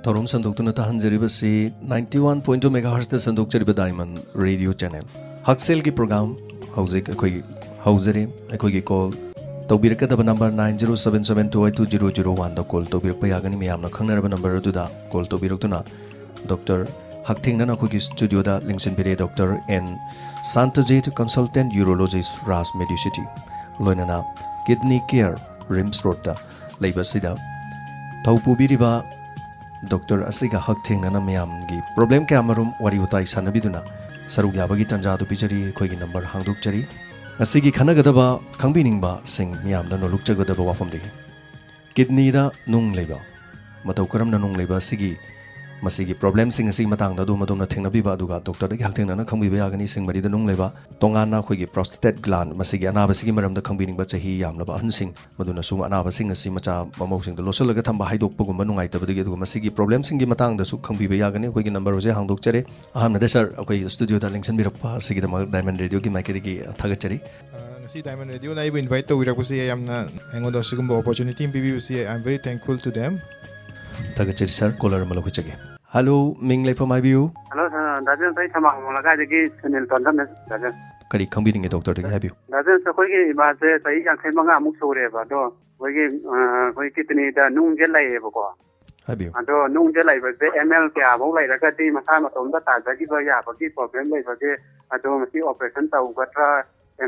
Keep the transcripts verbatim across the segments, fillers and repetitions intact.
ꯊꯧꯔꯝ ꯁꯟꯗꯣꯛꯇꯨꯅ ꯇꯥꯍꯟꯖꯔꯤꯕꯁꯤ ninety one point two megahertzꯇ ꯁꯟꯗꯣꯛꯆꯔꯤꯕ Diamond Radio Channel꯫ ꯍꯛꯁꯦꯜꯒꯤ program ꯍꯧꯖꯤꯛ ꯑꯩꯈꯣꯏ ꯍꯧꯖꯔꯦ꯫ ꯑꯩꯈꯣꯏꯒꯤ call ꯇꯧꯕꯤꯔꯛꯀꯗꯕ number nine zero seven seven two eight two zero zero oneꯗ call ꯇꯧꯕꯤꯔꯛꯄ ꯌꯥꯒꯅꯤ꯫ ꯃꯌꯥꯝꯅ ꯈꯪꯅꯔꯕ number ꯑꯗꯨꯗ call ꯇꯧꯕꯤꯔꯛꯇꯨꯅ ꯗꯣꯛꯇꯔ ꯍꯛꯊꯦꯡꯅꯅ ꯑꯩꯈꯣꯏꯒꯤ studioꯗ ꯂꯦꯡꯁꯤꯟꯕꯤꯔꯦ꯫ ꯗꯣꯛꯇꯔ ꯑꯦꯟ ꯁꯥꯟꯇꯖꯤꯠ, consultant urologist, ꯔꯥꯖ Medicity, ꯂꯣꯏꯅꯅ Kidney Care, RIMS Roadꯇ ꯂꯩꯕ ꯑꯁꯤꯗ ꯊꯧ ꯄꯨꯕꯤꯔꯤꯕ ꯗꯣꯛꯇꯔ ꯑꯁꯤꯒ ꯍꯛꯊꯦꯡꯅꯅ ꯃꯌꯥꯝꯒꯤ problem ꯀꯌꯥꯃꯔꯨꯝ ꯋꯥꯔꯤ ꯋꯥꯇꯥꯏ ꯁꯥꯟꯅꯕꯤꯗꯨꯅ ꯁꯔꯨꯛ ꯌꯥꯕꯒꯤ ꯇꯥꯟꯖꯥ ꯑꯗꯨ ꯄꯤꯖꯔꯤ꯫ ꯑꯩꯈꯣꯏꯒꯤ number ꯍꯥꯡꯗꯣꯛꯆꯔꯤ꯫ ꯉꯁꯤꯒꯤ ꯈꯟꯅꯒꯗꯕ ꯈꯪꯕꯤꯅꯤꯡꯕꯁꯤꯡ ꯃꯤꯌꯥꯝꯗ ꯅꯣꯜꯂꯨꯛꯆꯒꯗꯕ ꯋꯥꯐꯝꯗꯒꯤ, kidneyꯗ ꯅꯨꯡ ꯂꯩꯕ, ꯃꯇꯧ ꯀꯔꯝꯅ ꯅꯨꯡ ꯂꯩꯕ ꯑꯁꯤꯒꯤ, ꯃꯁꯤꯒꯤ problemꯁꯤꯡ ꯑꯁꯤꯒꯤ ꯃꯇꯥꯡꯗ ꯑꯗꯣꯝ ꯑꯗꯣꯝꯅ ꯊꯦꯡꯅꯕꯤꯕ ꯑꯗꯨꯒ ꯗꯣꯛꯇꯔꯗꯒꯤ ꯍꯛꯊꯦꯡꯅꯅ ꯈꯪꯕꯤꯕ ꯌꯥꯒꯅꯤ꯫ ꯏꯁꯤꯡ ꯃꯔꯤꯗ ꯅꯨꯡ ꯂꯩꯕ, ꯇꯣꯉꯥꯟꯅ ꯑꯩꯈꯣꯏꯒꯤ prostate gland, ꯃꯁꯤꯒꯤ ꯑꯅꯥꯕꯁꯤꯒꯤ ꯃꯔꯝꯗ ꯈꯪꯕꯤꯅꯤꯡꯕ ꯆꯍꯤ ꯌꯥꯝꯂꯕ ꯑꯍꯟꯁꯤꯡ, ꯃꯗꯨꯅꯁꯨ ꯑꯅꯥꯕꯁꯤꯡ ꯑꯁꯤ ꯃꯆꯥ ꯃꯃꯧꯁꯤꯡꯗ ꯂꯣꯠꯁꯤꯜꯂꯒ ꯊꯝꯕ, ꯍꯥꯏꯗꯣꯛꯄꯒꯨꯝꯕ ꯅꯨꯡꯉꯥꯏꯇꯕꯗꯒꯤ, ꯑꯗꯨꯒ ꯃꯁꯤꯒꯤ problemꯁꯤꯡꯒꯤ ꯃꯇꯥꯡꯗꯁꯨ ꯈꯪꯕꯤꯕ ꯌꯥꯒꯅꯤ꯫ ꯑꯩꯈꯣꯏꯒꯤ number ꯍꯧꯖꯤꯛ ꯍꯥꯡꯗꯣꯛꯆꯔꯦ꯫ ꯑꯍꯥꯟꯕꯗ sir, ꯑꯩꯈꯣꯏ studioꯗ ꯂꯦꯡꯁꯤꯟꯕꯤꯔꯛꯄ ꯑꯁꯤꯒꯤꯗꯃꯛ Diamond Radioꯒꯤ ꯃꯥꯏꯀꯩꯗꯒꯤ ꯊꯥꯒꯠꯆꯔꯤ꯫ ꯑ, ꯉꯁꯤ Diamond Radioꯅ ꯑꯩꯕꯨ invite ꯇꯧꯕꯤꯔꯛꯄꯁꯤ ꯌꯥꯝꯅ, ꯑꯩꯉꯣꯟꯗ ꯑꯁꯤꯒꯨꯝꯕ opportunity ꯑꯃ ꯄꯤꯕꯤꯕꯁꯤ, I am very thankful to them. ꯊꯥꯒꯠꯆꯔꯤ sir꯫ Caller ꯑꯃ ꯂꯧꯈꯠꯆꯒꯦ꯫ Hello, ꯃꯤꯡ ꯂꯩꯐꯝ ꯍꯥꯏꯕꯤꯌꯨ꯫ Hello sir, ꯗꯥ ꯖꯦꯝꯁ, ꯑꯩ ꯊꯝꯕꯥꯜ ꯈꯣꯡꯕ ꯂꯩꯀꯥꯏꯗꯒꯤ ꯁꯨꯅꯤꯜ ꯇꯣꯟꯗꯝꯅꯦ, ꯗꯥ ꯖꯦꯝꯁ꯫ ꯀꯔꯤ ꯈꯪꯕꯤꯅꯤꯡꯉꯦ ꯗꯣꯛꯇꯔꯗꯒꯤ? ꯍꯥꯏꯕꯤꯌꯨ꯫ ꯗꯥ ꯖꯦꯝꯁ, ꯑꯩꯈꯣꯏꯒꯤ ꯏꯃꯥꯁꯦ ꯆꯍꯤ ꯌꯥꯡꯈꯩ ꯃꯉꯥꯃꯨꯛ ꯁꯨꯔꯦꯕ, ꯑꯗꯣ ꯑꯩꯈꯣꯏꯒꯤ, ꯑ, ꯑꯩꯈꯣꯏ kidneyꯗ ꯅꯨꯡꯁꯦ ꯂꯩꯌꯦꯕꯀꯣ꯫ ꯍꯥꯏꯕꯤꯌꯨ꯫ ꯑꯗꯣ ꯅꯨꯡꯁꯦ ꯂꯩꯕꯁꯦ ml ꯀꯌꯥꯐꯧ ꯂꯩꯔꯒꯗꯤ ꯃꯁꯥ ꯃꯇꯣꯝꯇ ꯇꯥꯖꯈꯤꯕ ꯌꯥꯕꯒꯤ problem ꯂꯩꯕꯒꯦ? ꯑꯗꯣ ꯃꯁꯤ operation ꯇꯧꯒꯗ꯭ꯔꯥ?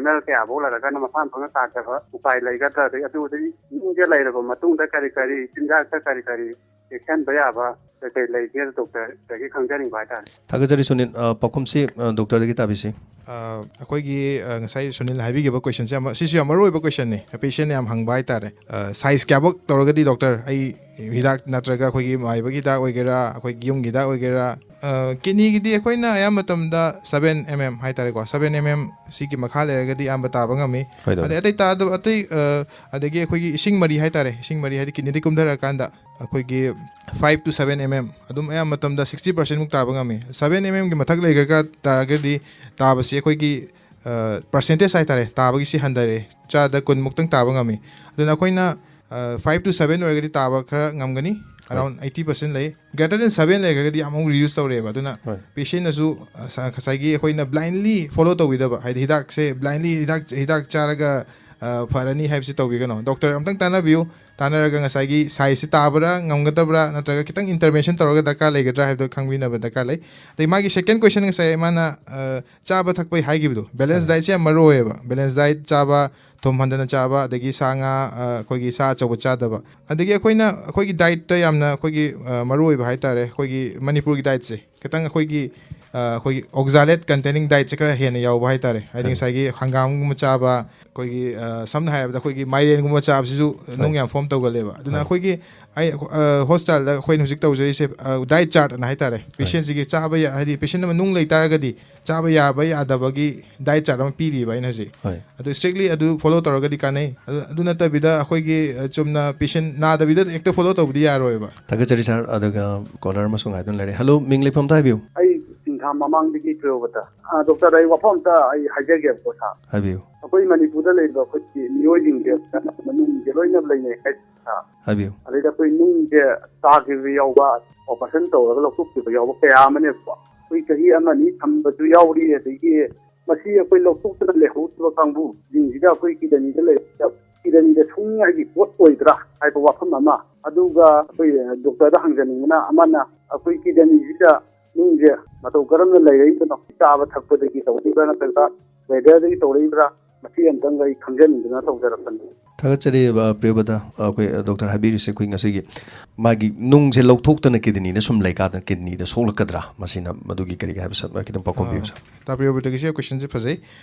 ml ꯀꯌꯥꯐꯧ ꯂꯩꯔꯒꯅ ꯃꯁꯥ ꯃꯇꯣꯝꯇ ꯇꯥꯖꯕ ꯎꯄꯥꯏ ꯂꯩꯒꯗ꯭ꯔꯥ? ꯑꯗꯩ ꯑꯗꯨꯗꯒꯤ ꯅꯨꯡꯁꯦ ꯂꯩꯔꯕ ꯃꯇꯨꯡꯗ ꯀꯔꯤ ꯀꯔꯤ ꯆꯤꯟꯖꯥꯛꯇ ꯀꯔꯤ ꯀꯔꯤ ꯆꯦꯛꯁꯤꯟꯕ ꯌꯥꯕ ꯀꯩ ꯀꯩ ꯂꯩꯒꯦ ꯗꯣꯛꯇꯔꯗꯒꯤ ꯈꯪꯖꯅꯤꯡꯕ ꯍꯥꯏꯇꯥꯔꯦ꯫ ꯊꯥꯒꯠꯆꯔꯤ ꯁꯨꯅꯤꯜ꯫ ꯑ, ꯄꯥꯎꯈꯨꯝꯁꯤ, ꯑ, ꯗꯣꯛꯇꯔꯗꯒꯤ ꯇꯥꯕꯤꯁꯤ꯫ ꯑ, ꯑꯩꯈꯣꯏꯒꯤ, ꯑ, ꯉꯁꯥꯏ ꯁꯨꯅꯤꯜ ꯍꯥꯏꯕꯤꯈꯤꯕ questionꯁꯦ ꯌꯥꯝ, ꯁꯤꯁꯨ ꯌꯥꯝ ꯃꯔꯨ ꯑꯣꯏꯕ questionꯅꯤ꯫ Patientꯅ ꯌꯥꯝ ꯍꯪꯕ ꯍꯥꯏꯇꯥꯔꯦ꯫ ꯑ, size ꯀꯌꯥꯐꯧ ꯇꯧꯔꯒꯗꯤ ꯗꯣꯛꯇꯔ, ꯑꯩ ꯍꯤꯗꯥꯛ ꯅꯠꯇ꯭ꯔꯒ ꯑꯩꯈꯣꯏꯒꯤ ꯃꯥꯏꯕꯒꯤ ꯍꯤꯗꯥꯛ ꯑꯣꯏꯒꯦꯔꯥ, ꯑꯩꯈꯣꯏꯒꯤ ꯌꯨꯝꯒꯤ ꯍꯤꯗꯥꯛ ꯑꯣꯏꯒꯦꯔꯥ, ꯑ, kidneyꯒꯤꯗꯤ ꯑꯩꯈꯣꯏꯅ ꯑꯌꯥꯝꯕ ꯃꯇꯝꯗ seven mm ꯍꯥꯏꯇꯥꯔꯦꯀꯣ, seven mm ꯁꯤꯒꯤ ꯃꯈꯥ ꯂꯩꯔꯒꯗꯤ ꯑꯌꯥꯝꯕ ꯇꯥꯕ ꯉꯝꯃꯤ꯫ ꯍꯣꯏ, ꯗꯣꯛꯇꯔ꯫ ꯑꯗꯩ ꯑꯇꯩ ꯇꯥꯗꯕ, ꯑꯇꯩ, ꯑ, ꯑꯗꯒꯤ ꯑꯩꯈꯣꯏꯒꯤ ꯏꯁꯤꯡ ꯃꯔꯤ ꯍꯥꯏꯇꯥꯔꯦ, ꯏꯁꯤꯡ ꯃꯔꯤ ꯍꯥꯏꯗꯤ kidneyꯗꯒꯤ ꯀꯨꯝꯊꯔꯀꯥꯟꯗ ꯑꯩꯈꯣꯏꯒꯤ five to seven mm, ꯑꯗꯨꯝ ꯑꯌꯥꯝꯕ ꯃꯇꯝꯗ sixty percent ꯃꯨꯛ ꯇꯥꯕ ꯉꯝꯃꯤ꯫ Seven mmꯒꯤ ꯃꯊꯛ ꯂꯩꯈ꯭ꯔꯒ ꯇꯥꯔꯒꯗꯤ ꯇꯥꯕꯁꯤ ꯑꯩꯈꯣꯏꯒꯤ, ꯑ, percentage ꯍꯥꯏꯇꯥꯔꯦ, ꯇꯥꯕꯒꯤꯁꯤ ꯍꯟꯊꯔꯦ, ꯆꯥꯗ ꯀꯨꯟ ꯃꯨꯛꯇꯪ ꯇꯥꯕ ꯉꯝꯃꯤ꯫ ꯑꯗꯨꯅ ꯑꯩꯈꯣꯏꯅ, ꯑ, five to seven ꯑꯣꯏꯔꯒꯗꯤ ꯇꯥꯕ ꯈꯔ ꯉꯝꯒꯅꯤ꯫ ꯑꯦꯔꯥꯎꯟ ꯑꯩꯠꯇꯤ ꯄꯥꯔꯁꯦꯟ ꯂꯩ꯫ ꯒ꯭ꯔꯦꯇꯔ ꯗꯦꯟ ꯁꯕꯦꯟ ꯂꯩꯔꯒꯗꯤ ꯌꯥꯝ ꯑꯃꯨꯛ ꯔꯤꯗ꯭ꯌꯨꯁ ꯇꯧꯔꯦꯕ꯫ ꯑꯗꯨꯅ ꯍꯣꯏ꯫ ꯄꯦꯁꯦꯟꯅꯁꯨ ꯉꯁꯥꯏꯒꯤ ꯑꯩꯈꯣꯏꯅ ꯕ꯭ꯂꯥꯏꯟꯂꯤ ꯐꯣꯂꯣ ꯇꯧꯕꯤꯗꯕ, ꯍꯥꯏꯗꯤ ꯍꯤꯗꯥꯛꯁꯦ ꯕ꯭ꯂꯥꯏꯟꯂꯤ ꯍꯤꯗꯥꯛ ꯍꯤꯗꯥꯛ ꯆꯥꯔꯒ ꯑ, ꯐꯔꯅꯤ ꯍꯥꯏꯕꯁꯤ ꯇꯧꯕꯤꯒꯅꯣ꯫ ꯗꯣꯛꯇꯔ ꯑꯝꯇꯪ ꯇꯥꯟꯅꯕꯤꯌꯨ꯫ ꯇꯥꯟꯅꯔꯒ ꯉꯁꯥꯏꯒꯤ ꯁꯥꯏꯖꯁꯤ ꯇꯥꯕ꯭ꯔꯥ, ꯉꯝꯒꯗꯕ꯭ꯔꯥ, ꯅꯠꯇ꯭ꯔꯒ ꯈꯤꯇꯪ ꯏꯟꯇꯔꯚꯦꯟꯁꯟ ꯇꯧꯔꯒ ꯗꯔꯀꯥꯔ ꯂꯩꯒꯗ꯭ꯔꯥ ꯍꯥꯏꯕꯗꯣ ꯈꯪꯕꯤꯅꯕ ꯗꯔꯀꯥꯔ ꯂꯩ꯫ ꯑꯗꯩ ꯃꯥꯒꯤ ꯁꯦꯀꯦꯟ ꯀꯣꯏꯁꯟ ꯉꯁꯥꯏ ꯃꯥꯅ ꯑ, ꯆꯥꯕ ꯊꯛꯄꯩ ꯍꯥꯏꯈꯤꯕꯗꯣ, ꯕꯦꯂꯦꯟꯁ ꯗꯥꯏꯠꯁꯦ ꯌꯥꯝ ꯃꯔꯨ ꯑꯣꯏꯌꯦꯕ꯫ ꯕꯦꯂꯦꯟꯁ ꯗꯥꯏꯠ ꯆꯥꯕ, ꯊꯨꯝ ꯍꯟꯊꯅ ꯆꯥꯕ, ꯑꯗꯒꯤ ꯁꯥ ꯉꯥ, ꯑ, ꯑꯩꯈꯣꯏꯒꯤ ꯁꯥ ꯑꯆꯧꯕ ꯆꯥꯗꯕ꯫ ꯑꯗꯒꯤ ꯑꯩꯈꯣꯏꯅ ꯑꯩꯈꯣꯏꯒꯤ ꯗꯥꯏꯠꯇ ꯌꯥꯝꯅ ꯑꯩꯈꯣꯏꯒꯤ ꯑ, ꯃꯔꯨ ꯑꯣꯏꯕ ꯍꯥꯏꯇꯥꯔꯦ, ꯑꯩꯈꯣꯏꯒꯤ ꯃꯅꯤꯄꯨꯔꯒꯤ ꯗꯥꯏꯠꯁꯦ ꯈꯤꯇꯪ ꯑꯩꯈꯣꯏꯒꯤ ꯑ, ꯑꯩꯈꯣꯏꯒꯤ ꯑꯣꯛꯖꯥꯂꯦꯠ ꯀꯟꯇꯦꯅꯤꯡ ꯗꯥꯏꯠꯁꯦ ꯈꯔ ꯍꯦꯟꯅ ꯌꯥꯎꯕ ꯍꯥꯏꯇꯥꯔꯦ꯫ ꯍꯥꯏꯗꯤ ꯉꯁꯥꯏꯒꯤ ꯍꯪꯒꯥꯝꯒꯨꯝꯕ ꯆꯥꯕ, ꯑꯩꯈꯣꯏꯒꯤ ꯑ, ꯁꯝꯅ ꯍꯥꯏꯔꯕꯗ ꯑꯩꯈꯣꯏꯒꯤ ꯃꯥꯏꯔꯦꯟꯒꯨꯝꯕ ꯆꯥꯕꯁꯤꯁꯨ ꯅꯨꯡ ꯌꯥꯝ ꯐꯣꯝ ꯇꯧꯒꯜꯂꯦꯕ꯫ ꯑꯗꯨꯅ ꯑꯩꯈꯣꯏꯒꯤ ꯑꯩ ꯑ, ꯍꯣꯁꯄꯤꯇꯥꯜꯗ ꯑꯩꯈꯣꯏꯅ ꯍꯧꯖꯤꯛ ꯇꯧꯖꯔꯤꯁꯦ ꯗꯥꯏꯠ ꯆꯥꯔꯠ ꯑꯅ ꯍꯥꯏꯇꯥꯔꯦ꯫ ꯄꯦꯁꯦꯟꯁꯤꯒꯤ ꯆꯥꯕ ꯌꯥ ꯍꯥꯏꯗꯤ ꯄꯦꯁꯦꯟ ꯑꯃ ꯅꯨꯡ ꯂꯩ ꯇꯥꯔꯒꯗꯤ ꯆꯥꯕ ꯌꯥꯕ ꯌꯥꯗꯕꯒꯤ ꯗꯥꯏꯠ ꯆꯥꯔꯠ ꯑꯃ ꯄꯤꯔꯤꯕ ꯑꯩꯅ ꯍꯧꯖꯤꯛ꯫ ꯍꯣꯏ꯫ ꯑꯗꯨ ꯏꯁꯇ꯭ꯔꯤꯛꯂꯤ ꯑꯗꯨ ꯐꯣꯂꯣ ꯇꯧꯔꯒꯗꯤ ꯀꯥꯟꯅꯩ꯫ ꯑꯗꯨ ꯑꯗꯨ ꯅꯠꯇꯕꯤꯗ ꯑꯩꯈꯣꯏꯒꯤ ꯑ, ꯆꯨꯝꯅ ꯄꯦꯁꯦꯟ ꯅꯥꯗꯕꯤꯗ ꯍꯦꯛꯇ ꯐꯣꯂꯣ ꯇꯧꯕꯗꯤ ꯌꯥꯔꯣꯏꯕ꯫ ꯊꯥꯒꯠꯆꯔꯤ ꯁꯥꯔ꯫ ꯑꯗꯨꯒ ꯀꯣꯂꯔ ꯑꯃꯁꯨ ꯉꯥꯏꯗꯨꯅ ꯂꯩꯔꯦ꯫ ꯍꯜꯂꯣ, ꯃꯤꯡ ꯂꯩꯐꯝ ꯑꯝꯇ ꯍꯥꯏꯕꯤꯌꯨ꯫ ꯑꯩ ꯁꯤꯡꯊꯥ ꯃꯃꯥꯡꯗꯒꯤ ꯄ꯭ꯔꯤꯌꯣꯕꯇ꯫ ꯑ, ꯗꯣꯛꯇꯔ, ꯑꯩ ꯋꯥꯐꯝ ꯑꯝꯇ ꯑꯩ ꯍꯥꯏꯖꯒꯦꯕꯀꯣ ꯁꯥꯔ꯫ ꯍꯥꯏꯕꯤꯌꯨ꯫ ꯑꯩꯈꯣꯏ ꯃꯅꯤꯄꯨꯔꯗ ꯂꯩꯕ ꯑꯩꯈꯣꯏꯒꯤ ꯃꯤꯑꯣꯏꯁꯤꯡꯁꯦ ꯃꯅꯨꯡꯁꯦ ꯂꯣꯏꯅ ꯂꯩꯅꯩ ꯍꯥꯏ ꯁꯥꯔ꯫ ꯍꯥꯏꯕꯤꯌꯨ꯫ ꯑꯗꯩꯗ ꯑꯩꯈꯣꯏ ꯅꯨꯡꯁꯦ ꯆꯥꯈꯤꯕ ꯌꯥꯎꯕ, ꯑꯣꯄꯔꯦꯁꯟ ꯇꯧꯔꯒ ꯂꯧꯊꯣꯛꯈꯤꯕ ꯌꯥꯎꯕ ꯀꯌꯥ ꯑꯃꯅꯦꯕꯀꯣ꯫ ꯑꯩꯈꯣꯏ ꯆꯍꯤ ꯑꯃ ꯑꯅꯤ ꯊꯝꯕꯁꯨ ꯌꯥꯎꯔꯤ꯫ ꯑꯗꯒꯤ ꯃꯁꯤ ꯑꯩꯈꯣꯏ ꯂꯧꯊꯣꯛꯇꯅ ꯂꯩꯍꯧꯗꯕ ꯀꯥꯡꯕꯨꯁꯤꯡꯁꯤꯗ ꯑꯩꯈꯣꯏ ꯀꯤꯗꯅꯤꯗ ꯂꯩꯔꯤꯕ ꯀꯤꯗꯅꯤꯗ ꯁꯨꯡꯉꯥꯏꯒꯤ ꯄꯣꯠ ꯑꯣꯏꯗ꯭ꯔꯥ ꯍꯥꯏꯕ ꯋꯥꯐꯝ ꯑꯃ, ꯑꯗꯨꯒ ꯑꯩꯈꯣꯏ ꯗꯣꯛꯇꯔꯗ ꯍꯪꯖꯅꯤꯡꯕꯅ ꯑꯃꯅ ꯑꯩꯈꯣꯏ ꯀꯤꯗꯅꯤꯁꯤꯗ ꯅꯨꯡꯁꯦ ꯃꯇꯧ ꯀꯔꯝꯅ ꯂꯩꯔꯛꯏꯕꯅꯣ? ꯆꯥꯕ ꯊꯛꯄꯗꯒꯤ ꯇꯧꯔꯛꯏꯕ꯭ꯔꯥ ꯅꯠꯇ꯭ꯔꯒ ꯋꯦꯗꯔꯗꯒꯤ ꯇꯧꯔꯛꯏꯕ꯭ꯔꯥ? ꯃꯁꯤ ꯑꯝꯇꯪꯒ ꯑꯩ ꯈꯪꯖꯅꯤꯡꯗꯅ ꯇꯧꯖꯔꯛꯄꯅꯤ꯫ ꯊꯥꯒꯠꯆꯔꯤ, ꯑ, ꯄ꯭ꯔꯤꯌꯣꯕꯗ꯫ ꯑꯩꯈꯣꯏ, ꯑ, ꯗꯣꯛꯇꯔ ꯍꯥꯏꯕꯤꯔꯤꯁꯦ ꯑꯩꯈꯣꯏ ꯉꯁꯤꯒꯤ ꯃꯥꯒꯤ ꯅꯨꯡꯁꯦ ꯂꯧꯊꯣꯛꯇꯅ ꯀꯤꯗꯅꯤꯗ ꯁꯨꯝ ꯂꯩꯀꯥꯟꯗ ꯀꯤꯗꯅꯤꯗ ꯁꯣꯛꯂꯛꯀꯗ꯭ꯔꯥ? ꯃꯁꯤꯅ ꯃꯗꯨꯒꯤ ꯀꯔꯤ ꯀꯔꯤ ꯍꯥꯏꯕ ꯁꯠ ꯈꯤꯇꯪ ꯄꯥꯎꯈꯨꯝ ꯄꯤꯌꯨ, ꯁꯥꯔ꯫ ꯇꯥꯕꯤꯔꯕꯗꯒꯤꯁꯦ ꯀꯣꯏꯁꯟꯁꯦ ꯐꯖꯩ꯫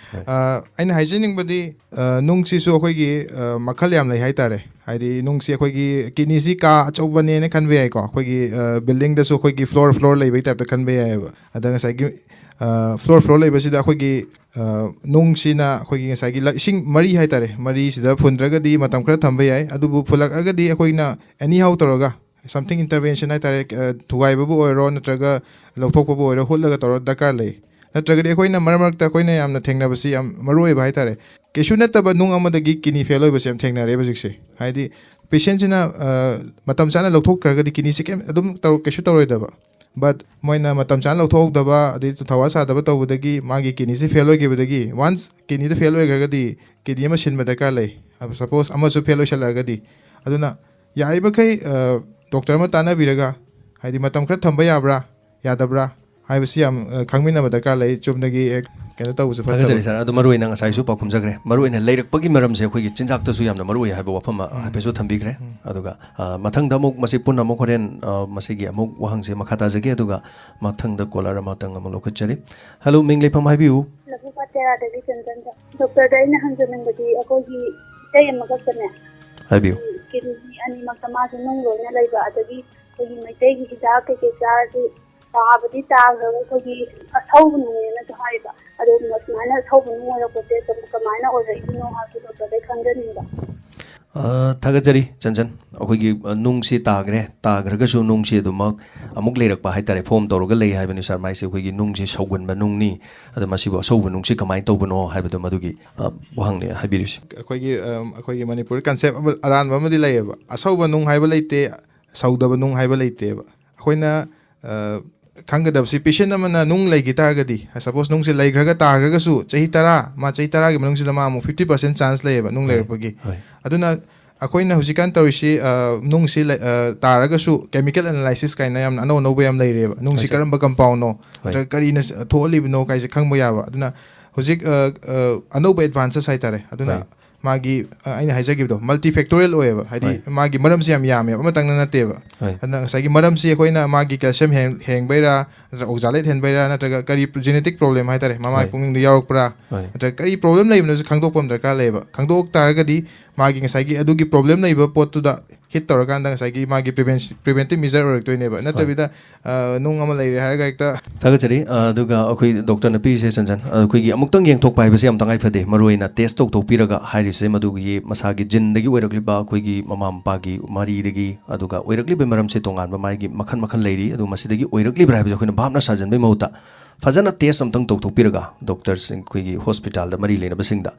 ꯑ, ꯑꯩꯅ ꯍꯥꯏꯖꯅꯤꯡꯕꯗꯤ, ꯑ, ꯅꯨꯡꯁꯤꯁꯨ ꯑꯩꯈꯣꯏꯒꯤ, ꯑ, ꯃꯈꯜ ꯌꯥꯝ ꯂꯩ ꯍꯥꯏꯇꯥꯔꯦ꯫ ꯍꯥꯏꯗꯤ ꯅꯨꯡꯁꯤ ꯑꯩꯈꯣꯏꯒꯤ ꯀꯤꯗꯅꯤꯁꯤ ꯀꯥ ꯑꯆꯧꯕꯅꯦꯅ ꯈꯟꯕ ꯌꯥꯏꯀꯣ꯫ ꯑꯩꯈꯣꯏꯒꯤ, ꯑ, ꯕꯤꯜꯗꯤꯡꯗꯁꯨ ꯑꯩꯈꯣꯏꯒꯤ ꯐ꯭ꯂꯣꯔ ꯐ꯭ꯂꯣꯔ ꯂꯩꯕꯒꯤ ꯇꯥꯏꯞꯇ ꯈꯟꯕ ꯌꯥꯏꯑꯕ꯫ ꯑꯗ ꯉꯁꯥꯏꯒꯤ, ꯑ, ꯐ꯭ꯂꯣꯔ ꯐ꯭ꯂꯣꯔ ꯂꯩꯕꯁꯤꯗ ꯑꯩꯈꯣꯏꯒꯤ, ꯑ, ꯅꯨꯡꯁꯤꯅ ꯑꯩꯈꯣꯏꯒꯤ ꯉꯁꯥꯏꯒꯤ ꯂ- ꯏꯁꯤꯡ ꯃꯔꯤ ꯍꯥꯏꯇꯥꯔꯦ, ꯃꯔꯤꯁꯤꯗ ꯐꯨꯟꯗ꯭ꯔꯒꯗꯤ ꯃꯇꯝ ꯈꯔ ꯊꯝꯕ ꯌꯥꯏ꯫ ꯑꯗꯨꯕꯨ ꯐꯨꯜꯂꯛꯑꯒꯗꯤ ꯑꯩꯈꯣꯏꯅ ꯑꯦꯅꯤ ꯍꯥꯎ ꯇꯧꯔꯒ something intervention ꯍꯥꯏꯇꯥꯔꯦ, ꯑ, ꯊꯨꯒꯥꯏꯕꯕꯨ ꯑꯣꯏꯔꯣ ꯅꯠꯇ꯭ꯔꯒ ꯂꯧꯊꯣꯛꯄꯕꯨ ꯑꯣꯏꯔꯣ ꯍꯨꯠꯂꯒ ꯇꯧꯔ ꯗꯔꯀꯥꯔ ꯂꯩ꯫ ꯅꯠꯇ꯭ꯔꯒꯗꯤ ꯑꯩꯈꯣꯏꯅ ꯃꯔꯛ ꯃꯔꯛꯇ ꯑꯩꯈꯣꯏꯅ ꯌꯥꯝꯅ ꯊꯦꯡꯅꯕꯁꯤ ꯌꯥꯝ ꯃꯔꯨ ꯑꯣꯏꯕ ꯍꯥꯏꯇꯥꯔꯦ꯫ ꯀꯩꯁꯨ ꯅꯠꯇꯕ ꯅꯨꯡ ꯑꯃꯗꯒꯤ ꯀꯤꯗꯅꯤ ꯐꯦꯜ ꯑꯣꯏꯕꯁꯦ ꯌꯥꯝ ꯊꯦꯡꯅꯔꯦꯕ ꯍꯧꯖꯤꯛꯁꯦ꯫ ꯍꯥꯏꯗꯤ ꯄꯦꯁꯦꯟꯁꯤꯅ ꯃꯇꯝ ꯆꯥꯅ ꯂꯧꯊꯣꯛꯈ꯭ꯔꯒꯗꯤ ꯀꯤꯗꯅꯤꯁꯤ ꯀꯩꯝ ꯑꯗꯨꯝ ꯇꯧꯔ ꯀꯩꯁꯨ ꯇꯧꯔꯣꯏꯗꯕ꯫ ꯕꯠ ꯃꯣꯏꯅ ꯃꯇꯝ ꯆꯥꯅ ꯂꯧꯊꯣꯛꯍꯧꯗꯕ, ꯑꯗꯩ ꯊꯧꯋꯥ ꯁꯥꯗꯕ ꯇꯧꯕꯗꯒꯤ ꯃꯥꯒꯤ ꯀꯤꯗꯅꯤꯁꯤ ꯐꯦꯜ ꯑꯣꯏꯈꯤꯕꯗꯒꯤ, ꯋꯥꯟꯁ ꯀꯤꯗꯅꯤꯗ ꯐꯦꯜ ꯑꯣꯏꯈ꯭ꯔꯒꯗꯤ ꯀꯤꯗꯅꯤ ꯑꯃ ꯁꯤꯟꯕ ꯗꯔꯀꯥꯔ ꯂꯩ꯫ ꯁꯄꯣꯁ ꯑꯃꯁꯨ ꯐꯦꯜ ꯑꯣꯏꯁꯜꯂꯛꯑꯒꯗꯤ, ꯑꯗꯨꯅ ꯌꯥꯔꯤꯕꯈꯩ ꯗꯣꯛꯇꯔ ꯑꯃ ꯇꯥꯟꯅꯕꯤꯔꯒ, ꯍꯥꯏꯗꯤ ꯃꯇꯝ ꯈꯔ ꯊꯝꯕ ꯌꯥꯕ꯭ꯔꯥ ꯌꯥꯗꯕ꯭ꯔꯥ ꯍꯥꯏꯕꯁꯤ ꯌꯥꯝ ꯈꯪꯃꯤꯟꯅꯕ ꯗꯔꯀꯥꯔ ꯂꯩ꯫ ꯆꯨꯝꯅꯒꯤ ꯍꯦꯛ ꯀꯩꯅꯣ ꯇꯧꯕꯁꯨ ꯐꯠꯇꯕ꯫ ꯊꯥꯒꯠꯆꯔꯤ ꯁꯥꯔ꯫ ꯑꯗꯣ ꯃꯔꯨ ꯑꯣꯏꯅ ꯉꯁꯥꯏꯁꯨ ꯄꯥꯎꯈꯨꯝꯖꯈ꯭ꯔꯦ, ꯃꯔꯨ ꯑꯣꯏꯅ ꯂꯩꯔꯛꯄꯒꯤ ꯃꯔꯝꯁꯦ ꯑꯩꯈꯣꯏꯒꯤ ꯆꯤꯟꯖꯥꯛꯇꯁꯨ ꯌꯥꯝꯅ ꯃꯔꯨ ꯑꯣꯏ ꯍꯥꯏꯕ ꯋꯥꯐꯝ ꯑꯃ ꯍꯥꯏꯐꯦꯠꯁꯨ ꯊꯝꯕꯤꯈ꯭ꯔꯦ꯫ ꯑꯗꯨꯒ ꯃꯊꯪꯗ ꯑꯃꯨꯛ ꯃꯁꯤ ꯄꯨꯟꯅ ꯑꯃꯨꯛ ꯍꯣꯔꯦꯟ ꯃꯁꯤꯒꯤ ꯑꯃꯨꯛ ꯋꯥꯍꯪꯁꯦ ꯃꯈꯥ ꯇꯥꯖꯒꯦ꯫ ꯑꯗꯨꯒ ꯃꯊꯪꯗ ꯀꯣꯂꯔ ꯑꯃꯇꯪ ꯑꯃꯨꯛ ꯂꯧꯈꯠꯆꯔꯤ꯫ ꯍꯜꯂꯣ, ꯃꯤꯡ ꯂꯩꯐꯝ ꯍꯥꯏꯕꯤꯌꯨ꯫ ꯂꯐꯨꯄꯥꯠ ꯇꯦꯔꯥꯗꯒꯤ ꯆꯟꯆꯟꯗ꯫ ꯗꯣꯛꯇꯔꯗ ꯑꯩꯅ ꯍꯪꯖꯅꯤꯡꯕꯗꯤ, ꯑꯩꯈꯣꯏꯒꯤ ꯏꯇꯩ ꯑꯃꯈꯛꯇꯅꯦ, ꯍꯥꯏꯕꯤꯌꯨ꯫ ꯀꯤꯗꯅꯤ ꯑꯅꯤꯃꯛꯇ ꯃꯥꯁꯦ ꯅꯨꯡ ꯂꯣꯏꯅ ꯂꯩꯕ, ꯑꯗꯒꯤ ꯑꯩꯈꯣꯏꯒꯤ ꯃꯩꯇꯩꯒꯤ ꯍꯤꯗꯥꯛ ꯀꯩꯀꯩ ꯆꯥꯔꯁꯨ ꯇꯥꯕꯗꯤ ꯇꯥꯈ꯭ꯔꯒ ꯑꯩꯈꯣꯏꯒꯤ ꯑꯁꯧꯕ ꯅꯨꯡꯅꯦꯅꯁꯨ ꯍꯥꯏꯕ꯫ ꯑꯗꯣ ꯁꯨꯃꯥꯏꯅ ꯑꯁꯧꯕ ꯅꯨꯡ ꯑꯣꯏꯔꯛꯄꯁꯦ ꯀꯃꯥꯏꯅ ꯑꯣꯏꯔꯛꯏꯅꯣ ꯍꯥꯏꯕꯗꯣ ꯗꯣꯛꯇꯔꯗꯩ ꯈꯪꯖꯅꯤꯡꯕ꯫ ꯊꯥꯒꯠꯆꯔꯤ ꯆꯟꯆꯟ꯫ ꯑꯩꯈꯣꯏꯒꯤ ꯅꯨꯡꯁꯤ ꯇꯥꯈ꯭ꯔꯦ, ꯇꯥꯈ꯭ꯔꯒꯁꯨ ꯅꯨꯡꯁꯤ ꯑꯗꯨꯃꯛ ꯑꯃꯨꯛ ꯂꯩꯔꯛꯄ ꯍꯥꯏꯇꯥꯔꯦ, ꯐꯣꯝ ꯇꯧꯔꯒ ꯂꯩ ꯍꯥꯏꯕꯅꯤ ꯁꯥꯔ꯫ ꯃꯥꯏꯁꯦ ꯑꯩꯈꯣꯏꯒꯤ ꯅꯨꯡꯁꯤ ꯁꯧꯒꯟꯕ ꯅꯨꯡꯅꯤ, ꯑꯗꯣ ꯃꯁꯤꯕꯨ ꯑꯁꯧꯕ ꯅꯨꯡꯁꯤ ꯀꯃꯥꯏꯅ ꯇꯧꯕꯅꯣ ꯍꯥꯏꯕꯗꯣ ꯃꯗꯨꯒꯤ ꯋꯥꯍꯪꯅꯤ ꯍꯥꯏꯕꯤꯔꯤꯁꯤ꯫ ꯑꯩꯈꯣꯏꯒꯤ ꯑꯩꯈꯣꯏꯒꯤ ꯃꯅꯤꯄꯨꯔꯤ ꯀꯟꯁꯦꯞ ꯑꯃ, ꯑꯔꯥꯟꯕ ꯑꯃꯗꯤ ꯂꯩꯌꯦꯕ, ꯑꯁꯧꯕ ꯅꯨꯡ ꯍꯥꯏꯕ ꯂꯩꯇꯦ, ꯁꯧꯗꯕ ꯅꯨꯡ ꯍꯥꯏꯕ ꯂꯩꯇꯦꯕ꯫ ꯑꯩꯈꯣꯏꯅ ꯈꯪꯒꯗꯕꯁꯤ, ꯄꯦꯁꯦꯟ ꯑꯃꯅ ꯅꯨꯡ ꯂꯩꯈꯤ ꯇꯥꯔꯒꯗꯤ, ꯁꯄꯣꯁ ꯅꯨꯡꯁꯦ ꯂꯩꯈ꯭ꯔꯒ ꯇꯥꯈ꯭ꯔꯒꯁꯨ, ꯆꯍꯤ ꯇꯔꯥ, ꯃꯥ ꯆꯍꯤ ꯇꯔꯥꯒꯤ ꯃꯅꯨꯡꯁꯤꯗ ꯃꯥ ꯑꯃꯨꯛ ꯐꯤꯐꯇꯤ ꯄꯥꯔꯁꯦꯟ ꯆꯥꯟꯁ ꯂꯩꯌꯦꯕ ꯅꯨꯡ ꯂꯩꯔꯛꯄꯒꯤ꯫ ꯑꯗꯨꯅ ꯑꯩꯈꯣꯏꯅ ꯍꯧꯖꯤꯛꯀꯥꯟ ꯇꯧꯔꯤꯁꯤ, ꯅꯨꯡꯁꯤ ꯇꯥꯔꯒꯁꯨ ꯀꯦꯃꯤꯀꯦꯜ ꯑꯦꯅꯥꯂꯥꯏꯁꯤꯁ ꯀꯥꯏꯅ ꯌꯥꯝꯅ ꯑꯅꯧ ꯑꯅꯧꯕ ꯌꯥꯝ ꯂꯩꯔꯦꯕ, ꯅꯨꯡꯁꯤ ꯀꯔꯝꯕ ꯀꯝꯄꯥꯎꯟꯅꯣ ꯅꯠꯇ꯭ꯔꯒ ꯀꯔꯤꯅ ꯊꯣꯛꯍꯜꯂꯤꯕꯅꯣ ꯀꯥꯏꯁꯦ ꯈꯪꯕ ꯌꯥꯕ꯫ ꯑꯗꯨꯅ ꯍꯧꯖꯤꯛ ꯑꯅꯧꯕ ꯑꯦꯗꯚꯥꯟꯁꯦꯁ ꯍꯥꯏꯇꯥꯔꯦ꯫ ꯑꯗꯨꯅ ꯃꯥꯒꯤ, ꯑꯩꯅ ꯍꯥꯏꯖꯈꯤꯕꯗꯣ, ꯃꯜꯇꯤ ꯐꯦꯛꯇꯣꯔꯤꯌꯦꯜ ꯑꯣꯏꯌꯦꯕ, ꯍꯥꯏꯗꯤ ꯃꯥꯒꯤ ꯃꯔꯝꯁꯤ ꯌꯥꯝ ꯌꯥꯝꯃꯦꯕ, ꯑꯃꯇꯪꯅ ꯅꯠꯇꯦꯕ꯫ ꯑꯗꯨꯅ ꯉꯁꯥꯏꯒꯤ ꯃꯔꯝꯁꯤ ꯑꯩꯈꯣꯏꯅ ꯃꯥꯒꯤ ꯀꯦꯜꯁꯤꯌꯝ ꯍꯦꯟꯕꯩꯔꯥ, ꯅꯠꯇ꯭ꯔꯒ ꯑꯣꯛꯖꯥꯂꯦꯠ ꯍꯦꯟꯕꯩꯔꯥ, ꯅꯠꯇ꯭ꯔꯒ ꯀꯔꯤ ꯖꯦꯅꯦꯇꯤꯛ ꯄ꯭ꯔꯣꯕ꯭ꯂꯦꯝ ꯍꯥꯏꯇꯥꯔꯦ, ꯃꯃꯥꯒꯤ ꯄꯨꯛꯅꯤꯡꯗ ꯌꯥꯎꯔꯛꯄ꯭ꯔꯥ, ꯅꯠꯇ꯭ꯔꯒ ꯀꯔꯤ ꯄ꯭ꯔꯣꯕ꯭ꯂꯦꯝ ꯂꯩꯕꯅꯣꯁꯨ ꯈꯪꯗꯣꯛꯄ ꯑꯃ ꯗꯔꯀꯥꯔ ꯂꯩꯌꯦꯕ꯫ ꯈꯪꯗꯣꯛ ꯇꯥꯔꯒꯗꯤ ꯃꯥꯒꯤ ꯉꯁꯥꯏꯒꯤ ꯑꯗꯨꯒꯤ ꯄ꯭ꯔꯣꯕ꯭ꯂꯦꯝ ꯂꯩꯕ ꯄꯣꯠꯇꯨꯗ ꯍꯤꯠ ꯇꯧꯔꯀꯥꯟꯗ ꯉꯁꯥꯏꯒꯤ ꯃꯥꯒꯤ ꯄ꯭ꯔꯤꯚꯦꯟꯇꯤꯞ ꯃꯤꯖꯔ ꯑꯣꯏꯔꯛꯇꯣꯏꯅꯦꯕ꯫ ꯅꯠꯇꯕꯤꯗ ꯅꯨꯡ ꯑꯃ ꯂꯩꯔꯦ ꯍꯥꯏꯔꯒ ꯍꯦꯛꯇ꯫ ꯊꯥꯒꯠꯆꯔꯤ꯫ ꯑꯗꯨꯒ ꯑꯩꯈꯣꯏ ꯗꯣꯛꯇꯔꯅ ꯄꯤꯔꯤꯁꯦ ꯆꯟꯆꯟ, ꯑꯩꯈꯣꯏꯒꯤ ꯑꯃꯨꯛꯇꯪ ꯌꯦꯡꯊꯣꯛꯄ ꯍꯥꯏꯕꯁꯤ ꯌꯥꯝ ꯇꯉꯥꯏ ꯐꯗꯦ꯫ ꯃꯔꯨꯑꯣꯏꯅ ꯇꯦꯁ ꯇꯧꯊꯣꯛꯄꯤꯔꯒ ꯍꯥꯏꯔꯤꯁꯦ ꯃꯗꯨꯒꯤ ꯃꯁꯥꯒꯤ ꯖꯤꯟꯗꯒꯤ ꯑꯣꯏꯔꯛꯂꯤꯕ, ꯑꯩꯈꯣꯏꯒꯤ ꯃꯃꯥ ꯃꯄꯥꯒꯤ ꯃꯔꯤꯗꯒꯤ, ꯑꯗꯨꯒ ꯑꯣꯏꯔꯛꯂꯤꯕ ꯃꯔꯝꯁꯦ ꯇꯣꯉꯥꯟꯕ ꯃꯥꯒꯤ ꯃꯈꯜ ꯃꯈꯜ ꯂꯩꯔꯤ꯫ ꯑꯗꯨ ꯃꯁꯤꯗꯒꯤ ꯑꯣꯏꯔꯛꯂꯤꯕ꯭ꯔꯥ ꯍꯥꯏꯕꯁꯦ ꯑꯩꯈꯣꯏꯅ ꯚꯥꯞꯅ ꯁꯥꯖꯟꯕꯩ ꯃꯍꯨꯠꯇ ꯐꯖꯅ ꯇꯦꯁ ꯑꯃꯇꯪ ꯇꯧꯊꯣꯛꯄꯤꯔꯒ, ꯗꯣꯛꯇꯔꯁꯤꯡ, ꯑꯩꯈꯣꯏꯒꯤ ꯍꯣꯁꯄꯤꯇꯥꯜꯗ ꯃꯔꯤ ꯂꯩꯅꯕꯁꯤꯡꯗ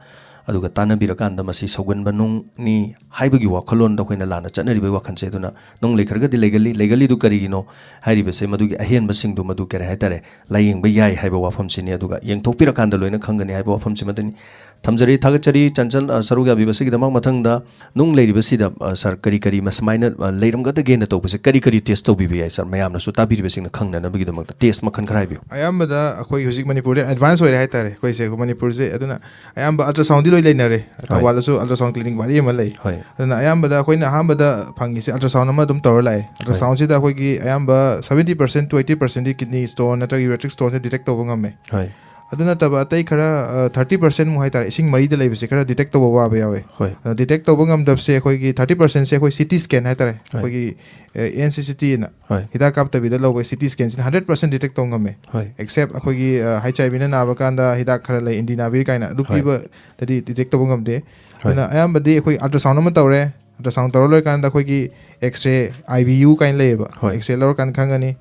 ꯑꯗꯨꯒ ꯇꯥꯟꯅꯕꯤꯔꯀꯥꯟꯗ ꯃꯁꯤ ꯁꯧꯒꯟꯕ ꯅꯨꯡꯅꯤ ꯍꯥꯏꯕꯒꯤ ꯋꯥꯈꯜꯂꯣꯟꯗ ꯑꯩꯈꯣꯏꯅ ꯂꯥꯟꯅ ꯆꯠꯅꯔꯤꯕꯒꯤ ꯋꯥꯈꯜꯁꯦ꯫ ꯑꯗꯨꯅ ꯅꯨꯡ ꯂꯩꯈ꯭ꯔꯒꯗꯤ ꯂꯩꯒꯜꯂꯤ, ꯂꯩꯒꯜꯂꯤꯗꯨ ꯀꯔꯤꯒꯤꯅꯣ ꯍꯥꯏꯔꯤꯕꯁꯦ, ꯃꯗꯨꯒꯤ ꯑꯍꯦꯟꯕꯁꯤꯡꯗꯨ ꯃꯗꯨ ꯀꯔꯤ ꯍꯥꯏꯇꯥꯔꯦ, ꯂꯥꯏꯌꯦꯡꯕ ꯌꯥꯏ ꯍꯥꯏꯕ ꯋꯥꯐꯝꯁꯤꯅꯤ꯫ ꯑꯗꯨꯒ ꯌꯦꯡꯊꯣꯛꯄꯤꯔꯀꯥꯟꯗ ꯂꯣꯏꯅ ꯈꯪꯒꯅꯤ ꯍꯥꯏꯕ ꯋꯥꯐꯝꯁꯤꯃꯗꯅꯤ꯫ ꯊꯝꯖꯔꯤ, ꯊꯥꯒꯠꯆꯔꯤ ꯆꯟꯆꯜ, ꯑ, ꯁꯔꯨꯛ ꯌꯥꯕꯤꯕꯁꯤꯒꯤꯗꯃꯛ꯫ ꯃꯊꯪꯗ ꯅꯨꯡ ꯂꯩꯔꯤꯕꯁꯤꯗ, ꯑ, ꯁꯥꯔ, ꯀꯔꯤ ꯀꯔꯤ ꯃꯁꯨꯃꯥꯏꯅ, ꯑ, ꯂꯩꯔꯝꯒꯗꯒꯦꯅ ꯇꯧꯕꯁꯦ ꯀꯔꯤ ꯀꯔꯤ ꯇꯦꯁ ꯇꯧꯕꯤꯕ ꯌꯥꯏ, ꯁꯥꯔ? ꯃꯌꯥꯝꯅꯁꯨ ꯇꯥꯕꯤꯔꯤꯕꯁꯤꯡꯅ ꯈꯪꯅꯅꯕꯒꯤꯗꯃꯛꯇ ꯇꯦꯁ ꯃꯈꯜ ꯈꯔ ꯍꯥꯏꯕꯤꯌꯨ꯫ ꯑꯌꯥꯝꯕꯗ ꯑꯩꯈꯣꯏ ꯍꯧꯖꯤꯛ ꯃꯅꯤꯄꯨꯔꯗꯤ ꯑꯦꯗꯚꯥꯟꯁ ꯑꯣꯏꯔꯦ ꯍꯥꯏꯇꯥꯔꯦ, ꯑꯩꯈꯣꯏꯁꯦ ꯃꯅꯤꯄꯨꯔꯁꯦ꯫ ꯑꯗꯨꯅ ꯑꯌꯥꯝꯕ ꯑꯜꯇ꯭ꯔꯥꯁꯥꯎꯟꯗꯤ ꯂꯣꯏ ꯂꯩꯅꯔꯦ꯫ ꯍꯣꯏ꯫ ꯊꯧꯕꯥꯜꯗꯁꯨ ꯑꯜꯇ꯭ꯔꯥꯁꯥꯎꯟ ꯀ꯭ꯂꯤꯅꯤꯛ ꯃꯔꯤ ꯑꯃ ꯂꯩ꯫ ꯍꯣꯏ꯫ ꯑꯗꯨꯅ ꯑꯌꯥꯝꯕꯗ ꯑꯩꯈꯣꯏꯅ ꯑꯍꯥꯟꯕꯗ ꯐꯪꯉꯤꯁꯦ ꯑꯜꯇ꯭ꯔꯥꯁꯥꯎꯟ ꯑꯃ ꯑꯗꯨꯝ ꯇꯧꯔ ꯂꯥꯛꯑꯦ꯫ ꯍꯣꯏ꯫ ꯑꯜꯇ꯭ꯔꯥꯁꯥꯎꯟꯁꯤꯗ ꯑꯩꯈꯣꯏꯒꯤ ꯑꯌꯥꯝꯕ seventy percent to eighty percent D kidney stone ꯅꯠꯇ꯭ꯔꯒ ꯌꯨꯔꯦꯇ꯭ꯔꯤꯛ ꯁ꯭ꯇꯣꯟꯁꯦ ꯗꯤꯇꯦꯛ ꯇꯧꯕ ꯉꯝꯃꯦ꯫ ꯍꯣꯏ꯫ ꯑꯗꯨ ꯅꯠꯇꯕ ꯑꯇꯩ ꯈꯔ, ꯑ, thirty percent ꯃꯨꯛ ꯍꯥꯏꯇꯥꯔꯦ, ꯏꯁꯤꯡ ꯃꯔꯤꯗ ꯂꯩꯕꯁꯦ ꯈꯔ ꯗꯤꯇꯦꯛ ꯇꯧꯕ ꯋꯥꯕ ꯌꯥꯎꯋꯦ꯫ ꯍꯣꯏ꯫ ꯑꯗꯣ ꯗꯤꯇꯦꯛ ꯇꯧꯕ ꯉꯝꯗꯕꯁꯦ ꯑꯩꯈꯣꯏꯒꯤ thirty percent ꯁꯦ ꯑꯩꯈꯣꯏ ꯁꯤ ꯇꯤ ꯁ꯭ꯀꯦꯟ ꯍꯥꯏꯇꯥꯔꯦ, ꯍꯣꯏ꯫ ꯑꯩꯈꯣꯏꯒꯤ, ꯑ, ꯑꯦꯟ ꯁꯤ ꯁꯤ ꯇꯤ ꯑꯅ ꯍꯣꯏ꯫ ꯍꯤꯗꯥꯛ ꯀꯥꯞꯇꯕꯤꯗ ꯂꯧꯕ ꯁꯤ ꯇꯤ ꯁ꯭ꯀꯦꯟꯁꯤꯅ hundred percent ꯗꯤꯇꯦꯛ ꯇꯧꯕ ꯉꯝꯃꯦ꯫ ꯍꯣꯏ꯫ ꯑꯦꯛꯁꯦꯞ ꯑꯩꯈꯣꯏꯒꯤ, ꯑ, ꯍꯩꯆ ꯑꯥꯏ ꯚꯤꯅ ꯅꯥꯕ ꯀꯥꯟꯗ ꯍꯤꯗꯥꯛ ꯈꯔ ꯂꯩ, ꯏꯟꯗꯤꯅꯥꯚꯤꯔ ꯀꯥꯏꯅ, ꯑꯗꯨ ꯍꯣꯏ꯫ ꯄꯤꯕꯗꯗꯤ ꯗꯤꯇꯦꯛ ꯇꯧꯕ ꯉꯝꯗꯦ꯫ ꯍꯣꯏ꯫ ꯑꯗꯨꯅ ꯑꯌꯥꯝꯕꯗꯤ ꯑꯩꯈꯣꯏ ꯑꯜꯇ꯭ꯔꯥꯁꯥꯎꯟ ꯑꯃ ꯇꯧꯔꯦ, ꯑꯜꯇ꯭ꯔꯥꯁꯥꯎꯟ ꯇꯧꯔ ꯂꯣꯏꯔꯀꯥꯟꯗ ꯑꯩꯈꯣꯏꯒꯤ ꯑꯦꯛꯁꯔꯦ, ꯑꯥꯏ ꯚꯤ ꯌꯨ ꯀꯥꯏꯅ ꯂꯩꯌꯦꯕ, ꯍꯣꯏ꯫ ꯑꯦꯛꯁꯔꯦ ꯂꯧꯔꯀꯥꯟꯗ ꯈꯪꯒꯅꯤ꯫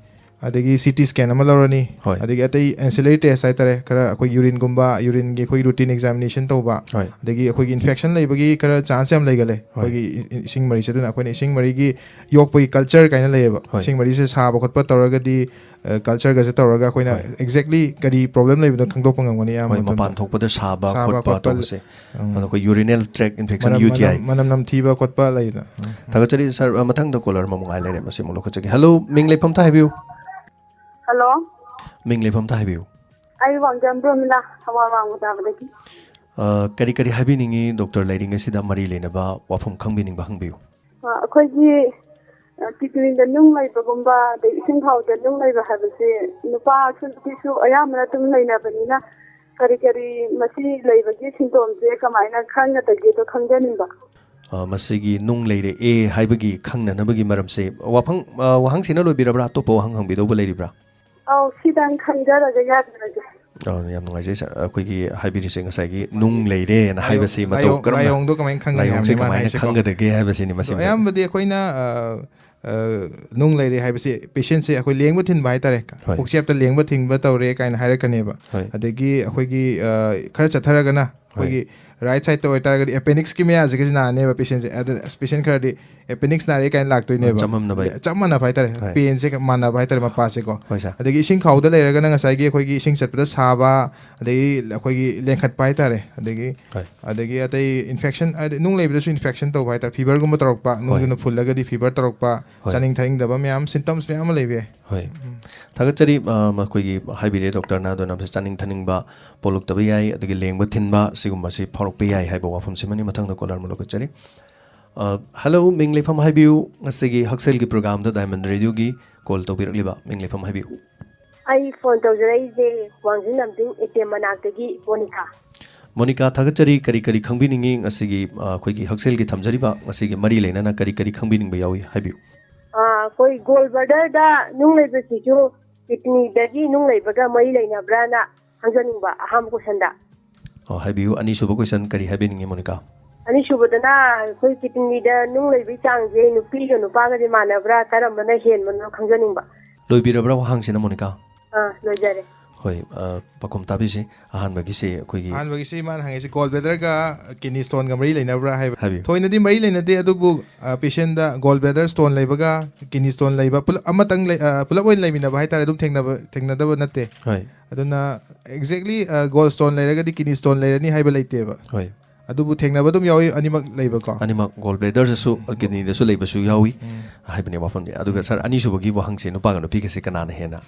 ꯑꯗꯒꯤ ꯁꯤ ꯇꯤ ꯁ꯭ꯀꯦꯟ ꯑꯃ ꯂꯧꯔꯅꯤ꯫ ꯍꯣꯏ꯫ ꯑꯗꯒꯤ ꯑꯇꯩ ꯑꯦꯟꯁꯤꯂꯔꯤ ꯇꯦꯁ ꯍꯥꯏꯇꯥꯔꯦ, ꯈꯔ ꯑꯩꯈꯣꯏ ꯌꯨꯔꯤꯟꯒꯨꯝꯕ, ꯌꯨꯔꯤꯟꯒꯤ ꯑꯩꯈꯣꯏ ꯔꯨꯇꯤꯟ ꯑꯦꯛꯖꯥꯃꯤꯅꯦꯁꯟ ꯇꯧꯕ, ꯍꯣꯏ꯫ ꯑꯗꯒꯤ ꯑꯩꯈꯣꯏꯒꯤ ꯏꯟꯐꯦꯛꯁꯟ ꯂꯩꯕꯒꯤ ꯈꯔ ꯆꯥꯟꯁ ꯌꯥꯝ ꯂꯩꯒꯜꯂꯦ ꯍꯣꯏ꯫ ꯑꯩꯈꯣꯏꯒꯤ ꯏ-, ꯏ-, ꯏꯁꯤꯡ ꯃꯔꯤꯁꯦ꯫ ꯑꯗꯨꯅ ꯑꯩꯈꯣꯏꯅ ꯏꯁꯤꯡ ꯃꯔꯤꯒꯤ ꯌꯣꯛꯄꯒꯤ ꯀꯜꯆꯔ ꯀꯥꯏꯅ ꯂꯩꯌꯦꯕ꯫ ꯍꯣꯏ꯫ ꯏꯁꯤꯡ ꯃꯔꯤꯁꯦ ꯁꯥꯕ ꯈꯣꯠꯄ ꯇꯧꯔꯒꯗꯤ, ꯑ, ꯀꯜꯆꯔꯒꯁꯦ ꯇꯧꯔꯒ ꯑꯩꯈꯣꯏꯅ ꯍꯣꯏ꯫ ꯑꯦꯛꯖꯦꯛꯂꯤ ꯀꯔꯤ ꯄ꯭ꯔꯣꯕ꯭ꯂꯦꯝ ꯂꯩꯕꯅꯣ ꯈꯪꯗꯣꯛꯄ ꯉꯝꯒꯅꯤ ꯑꯌꯥꯝꯕ ꯍꯣꯏ, ꯃꯇꯝꯗ꯫ ꯃꯄꯥꯟ ꯊꯣꯛꯄꯗ ꯁꯥꯕ ꯁꯥꯕ ꯈꯣꯠꯄ ꯈꯣꯠꯄ ꯇꯧꯕꯁꯦ꯫ ꯎꯝ꯫ ꯑꯗꯣ ꯑꯩꯈꯣꯏ ꯌꯨꯔꯤꯅꯦꯜ ꯇ꯭ꯔꯦꯛ ꯏꯟꯐꯦꯛꯁꯟ, ꯃꯅꯝ, ꯌꯨ ꯇꯤ ꯑꯥꯏ꯫ ꯃꯅꯝ, ꯃꯅꯝ ꯅꯝꯊꯤꯕ ꯈꯣꯠꯄ ꯂꯩꯗꯅ꯫ ꯎꯝ꯫ ꯊꯥꯒꯠꯆꯔꯤ ꯁꯥꯔ꯫ ꯑ, ꯃꯊꯪꯗ ꯀꯣꯂꯔ ꯑꯃꯃꯨꯛ ꯉꯥꯏ ꯂꯩꯔꯦ, ꯃꯁꯤ ꯑꯃꯨꯛ ꯂꯧꯈꯠꯆꯒꯦ꯫ ꯍꯜꯂꯣ, ꯃꯤꯡ ꯂꯩꯐꯝ ꯑꯝꯇ ꯍꯥꯏꯕꯤꯌꯨ꯫ ꯍꯜꯂꯣ꯫ ꯃꯤꯡ ꯂꯩꯐꯝ ꯑꯝꯇ ꯍꯥꯏꯕꯤꯌꯨ꯫ ꯑꯩ ꯋꯥꯡꯖꯝ ꯄ꯭ꯔꯃꯤꯂꯥ, ꯊꯧꯕꯥꯜ ꯋꯥꯡꯃ ꯇꯥꯕꯗꯒꯤ꯫ ꯑ, ꯀꯔꯤ ꯀꯔꯤ ꯍꯥꯏꯕꯤꯅꯤꯡꯉꯤ ꯗꯣꯛꯇꯔ ꯂꯩꯔꯤꯉꯩꯁꯤꯗ ꯃꯔꯤ ꯂꯩꯅꯕ ꯋꯥꯐꯝ ꯈꯪꯕꯤꯅꯤꯡꯕ ꯍꯪꯕꯤꯌꯨ꯫ ꯑ, ꯑꯩꯈꯣꯏꯒꯤ, ꯑ, ꯀꯤꯗꯅꯤꯗ ꯅꯨꯡ ꯂꯩꯕꯒꯨꯝꯕ, ꯑꯗꯩ ꯏꯁꯤꯡ ꯈꯥꯎꯗ ꯅꯨꯡ ꯂꯩꯕ ꯍꯥꯏꯕꯁꯤ ꯅꯨꯄꯥꯁꯨ ꯅꯨꯄꯤꯁꯨ ꯑꯌꯥꯝꯕꯅ ꯑꯗꯨꯝ ꯂꯩꯅꯕꯅꯤꯅ, ꯀꯔꯤ ꯀꯔꯤ ꯃꯁꯤ ꯂꯩꯕꯒꯤ ꯁꯤꯝꯇꯣꯝꯁꯦ ꯀꯃꯥꯏꯅ ꯈꯪꯒꯗꯒꯦꯗꯣ ꯈꯪꯖꯅꯤꯡꯕ꯫ ꯑ, ꯃꯁꯤꯒꯤ ꯅꯨꯡ ꯂꯩꯔꯛꯑꯦ ꯍꯥꯏꯕꯒꯤ ꯈꯪꯅꯅꯕꯒꯤ ꯃꯔꯝꯁꯦ, ꯋꯥꯐꯝ, ꯑ, ꯋꯥꯍꯪꯁꯤꯅ ꯂꯣꯏꯕꯤꯔꯕ꯭ꯔꯥ? ꯑꯇꯣꯞꯄ ꯋꯥꯍꯪ ꯍꯪꯕꯤꯗꯧꯕ ꯂꯩꯔꯤꯕ꯭ꯔꯥ? ꯑꯧ, ꯁꯤꯗꯪ ꯈꯪꯖꯔꯒ ꯌꯥꯖꯔꯒꯦ꯫ ꯑ, ꯌꯥꯝ ꯅꯨꯡꯉꯥꯏꯖꯩ ꯁꯥꯔ꯫ ꯑꯩꯈꯣꯏꯒꯤ ꯍꯥꯏꯕꯤꯔꯤꯁꯦ ꯉꯁꯥꯏꯒꯤ ꯅꯨꯡ ꯂꯩꯔꯦꯅ ꯍꯥꯏꯕꯁꯤ ꯃꯇꯧ ꯂꯥꯏꯑꯣꯡ-, ꯀꯔꯝꯅ, ꯂꯥꯏꯑꯣꯡꯗꯣ ꯀꯃꯥꯏꯅ ꯈꯪꯒꯅꯤ ꯂꯥꯏꯑꯣꯡꯁꯦ ꯍꯥꯏꯕꯅꯤ ꯃꯥꯅ ꯀꯃꯥꯏꯅ ꯍꯥꯏꯁꯦꯀꯣ꯫ ꯈꯪꯒꯗꯒꯦ ꯍꯥꯏꯕꯁꯤꯅꯤ ꯑꯗꯣ ꯃꯁꯤꯃꯗꯤ꯫ ꯑꯌꯥꯝꯕꯗꯤ ꯑꯩꯈꯣꯏꯅ, ꯑ, ꯑ, ꯅꯨꯡ ꯂꯩꯔꯦ ꯍꯥꯏꯕꯁꯤ ꯄꯦꯁꯦꯟꯁꯦ ꯑꯩꯈꯣꯏ ꯂꯦꯡꯕ ꯊꯤꯟꯕ ꯍꯥꯏꯇꯥꯔꯦ, ꯍꯣꯏ꯫ ꯄꯨꯛꯆꯦꯞꯇ ꯂꯦꯡꯕ ꯊꯤꯟꯕ ꯇꯧꯔꯦ ꯀꯥꯏꯅ ꯍꯥꯏꯔꯛꯀꯅꯦꯕ꯫ ꯍꯣꯏ꯫ ꯑꯗꯒꯤ ꯑꯩꯈꯣꯏꯒꯤ, ꯑ, ꯈꯔ ꯆꯠꯊꯔꯒꯅ ꯍꯣꯏ꯫ ꯑꯩꯈꯣꯏꯒꯤ, ꯔꯥꯏꯠ ꯁꯥꯏꯠꯇ ꯑꯣꯏꯇꯥꯔꯒꯗꯤ ꯑꯦꯄꯦꯟꯗꯤꯛꯁꯀꯤ ꯃꯌꯥꯁꯤꯒꯁꯤ ꯅꯥꯅꯦꯕ ꯄꯦꯁꯦꯟꯁꯦ꯫ ꯑꯗ ꯄꯦꯁꯦꯟ ꯈꯔꯗꯤ ꯑꯦꯄꯦꯟꯗꯤꯛꯁ ꯅꯥꯔꯦ ꯀꯥꯏꯅ ꯂꯥꯛꯇꯣꯏꯅꯦꯕ꯫ ꯆꯃꯝꯅꯕ꯫ ꯆꯞ ꯃꯥꯟꯅꯕ ꯍꯥꯏꯇꯥꯔꯦ꯫ ꯍꯣꯏ꯫ ꯄꯦꯟꯁꯦ ꯃꯥꯟꯅꯕ ꯍꯥꯏꯇꯥꯔꯦ ꯃꯄꯥꯁꯦꯀꯣ꯫ ꯍꯣꯏ, ꯁꯥꯔ꯫ ꯑꯗꯒꯤ ꯏꯁꯤꯡ ꯈꯥꯎꯗ ꯂꯩꯔꯒꯅ ꯉꯁꯥꯏꯒꯤ ꯑꯩꯈꯣꯏꯒꯤ ꯏꯁꯤꯡ ꯆꯠꯄꯗ ꯁꯥꯕ, ꯑꯗꯒꯤ ꯑꯩꯈꯣꯏꯒꯤ ꯂꯦꯡꯈꯠꯄ ꯍꯥꯏꯇꯥꯔꯦ, ꯑꯗꯒꯤ ꯍꯣꯏ꯫ ꯑꯗꯒꯤ ꯑꯇꯩ ꯏꯟꯐꯦꯛꯁꯟ, ꯍꯥꯏꯗꯤ ꯅꯨꯡ ꯂꯩꯕꯗꯁꯨ ꯏꯟꯐꯦꯛꯁꯟ ꯇꯧꯕ ꯍꯥꯏꯇꯥꯔꯦ, ꯐꯤꯕꯔꯒꯨꯝꯕ ꯇꯧꯔꯛꯄ, ꯅꯨꯡꯗꯨꯅ ꯐꯨꯜꯂꯒꯗꯤ ꯐꯤꯕꯔ ꯇꯧꯔꯛꯄ, ꯍꯣꯏ꯫ ꯆꯥꯅꯤꯡ ꯊꯛꯅꯤꯡꯗꯕ ꯃꯌꯥꯝ, ꯁꯤꯝꯇꯝꯁ ꯃꯌꯥꯝ ꯑꯃ ꯂꯩꯕ ꯌꯥꯏ꯫ ꯍꯣꯏ꯫ ꯊꯥꯒꯠꯆꯔꯤ꯫ ꯑ, ꯃꯈꯣꯏꯒꯤ ꯍꯥꯏꯕꯤꯔꯦ ꯗꯣꯛꯇꯔꯅ, ꯑꯗꯣ ꯅꯝꯁꯦ ꯆꯥꯅꯤꯡ ꯊꯛꯅꯤꯡꯕ ꯄꯣꯛꯂꯛꯇꯕ ꯌꯥꯏ, ꯑꯗꯒꯤ ꯂꯦꯡꯕ ꯊꯤꯟꯕ ꯁꯤꯒꯨꯝꯕꯁꯤ ꯐꯥꯎꯔꯛꯄ ꯌꯥꯏ ꯍꯥꯏꯕ ꯋꯥꯐꯝꯁꯤꯃꯅꯤ꯫ ꯃꯊꯪꯗ ꯀꯣꯂꯔ ꯑꯃ ꯂꯧꯈꯠꯆꯔꯤ꯫ ꯑ, ꯍꯜꯂꯣ, ꯃꯤꯡ ꯂꯩꯐꯝ ꯍꯥꯏꯕꯤꯌꯨ꯫ ꯉꯁꯤꯒꯤ ꯍꯛꯁꯦꯜꯒꯤ ꯄ꯭ꯔꯣꯒ꯭ꯔꯥꯝꯗ ꯗꯥꯏꯃꯟ ꯔꯦꯗꯤꯑꯣꯒꯤ ꯀꯣꯜ ꯇꯧꯕꯤꯔꯛꯂꯤꯕ, ꯃꯤꯡ ꯂꯩꯐꯝ ꯍꯥꯏꯕꯤꯌꯨ꯫ ꯑꯩ ꯐꯣꯟ ꯇꯧꯖꯔꯛꯏꯁꯦ ꯋꯥꯡꯖꯤꯡ ꯂꯝꯖꯤꯡ ꯑꯦ ꯇꯤ ꯑꯦꯝ ꯃꯅꯥꯛꯇꯒꯤ ꯃꯣꯅꯤꯀꯥ꯫ ꯃꯣꯅꯤꯀꯥ, ꯊꯥꯒꯠꯆꯔꯤ꯫ ꯀꯔꯤ ꯀꯔꯤ ꯈꯪꯕꯤꯅꯤꯡꯉꯤ? ꯉꯁꯤꯒꯤ, ꯑ, ꯑꯩꯈꯣꯏꯒꯤ ꯍꯛꯁꯦꯜꯒꯤ ꯊꯝꯖꯔꯤꯕ ꯉꯁꯤꯒꯤ ꯃꯔꯤ ꯂꯩꯅꯅ ꯀꯔꯤ ꯀꯔꯤ ꯈꯪꯕꯤꯅꯤꯡꯕ ꯌꯥꯎꯏ? ꯍꯥꯏꯕꯤꯌꯨ꯫ ꯑꯥ, ꯑꯩꯈꯣꯏ ꯒꯣꯜ ꯕ꯭ꯂꯦꯗꯔꯗ ꯅꯨꯡ ꯂꯩꯕꯁꯤꯁꯨ ꯀꯤꯗꯅꯤꯗꯒꯤ ꯅꯨꯡ ꯂꯩꯕꯒ ꯃꯔꯤ ꯂꯩꯅꯕ꯭ꯔꯥꯅ ꯈꯪꯖꯅꯤꯡꯕ ꯑꯍꯥꯟꯕ ꯀꯣꯏꯁꯟꯗ꯫ ꯑꯣ, ꯍꯥꯏꯕꯤꯌꯨ꯫ ꯑꯅꯤꯁꯨꯕ ꯀꯣꯏꯁꯟ ꯀꯔꯤ ꯍꯥꯏꯕꯤꯅꯤꯡꯉꯤ, ꯃꯣꯅꯤꯀꯥ? ꯑꯅꯤꯁꯨꯕꯗꯅ ꯑꯩꯈꯣꯏ ꯀꯤꯗꯅꯤꯗ ꯅꯨꯡ ꯂꯩꯕꯒꯤ ꯆꯥꯡꯁꯦ ꯅꯨꯄꯤꯒ ꯅꯨꯄꯥꯒꯗꯤ ꯃꯥꯟꯅꯕ꯭ꯔꯥ, ꯀꯔꯝꯕꯅ ꯍꯦꯟꯕꯅꯣ ꯈꯪꯖꯅꯤꯡꯕ꯫ ꯂꯣꯏꯕꯤꯔꯕ꯭ꯔꯥ ꯋꯥꯍꯪꯁꯤꯅ, ꯃꯣꯅꯤꯀꯥ? ꯑꯥ, ꯂꯣꯏꯖꯔꯦ꯫ ꯍꯣꯏ, ꯑ, ꯄꯥꯎꯈꯨꯝ ꯇꯥꯕꯤꯁꯤ꯫ ꯑꯍꯥꯟꯕꯒꯤꯁꯤ ꯑꯩꯈꯣꯏꯒꯤ ꯑꯍꯥꯟꯕꯒꯤꯁꯤ ꯃꯥꯅ ꯍꯪꯉꯤꯁꯤ ꯒꯣꯜ ꯕ꯭ꯂꯦꯗꯔꯒ ꯀꯤꯗꯅꯤ ꯁ꯭ꯇꯣꯟꯒ ꯃꯔꯤ ꯂꯩꯅꯕ꯭ꯔꯥ ꯍꯥꯏꯕ꯫ ꯍꯥꯏꯕꯤꯌꯨ꯫ ꯊꯣꯏꯅꯗꯤ ꯃꯔꯤ ꯂꯩꯅꯗꯦ, ꯑꯗꯨꯕꯨ, ꯑ, ꯄꯦꯁꯦꯟꯗ ꯒꯣꯜ ꯕ꯭ꯂꯦꯗꯔ ꯁ꯭ꯇꯣꯟ ꯂꯩꯕꯒ ꯀꯤꯗꯅꯤ ꯁ꯭ꯇꯣꯟ ꯂꯩꯕ ꯄꯨꯂꯞ ꯑꯃꯇꯪ ꯂꯩ-, ꯑ, ꯄꯨꯂꯞ ꯑꯣꯏꯅ ꯂꯩꯃꯤꯟꯅꯕ ꯍꯥꯏꯇꯥꯔꯦ, ꯑꯗꯨꯝ ꯊꯦꯡꯅꯕ, ꯊꯦꯡꯅꯗꯕ ꯅꯠꯇꯦ꯫ ꯍꯣꯏ꯫ ꯑꯗꯨꯅ ꯑꯦꯛꯖꯦꯛꯂꯤ, ꯑ, ꯒꯣꯜ ꯁ꯭ꯇꯣꯟ ꯂꯩꯔꯒꯗꯤ ꯀꯤꯗꯅꯤ ꯁ꯭ꯇꯣꯟ ꯂꯩꯔꯅꯤ ꯍꯥꯏꯕ ꯂꯩꯇꯦꯕ꯫ ꯍꯣꯏ꯫ ꯑꯗꯨꯕꯨ ꯊꯦꯡꯅꯕ ꯑꯗꯨꯝ ꯌꯥꯎꯏ ꯑꯅꯤꯃꯛ ꯂꯩꯕꯀꯣ꯫ ꯑꯅꯤꯃꯛ ꯒꯣꯜ ꯕ꯭ꯂꯦꯗꯔꯗꯁꯨ ꯀꯤꯗꯅꯤꯗꯁꯨ ꯂꯩꯕꯁꯨ ꯌꯥꯎꯏ ꯍꯥꯏꯕꯅꯤ ꯋꯥꯐꯝꯁꯦ꯫ ꯑꯗꯨꯒ ꯁꯥꯔ, ꯑꯅꯤꯁꯨꯕꯒꯤ ꯋꯥꯍꯪꯁꯦ ꯅꯨꯄꯥꯒ ꯅꯨꯄꯤꯒꯁꯦ ꯀꯅꯥꯅ ꯍꯦꯟꯅ?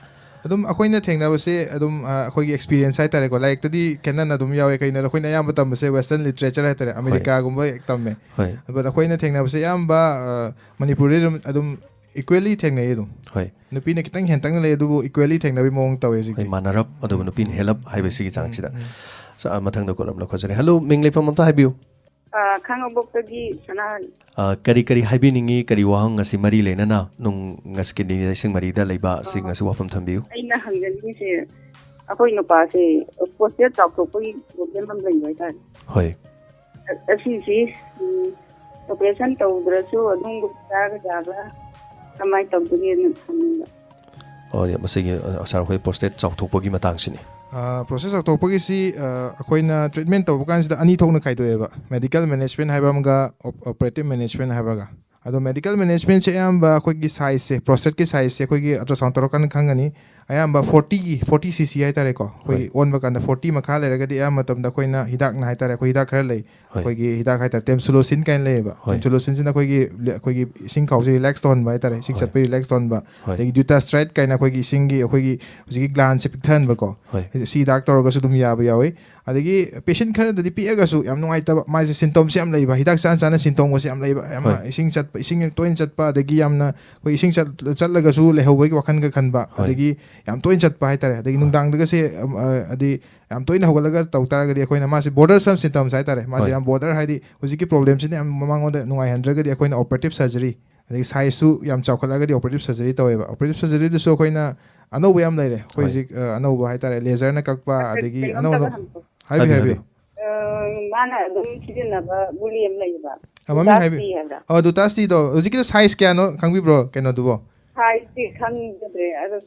ꯑꯗꯨꯝ ꯑꯩꯈꯣꯏꯅ ꯊꯦꯡꯅꯕꯁꯦ ꯑꯗꯨꯝ, ꯑ, ꯑꯩꯈꯣꯏꯒꯤ ꯑꯦꯛꯁꯄꯤꯔꯤꯌꯦꯟꯁ ꯍꯥꯏꯇꯥꯔꯦꯀꯣ, ꯂꯥꯏꯔꯤꯛꯇꯗꯤ ꯈꯦꯠꯅꯅ ꯑꯗꯨꯝ ꯌꯥꯎꯋꯦ꯫ ꯀꯩꯅꯣꯗ ꯑꯩꯈꯣꯏꯅ ꯑꯌꯥꯝꯕ ꯇꯝꯕꯁꯦ ꯋꯦꯁꯇꯔꯟ ꯂꯤꯇꯔꯦꯆꯔ ꯍꯥꯏꯇꯥꯔꯦ, ꯑꯃꯦꯔꯤꯀꯥꯒꯨꯝꯕ ꯇꯝꯃꯦ꯫ ꯍꯣꯏ꯫ ꯑꯗꯨꯒ ꯑꯩꯈꯣꯏꯅ ꯊꯦꯡꯅꯕꯁꯦ ꯑꯌꯥꯝꯕ, ꯑ, ꯃꯅꯤꯄꯨꯔꯗꯤ ꯑꯗꯨꯝ, ꯑꯗꯨꯝ ꯏꯀ꯭ꯋꯦꯂꯤ ꯊꯦꯡꯅꯩ ꯑꯗꯨꯝ꯫ ꯍꯣꯏ꯫ ꯅꯨꯄꯤꯅ ꯈꯤꯇꯪ ꯍꯦꯟꯇꯛꯅ ꯂꯩ, ꯑꯗꯨꯕꯨ ꯏꯀ꯭ꯋꯦꯂꯤ ꯊꯦꯡꯅꯕꯒꯤ ꯃꯑꯣꯡ ꯇꯧꯋꯦ ꯍꯧꯖꯤꯛꯇꯤ꯫ ꯍꯣꯏ, ꯃꯥꯟꯅꯔꯞ ꯑꯗꯨꯒ ꯅꯨꯄꯤꯅ ꯍꯦꯜꯂꯞ ꯍꯥꯏꯕꯁꯤꯒꯤ ꯆꯥꯡꯁꯤꯗ꯫ ꯁꯥ-, ꯃꯊꯪꯗ ꯀꯣꯜ ꯑꯃ ꯂꯧꯈꯠꯆꯔꯤ꯫ ꯍꯜꯂꯣ, ꯃꯤꯡ ꯂꯩꯐꯝ ꯑꯝꯇ ꯍꯥꯏꯕꯤꯌꯨ꯫ ꯑ, ꯈꯥꯉꯕꯣꯛꯇꯒꯤ ꯁꯅꯥꯍꯜ꯫ ꯑ, ꯀꯔꯤ ꯀꯔꯤ ꯍꯥꯏꯕꯤꯅꯤꯡꯉꯤ? ꯀꯔꯤ ꯋꯥꯍꯪ ꯉꯁꯤ ꯃꯔꯤ ꯂꯩꯅꯅ ꯅꯨꯡ ꯉꯁꯤ ꯀꯤꯗꯅꯤ ꯂꯤꯁꯤꯡ ꯃꯔꯤꯗ ꯂꯩꯕ ꯑꯁꯤ ꯉꯁꯤ ꯋꯥꯐꯝ ꯊꯝꯕꯤꯌꯨ? ꯑꯩꯅ ꯍꯪꯖꯅꯤꯡꯉꯤꯁꯦ, ꯑꯩꯈꯣꯏ ꯅꯨꯄꯥꯁꯦ ꯄ꯭ꯔꯣꯁꯇꯦꯠ ꯆꯥꯎꯊꯣꯛꯄꯒꯤ ꯄ꯭ꯔꯣꯕ꯭ꯂꯦꯝ ꯑꯃ ꯂꯩꯕ ꯍꯥꯏꯇꯥꯔꯦ꯫ ꯍꯣꯏ꯫ ꯑ-, ꯑꯁꯤꯁꯤ, ꯎꯝ, ꯑꯣꯄꯔꯦꯁꯟ ꯇꯧꯗ꯭ꯔꯁꯨ ꯑꯗꯨꯝ ꯆꯥꯕ ꯌꯥꯕ꯭ꯔꯥ, ꯀꯃꯥꯏꯅ ꯇꯧꯗꯒꯦꯅ ꯈꯪꯅꯤꯡꯕ꯫ ꯑꯣ, ꯃꯁꯤꯒꯤ, ꯑ, ꯁꯥꯔ, ꯑꯩꯈꯣꯏ ꯄ꯭ꯔꯣꯁꯇꯦꯠ ꯆꯥꯎꯊꯣꯛꯄꯒꯤ ꯃꯇꯥꯡꯁꯤꯅꯤ꯫ ꯄ꯭ꯔꯣꯁꯦꯁ ꯇꯧꯊꯣꯛꯄꯒꯤꯁꯤ ꯑꯩꯈꯣꯏꯅ ꯇ꯭ꯔꯤꯠꯃꯦꯟ ꯇꯧꯕ ꯀꯥꯟꯁꯤꯗ ꯑꯅꯤ ꯊꯣꯛꯅ ꯈꯥꯏꯗꯣꯛꯑꯦꯕ, ꯃꯦꯗꯤꯀꯦꯜ ꯃꯦꯅꯦꯖꯃꯦꯟ ꯍꯥꯏꯕ ꯑꯃꯒ ꯑꯣꯄꯔꯦꯇꯤꯞ ꯃꯦꯅꯦꯖꯃꯦꯟ ꯍꯥꯏꯕꯒ꯫ ꯑꯗꯣ ꯃꯦꯗꯤꯀꯦꯜ ꯃꯦꯅꯦꯖꯃꯦꯟꯁꯦ ꯑꯌꯥꯝꯕ ꯑꯩꯈꯣꯏꯒꯤ ꯁꯥꯏꯖꯁꯦ, ꯄ꯭ꯔꯣꯁꯇꯦꯠꯀꯤ ꯁꯥꯏꯖꯁꯦ ꯑꯩꯈꯣꯏꯒꯤ ꯑꯜꯇ꯭ꯔꯥꯁꯥꯎꯟ ꯇꯧꯔꯀꯥꯟꯗ ꯈꯪꯒꯅꯤ꯫ ꯑꯌꯥꯝꯕ ꯐꯣꯔꯇꯤꯒꯤ, ꯐꯣꯔꯇꯤ ꯁꯤ ꯁꯤ ꯍꯥꯏꯇꯥꯔꯦꯀꯣ, ꯑꯩꯈꯣꯏꯒꯤ ꯑꯣꯟꯕ ꯀꯥꯟꯗ ꯐꯣꯔꯇꯤ ꯃꯈꯥ ꯂꯩꯔꯒꯗꯤ ꯑꯌꯥꯝꯕ ꯃꯇꯝꯗ ꯑꯩꯈꯣꯏꯅ ꯍꯤꯗꯥꯛꯅ ꯍꯥꯏꯇꯥꯔꯦ, ꯑꯩꯈꯣꯏ ꯍꯤꯗꯥꯛ ꯈꯔ ꯂꯩ꯫ ꯑꯩꯈꯣꯏꯒꯤ ꯍꯤꯗꯥꯛ ꯍꯥꯏꯇꯥꯔꯦ, ꯇꯦꯝꯁꯨꯂꯣꯁꯤꯟ ꯀꯥꯏꯅ ꯂꯩꯌꯦꯕ꯫ ꯍꯣꯏ꯫ ꯇꯦꯝꯁꯨꯂꯣꯁꯤꯟꯁꯤꯅ ꯑꯩꯈꯣꯏꯒꯤ ꯑꯩꯈꯣꯏꯒꯤ ꯏꯁꯤꯡ ꯈꯥꯎꯁꯦ ꯔꯤꯂꯦꯛꯁ ꯇꯧꯍꯟꯕ ꯍꯥꯏꯇꯥꯔꯦ, ꯏꯁꯤꯡ ꯆꯠꯄꯒꯤ ꯔꯤꯂꯦꯛꯁ ꯇꯧꯍꯟꯕ꯫ ꯍꯣꯏ꯫ ꯑꯗꯒꯤ ꯗ꯭ꯌꯨꯇꯥꯁꯇ꯭ꯔꯥꯏꯠ ꯀꯥꯏꯅ ꯑꯩꯈꯣꯏꯒꯤ ꯏꯁꯤꯡꯒꯤ ꯑꯩꯈꯣꯏꯒꯤ ꯍꯧꯖꯤꯛꯀꯤ ꯒ꯭ꯂꯥꯟꯁꯦ ꯄꯤꯛꯊꯍꯟꯕꯀꯣ꯫ ꯍꯣꯏ꯫ ꯁꯤ ꯍꯤꯗꯥꯛ ꯇꯧꯔꯒꯁꯨ ꯑꯗꯨꯝ ꯌꯥꯕ ꯌꯥꯎꯋꯤ꯫ ꯑꯗꯒꯤ ꯄꯦꯁꯦꯟ ꯈꯔꯗꯗꯤ ꯄꯤꯛꯑꯒꯁꯨ ꯌꯥꯝ ꯅꯨꯡꯉꯥꯏꯇꯕ, ꯃꯥꯁꯦ ꯁꯤꯟꯇꯣꯝꯁ ꯌꯥꯝ ꯂꯩꯕ, ꯍꯤꯗꯥꯛ ꯆꯥꯅ ꯆꯥꯅ ꯁꯤꯟꯇꯣꯝꯒꯁꯦ ꯌꯥꯝ ꯂꯩꯕ, ꯌꯥꯝ ꯍꯣꯏ꯫ ꯏꯁꯤꯡ ꯆꯠꯄ, ꯏꯁꯤꯡ ꯌꯥꯝ ꯇꯣꯏꯅ ꯆꯠꯄ, ꯑꯗꯒꯤ ꯌꯥꯝꯅ ꯑꯩꯈꯣꯏ ꯏꯁꯤꯡ ꯆꯠ-, ꯆꯠꯂꯒꯁꯨ ꯂꯩꯍꯧꯕꯒꯤ ꯋꯥꯈꯜꯒ ꯈꯟꯕ, ꯍꯣꯏ꯫ ꯑꯗꯒꯤ ꯌꯥꯝ ꯇꯣꯏꯅ ꯆꯠꯄ ꯍꯥꯏꯇꯥꯔꯦ, ꯑꯗꯒꯤ ꯍꯣꯏ꯫ ꯅꯨꯡꯗꯥꯡꯗꯒꯁꯦ, ꯑꯝ, ꯑ, ꯍꯥꯏꯗꯤ ꯌꯥꯝ ꯇꯣꯏꯅ ꯍꯧꯒꯠꯂꯒ ꯇꯧ ꯇꯥꯔꯒꯗꯤ ꯑꯩꯈꯣꯏꯅ ꯃꯥꯁꯦ ꯕꯣꯔꯗꯔꯁꯝ ꯁꯤꯟꯇꯝꯁ ꯍꯥꯏꯇꯥꯔꯦ, ꯃꯥꯁꯦ ꯍꯣꯏ꯫ ꯌꯥꯝ ꯕꯣꯔꯗꯔ ꯍꯥꯏꯗꯤ ꯍꯧꯖꯤꯛꯀꯤ ꯄ꯭ꯔꯣꯕ꯭ꯂꯦꯝꯁꯤꯅ ꯌꯥꯝ ꯃꯉꯣꯟꯗ ꯅꯨꯡꯉꯥꯏꯍꯟꯗ꯭ꯔꯒꯗꯤ ꯑꯩꯈꯣꯏꯅ ꯑꯣꯄꯔꯦꯇꯤꯞ ꯁꯔꯖꯔꯤ, ꯑꯗꯒꯤ ꯁꯥꯏꯖꯁꯨ ꯌꯥꯝ ꯆꯥꯎꯈꯠꯂꯛꯑꯒꯗꯤ ꯑꯣꯄꯔꯦꯇꯤꯞ ꯁꯔꯖꯔꯤ ꯇꯧꯋꯦꯕ꯫ ꯑꯣꯄꯔꯦꯇꯤꯞ ꯁꯔꯖꯔꯤꯗꯁꯨ ꯑꯩꯈꯣꯏꯅ ꯑꯅꯧꯕ ꯌꯥꯝ ꯂꯩꯔꯦ꯫ ꯑꯩꯈꯣꯏ ꯍꯣꯏ꯫ ꯍꯧꯖꯤꯛ, ꯑ, ꯑꯅꯧꯕ ꯍꯥꯏꯇꯥꯔꯦ, ꯂꯦꯖꯔꯅ ꯀꯛꯄ, ꯑꯗꯒꯤ ꯀꯩꯅꯣꯝꯇꯒ ꯑꯅꯧꯕ ꯍꯪꯒꯦ꯫ ꯍꯥꯏꯕꯤꯌꯨ, ꯍꯥꯏꯕꯤꯌꯨ, ꯍꯥꯏꯕꯤꯌꯨ꯫ ꯍꯥꯏꯕꯤꯌꯨ꯫ ꯑ, ꯃꯥꯅ ꯑꯗꯨꯝ ꯁꯤꯖꯤꯟꯅꯕ ꯒꯨꯂꯤ ꯑꯃ ꯂꯩꯌꯦꯕ꯫ ꯑ, ꯃꯃꯤꯡ ꯍꯥꯏꯕꯤ-, ꯗꯨꯇꯥꯁꯇꯤ ꯍꯥꯏꯕ꯭ꯔꯥ? ꯑ, ꯗꯨꯇꯥꯁꯇꯤꯗꯣ ꯍꯧꯖꯤꯛꯀꯤꯗꯣ ꯁꯥꯏꯖ ꯀꯌꯥꯅꯣ ꯈꯪꯕꯤꯕ꯭ꯔꯣ, ꯀꯩꯅꯣꯗꯨꯕꯣ? ꯁꯥꯏꯖꯇꯤ ꯈꯪꯖꯗ꯭ꯔꯦ꯫ ꯑꯗꯣ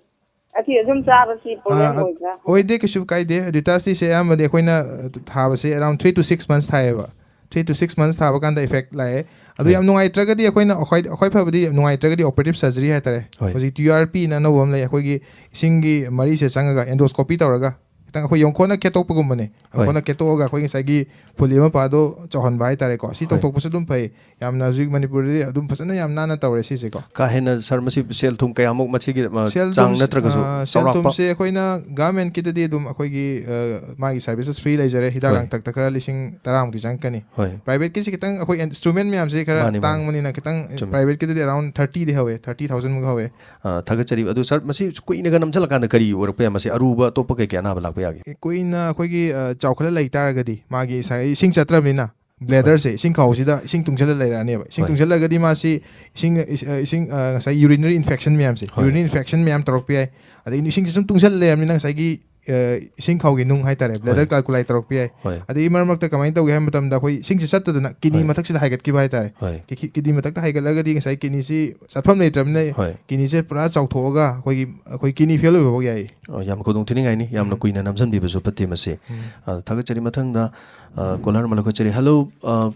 ꯑꯁꯤ ꯑꯗꯨꯝ ꯆꯥꯕꯁꯤ ꯄ꯭ꯔꯣꯕ꯭ꯂꯦꯝ ꯑ, ꯑ, ꯑꯣꯏꯕ꯭ꯔꯥ? ꯑꯣꯏꯗꯦ, ꯀꯩꯁꯨ ꯀꯥꯏꯗꯦ꯫ ꯗꯨꯇꯥꯁꯇꯤꯁꯦ ꯑꯌꯥꯝꯕꯗꯤ ꯑꯩꯈꯣꯏꯅ, ꯑ, ꯊꯥꯕꯁꯦ around three to six months ꯊꯥꯏꯌꯦꯕ꯫ Three to six months ꯊꯥꯕ ꯀꯥꯟꯗ effect ꯂꯥꯛꯑꯦ꯫ ꯑꯗꯨ ꯍꯣꯏ꯫ ꯌꯥꯝ ꯅꯨꯡꯉꯥꯏꯇ꯭ꯔꯒꯗꯤ ꯑꯩꯈꯣꯏꯅ, ꯑꯩꯈꯣꯏ, ꯑꯩꯈꯣꯏ ꯐꯕꯗꯤ ꯅꯨꯡꯉꯥꯏꯇ꯭ꯔꯒꯗꯤ ꯑꯣꯄꯔꯦꯇꯤꯞ ꯁꯔꯖꯔꯤ ꯍꯥꯏꯇꯥꯔꯦ꯫ ꯍꯣꯏ꯫ ꯍꯧꯖꯤꯛ ꯇꯤ ꯌꯨ ꯑꯥꯔ ꯄꯤꯅ ꯑꯅꯧꯕ ꯑꯃ ꯂꯩ, ꯑꯩꯈꯣꯏꯒꯤ ꯏꯁꯤꯡꯒꯤ ꯃꯔꯤꯁꯦ ꯆꯪꯉꯒ ꯑꯦꯟꯗꯣꯁꯀꯣꯄꯤ ꯇꯧꯔꯒ ꯈꯤꯇꯪ ꯑꯩꯈꯣꯏ ꯌꯣꯡꯈꯣꯠꯅ ꯈꯦꯠꯇꯣꯛꯄꯒꯨꯝꯕꯅꯦ꯫ ꯍꯣꯏ꯫ ꯌꯣꯡꯈꯣꯠꯅ ꯈꯦꯠꯇꯣꯛꯑꯒ ꯑꯩꯈꯣꯏ ꯉꯁꯥꯏꯒꯤ ꯐꯨꯂꯤ ꯃꯄꯥꯗꯣ ꯆꯥꯎꯍꯟꯕ ꯍꯥꯏꯇꯥꯔꯦꯀꯣ꯫ ꯁꯤ ꯍꯣꯏ꯫ ꯇꯧꯊꯣꯛꯄꯁꯨ ꯑꯗꯨꯝ ꯐꯩ꯫ ꯌꯥꯝꯅ ꯍꯧꯖꯤꯛ ꯃꯅꯤꯄꯨꯔꯗꯗꯤ ꯑꯗꯨꯝ ꯐꯖꯅ ꯌꯥꯝ ꯅꯥꯟꯅ ꯇꯧꯔꯦ ꯁꯤꯁꯦꯀꯣ꯫ ꯀꯥ ꯍꯦꯟꯅ, ꯁꯥꯔ, ꯃꯁꯤ ꯁꯦꯜ ꯊꯨꯝ ꯀꯌꯥꯃꯨꯛ ꯃꯁꯤꯒꯤ, ꯑ, ꯁꯦꯜ ꯆꯥꯡ ꯊꯨꯝꯁꯦ, ꯅꯠꯇ꯭ꯔꯒꯁꯨ ꯑ, ꯁꯦꯜ ꯆꯥꯎꯔꯥꯛꯄ? ꯊꯨꯝꯁꯦ ꯑꯩꯈꯣꯏꯅ ꯒꯚꯔꯟꯃꯦꯟꯠꯀꯤꯗꯗꯤ ꯑꯗꯨꯝ ꯑꯩꯈꯣꯏꯒꯤ, ꯑ, ꯃꯥꯒꯤ ꯁꯔꯚꯤꯁꯦꯁ ꯐ꯭ꯔꯤ ꯂꯩꯖꯔꯦ꯫ ꯍꯤꯗꯥꯛ ꯍꯣꯏ꯫ ꯂꯥꯡꯊꯛꯇ ꯈꯔ ꯂꯤꯁꯤꯡ ꯇꯔꯥꯃꯨꯛꯇꯤ ꯆꯪꯉꯛꯀꯅꯤ꯫ ꯍꯣꯏ꯫ ꯄ꯭ꯔꯥꯏꯚꯦꯠꯀꯤꯁꯤ ꯈꯤꯇꯪ ꯑꯩꯈꯣꯏ ꯏꯟꯁꯇ꯭ꯔꯨꯃꯦꯟ ꯃꯌꯥꯝꯁꯦ ꯈꯔ ꯃꯥꯅꯤ, ꯃꯥꯅꯤ꯫ ꯇꯥꯡꯕꯅꯤꯅ ꯈꯤꯇꯪ ꯆꯨꯝꯃꯤ꯫ ꯄ꯭ꯔꯥꯏꯚꯦꯠꯀꯤꯗꯗꯤ around thirtyꯗꯤ ꯍꯧꯋꯦ, thirty thousandꯃꯨꯛ ꯍꯧꯋꯦ꯫ ꯑ, ꯊꯥꯒꯠꯆꯔꯤ꯫ ꯑꯗꯨ ꯁꯥꯔ, ꯃꯁꯤ ꯀꯨꯏꯅꯒ ꯅꯝꯁꯤꯜꯂꯀꯥꯟꯗ ꯀꯔꯤ ꯑꯣꯏꯔꯛꯄ ꯌꯥꯏ? ꯃꯁꯤ ꯑꯔꯨꯕ ꯑꯇꯣꯞꯄ ꯀꯩ ꯀꯩ ꯑꯅꯥꯕ ꯂꯥꯛꯄ ꯌꯥꯒꯦ? ꯀꯨꯏꯅ ꯑꯩꯈꯣꯏꯒꯤ, ꯑ, ꯆꯥꯎꯈꯠꯂ ꯂꯩ ꯇꯥꯔꯒꯗꯤ ꯃꯥꯒꯤ ꯉꯁꯥꯏꯒꯤ ꯏꯁꯤꯡ ꯆꯠꯇ꯭ꯔꯕꯅꯤꯅ ꯍꯣꯏ꯫ ꯕ꯭ꯂꯦꯗꯔꯁꯦ, ꯏꯁꯤꯡ ꯈꯥꯎꯁꯤꯗ ꯏꯁꯤꯡ ꯇꯨꯡꯁꯤꯜꯂ ꯂꯩꯔꯛꯑꯅꯦꯕ꯫ ꯏꯁꯤꯡ ꯍꯣꯏ꯫ ꯇꯨꯡꯁꯤꯜꯂꯒꯗꯤ ꯃꯥꯁꯤ ꯏꯁꯤꯡ, ꯏꯁ-, ꯑ, ꯏꯁꯤꯡ, ꯑ, ꯉꯁꯥꯏ urinary infection ꯃꯌꯥꯝꯁꯦ, ꯍꯣꯏ꯫ Urinary infection ꯃꯌꯥꯝ ꯇꯧꯔꯛꯄ ꯌꯥꯏ꯫ ꯑꯗꯒꯤ ꯏꯁꯤꯡꯁꯦ ꯁꯨꯝ ꯇꯨꯡꯁꯤꯜꯂ ꯂꯩꯔꯕꯅꯤꯅ ꯉꯁꯥꯏꯒꯤ ꯑ, ꯏꯁꯤꯡ ꯈꯥꯎꯒꯤ ꯅꯨꯡ ꯍꯥꯏꯇꯥꯔꯦ, bladder ꯍꯣꯏ꯫ Calculi ꯇꯧꯔꯛꯄ ꯌꯥꯏ꯫ ꯍꯣꯏ꯫ ꯑꯗꯒꯤ ꯃꯔꯛ ꯃꯔꯛꯇ ꯀꯃꯥꯏꯅ ꯇꯧꯒꯦ ꯍꯥꯏꯕ ꯃꯇꯝꯗ ꯑꯩꯈꯣꯏ ꯏꯁꯤꯡꯁꯦ ꯆꯠꯇꯗꯅ ꯀꯤꯗꯅꯤ ꯍꯣꯏ꯫ ꯃꯊꯛꯁꯤꯗ ꯍꯥꯏꯒꯠꯈꯤꯕ ꯍꯥꯏꯇꯥꯔꯦ꯫ ꯍꯣꯏ꯫ ꯀꯤ-, ꯀꯤ-, ꯀꯤꯗꯅꯤ ꯃꯊꯛꯇ ꯍꯥꯏꯒꯠꯂꯒꯗꯤ ꯉꯁꯥꯏ ꯀꯤꯗꯅꯤꯁꯤ ꯆꯠꯐꯝ ꯂꯩꯇ꯭ꯔꯕꯅꯤꯅ ꯍꯣꯏ꯫ ꯀꯤꯗꯅꯤꯁꯦ ꯄꯨꯔꯥ ꯆꯥꯎꯊꯣꯛꯑꯒ ꯑꯩꯈꯣꯏꯒꯤ, ꯑꯩꯈꯣꯏ kidney fail ꯑꯣꯏꯕ ꯐꯥꯎ ꯌꯥꯏ꯫ ꯑꯣ, ꯌꯥꯝ ꯈꯨꯗꯣꯡ ꯊꯤꯅꯤꯡꯉꯥꯏꯅꯤ꯫ ꯌꯥꯝꯅ ꯎꯝ꯫ ꯀꯨꯏꯅ ꯅꯝꯁꯤꯟꯕꯤꯕꯁꯨ ꯐꯠꯇꯦ ꯃꯁꯤ꯫ ꯎꯝ꯫ ꯑ, ꯊꯥꯒꯠꯆꯔꯤ꯫ ꯃꯊꯪꯗ, ꯑ, caller ꯑꯃ ꯂꯧꯈꯠꯆꯔꯤ꯫ Hello, ꯑ,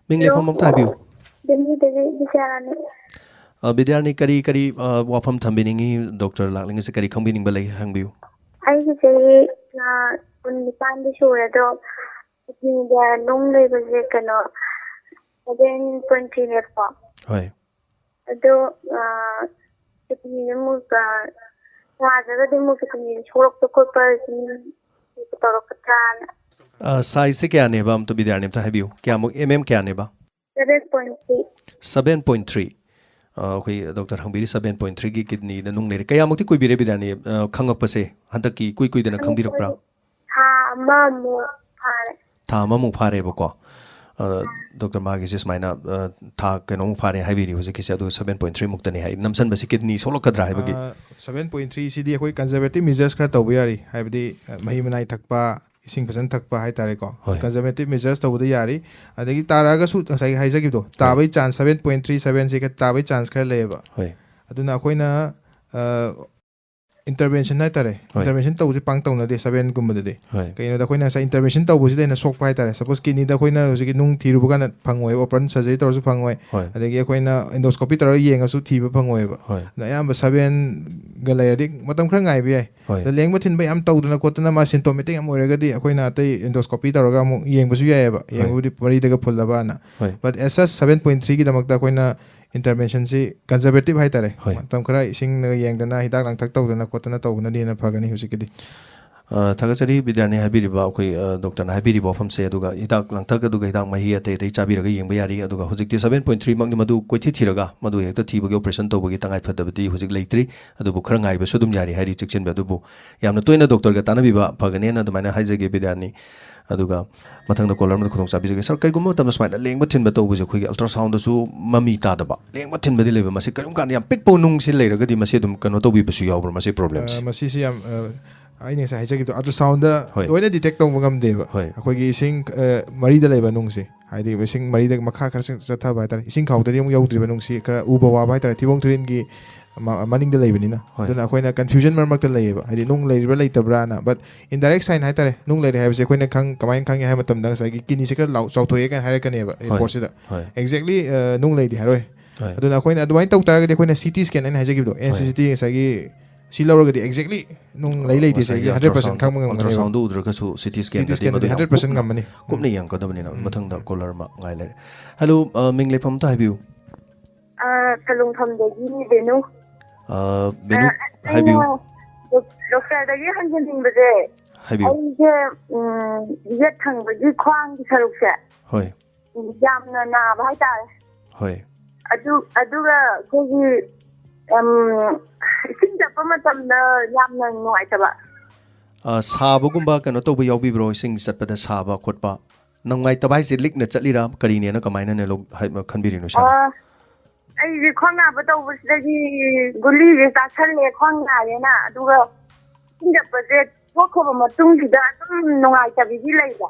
ꯃꯤꯡ hello꯫ ꯂꯩꯐꯝ ꯑꯝꯇ ꯍꯥꯏꯕꯤꯌꯨ꯫ ꯗꯦꯜꯂꯤꯗꯒꯤ ꯕꯤꯁ꯭ꯋꯥꯔꯥꯅꯤ꯫ ꯑ, ꯕꯤꯗ꯭ꯌꯥꯔꯥꯅꯤ, ꯀꯔꯤ, ꯀꯔꯤ, ꯑ, ꯋꯥꯐꯝ ꯊꯝꯕꯤꯅꯤꯡꯉꯤ? ꯗꯣꯛꯇꯔ ꯂꯥꯛꯂꯤꯉꯩꯁꯤ ꯀꯔꯤ ꯈꯪꯕꯤꯅꯤꯡꯕ ꯂꯩ? ꯍꯪꯕꯤꯌꯨ꯫ ꯑꯩꯒꯤ ꯆꯍꯤ, ꯑ, ꯀꯨꯟꯅꯤꯄꯥꯟꯗꯤ ꯁꯨꯔꯦ, ꯑꯗꯣ ꯀꯤꯗꯅꯤꯗ ꯅꯨꯡ ꯂꯩꯕꯁꯦ ꯀꯩꯅꯣ, seven point three ꯅꯦꯕꯀꯣ꯫ ꯍꯣꯏ꯫ ꯑꯗꯣ, ꯑ, ꯀꯤꯗꯅꯤꯁꯦ ꯑꯃꯨꯛ, ꯑ, ꯌꯥꯗ꯭ꯔꯒꯗꯤ ꯑꯃꯨꯛ ꯀꯤꯗꯅꯤ ꯁꯣꯛꯂꯛꯄ ꯈꯣꯠꯄ ꯑꯗꯨꯝ ꯇꯧꯔꯛꯀꯗ꯭ꯔꯥꯅ꯫ ꯑ, size ꯁꯦ ꯀꯌꯥꯅꯦꯕ? ꯑꯝꯇ ꯕꯤꯗ꯭ꯌꯥꯔꯥꯅꯤ ꯑꯝꯇ ꯍꯥꯏꯕꯤꯌꯨ꯫ ꯀꯌꯥꯃꯨꯛ, M M ꯀꯌꯥꯅꯦꯕ? Seven point three꯫ Seven point three꯫ ꯑ, ꯑꯩꯈꯣꯏ ꯗꯣꯛꯇꯔ ꯍꯪꯕꯤꯔꯤ, seven point three ꯒꯤ ꯀꯤꯗꯅꯤꯗ ꯅꯨꯡ ꯂꯩꯔꯦ꯫ ꯀꯌꯥꯃꯨꯛꯇꯤ ꯀꯨꯏꯕꯤꯔꯦ ꯕꯤꯗ꯭ꯌꯥꯔꯥꯅꯤ, ꯑ, ꯈꯪꯉꯛꯄꯁꯦ? ꯍꯟꯗꯛꯀꯤ ꯏꯀꯨꯏ ꯀꯨꯏꯗꯅ ꯈꯪꯕꯤꯔꯛꯄ꯭ꯔꯥ? ꯊꯥ ꯑꯃꯃꯨꯛ ꯐꯥꯔꯦ꯫ ꯊꯥ ꯑꯃꯃꯨꯛ ꯐꯥꯔꯦꯕꯀꯣ꯫ ꯑ, ꯗꯣꯛꯇꯔ, ꯃꯥꯒꯤꯁꯦ ꯁꯨꯃꯥꯏꯅ, ꯑ, ꯊꯥ ꯀꯩꯅꯣꯃꯨꯛ ꯐꯥꯔꯦ ꯍꯥꯏꯕꯤꯔꯤ ꯍꯧꯖꯤꯛꯀꯤꯁꯦ, ꯑꯗꯨꯒ seven point three ꯃꯨꯛꯇꯅꯤ ꯍꯥꯏ꯫ ꯅꯝꯁꯟꯕꯁꯤ ꯀꯤꯗꯅꯤ ꯁꯣꯛꯂꯛꯀꯗ꯭ꯔꯥ ꯍꯥꯏꯕꯒꯤ? ꯑ, seven point three ꯁꯤꯗꯤ ꯑꯩꯈꯣꯏ conservative measures ꯈꯔ ꯇꯧꯕ ꯌꯥꯔꯤ, ꯍꯥꯏꯕꯗꯤ, ꯑ, ꯃꯍꯤ ꯃꯅꯥꯏ ꯊꯛꯄ, ꯏꯁꯤꯡ ꯐꯖꯅ ꯊꯛꯄ ꯍꯥꯏꯇꯥꯔꯦꯀꯣ꯫ ꯍꯣꯏ꯫ Conservative measures ꯇꯧꯕꯗ ꯌꯥꯔꯤ꯫ ꯑꯗꯒꯤ ꯇꯥꯔꯛꯑꯒꯁꯨ ꯉꯁꯥꯏꯒꯤ ꯍꯥꯏꯖꯈꯤꯕꯗꯣ, ꯍꯣꯏ꯫ ꯇꯥꯕꯩ chance, seven point three seven ꯁꯤ ꯈꯔ ꯇꯥꯕꯩ chance ꯈꯔ ꯂꯩꯌꯦꯕ꯫ ꯍꯣꯏ꯫ ꯑꯗꯨꯅ ꯑꯩꯈꯣꯏꯅ, ꯑ, intervention ꯍꯥꯏꯇꯥꯔꯦ, ꯍꯣꯏ꯫ Intervention ꯇꯧꯕꯁꯦ ꯄꯥꯡ ꯇꯧꯅꯗꯦ seven ꯒꯨꯝꯕꯗꯗꯤ꯫ ꯍꯣꯏ꯫ ꯀꯩꯒꯤꯅꯣꯗ ꯑꯩꯈꯣꯏꯅ ꯉꯁꯥꯏ intervention ꯇꯧꯕꯁꯤꯗ ꯍꯦꯟꯅ ꯁꯣꯛꯄ ꯍꯥꯏꯇꯥꯔꯦ꯫ Suppose kidney ꯗ ꯑꯩꯈꯣꯏꯅ ꯍꯧꯖꯤꯛꯀꯤ ꯅꯨꯡ ꯊꯤꯔꯨꯕ ꯀꯥꯟꯗ ꯐꯪꯉꯣꯏꯕ, open surgery ꯇꯧꯔꯁꯨ ꯐꯪꯉꯣꯏ꯫ ꯍꯣꯏ꯫ ꯑꯗꯒꯤ ꯑꯩꯈꯣꯏꯅ endoscopy ꯇꯧꯔꯒ ꯌꯦꯡꯉꯁꯨ ꯊꯤꯕ ꯐꯪꯉꯣꯏꯕ꯫ ꯍꯣꯏ꯫ ꯑꯗꯣ ꯑꯌꯥꯝꯕ seven ꯒ ꯂꯩꯔꯗꯤ ꯃꯇꯝ ꯈꯔ ꯉꯥꯏꯕ ꯌꯥꯏ꯫ ꯍꯣꯏ꯫ ꯑꯗꯣ ꯂꯦꯡꯕ ꯊꯤꯟꯕ ꯌꯥꯝ ꯇꯧꯗꯅ ꯈꯣꯠꯇꯅ ꯃꯥ symptomatic ꯌꯥꯝ ꯑꯣꯏꯔꯒꯗꯤ ꯑꯩꯈꯣꯏꯅ ꯑꯇꯩ endoscopy ꯇꯧꯔꯒ ꯑꯃꯨꯛ ꯌꯦꯡꯕꯁꯨ ꯌꯥꯏꯑꯕ꯫ ꯍꯣꯏ꯫ ꯌꯦꯡꯕꯕꯨꯗꯤ ꯃꯔꯤꯗꯒ ꯐꯨꯜꯂꯕꯅ꯫ ꯍꯣꯏ꯫ But as such seven point three ꯒꯤꯗꯃꯛꯇ ꯑꯩꯈꯣꯏꯅ intervention ꯁꯤ conservative ꯍꯥꯏꯇꯥꯔꯦ꯫ ꯍꯣꯏ꯫ ꯃꯇꯝ ꯈꯔ ꯏꯁꯤꯡꯅ ꯌꯦꯡꯗꯅ ꯍꯤꯗꯥꯛ ꯂꯥꯡꯊꯛ ꯇꯧꯗꯅ ꯈꯣꯠꯇꯅ ꯇꯧꯕꯅꯗꯤ ꯍꯦꯟꯅ ꯐꯒꯅꯤ ꯍꯧꯖꯤꯛꯀꯤꯗꯤ꯫ ꯑ, ꯊꯥꯒꯠꯆꯔꯤ ꯕꯤꯗ꯭ꯌꯥꯔꯥꯅꯤ ꯍꯥꯏꯕꯤꯔꯤꯕ ꯑꯩꯈꯣꯏ, ꯑ, ꯗꯣꯛꯇꯔꯅ ꯍꯥꯏꯕꯤꯔꯤꯕ ꯋꯥꯐꯝꯁꯦ, ꯑꯗꯨꯒ ꯍꯤꯗꯥꯛ ꯂꯥꯡꯊꯛ ꯑꯗꯨꯒ ꯍꯤꯗꯥꯛ ꯃꯍꯤ ꯑꯇꯩ ꯑꯇꯩ ꯆꯥꯕꯤꯔꯒ ꯌꯦꯡꯕ ꯌꯥꯔꯤ꯫ ꯑꯗꯨꯒ ꯍꯧꯖꯤꯛꯇꯤ seven point three ꯃꯛꯅꯤ, ꯃꯗꯨ ꯀꯣꯏꯊꯤ ꯊꯤꯔꯒ ꯃꯗꯨ ꯍꯦꯛꯇ ꯊꯤꯕꯒꯤ operation ꯇꯧꯕꯒꯤ ꯇꯉꯥꯏ ꯐꯗꯕꯗꯤ ꯍꯧꯖꯤꯛ ꯂꯩꯇ꯭ꯔꯤ꯫ ꯑꯗꯨꯕꯨ ꯈꯔ ꯉꯥꯏꯕꯁꯨ ꯑꯗꯨꯝ ꯌꯥꯔꯤ ꯍꯥꯏꯔꯤ ꯆꯦꯛꯁꯤꯟꯕ꯫ ꯑꯗꯨꯕꯨ ꯌꯥꯝꯅ ꯇꯣꯏꯅ ꯗꯣꯛꯇꯔꯒ ꯇꯥꯟꯅꯕꯤꯕ ꯐꯒꯅꯦꯅ ꯑꯗꯨꯃꯥꯏꯅ ꯍꯥꯏꯖꯒꯦ ꯕꯤꯗ꯭ꯌꯥꯔꯥꯅꯤ꯫ ꯑꯗꯨꯒ ꯃꯊꯪꯗ caller ꯑꯃꯗ ꯈꯨꯗꯣꯡ ꯆꯥꯕꯤꯖꯒꯦ꯫ Sir, ꯀꯔꯤꯒꯨꯝꯕ ꯃꯇꯝꯗ ꯁꯨꯃꯥꯏꯅ ꯂꯦꯡꯕ ꯊꯤꯟꯕ ꯇꯧꯕꯁꯦ ꯑꯩꯈꯣꯏꯒꯤ ultrasound ꯗꯁꯨ ꯃꯃꯤ ꯇꯥꯗꯕ, ꯂꯦꯡꯕ ꯊꯤꯟꯕꯗꯤ ꯂꯩꯕ, ꯃꯁꯤ ꯀꯔꯤꯒꯨꯝꯕ ꯀꯥꯟꯗ ꯌꯥꯝ ꯄꯤꯛꯄ ꯅꯨꯡꯁꯤ ꯂꯩꯔꯒꯗꯤ ꯃꯁꯤ ꯑꯗꯨꯝ ꯀꯩꯅꯣ ꯇꯧꯕꯤꯕꯁꯨ ꯌꯥꯎꯕ꯭ꯔꯥ, ꯃꯁꯤ problem ꯁꯦ? ꯑ, ꯃꯁꯤꯁꯤ ꯌꯥꯝ, ꯑ, ꯑꯩꯅ ꯉꯁꯥꯏ ꯍꯥꯏꯖꯈꯤꯕꯗꯣ, ultrasound ꯗ ꯍꯣꯏ꯫ ꯂꯣꯏꯅ detect ꯇꯧꯕ ꯉꯝꯗꯦꯕ꯫ ꯍꯣꯏ꯫ ꯑꯩꯈꯣꯏꯒꯤ ꯏꯁꯤꯡ, ꯑ, ꯃꯔꯤꯗ ꯂꯩꯕ ꯅꯨꯡꯁꯦ, ꯍꯥꯏꯗꯤ ꯏꯁꯤꯡ ꯃꯔꯤꯗ ꯃꯈꯥ ꯈꯔ ꯆꯠꯊꯕ ꯍꯥꯏꯇꯥꯔꯦ, ꯏꯁꯤꯡ ꯈꯥꯎꯗꯗꯤ ꯑꯃꯨꯛ ꯌꯧꯗ꯭ꯔꯤꯕ ꯅꯨꯡꯁꯤ, ꯈꯔ ꯎꯕ ꯋꯥꯕ ꯍꯥꯏꯇꯥꯔꯦ, ꯊꯤꯕꯣꯡ ꯊꯤꯔꯤꯟꯒꯤ ꯃ-, ꯃꯅꯤꯡꯗ ꯂꯩꯕꯅꯤꯅ꯫ ꯍꯣꯏ꯫ ꯑꯗꯨꯅ ꯑꯩꯈꯣꯏꯅ confusion ꯃꯔꯛ ꯃꯔꯛꯇ ꯂꯩꯌꯦꯕ, ꯍꯥꯏꯗꯤ ꯅꯨꯡ ꯂꯩꯔꯤꯕ꯭ꯔꯥ ꯂꯩꯇꯕ꯭ꯔꯥꯅ꯫ But indirect sign ꯍꯥꯏꯇꯥꯔꯦ, ꯅꯨꯡ ꯂꯩꯔꯦ ꯍꯥꯏꯕꯁꯦ ꯑꯩꯈꯣꯏꯅ ꯈꯪ-, ꯀꯃꯥꯏꯅ ꯈꯪꯉꯦ ꯍꯥꯏꯕ ꯃꯇꯝꯗ ꯉꯁꯥꯏꯒꯤ kidney ꯁꯦ ꯈꯔ ꯂꯥꯎ-, ꯆꯥꯎꯊꯣꯛꯑꯦ ꯀꯥꯏꯅ ꯍꯥꯏꯔꯛꯀꯅꯦꯕ report ꯁꯤꯗ꯫ ꯍꯣꯏ꯫ Exactly, ꯑ, ꯅꯨꯡ ꯂꯩꯗꯤ ꯍꯥꯏꯔꯣꯏ꯫ ꯍꯣꯏ꯫ ꯑꯗꯨꯅ ꯑꯩꯈꯣꯏꯅ ꯑꯗꯨꯃꯥꯏꯅ ꯇꯧ ꯇꯥꯔꯒꯗꯤ ꯑꯩꯈꯣꯏꯅ C T scan ꯍꯥꯏꯅ ꯍꯥꯏꯖꯈꯤꯕꯗꯣ, N C C T ꯉꯁꯥꯏꯒꯤ ꯁꯤ ꯂꯧꯔꯒꯗꯤ exactly ꯅꯨꯡ ꯂꯩ ꯂꯩꯇꯦꯁꯦ ꯉꯁꯥꯏꯒꯤ hundred percent ultrasound ꯈꯪꯕ ꯉꯝꯒꯅꯦꯕ꯫ ultrasound ꯗ ꯎꯗ꯭ꯔꯒꯁꯨ C T scan C T scan ꯗꯗꯤ hundred percent ꯉꯝꯃꯅꯤ꯫ ꯀꯨꯞꯅ ꯌꯦꯡꯉꯛꯀꯗꯕꯅꯤꯅ꯫ ꯃꯊꯪꯗ caller ꯑꯃ ꯉꯥꯏ ꯂꯩꯔꯦ꯫ Hello, ꯑ, ꯃꯤꯡ ꯂꯩꯐꯝ ꯑꯝꯇ ꯍꯥꯏꯕꯤꯌꯨ꯫ ꯑ, ꯀꯂꯨꯡꯐꯝꯗꯒꯤ ꯔꯦꯅꯨ꯫ ꯑ, ꯕꯦꯅꯨ, ꯑ, ꯍꯥꯏꯕꯤꯌꯨ꯫ ꯑꯩꯅ ꯗꯣꯛ-, ꯗꯣꯛꯇꯔꯗꯒꯤ ꯍꯪꯖꯅꯤꯡꯕꯁꯦ, ꯍꯥꯏꯕꯤꯌꯨ꯫ ꯑꯩꯁꯦ, ꯎꯝ, ꯌꯦꯠ ꯊꯪꯕꯒꯤ ꯈ꯭ꯋꯥꯡꯒꯤ ꯁꯔꯨꯛꯁꯦ ꯍꯣꯏ꯫ ꯌꯥꯝꯅ ꯅꯥꯕ ꯍꯥꯏꯇꯥꯔꯦ꯫ ꯍꯣꯏ꯫ ꯑꯗꯨ, ꯑꯗꯨꯒ ꯑꯩꯈꯣꯏꯒꯤ, ꯎꯝ, ꯏꯁꯤꯡ ꯆꯠꯄ ꯃꯇꯝꯗ ꯌꯥꯝꯅ ꯅꯨꯡꯉꯥꯏꯇꯕ꯫ ꯑ, ꯁꯥꯕꯒꯨꯝꯕ ꯀꯩꯅꯣ ꯇꯧꯕ ꯌꯥꯎꯕꯤꯕ꯭ꯔꯣ? ꯏꯁꯤꯡ ꯆꯠꯄꯗ ꯁꯥꯕ ꯈꯣꯠꯄ? ꯅꯨꯡꯉꯥꯏꯇꯕ ꯍꯥꯏꯁꯦ ꯂꯤꯛꯅ ꯆꯠꯂꯤꯔꯥ ꯀꯔꯤꯅꯦꯅ ꯀꯃꯥꯏꯅꯅꯦ ꯂꯧ-, ꯍꯥꯏ-, ꯈꯟꯕꯤꯔꯤꯅꯣ ꯏꯁꯥꯅ? ꯑ, ꯑꯩꯁꯦ ꯈ꯭ꯋꯥꯡ ꯅꯥꯕ ꯇꯧꯕꯁꯤꯗꯒꯤ ꯒꯨꯂꯤꯁꯦ ꯆꯥꯁꯜꯂꯦ ꯈ꯭ꯋꯥꯡ ꯅꯥꯔꯦꯅ, ꯑꯗꯨꯒ ꯏꯁꯤꯡ ꯆꯠꯄꯁꯦ ꯊꯣꯛꯈ꯭ꯔꯕ ꯃꯇꯨꯡꯁꯤꯗ ꯑꯗꯨꯝ ꯅꯨꯡꯉꯥꯏꯇꯕꯤꯗꯤ ꯂꯩꯕ꯫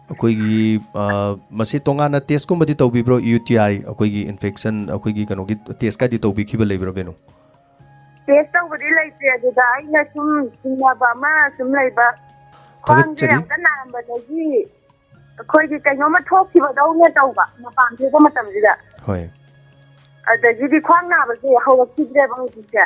ꯑꯩꯈꯣꯏꯒꯤ, ꯑ, ꯃꯁꯤ ꯇꯣꯉꯥꯟꯅ test ꯀꯨꯝꯕꯗꯤ ꯇꯧꯕꯤꯕ꯭ꯔꯣ? U T I, ꯑꯩꯈꯣꯏꯒꯤ infection, ꯑꯩꯈꯣꯏꯒꯤ ꯀꯩꯅꯣꯒꯤ test ꯀꯥꯏꯗꯤ ꯇꯧꯕꯤꯈꯤꯕ ꯂꯩꯕ꯭ꯔꯥ, ꯕꯦꯅꯨ? Test ꯇꯧꯕꯗꯤ ꯂꯩꯇꯦ, ꯑꯗꯨꯗ ꯑꯩꯅ ꯁꯨꯝ ꯆꯤꯡꯅꯕ ꯑꯃ ꯁꯨꯝ ꯂꯩꯕ, ꯈ꯭ꯋꯥꯡꯁꯦ ꯊꯥꯒꯠꯆꯔꯤ꯫ ꯌꯥꯝ ꯀꯟꯅ ꯅꯥꯔꯝꯕꯗꯒꯤ ꯑꯩꯈꯣꯏꯒꯤ ꯀꯩꯅꯣꯝꯃ ꯊꯣꯛꯈꯤꯕꯗꯧꯅ ꯇꯧꯕ ꯃꯄꯥꯟ ꯊꯣꯛꯄ ꯃꯇꯝꯁꯤꯗ꯫ ꯍꯣꯏ꯫ ꯑꯗꯒꯤꯗꯤ ꯈ꯭ꯋꯥꯡ ꯅꯥꯕꯁꯦ ꯍꯧꯔꯛꯈꯤꯗ꯭ꯔꯦꯕ ꯍꯧꯖꯤꯛꯁꯦ꯫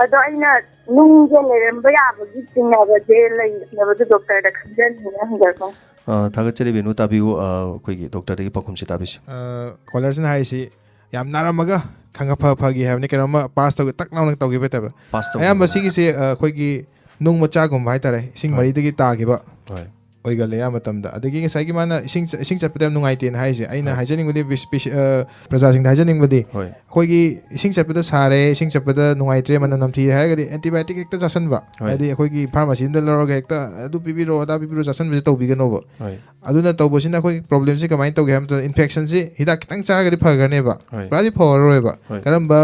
ꯑꯗꯣ ꯑꯩꯅ ꯅꯨꯡꯁꯦ ꯂꯩꯔꯝꯕ ꯌꯥꯕꯒꯤ ꯆꯤꯡꯅꯕꯁꯦ ꯂꯩꯅꯕꯗꯨ ꯗꯣꯛꯇꯔꯗ ꯈꯪꯖꯅꯤꯡꯉꯦ ꯍꯪꯖꯔꯛꯄꯅꯦ꯫ ꯑ, ꯊꯥꯒꯠꯆꯔꯤ ꯕꯦꯅꯨ, ꯇꯥꯕꯤꯌꯨ, ꯑ, ꯑꯩꯈꯣꯏꯒꯤ ꯗꯣꯛꯇꯔꯗꯒꯤ ꯄꯥꯎꯈꯨꯝꯁꯤ ꯇꯥꯕꯤꯁꯤ꯫ ꯑ, caller ꯁꯤꯅ ꯍꯥꯏꯔꯤꯁꯤ ꯌꯥꯝ ꯅꯥꯔꯝꯃꯒ ꯈꯪ ꯐ ꯐꯒꯤ ꯍꯥꯏꯕꯅꯤ, ꯀꯩꯅꯣꯝꯃ pass ꯇꯧꯒꯦ, ꯇꯛ ꯂꯥꯎꯅ ꯇꯧꯈꯤꯕ ꯇꯥꯏꯞꯇ꯫ Pass ꯇꯧ- ꯑꯌꯥꯝꯕ ꯁꯤꯒꯤꯁꯦ, ꯑ, ꯑꯩꯈꯣꯏꯒꯤ ꯅꯨꯡ ꯃꯆꯥꯒꯨꯝꯕ ꯍꯥꯏꯇꯥꯔꯦ, ꯏꯁꯤꯡ ꯍꯣꯏ꯫ ꯃꯔꯤꯗꯒꯤ ꯇꯥꯈꯤꯕ ꯍꯣꯏ꯫ ꯑꯣꯏꯒꯜꯂꯦ ꯑꯌꯥꯝꯕ ꯃꯇꯝꯗ꯫ ꯑꯗꯒꯤ ꯉꯁꯥꯏꯒꯤ ꯃꯥꯅ ꯏꯁꯤꯡ ꯆ-, ꯏꯁꯤꯡ ꯆꯠꯄꯗ ꯌꯥꯝ ꯅꯨꯡꯉꯥꯏꯇꯦꯅ ꯍꯥꯏꯔꯤꯁꯦ, ꯑꯩꯅ ꯍꯣꯏ꯫ ꯍꯥꯏꯖꯅꯤꯡꯕꯗꯤ ꯕꯤꯁ-, ꯕꯤꯁ-, ꯑ, ꯄ꯭ꯔꯖꯥꯁꯤꯡꯗ ꯍꯥꯏꯖꯅꯤꯡꯕꯗꯤ, ꯍꯣꯏ꯫ ꯑꯩꯈꯣꯏꯒꯤ ꯏꯁꯤꯡ ꯆꯠꯄꯗ ꯁꯥꯔꯦ, ꯏꯁꯤꯡ ꯆꯠꯄꯗ ꯅꯨꯡꯉꯥꯏꯇ꯭ꯔꯦ, ꯃꯅꯝ ꯅꯝꯊꯤꯔꯦ ꯍꯥꯏꯔꯒꯗꯤ antibiotic ꯍꯦꯛꯇ ꯆꯥꯁꯟꯕ꯫ ꯍꯣꯏ꯫ ꯍꯥꯏꯗꯤ ꯑꯩꯈꯣꯏꯒꯤ pharmacy ꯑꯃꯗ ꯂꯧꯔꯒ ꯍꯦꯛꯇ ꯑꯗꯨ ꯄꯤꯕꯤꯔꯣ, ꯑꯗꯥ ꯄꯤꯕꯤꯔꯣ ꯆꯥꯁꯟꯕꯁꯦ ꯇꯧꯕꯤꯒꯅꯣꯕ꯫ ꯍꯣꯏ꯫ ꯑꯗꯨꯅ ꯇꯧꯕꯁꯤꯅ ꯑꯩꯈꯣꯏꯒꯤ problemꯁꯤ ꯀꯃꯥꯏꯅ ꯇꯧꯒꯦ ꯍꯥꯏꯕ ꯃꯇꯝꯗ, infectionꯁꯤ ꯍꯤꯗꯥꯛ ꯈꯤꯇꯪ ꯆꯥꯔꯒꯗꯤ ꯐꯈ꯭ꯔꯅꯦꯕ, ꯍꯣꯏ꯫ ꯄꯨꯔꯥꯗꯤ ꯐꯔꯔꯣꯏꯕ꯫ ꯍꯣꯏ꯫ ꯀꯔꯝꯕ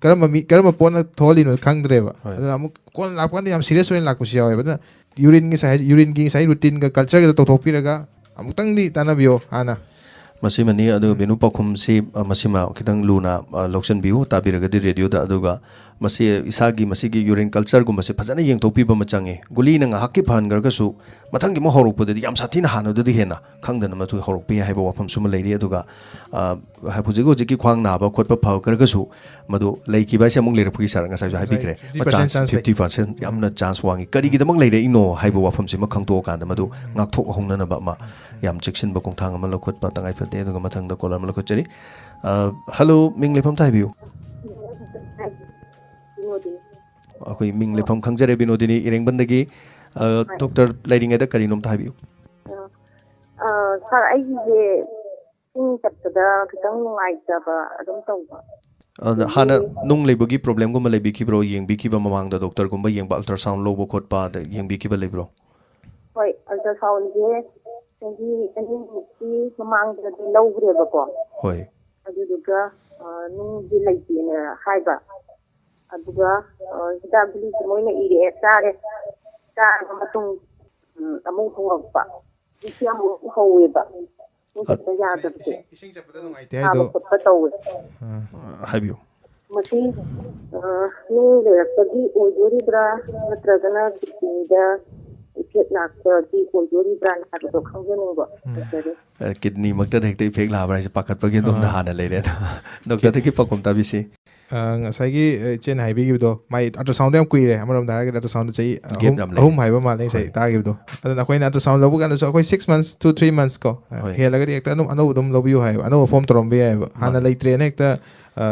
ꯀꯔꯝꯕ ꯃꯤ, ꯀꯔꯝꯕ ꯄꯣꯠꯅ ꯊꯣꯛꯍꯜꯂꯤꯅꯣ ꯈꯪꯗ꯭ꯔꯦꯕ꯫ ꯍꯣꯏ꯫ ꯑꯗꯨꯅ ꯑꯃꯨꯛ ꯀꯣꯟꯅ ꯂꯥꯛꯄ ꯀꯥꯟꯗ ꯌꯥꯝ ꯁꯤꯔꯤꯌꯁ ꯑꯣꯏꯅ ꯂꯥꯛꯄꯁꯨ ꯌꯥꯎꯋꯦꯕ꯫ ꯑꯗꯨꯅ ꯌꯨꯔꯤꯟꯒꯤ ꯉꯁꯥꯏ ꯍꯥꯏ-, ꯌꯨꯔꯤꯟꯒꯤ ꯉꯁꯥꯏ ꯔꯨꯇꯤꯟꯒ ꯀꯜꯆꯔꯒꯗ ꯇꯧꯊꯣꯛꯄꯤꯔꯒ ꯑꯃꯨꯛꯇꯪꯗꯤ ꯇꯥꯟꯅꯕꯤꯌꯣ ꯍꯥꯟꯅ꯫ ꯃꯁꯤꯃꯅꯤ꯫ ꯑꯗꯨꯒ ꯕꯤꯅꯨ ꯄꯥꯎꯈꯨꯝꯁꯤ, ꯑ, ꯃꯁꯤꯃ ꯈꯤꯇꯪ ꯂꯨꯅ, ꯑ, ꯂꯧꯁꯤꯟꯕꯤꯌꯨ, ꯇꯥꯕꯤꯔꯒꯗꯤ ꯔꯦꯗꯤꯑꯣꯗ꯫ ꯑꯗꯨꯒ ꯃꯁꯤ ꯏꯁꯥꯒꯤ ꯃꯁꯤꯒꯤ ꯌꯨꯔꯤꯟ ꯀꯜꯆꯔꯒꯨꯝꯕꯁꯦ ꯐꯖꯅ ꯌꯦꯡꯊꯣꯛꯄꯤꯕ ꯑꯃ ꯆꯪꯉꯤ꯫ ꯒꯨꯂꯤꯅ ꯉꯥꯏꯍꯥꯛꯀꯤ ꯐꯍꯟꯈ꯭ꯔꯒꯁꯨ ꯃꯊꯪꯒꯤ ꯑꯃꯨꯛ ꯍꯧꯔꯛꯄꯗꯗꯤ ꯌꯥꯝ ꯁꯥꯊꯤꯅ ꯍꯥꯟꯅꯗꯨꯗꯤ ꯍꯦꯟꯅ ꯈꯪꯗꯅ ꯃꯗꯨ ꯍꯧꯔꯛꯄ ꯌꯥꯏ ꯍꯥꯏꯕ ꯋꯥꯐꯝꯁꯨ ꯑꯃ ꯂꯩꯔꯤ꯫ ꯑꯗꯨꯒ, ꯑ, ꯍꯧꯖꯤꯛ ꯍꯧꯖꯤꯛꯀꯤ ꯈ꯭ꯋꯥꯡ ꯅꯥꯕ ꯈꯣꯠꯄ ꯐꯈ꯭ꯔꯒꯁꯨ ꯃꯗꯨ ꯂꯩꯈꯤꯕ ꯍꯥꯏꯁꯦ ꯑꯃꯨꯛ ꯂꯩꯔꯛꯄꯒꯤ ꯁꯥꯔ ꯉꯁꯥꯏꯁꯨ ꯍꯥꯏꯕꯤꯈ꯭ꯔꯦ꯫ ꯐꯤꯐꯇꯤ ꯄꯥꯔꯁꯦꯟ ꯆꯥꯟꯁ ꯂꯩ꯫ ꯐꯤꯐꯇꯤ ꯄꯥꯔꯁꯦꯟ ꯌꯥꯝꯅ ꯆꯥꯟꯁ ꯋꯥꯡꯉꯤ꯫ ꯀꯔꯤꯒꯤꯗꯃꯛ ꯂꯩꯔꯛꯏꯅꯣ ꯍꯥꯏꯕ ꯋꯥꯐꯝꯁꯤꯃ ꯈꯪꯗꯣꯛꯑꯀꯥꯟꯗ ꯃꯗꯨ ꯉꯥꯛꯊꯣꯛꯍꯧꯅꯅꯕ ꯑꯃ ꯌꯥꯝ ꯆꯦꯛꯁꯤꯟꯕ ꯈꯣꯡꯊꯥꯡ ꯑꯃ ꯂꯧꯈꯠꯄ ꯇꯉꯥꯏ ꯐꯗꯦ꯫ ꯑꯗꯨꯒ ꯃꯊꯪꯗ ꯀꯣꯂꯔ ꯑꯃ ꯂꯧꯈꯠꯆꯔꯤ꯫ ꯑ, ꯍꯜꯂꯣ, ꯃꯤꯡ ꯂꯩꯐꯝ ꯊꯥ ꯍꯥꯏꯕꯤꯌꯨ꯫ ꯑꯩꯈꯣꯏ ꯃꯤꯡ ꯂꯩꯐꯝ ꯈꯪꯖꯔꯦ, ꯕꯤꯅꯣꯗꯤꯅꯤ ꯏꯔꯦꯡꯕꯟꯗꯒꯤ꯫ ꯑ, ꯗꯣꯛꯇꯔ ꯂꯩꯔꯤꯉꯩꯗ ꯀꯔꯤꯅꯣꯝꯇ ꯍꯥꯏꯕꯤꯌꯨ꯫ ꯑ, ꯁꯥꯔ, ꯑꯩꯒꯤꯁꯦ ꯏꯁꯤꯡ ꯆꯠꯄꯗ ꯈꯤꯇꯪ ꯅꯨꯡꯉꯥꯏꯇꯕ ꯑꯗꯨꯝ ꯇꯧꯕ꯫ ꯑꯗ ꯍꯥꯟꯅ ꯅꯨꯡ ꯂꯩꯕꯒꯤ ꯄ꯭ꯔꯣꯕ꯭ꯂꯦꯝꯒꯨꯝꯕ ꯂꯩꯕꯤꯈꯤꯕ꯭ꯔꯣ? ꯌꯦꯡꯕꯤꯈꯤꯕ ꯃꯃꯥꯡꯗ ꯗꯣꯛꯇꯔꯒꯨꯝꯕ ꯌꯦꯡꯕ, ꯑꯜꯇ꯭ꯔꯥꯁꯥꯎꯟ ꯂꯧꯕ ꯈꯣꯠꯄ ꯑꯗ ꯌꯦꯡꯕꯤꯈꯤꯕ ꯂꯩꯕ꯭ꯔꯣ? ꯍꯣꯏ, ꯑꯜꯇ꯭ꯔꯥꯁꯥꯎꯟꯁꯦ ꯆꯍꯤ ꯑꯅꯤꯃꯨꯛꯀꯤ ꯃꯃꯥꯡꯗꯗꯤ ꯂꯧꯈ꯭ꯔꯦꯕꯀꯣ꯫ ꯍꯣꯏ꯫ ꯑꯗꯨꯗꯨꯒ, ꯑ, ꯅꯨꯡꯗꯤ ꯂꯩꯇꯦꯅ ꯍꯥꯏꯕ꯫ ꯑꯗꯨꯒ, ꯑ, ꯍꯤꯗꯥꯛ ꯒꯨꯂꯤꯁꯨ ꯃꯣꯏꯅ ꯏꯔꯛꯑꯦ, ꯆꯥꯔꯦ꯫ ꯆꯥꯔꯕ ꯃꯇꯨꯡ, ꯎꯝ, ꯑꯃꯨꯛ ꯍꯧꯔꯛꯄ꯫ ꯍꯧꯖꯤꯛꯇꯤ ꯑꯃꯨꯛ ꯍꯧꯋꯦꯕ꯫ ꯏꯁꯤꯡ ꯆꯠꯄ ꯌꯥꯗꯕꯁꯦ꯫ ꯏꯁꯤꯡ, ꯏꯁꯤꯡ ꯆꯠꯄꯗ ꯅꯨꯡꯉꯥꯏꯇꯦ ꯅꯥꯕ ꯍꯥꯏꯗꯣ꯫ ꯈꯣꯠꯄ ꯇꯧꯋꯦ꯫ ꯑꯥ꯫ ꯑ, ꯍꯥꯏꯕꯤꯌꯨ꯫ ꯃꯁꯤ, ꯑ, ꯅꯨꯡ ꯂꯩꯔꯛꯄꯒꯤ ꯑꯣꯏꯗꯣꯔꯤꯕ꯭ꯔꯥ, ꯅꯠꯇ꯭ꯔꯒꯅ ꯀꯤꯗꯅꯤꯗ ꯏꯐꯦꯛ ꯂꯥꯛꯄꯒꯤ ꯑꯣꯏꯗꯣꯔꯤꯕ꯭ꯔꯥ ꯍꯥꯏꯕꯗꯣ ꯈꯪꯖꯅꯤꯡꯕ꯫ ꯗꯣꯛꯇꯔꯗ꯫ ꯑ, ꯀꯤꯗꯅꯤꯃꯛꯇꯗ ꯍꯦꯛꯇ ꯏꯐꯦꯛ ꯂꯥꯛꯕ꯭ꯔꯥ ꯍꯥꯏꯁꯦ ꯄꯥꯈꯠꯄꯒꯤ ꯑꯗꯣꯝꯗ ꯑꯥ꯫ ꯍꯥꯟꯅ ꯂꯩꯔꯦ꯫ ꯑꯗꯣ ꯗꯣꯛꯇꯔꯗꯒꯤ ꯄꯥꯎꯈꯨꯝ ꯇꯥꯕꯤꯁꯤ꯫ Gap ꯑꯍꯨꯝ, ꯌꯥꯝ ꯂꯩꯔꯦ꯫ ꯑꯍꯨꯝ ꯍꯥꯏꯕ ꯃꯥꯜꯂꯦ ꯉꯁꯥꯏ ꯍꯣꯏ꯫ ꯇꯥꯈꯤꯕꯗꯣ꯫ ꯑꯗꯨꯅ ꯑꯩꯈꯣꯏꯅ ꯑꯜꯇ꯭ꯔꯥꯁꯥꯎꯟ ꯂꯧꯕ ꯀꯥꯟꯗꯁꯨ ꯑꯩꯈꯣꯏ six months two three months ꯀꯣ, ꯑ, ꯍꯣꯏ꯫ ꯍꯦꯜꯂꯒꯗꯤ ꯍꯦꯛꯇ ꯑꯗꯨꯝ ꯑꯅꯧꯕ ꯑꯗꯨꯝ ꯂꯧꯕꯤꯌꯨ ꯍꯥꯏꯌꯦꯕ꯫ ꯍꯥꯟꯅ ꯃꯥꯅꯦ꯫ ꯂꯩꯇ꯭ꯔꯦꯅ ꯍꯦꯛꯇ, ꯑ,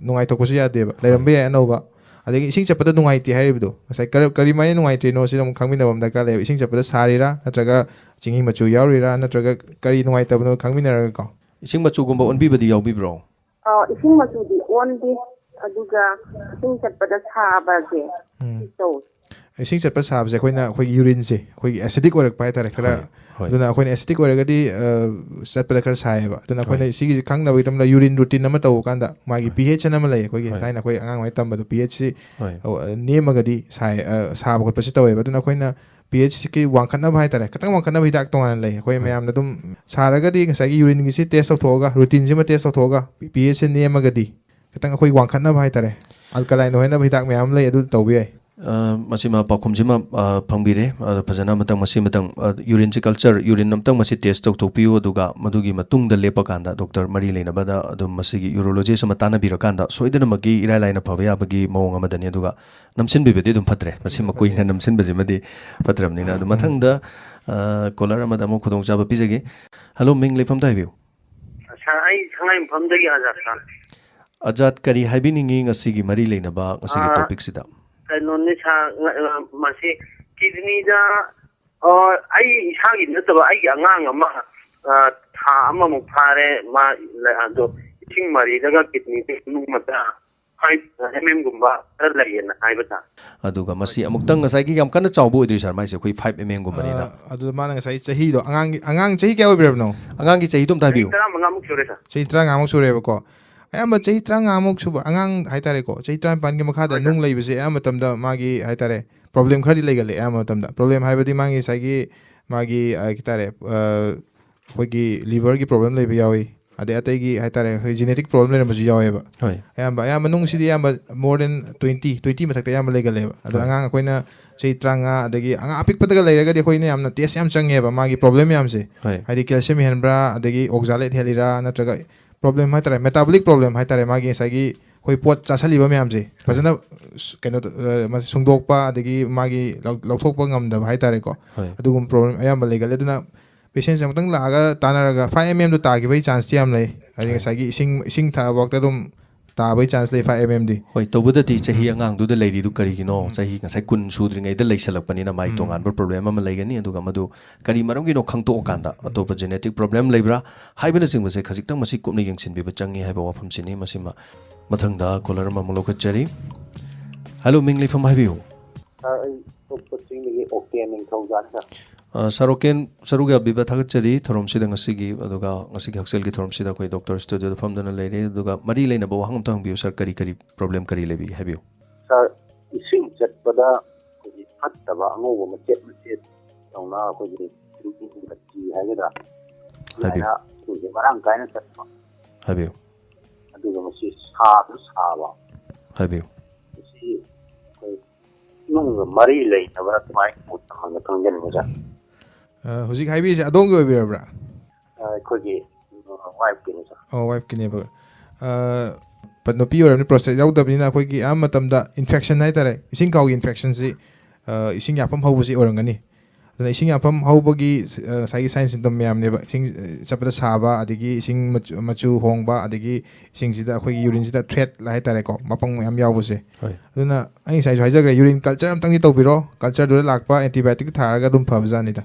ꯅꯨꯡꯉꯥꯏꯊꯣꯛꯄꯁꯨ ꯌꯥꯗꯦꯕ꯫ ꯂꯩꯔꯝꯕ ꯌꯥꯏ ꯑꯅꯧꯕ꯫ ꯑꯗꯒꯤ ꯏꯁꯤꯡ ꯆꯠꯄꯗ ꯅꯨꯡꯉꯥꯏꯇꯦ ꯍꯥꯏꯔꯤꯕꯗꯣ, ꯉꯁꯥꯏ ꯀꯔ-, ꯀꯔꯤꯃꯥꯏꯅ ꯅꯨꯡꯉꯥꯏꯇ꯭ꯔꯤꯅꯣ ꯁꯤꯗ ꯑꯃꯨꯛ ꯈꯪꯃꯤꯟꯅꯕ ꯑꯃ ꯗꯔꯀꯥꯔ ꯂꯩꯌꯦꯕ꯫ ꯏꯁꯤꯡ ꯆꯠꯄꯗ ꯁꯥꯔꯤꯔꯥ, ꯅꯠꯇ꯭ꯔꯒ ꯆꯤꯡꯍꯤ ꯃꯆꯨ ꯌꯥꯎꯔꯤꯔꯥ, ꯅꯠꯇ꯭ꯔꯒ ꯀꯔꯤ ꯅꯨꯡꯉꯥꯏꯇꯕꯅꯣ ꯈꯪꯃꯤꯟꯅꯔꯒ ꯀꯣ꯫ ꯏꯁꯤꯡ ꯃꯆꯨꯒꯨꯝꯕ ꯑꯣꯟꯕꯤꯕꯗꯤ ꯌꯥꯎꯕꯤꯕ꯭ꯔꯣ? ꯑ, ꯏꯁꯤꯡ ꯃꯆꯨꯗꯤ ꯑꯣꯟꯗꯦ, ꯑꯗꯨꯒ ꯏꯁꯤꯡ ꯆꯠꯄꯗ ꯁꯥꯕꯁꯦ ꯎꯝ꯫ ꯁꯤ ꯇꯧꯋꯦ꯫ ꯏꯁꯤꯡ ꯆꯠꯄ ꯁꯥꯕꯁꯦ ꯑꯩꯈꯣꯏꯅ ꯑꯩꯈꯣꯏꯒꯤ ꯌꯨꯔꯤꯟꯁꯦ ꯑꯩꯈꯣꯏꯒꯤ ꯑꯦꯁꯤꯗꯤꯛ ꯑꯣꯏꯔꯛꯄ ꯍꯥꯏꯇꯥꯔꯦ ꯈꯔ꯫ ꯍꯣꯏ꯫ ꯑꯗꯨꯅ ꯑꯩꯈꯣꯏꯅ ꯑꯦꯁꯤꯗꯤꯛ ꯑꯣꯏꯔꯒꯗꯤ ꯑ, ꯆꯠꯄꯗ ꯈꯔ ꯁꯥꯏꯌꯦꯕ꯫ ꯑꯗꯨꯅ ꯑꯩꯈꯣꯏꯅ ꯍꯣꯏ꯫ ꯁꯤꯒꯤꯁꯦ ꯈꯪꯅꯕꯒꯤꯗꯃꯛꯇ ꯌꯨꯔꯤꯟ ꯔꯨꯇꯤꯟ ꯑꯃ ꯇꯧꯕ ꯀꯥꯟꯗ ꯃꯥꯒꯤ ꯍꯣꯏ꯫ ꯄꯤ ꯑꯩꯆ ꯑꯅ ꯑꯃ ꯂꯩ ꯑꯩꯈꯣꯏꯒꯤ ꯍꯣꯏ꯫ ꯊꯥꯏꯅ ꯑꯩꯈꯣꯏ ꯑꯉꯥꯡ ꯑꯣꯏꯔꯤꯉꯩ ꯇꯝꯕꯗꯣ ꯄꯤ ꯑꯩꯆꯁꯤ ꯍꯣꯏ꯫ ꯅꯦꯝꯃꯒꯗꯤ ꯁꯥꯏ ꯑ, ꯁꯥꯕ ꯈꯣꯠꯄꯁꯤ ꯇꯧꯋꯦꯕ꯫ ꯑꯗꯨꯅ ꯑꯩꯈꯣꯏꯅ ꯄꯤ ꯑꯩꯆꯁꯤꯒꯤ ꯋꯥꯡꯈꯠꯅꯕ ꯍꯥꯏꯇꯥꯔꯦ ꯈꯤꯇꯪ ꯋꯥꯡꯈꯠꯅꯕ ꯍꯤꯗꯥꯛ ꯇꯣꯉꯥꯟꯅ ꯂꯩ꯫ ꯑꯩꯈꯣꯏ ꯍꯣꯏ꯫ ꯃꯌꯥꯝꯅ ꯑꯗꯨꯝ ꯁꯥꯔꯒꯗꯤ ꯉꯁꯥꯏꯒꯤ ꯌꯨꯔꯤꯟꯒꯤꯁꯤ ꯇꯦꯁ ꯇꯧꯊꯣꯛꯑꯒ ꯔꯨꯇꯤꯟꯁꯤꯃ ꯇꯦꯁ ꯇꯧꯊꯣꯛꯑꯒ ꯄꯤ ꯑꯩꯆꯁꯤ ꯅꯦꯝꯃꯒꯗꯤ ꯈꯤꯇꯪ ꯑꯩꯈꯣꯏ ꯋꯥꯡꯈꯠꯅꯕ ꯍꯥꯏꯇꯥꯔꯦ ꯑꯜꯀꯂꯥꯏꯟ ꯑꯣꯏꯍꯟꯅꯕ ꯍꯤꯗꯥꯛ ꯃꯌꯥꯝ ꯑꯃ ꯂꯩ ꯑꯗꯨ ꯇꯧꯕ ꯌꯥꯏ꯫ ꯑ, ꯃꯁꯤꯃ ꯄꯥꯎꯈꯨꯝꯁꯤꯃ ꯑ, ꯐꯪꯕꯤꯔꯦ꯫ ꯑ, ꯐꯖꯅ ꯑꯃꯇꯪ ꯃꯁꯤ ꯑꯃꯇꯪ ꯌꯨꯔꯤꯟꯁꯤ ꯀꯜꯆꯔ ꯌꯨꯔꯤꯟ ꯑꯃꯇꯪ ꯃꯁꯤ ꯇꯦꯁ ꯇꯧꯊꯣꯛꯄꯤꯌꯨ꯫ ꯑꯗꯨꯒ ꯃꯗꯨꯒꯤ ꯃꯇꯨꯡꯗ ꯂꯦꯞꯄꯀꯥꯟꯗ ꯗꯣꯛꯇꯔ ꯃꯔꯤ ꯂꯩꯅꯕꯗ ꯑꯗꯨꯝ ꯃꯁꯤꯒꯤ ꯌꯨꯔꯣꯂꯣꯖꯤꯁ ꯑꯃ ꯇꯥꯟꯅꯕꯤꯔꯀꯥꯟꯗ ꯁꯣꯏꯗꯅꯃꯛꯀꯤ ꯏꯔꯥꯏ ꯂꯥꯏꯅ ꯐꯕ ꯌꯥꯕꯒꯤ ꯃꯑꯣꯡ ꯑꯃꯗꯅꯤ꯫ ꯑꯗꯨꯒ ꯅꯝꯁꯤꯟꯕꯤꯕꯗꯤ ꯑꯗꯨꯝ ꯐꯠꯇ꯭ꯔꯦ꯫ ꯃꯁꯤꯃ ꯀꯨꯏꯅ ꯅꯝꯁꯤꯟꯕꯁꯤꯃꯗꯤ ꯐꯠꯇ꯭ꯔꯕꯅꯤꯅ꯫ ꯑꯗꯨ ꯃꯊꯪꯗ ꯀꯣꯂꯔ ꯑꯃꯗ ꯑꯃꯨꯛ ꯈꯨꯗꯣꯡꯆꯥꯕ ꯄꯤꯖꯒꯦ꯫ ꯍꯜꯂꯣ, ꯃꯤꯡ ꯂꯩꯐꯝꯗ ꯍꯥꯏꯕꯤꯌꯨ꯫ ꯁꯥꯔ, ꯑꯩ ꯁꯉꯥꯏꯌꯨꯝꯐꯝꯗꯒꯤ ꯑꯥꯖꯥꯗ ꯈꯥꯟ꯫ ꯑꯖꯥꯗ, ꯀꯔꯤ ꯍꯥꯏꯕꯤꯅꯤꯡꯉꯤ ꯉꯁꯤꯒꯤ ꯃꯔꯤ ꯂꯩꯅꯕ ꯉꯁꯤꯒꯤ ꯑꯥ, ꯇꯣꯄꯤꯛꯁꯤꯗ? ꯀꯩꯅꯣꯅꯤ ꯁꯥꯔ, ꯉ- ꯑ, ꯃꯁꯤ ꯀꯤꯗꯅꯤꯗ, ꯑ, ꯑꯩ ꯏꯁꯥꯒꯤ ꯅꯠꯇꯕ ꯑꯩꯒꯤ ꯑꯉꯥꯡ ꯑꯃ, ꯑ, ꯊꯥ ꯑꯃꯃꯨꯛ ꯐꯥꯔꯦ꯫ ꯃꯥ ꯂ- ꯑꯗꯣ ꯏꯁꯤꯡ ꯃꯔꯤꯗꯒ ꯀꯤꯗꯅꯤꯗ ꯅꯨꯡ ꯃꯆꯥ ꯐꯥꯏꯚ ꯑꯦꯝ ꯑꯦꯝꯒꯨꯝꯕ ꯈꯔ ꯂꯩꯌꯦꯅ ꯍꯥꯏꯕ ꯁꯥꯔ꯫ ꯑꯗꯨꯒ ꯃꯁꯤ ꯑꯃꯨꯛꯇꯪ ꯉꯁꯥꯏꯒꯤ ꯌꯥꯝ ꯀꯟꯅ ꯆꯥꯎꯕ ꯑꯣꯏꯗ꯭ꯔꯤ ꯁꯥꯔ, ꯃꯥꯏꯁꯦ ꯑꯩꯈꯣꯏ ꯐꯥꯏꯚ ꯑꯦꯝ ꯑꯦꯝꯒꯨꯝꯕꯅꯤꯅ꯫ ꯑ, ꯑꯗꯨꯗ ꯃꯥꯅ ꯉꯁꯥꯏ ꯆꯍꯤꯗꯣ ꯑꯉꯥꯡꯒꯤ ꯑꯉꯥꯡ ꯆꯍꯤ ꯀꯌꯥ ꯑꯣꯏꯕꯤꯔꯕꯅꯣ? ꯑꯉꯥꯡꯒꯤ ꯆꯍꯤꯗꯣ ꯑꯝꯇ ꯆꯍꯤ ꯍꯥꯏꯕꯤꯌꯨ꯫ ꯇꯔꯥꯃꯉꯥꯃꯨꯛ ꯁꯨꯔꯦ ꯁꯥꯔ꯫ ꯆꯍꯤ ꯇꯔꯥꯃꯉꯥꯃꯨꯛ ꯁꯨꯔꯦꯕꯀꯣ꯫ ꯑꯌꯥꯝꯕ ꯆꯍꯤ ꯇꯔꯥꯃꯉꯥꯃꯨꯛ ꯁꯨꯕ ꯑꯉꯥꯡ ꯍꯥꯏꯇꯥꯔꯦꯀꯣ, ꯆꯍꯤ ꯇꯔꯥꯅꯤꯄꯥꯟꯒꯤ ꯃꯈꯥꯗ ꯍꯣꯏ, ꯅꯨꯡ ꯁꯥꯔ꯫ ꯂꯩꯕꯁꯦ ꯑꯌꯥꯝꯕ ꯃꯇꯝꯗ ꯃꯥꯒꯤ ꯍꯥꯏꯇꯥꯔꯦ ꯄ꯭ꯔꯣꯕ꯭ꯂꯦꯝ ꯈꯔꯗꯤ ꯂꯩꯒꯜꯂꯦ꯫ ꯑꯌꯥꯝꯕ ꯃꯇꯝꯗ ꯄ꯭ꯔꯣꯕ꯭ꯂꯦꯝ ꯍꯥꯏꯕꯗꯤ ꯃꯥꯒꯤ ꯉꯁꯥꯏꯒꯤ ꯃꯥꯒꯤ ꯑ, ꯍꯥꯏꯇꯥꯔꯦ ꯑ, ꯑꯩꯈꯣꯏꯒꯤ ꯂꯤꯚꯔꯒꯤ ꯄ꯭ꯔꯣꯕ꯭ꯂꯦꯝ ꯂꯩꯕ ꯌꯥꯎꯏ, ꯑꯗꯩ ꯑꯇꯩꯒꯤ ꯍꯥꯏꯇꯥꯔꯦ ꯑꯩꯈꯣꯏ ꯖꯦꯅꯦꯇꯤꯛ ꯄ꯭ꯔꯣꯕ꯭ꯂꯦꯝ ꯂꯩꯔꯝꯕꯁꯨ ꯌꯥꯎꯋꯦꯕ꯫ ꯍꯣꯏ꯫ ꯑꯌꯥꯝꯕ ꯑꯌꯥꯝꯕ ꯅꯨꯡꯁꯤꯗꯤ ꯑꯌꯥꯝꯕ more than twenty, twenty ꯃꯊꯛꯇ ꯑꯌꯥꯝꯕ ꯂꯩꯒꯜꯂꯦꯕ꯫ ꯑꯗꯣ ꯍꯣꯏ꯫ ꯑꯉꯥꯡ ꯑꯩꯈꯣꯏꯅ ꯆꯍꯤ ꯇꯔꯥꯃꯉꯥ ꯑꯗꯒꯤ ꯑꯉꯥꯡ ꯑꯄꯤꯛꯄꯗꯒ ꯂꯩꯔꯒꯗꯤ ꯑꯩꯈꯣꯏꯅ ꯌꯥꯝꯅ ꯇꯦꯁ ꯌꯥꯝ ꯆꯪꯉꯦꯕ ꯃꯥꯒꯤ ꯄ꯭ꯔꯣꯕ꯭ꯂꯦꯝ ꯃꯌꯥꯝꯁꯦ꯫ ꯍꯣꯏ꯫ ꯍꯥꯏꯗꯤ ꯀꯦꯜꯁꯤꯌꯝ ꯍꯦꯟꯕ꯭ꯔꯥ ꯑꯗꯒꯤ ꯑꯣꯛꯖꯥꯂꯦꯠ ꯍꯦꯜꯂꯤꯔꯥ ꯅꯠꯇ꯭ꯔꯒ ꯄ꯭ꯔꯣꯕ꯭ꯂꯦꯝ ꯍꯥꯏꯇꯥꯔꯦ ꯃꯦꯇꯥꯕꯣꯂꯤꯛ ꯄ꯭ꯔꯣꯕ꯭ꯂꯦꯝ ꯍꯥꯏꯇꯥꯔꯦ ꯃꯥꯒꯤ ꯉꯁꯥꯏꯒꯤ ꯑꯩꯈꯣꯏ ꯄꯣꯠ ꯆꯥꯁꯜꯂꯤꯕ ꯃꯌꯥꯝꯁꯦ ꯐꯖꯅ ꯁ- ꯀꯩꯅꯣ ꯇ- ꯑ, ꯃꯥꯁꯦ ꯁꯨꯡꯗꯣꯛꯄ ꯑꯗꯒꯤ ꯃꯥꯒꯤ ꯂꯧ- ꯂꯧꯊꯣꯛꯄ ꯉꯝꯗꯕ ꯍꯥꯏꯇꯥꯔꯦꯀꯣ꯫ ꯍꯣꯏ꯫ ꯑꯗꯨꯒꯨꯝꯕ ꯄ꯭ꯔꯣꯕ꯭ꯂꯦꯝ ꯑꯌꯥꯝꯕ ꯂꯩꯒꯜꯂꯦ꯫ ꯑꯗꯨꯅ ꯄꯦꯁꯦꯟꯁꯦ ꯑꯃꯨꯛꯇꯪ ꯂꯥꯛꯑꯒ ꯇꯥꯟꯅꯔꯒ ꯐꯥꯏꯚ ꯑꯦꯝ ꯑꯦꯝꯗꯣ ꯇꯥꯈꯤꯕꯒꯤ ꯆꯥꯟꯁꯇꯤ ꯌꯥꯝ ꯂꯩ꯫ ꯍꯥꯏꯗꯤ ꯍꯣꯏ꯫ ꯉꯁꯥꯏꯒꯤ ꯏꯁꯤꯡ ꯏꯁꯤꯡ ꯊꯛꯑꯐꯥꯎꯗ ꯑꯗꯨꯝ ꯇꯥꯕꯒꯤ ꯆꯥꯟꯁ ꯂꯩ ꯐꯥꯏꯚ ꯑꯦꯝ ꯑꯦꯝꯗꯤ꯫ ꯍꯣꯏ, ꯇꯧꯕꯗꯗꯤ ꯆꯍꯤ ꯑꯉꯥꯡꯗꯨꯗ ꯂꯩꯔꯤꯗꯨ ꯀꯔꯤꯒꯤꯅꯣ? ꯆꯍꯤ ꯉꯁꯥꯏ ꯀꯨꯟ ꯁꯨꯗ꯭ꯔꯤꯉꯩꯗ ꯂꯩꯁꯜꯂꯛꯄꯅꯤꯅ ꯃꯥꯒꯤ ꯇꯣꯉꯥꯟꯕ ꯄ꯭ꯔꯣꯕ꯭ꯂꯦꯝ ꯑꯃ ꯂꯩꯒꯅꯤ꯫ ꯑꯗꯨꯒ ꯃꯗꯨ ꯀꯔꯤ ꯃꯔꯝꯒꯤꯅꯣ ꯈꯪꯗꯣꯛꯑꯀꯥꯟꯗ ꯑꯇꯣꯞꯄ ꯖꯦꯅꯦꯇꯤꯛ ꯄ꯭ꯔꯣꯕ꯭ꯂꯦꯝ ꯂꯩꯕ꯭ꯔꯥ ꯍꯥꯏꯕꯅꯆꯤꯡꯕꯁꯦ ꯈꯖꯤꯛꯇꯪ ꯃꯁꯤ ꯀꯨꯞꯅ ꯌꯦꯡꯁꯤꯟꯕꯤꯕ ꯆꯪꯉꯤ ꯍꯥꯏꯕ ꯋꯥꯐꯝꯁꯤꯅꯤ꯫ ꯃꯁꯤꯃ ꯃꯊꯪꯗ ꯀꯣꯂꯔ ꯑꯃꯃꯨꯛ ꯂꯧꯈꯠꯆꯔꯤ꯫ ꯍꯜꯂꯣ, ꯃꯤꯡ ꯂꯩꯐꯝ ꯍꯥꯏꯕꯤꯌꯨ꯫ ꯁꯥꯔ, ꯑꯩ ꯀꯛꯆꯤꯡꯗꯒꯤ ꯑꯣꯀꯦ ꯅꯤꯡꯊꯧꯖꯥꯅꯤ, ꯁꯥꯔ꯫ ꯑ, ꯁꯥꯔꯣꯀꯦꯟ, ꯁꯔꯨꯛ ꯌꯥꯕꯤꯕ ꯊꯥꯒꯠꯆꯔꯤ ꯊꯧꯔꯝꯁꯤꯗ ꯉꯁꯤꯒꯤ, ꯑꯗꯨꯒ ꯉꯁꯤꯒꯤ ꯍꯛꯁꯦꯜꯒꯤ ꯊꯧꯔꯝꯁꯤꯗ ꯑꯩꯈꯣꯏ ꯗꯣꯛꯇꯔ ꯁ꯭ꯇꯨꯗꯤꯑꯣꯗ ꯐꯝꯗꯨꯅ ꯂꯩꯔꯦ꯫ ꯑꯗꯨꯒ ꯃꯔꯤ ꯂꯩꯅꯕ ꯋꯥꯍꯪ ꯑꯝꯇ ꯍꯪꯕꯤꯌꯨ, ꯁꯥꯔ꯫ ꯀꯔꯤ ꯀꯔꯤ ꯄ꯭ꯔꯣꯕ꯭ꯂꯦꯝ ꯀꯔꯤ ꯂꯩꯕꯤꯒꯦ? ꯍꯥꯏꯕꯤꯌꯨ꯫ ꯁꯥꯔ, ꯏꯁꯤꯡ ꯆꯠꯄꯗ ꯑꯩꯈꯣꯏꯒꯤ ꯐꯠꯇꯕ ꯑꯉꯧꯕ ꯃꯆꯦꯠ ꯃꯆꯦꯠ ꯇꯧꯅ ꯑꯩꯈꯣꯏꯒꯤ ꯃꯆꯤ ꯍꯥꯏꯒꯗ꯭ꯔꯥ? ꯍꯥꯏꯕꯤꯌꯨ꯫ ꯑꯗꯨꯃꯥꯏꯅ ꯏꯁꯤꯡꯁꯦ ꯃꯔꯥꯡ ꯀꯥꯏꯅ ꯆꯠꯄ꯫ ꯍꯥꯏꯕꯤꯌꯨ꯫ ꯑꯗꯨꯒ ꯃꯁꯤ ꯁꯥꯁꯨ ꯁꯥꯕ꯫ ꯍꯥꯏꯕꯤꯌꯨ꯫ ꯃꯁꯤ ꯑꯩꯈꯣꯏ ꯏꯃꯨꯡꯒ ꯃꯔꯤ ꯂꯩꯅꯕ꯭ꯔꯥ, ꯀꯃꯥꯏꯅ ꯇꯧꯕꯅꯣ ꯈꯪꯖꯅꯤꯡꯉꯤ, ꯁꯥꯔ꯫ ꯑ, ꯍꯧꯖꯤꯛ ꯍꯥꯏꯕꯤꯔꯤꯁꯦ ꯑꯗꯣꯝꯒꯤ ꯑꯣꯏꯕꯤꯔꯕ꯭ꯔꯥ? ꯑ, ꯑꯩꯈꯣꯏꯒꯤ, ꯑ, ꯋꯥꯏꯐꯀꯤꯅꯤ, ꯁꯥꯔ꯫ ꯑꯣ, ꯋꯥꯏꯐꯀꯤꯅꯦꯕ꯫ ꯑ, ꯄ-, ꯅꯨꯄꯤ ꯑꯣꯏꯔꯕꯅꯤ, ꯄ꯭ꯔꯣꯁꯇꯦꯠ ꯌꯥꯎꯗꯕꯅꯤꯅ ꯑꯩꯈꯣꯏꯒꯤ ꯑꯌꯥꯝꯕ ꯃꯇꯝꯗ ꯏꯟꯐꯦꯛꯁꯟ ꯍꯥꯏꯇꯥꯔꯦ, ꯏꯁꯤꯡ ꯈꯥꯎꯒꯤ ꯏꯟꯐꯦꯛꯁꯟꯁꯤ, ꯑ, ꯏꯁꯤꯡ ꯌꯥꯐꯝ ꯍꯧꯕꯁꯤ ꯑꯣꯏꯔꯝꯒꯅꯤ꯫ ꯑꯗꯨꯅ ꯏꯁꯤꯡ ꯌꯥꯐꯝ ꯍꯧꯕꯒꯤ, ꯑ, ꯉꯁꯥꯏꯒꯤ ꯁꯥꯏꯟ ꯁꯤꯝꯇꯝ ꯃꯌꯥꯝꯅꯦꯕ, ꯏꯁꯤꯡ, ꯑ, ꯆꯠꯄꯗ ꯁꯥꯕ, ꯑꯗꯒꯤ ꯏꯁꯤꯡ ꯃꯆꯨ, ꯃꯆꯨ ꯍꯣꯡꯕ, ꯑꯗꯒꯤ ꯏꯁꯤꯡꯁꯤꯗ ꯑꯩꯈꯣꯏꯒꯤ ꯌꯨꯔꯤꯟꯁꯤꯗ ꯊ꯭ꯔꯦꯠ ꯍꯥꯏꯇꯥꯔꯦꯀꯣ, ꯃꯄꯪ ꯃꯌꯥꯝ ꯌꯥꯎꯕꯁꯦ꯫ ꯍꯣꯏ꯫ ꯑꯗꯨꯅ ꯑꯩ ꯉꯁꯥꯏꯁꯨ ꯍꯥꯏꯖꯈ꯭ꯔꯦ, ꯌꯨꯔꯤꯟ ꯀꯜꯆꯔ ꯑꯝꯇꯪꯗꯤ ꯇꯧꯕꯤꯔꯣ, ꯀꯜꯆꯔꯗꯨꯗ ꯂꯥꯛꯄ ꯑꯦꯟꯇꯤꯕꯥꯏꯑꯣꯇꯤꯛ ꯊꯥꯔꯒ ꯑꯗꯨꯝ ꯐꯕꯖꯥꯠꯅꯤꯗ꯫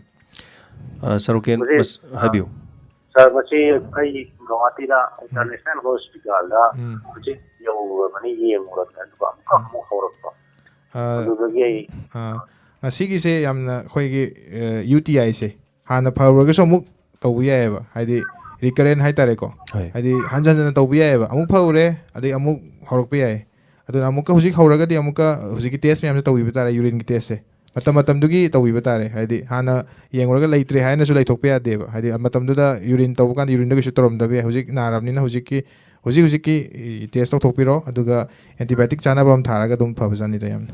ꯑ, ꯁꯔꯨꯀꯦꯟ, ꯍꯧꯖꯤꯛ, ꯃꯁ-, ꯑ, ꯍꯥꯏꯕꯤꯌꯨ꯫ ꯁꯥꯔ, ꯃꯁꯤ ꯑꯩ ꯒꯧꯍꯥꯇꯤꯗ ꯎꯝ꯫ ꯏꯟꯇꯔꯅꯦꯁꯅꯦꯜ ꯍꯣꯁꯄꯤꯇꯥꯜꯗ ꯎꯝ꯫ ꯍꯧꯖꯤꯛ ꯌꯧꯔꯨꯔꯕꯅꯤ, ꯌꯦꯡꯉꯨꯔꯕꯅꯤ, ꯑꯗꯨꯒ ꯑꯃꯨꯛꯀ ꯎꯝ꯫ ꯑꯃꯨꯛ ꯍꯧꯔꯛꯄ꯫ ꯑ, ꯑꯗꯨꯗꯒꯤ ꯑꯩ ꯑ, ꯑ, ꯁꯤꯒꯤꯁꯦ ꯌꯥꯝꯅ ꯑꯩꯈꯣꯏꯒꯤ, ꯑ, ꯌꯨ ꯇꯤ ꯑꯥꯏꯁꯦ ꯍꯥꯟꯅ ꯐꯔꯨꯔꯒꯁꯨ ꯑꯃꯨꯛ ꯇꯧꯕ ꯌꯥꯏꯑꯕ, ꯍꯥꯏꯗꯤ ꯔꯤꯀꯔꯦꯟ ꯍꯥꯏꯇꯥꯔꯦꯀꯣ꯫ ꯍꯣꯏ꯫ ꯍꯥꯏꯗꯤ ꯍꯟꯖꯟ ꯍꯟꯖꯟꯅ ꯇꯧꯕ ꯌꯥꯏꯑꯕ, ꯑꯃꯨꯛ ꯐꯔꯨꯔꯦ, ꯑꯗꯩ ꯑꯃꯨꯛ ꯍꯧꯔꯛꯄ ꯌꯥꯏ꯫ ꯑꯗꯨꯅ ꯑꯃꯨꯛꯀ ꯍꯧꯖꯤꯛ ꯍꯧꯔꯒꯗꯤ ꯑꯃꯨꯛꯀ ꯍꯧꯖꯤꯛꯀꯤ ꯇꯦꯁ ꯃꯌꯥꯝꯁꯦ ꯇꯧꯕꯤꯕ ꯇꯥꯔꯦ, ꯌꯨꯔꯤꯟꯒꯤ ꯇꯦꯁꯁꯦ꯫ ꯃꯇꯝ ꯃꯇꯝꯗꯨꯒꯤ ꯇꯧꯕꯤꯕ ꯇꯥꯔꯦ꯫ ꯍꯥꯏꯗꯤ ꯍꯥꯟꯅ ꯌꯦꯡꯉꯨꯔꯒ ꯂꯩꯇ꯭ꯔꯦ ꯍꯥꯏꯅꯁꯨ ꯂꯩꯊꯣꯛꯄ ꯌꯥꯗꯦꯕ꯫ ꯍꯥꯏꯗꯤ ꯃꯇꯝꯗꯨꯗ ꯌꯨꯔꯤꯟ ꯇꯧꯕ ꯀꯥꯟꯗ ꯌꯨꯔꯤꯟꯗ ꯀꯩꯁꯨ ꯇꯧꯔꯝꯗꯕ ꯌꯥꯏ꯫ ꯍꯧꯖꯤꯛ ꯅꯥꯔꯕꯅꯤꯅ ꯍꯧꯖꯤꯛꯀꯤ, ꯍꯧꯖꯤꯛ ꯍꯧꯖꯤꯛꯀꯤ ꯇꯦꯁ ꯇꯧꯊꯣꯛꯄꯤꯔꯣ, ꯑꯗꯨꯒ ꯑꯦꯟꯇꯤꯕꯥꯏꯑꯣꯇꯤꯛ ꯆꯥꯅꯕ ꯑꯃ ꯊꯥꯔꯒ ꯑꯗꯨꯝ ꯐꯕꯖꯥꯠꯅꯤꯗ ꯌꯥꯝꯅ꯫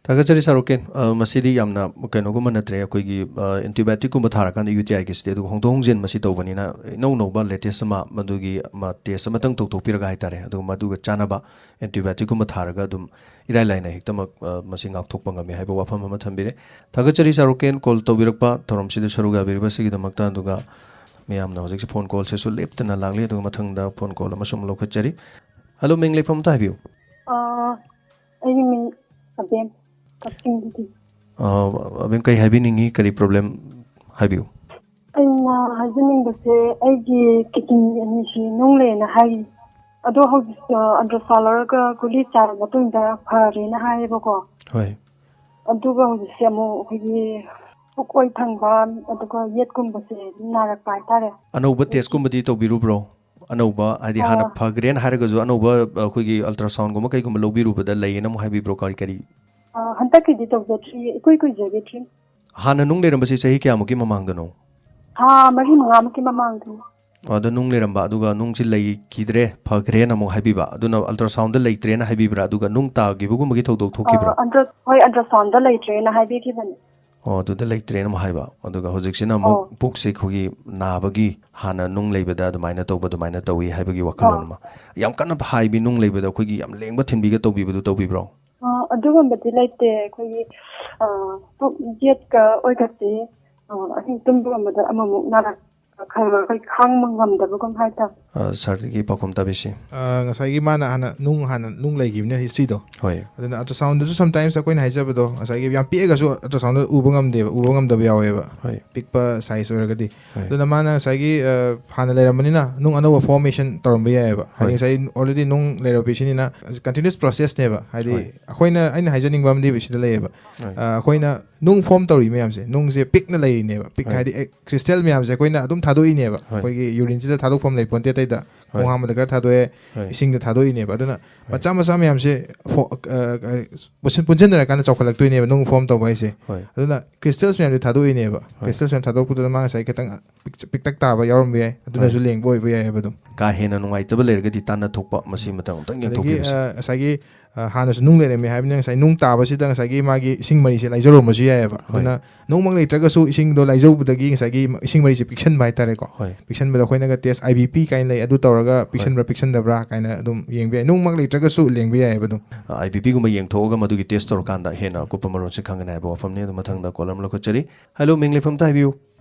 ꯊꯥꯒꯠꯆꯔꯤ ꯁꯥꯔꯨꯀꯦꯟ꯫ ꯑ, ꯃꯁꯤꯗꯤ ꯌꯥꯝꯅ ꯀꯩꯅꯣꯒꯨꯝꯕ ꯅꯠꯇ꯭ꯔꯦ, ꯑꯩꯈꯣꯏꯒꯤ, ꯑ, ꯑꯦꯟꯇꯤꯕꯥꯏꯑꯣꯇꯤꯛꯀꯨꯝꯕ ꯊꯥꯔꯀꯥꯟꯗ ꯌꯨ ꯇꯤ ꯑꯥꯏꯒꯤꯁꯤꯗꯤ꯫ ꯑꯗꯨꯒ ꯍꯣꯡꯗꯣꯛ ꯍꯣꯡꯖꯤꯟ ꯃꯁꯤ ꯇꯧꯕꯅꯤꯅ ꯏꯅꯧ ꯅꯧꯕ ꯂꯦꯇꯦꯁ ꯑꯃ, ꯃꯗꯨꯒꯤ ꯑꯃ ꯇꯦꯁ ꯑꯃꯇꯪ ꯇꯧꯊꯣꯛꯄꯤꯔꯒ ꯍꯥꯏꯇꯥꯔꯦ, ꯑꯗꯨꯒ ꯃꯗꯨꯒ ꯆꯥꯅꯕ ꯑꯦꯟꯇꯤꯕꯥꯏꯑꯣꯇꯤꯛꯀꯨꯝꯕ ꯊꯥꯔꯒ ꯑꯗꯨꯝ ꯏꯔꯥꯏ ꯂꯥꯏꯅ ꯍꯦꯛꯇꯃꯛ, ꯑ, ꯃꯁꯤ ꯉꯥꯛꯊꯣꯛꯄ ꯉꯝꯃꯤ ꯍꯥꯏꯕ ꯋꯥꯐꯝ ꯑꯃ ꯊꯝꯕꯤꯔꯦ꯫ ꯊꯥꯒꯠꯆꯔꯤ ꯁꯥꯔꯨꯀꯦꯟ, ꯀꯣꯜ ꯇꯧꯕꯤꯔꯛꯄ, ꯊꯧꯔꯝꯁꯤꯗ ꯁꯔꯨꯛ ꯌꯥꯕꯤꯔꯤꯕꯁꯤꯒꯤꯗꯃꯛꯇ꯫ ꯑꯗꯨꯒ ꯃꯌꯥꯝꯅ ꯍꯧꯖꯤꯛꯁꯦ ꯐꯣꯟ ꯀꯣꯜꯁꯤꯁꯨ ꯂꯦꯞꯇꯅ ꯂꯥꯛꯂꯤ꯫ ꯑꯗꯨꯒ ꯃꯊꯪꯗ ꯐꯣꯟ ꯀꯣꯜ ꯑꯃꯁꯨ ꯑꯃꯨꯛ ꯂꯧꯈꯠꯆꯔꯤ꯫ ꯍꯜꯂꯣ, ꯃꯤꯡ, ꯂꯩꯐꯝ ꯑꯝꯇ ꯍꯥꯏꯕꯤꯌꯨ꯫ ꯑꯥ, ꯑꯩꯒꯤ ꯃꯤꯡ ꯑꯕꯦꯝ, ꯀꯛꯆꯤꯡꯗꯒꯤ꯫ ꯑꯥ, ꯑꯕꯦꯝ, ꯀꯩ ꯍꯥꯏꯕꯤꯅꯤꯡꯉꯤ? ꯀꯔꯤ ꯄ꯭ꯔꯣꯕ꯭ꯂꯦꯝ? ꯍꯥꯏꯕꯤꯌꯨ꯫ ꯑꯩꯅ ꯍꯥꯏꯖꯅꯤꯡꯕꯁꯦ, ꯑꯩꯒꯤ ꯀꯤꯗꯅꯤ ꯑꯅꯤꯁꯤ ꯅꯨꯡ ꯂꯩꯅ ꯍꯥꯏ꯫ ꯑꯗꯣ ꯍꯧꯖꯤꯛ, ꯑ, ꯑꯜꯇ꯭ꯔꯥꯁꯥꯎꯟ ꯂꯧꯔꯒ ꯒꯨꯂꯤ ꯆꯥꯔ ꯃꯇꯨꯡꯗ ꯐꯔꯦꯅ ꯍꯥꯏꯌꯦꯕꯀꯣ꯫ ꯍꯣꯏ꯫ ꯑꯗꯨꯒ ꯍꯧꯖꯤꯛꯁꯦ ꯑꯃꯨꯛ ꯑꯩꯈꯣꯏꯒꯤ ꯄꯨꯛ ꯑꯣꯏ ꯊꯪꯕ, ꯑꯗꯨꯒ ꯌꯦꯠꯀꯨꯝꯕꯁꯦ ꯑꯗꯨꯝ ꯅꯥꯔꯛꯄ ꯍꯥꯏꯇꯥꯔꯦ꯫ ꯑꯅꯧꯕ ꯇꯦꯁꯀꯨꯝꯕꯗꯤ ꯇꯧꯕꯤꯔꯨꯕ꯭ꯔꯣ? ꯑꯅꯧꯕ, ꯍꯥꯏꯗꯤ, ꯍꯥꯟꯅ ꯑꯥ꯫ ꯐꯈ꯭ꯔꯦꯅ ꯍꯥꯏꯔꯒꯁꯨ ꯑꯅꯧꯕ, ꯑ, ꯑꯩꯈꯣꯏꯒꯤ ultrasoundꯒꯨꯝꯕ ꯀꯩꯒꯨꯝꯕ ꯂꯧꯕꯤꯔꯨꯕꯗ ꯂꯩꯌꯦꯅ ꯑꯃꯨꯛ ꯍꯥꯏꯕꯤꯕ꯭ꯔꯣ? ꯀꯔꯤ ꯀꯔꯤ? ꯑ, ꯍꯟꯗꯛꯀꯤꯗꯤ ꯇꯧꯖꯗ꯭ꯔꯤ, ꯏꯀꯨꯏ ꯀꯨꯏꯖꯈꯤꯗ꯭ꯔꯤ꯫ ꯍꯥꯟꯅ ꯅꯨꯡ ꯂꯩꯔꯝꯕꯁꯤ ꯆꯍꯤ ꯀꯌꯥꯃꯨꯛꯀꯤ ꯃꯃꯥꯡꯗꯅꯣ? ꯊꯥ ꯃꯔꯤ ꯃꯉꯥꯃꯨꯛꯀꯤ ꯃꯃꯥꯡꯗꯅꯤ꯫ ꯑꯗ ꯅꯨꯡ ꯂꯩꯔꯝꯕ, ꯑꯗꯨꯒ ꯅꯨꯡꯁꯤ ꯂꯩꯈꯤꯗ꯭ꯔꯦ, ꯐꯈ꯭ꯔꯦꯅ ꯑꯃꯨꯛ ꯍꯥꯏꯕꯤꯕ, ꯑꯗꯨꯅ ultrasoundꯗ ꯂꯩꯇ꯭ꯔꯦꯅ ꯍꯥꯏꯕꯤꯕ꯭ꯔꯥ? ꯑꯗꯨꯒ ꯅꯨꯡ ꯇꯥꯈꯤꯕꯒꯨꯝꯕꯒꯤ ꯊꯧꯗꯣꯛ ꯊꯣꯛꯈꯤꯕ꯭ꯔꯥ? ꯑ, ultra-, ꯍꯣꯏ, ultrasoundꯗ ꯂꯩꯇ꯭ꯔꯦꯅ ꯍꯥꯏꯕꯤꯈꯤꯕꯅꯤ꯫ ꯑꯣ, ꯑꯗꯨꯗ ꯂꯩꯇ꯭ꯔꯦꯅ ꯑꯃꯨꯛ ꯍꯥꯏꯕ, ꯑꯗꯨꯒ ꯍꯧꯖꯤꯛꯁꯤꯅ ꯑꯃꯨꯛ ꯑꯣ꯫ ꯄꯨꯛꯁꯦ ꯑꯩꯈꯣꯏꯒꯤ ꯅꯥꯕꯒꯤ, ꯍꯥꯟꯅ ꯅꯨꯡ ꯂꯩꯕꯗ ꯑꯗꯨꯃꯥꯏꯅ ꯇꯧꯕ, ꯑꯗꯨꯃꯥꯏꯅ ꯇꯧꯏ ꯍꯥꯏꯕꯒꯤ ꯋꯥꯈꯜꯂꯣꯟ ꯑꯣ꯫ ꯑꯃ꯫ ꯌꯥꯝ ꯀꯟꯅ ꯍꯥꯏꯕꯤ ꯅꯨꯡ ꯂꯩꯕꯗ ꯑꯩꯈꯣꯏꯒꯤ ꯌꯥꯝ ꯂꯦꯡꯕ ꯊꯤꯟꯕꯤꯒ ꯇꯧꯕꯤꯕꯗꯨ ꯇꯧꯕꯤꯕ꯭ꯔꯣ? ꯑ, ꯑꯗꯨꯒꯨꯝꯕꯗꯤ ꯂꯩꯇꯦ꯫ ꯑꯩꯈꯣꯏꯒꯤ, ꯑ, ꯄꯨꯛ ꯌꯦꯠꯀ ꯑꯣꯏꯒꯠꯇꯦ꯫ ꯑ, ꯑꯍꯤꯡ ꯇꯨꯝꯕ ꯉꯝꯕꯗ ꯑꯃꯃꯨꯛ ꯅꯥꯔꯛ-, ꯈꯔ ꯈꯔ ꯑꯩꯈꯣꯏ ꯈꯥꯡꯕ ꯉꯝꯗꯕꯒꯨꯝ ꯍꯥꯏꯇꯥꯔꯦ꯫ ꯑ, ꯁꯥꯔꯒꯤ ꯄꯥꯎꯈꯨꯝ ꯇꯥꯕꯤꯁꯤ꯫ ꯑ, ꯉꯁꯥꯏꯒꯤ ꯃꯥꯅ ꯍꯥꯟꯅ ꯅꯨꯡ, ꯍꯥꯟꯅ ꯅꯨꯡ ꯂꯩꯈꯤꯕꯅꯦ historyꯗꯣ꯫ ꯍꯣꯏ꯫ ꯑꯗꯨꯅ ultrasoundꯗꯁꯨ sometimes ꯑꯩꯈꯣꯏꯅ ꯍꯥꯏꯖꯕꯗꯣ, ꯉꯁꯥꯏꯒꯤ ꯌꯥꯝ ꯄꯤꯛꯑꯒꯁꯨ ultrasoundꯗ ꯎꯕ ꯉꯝꯗꯦꯕ, ꯎꯕ ꯉꯝꯗꯕ ꯌꯥꯎꯋꯦꯕ꯫ ꯍꯣꯏ꯫ ꯄꯤꯛꯄ size ꯑꯣꯏꯔꯒꯗꯤ꯫ ꯍꯣꯏ꯫ ꯑꯗꯨꯅ ꯃꯥꯅ ꯉꯁꯥꯏꯒꯤ, ꯑ, ꯍꯥꯟꯅ ꯂꯩꯔꯝꯕꯅꯤꯅ ꯅꯨꯡ ꯑꯅꯧꯕ formation ꯇꯧꯔꯝꯕ ꯌꯥꯏꯑꯕ꯫ ꯍꯥꯏꯗꯤ ꯍꯣꯏ꯫ ꯉꯁꯥꯏ already ꯅꯨꯡ ꯂꯩꯔꯕ ꯄꯤꯁꯤꯅꯤꯅ continuous processꯅꯦꯕ꯫ ꯍꯥꯏꯗꯤ ꯍꯣꯏ꯫ ꯑꯩꯈꯣꯏꯅ, ꯑꯩꯅ ꯍꯥꯏꯖꯅꯤꯡꯕ ꯑꯃꯗꯤ ꯁꯤꯗ ꯂꯩꯌꯦꯕ꯫ ꯍꯣꯏ꯫ ꯑ, ꯑꯩꯈꯣꯏꯅ ꯅꯨꯡ form ꯇꯧꯔꯤ ꯃꯌꯥꯝꯁꯦ, ꯅꯨꯡꯁꯦ ꯄꯤꯛꯅ ꯂꯩꯔꯤꯅꯦꯕ꯫ ꯄꯤꯛ ꯍꯣꯏ꯫ ꯍꯥꯏꯗꯤ, ꯑꯦ, crystal ꯃꯌꯥꯝꯁꯦ ꯑꯩꯈꯣꯏꯅ ꯑꯗꯨꯝ ꯊꯥꯗꯣꯛꯏꯅꯦꯕ꯫ ꯍꯣꯏ꯫ ꯑꯩꯈꯣꯏꯒꯤ urineꯁꯤꯗ ꯊꯥꯗꯣꯛꯐꯝ ꯂꯩ ꯄꯣꯟꯇꯦ ꯑꯇꯩꯗ꯫ ꯍꯣꯏ꯫ ꯈꯣꯡ ꯍꯥꯝꯕꯗ ꯈꯔ ꯊꯥꯗꯣꯛꯑꯦ, ꯍꯣꯏ꯫ ꯏꯁꯤꯡꯗ ꯊꯥꯗꯣꯛꯏꯅꯦꯕ꯫ ꯑꯗꯨꯅ ꯍꯣꯏ꯫ ꯃꯆꯥ ꯃꯆꯥ ꯃꯌꯥꯝꯁꯦ ꯐꯣ-, ꯑ, ꯑ, ꯄꯨꯟꯁꯤꯟ-, ꯄꯨꯟꯁꯤꯟꯅꯔꯀꯥꯟꯗ ꯆꯥꯎꯈꯠꯂꯛꯇꯣꯏꯅꯦꯕ ꯅꯨꯡ form ꯇꯧꯕ ꯍꯥꯏꯁꯦ꯫ ꯍꯣꯏ꯫ ꯑꯗꯨꯅ crystals ꯃꯌꯥꯝꯁꯦ ꯊꯥꯗꯣꯛꯏꯅꯦꯕ꯫ ꯍꯣꯏ꯫ Crystals ꯃꯌꯥꯝ ꯊꯥꯗꯣꯛꯄꯗꯨꯅ ꯃꯥ ꯉꯁꯥꯏ ꯈꯤꯇꯪ ꯄꯤꯛ-, ꯄꯤꯛꯇꯛ ꯇꯥꯕ ꯌꯥꯎꯔꯝꯕ ꯌꯥꯏ꯫ ꯑꯗꯨꯅꯁꯨ ꯍꯣꯏ꯫ ꯂꯦꯡꯕ ꯑꯣꯏꯕ ꯌꯥꯏꯑꯕ ꯑꯗꯨꯝ꯫ ꯀꯥ ꯍꯦꯟꯅ ꯅꯨꯡꯉꯥꯏꯇꯕ ꯂꯩꯔꯒꯗꯤ ꯇꯥꯟꯅ ꯊꯣꯛꯄ, ꯃꯁꯤ ꯃꯇꯥꯡ ꯑꯃꯨꯛꯇꯪ ꯑꯗꯒꯤ, ꯌꯦꯡꯊꯣꯛꯄꯤꯔꯁꯤ꯫ ꯑ, ꯉꯁꯥꯏꯒꯤ, ꯑ, ꯍꯥꯟꯅꯁꯨ ꯅꯨꯡ ꯂꯩꯔꯝꯃꯦ ꯍꯥꯏꯕꯅꯤꯅ ꯉꯁꯥꯏ ꯅꯨꯡ ꯇꯥꯕꯁꯤꯗ ꯉꯁꯥꯏꯒꯤ ꯃꯥꯒꯤ ꯏꯁꯤꯡ ꯃꯔꯤꯁꯦ ꯂꯥꯏꯖꯧꯔꯝꯕꯁꯨ ꯌꯥꯏꯑꯕ꯫ ꯍꯣꯏ꯫ ꯑꯗꯨꯅ ꯅꯨꯡꯃꯛ ꯂꯩꯇ꯭ꯔꯒꯁꯨ ꯏꯁꯤꯡꯗꯣ ꯂꯥꯏꯖꯧꯕꯗꯒꯤ ꯉꯁꯥꯏꯒꯤ ꯏꯁꯤꯡ ꯃꯔꯤꯁꯦ ꯄꯤꯛꯁꯟꯕ ꯍꯥꯏꯇꯥꯔꯦꯀꯣ꯫ ꯍꯣꯏ꯫ ꯄꯤꯛꯁꯟꯕꯗ ꯑꯩꯈꯣꯏꯅꯒ test IBP ꯀꯥꯏꯅ ꯂꯩ, ꯑꯗꯨ ꯇꯧꯔꯒ ꯍꯣꯏ꯫ ꯄꯤꯛꯁꯟꯕ꯭ꯔꯥ ꯄꯤꯛꯁꯟꯗꯕ꯭ꯔꯥ ꯀꯥꯏꯅ ꯑꯗꯨꯝ ꯌꯦꯡꯕ ꯌꯥꯏ꯫ ꯅꯨꯡꯃꯛ ꯂꯩꯇ꯭ꯔꯒꯁꯨ ꯂꯦꯡꯕ ꯌꯥꯏꯑꯕ ꯑꯗꯨꯝ꯫ ꯑ, IBPꯒꯨꯝꯕ ꯌꯦꯡꯊꯣꯛꯑꯒ ꯃꯗꯨꯒꯤ test ꯇꯧꯔꯀꯥꯟꯗ ꯍꯦꯟꯅ ꯑꯀꯨꯞꯄ ꯃꯔꯣꯜꯁꯦ ꯈꯪꯒꯅꯤ ꯍꯥꯏꯕ ꯋꯥꯐꯝꯅꯤ꯫ ꯑꯗꯨ ꯃꯊꯪꯗ call ꯑꯃ ꯂꯧꯈꯠꯆꯔꯤ꯫ Hello, ꯃꯤꯡ ꯂꯩꯐꯝ ꯑꯝꯇ ꯍꯥꯏꯕꯤꯌꯨ꯫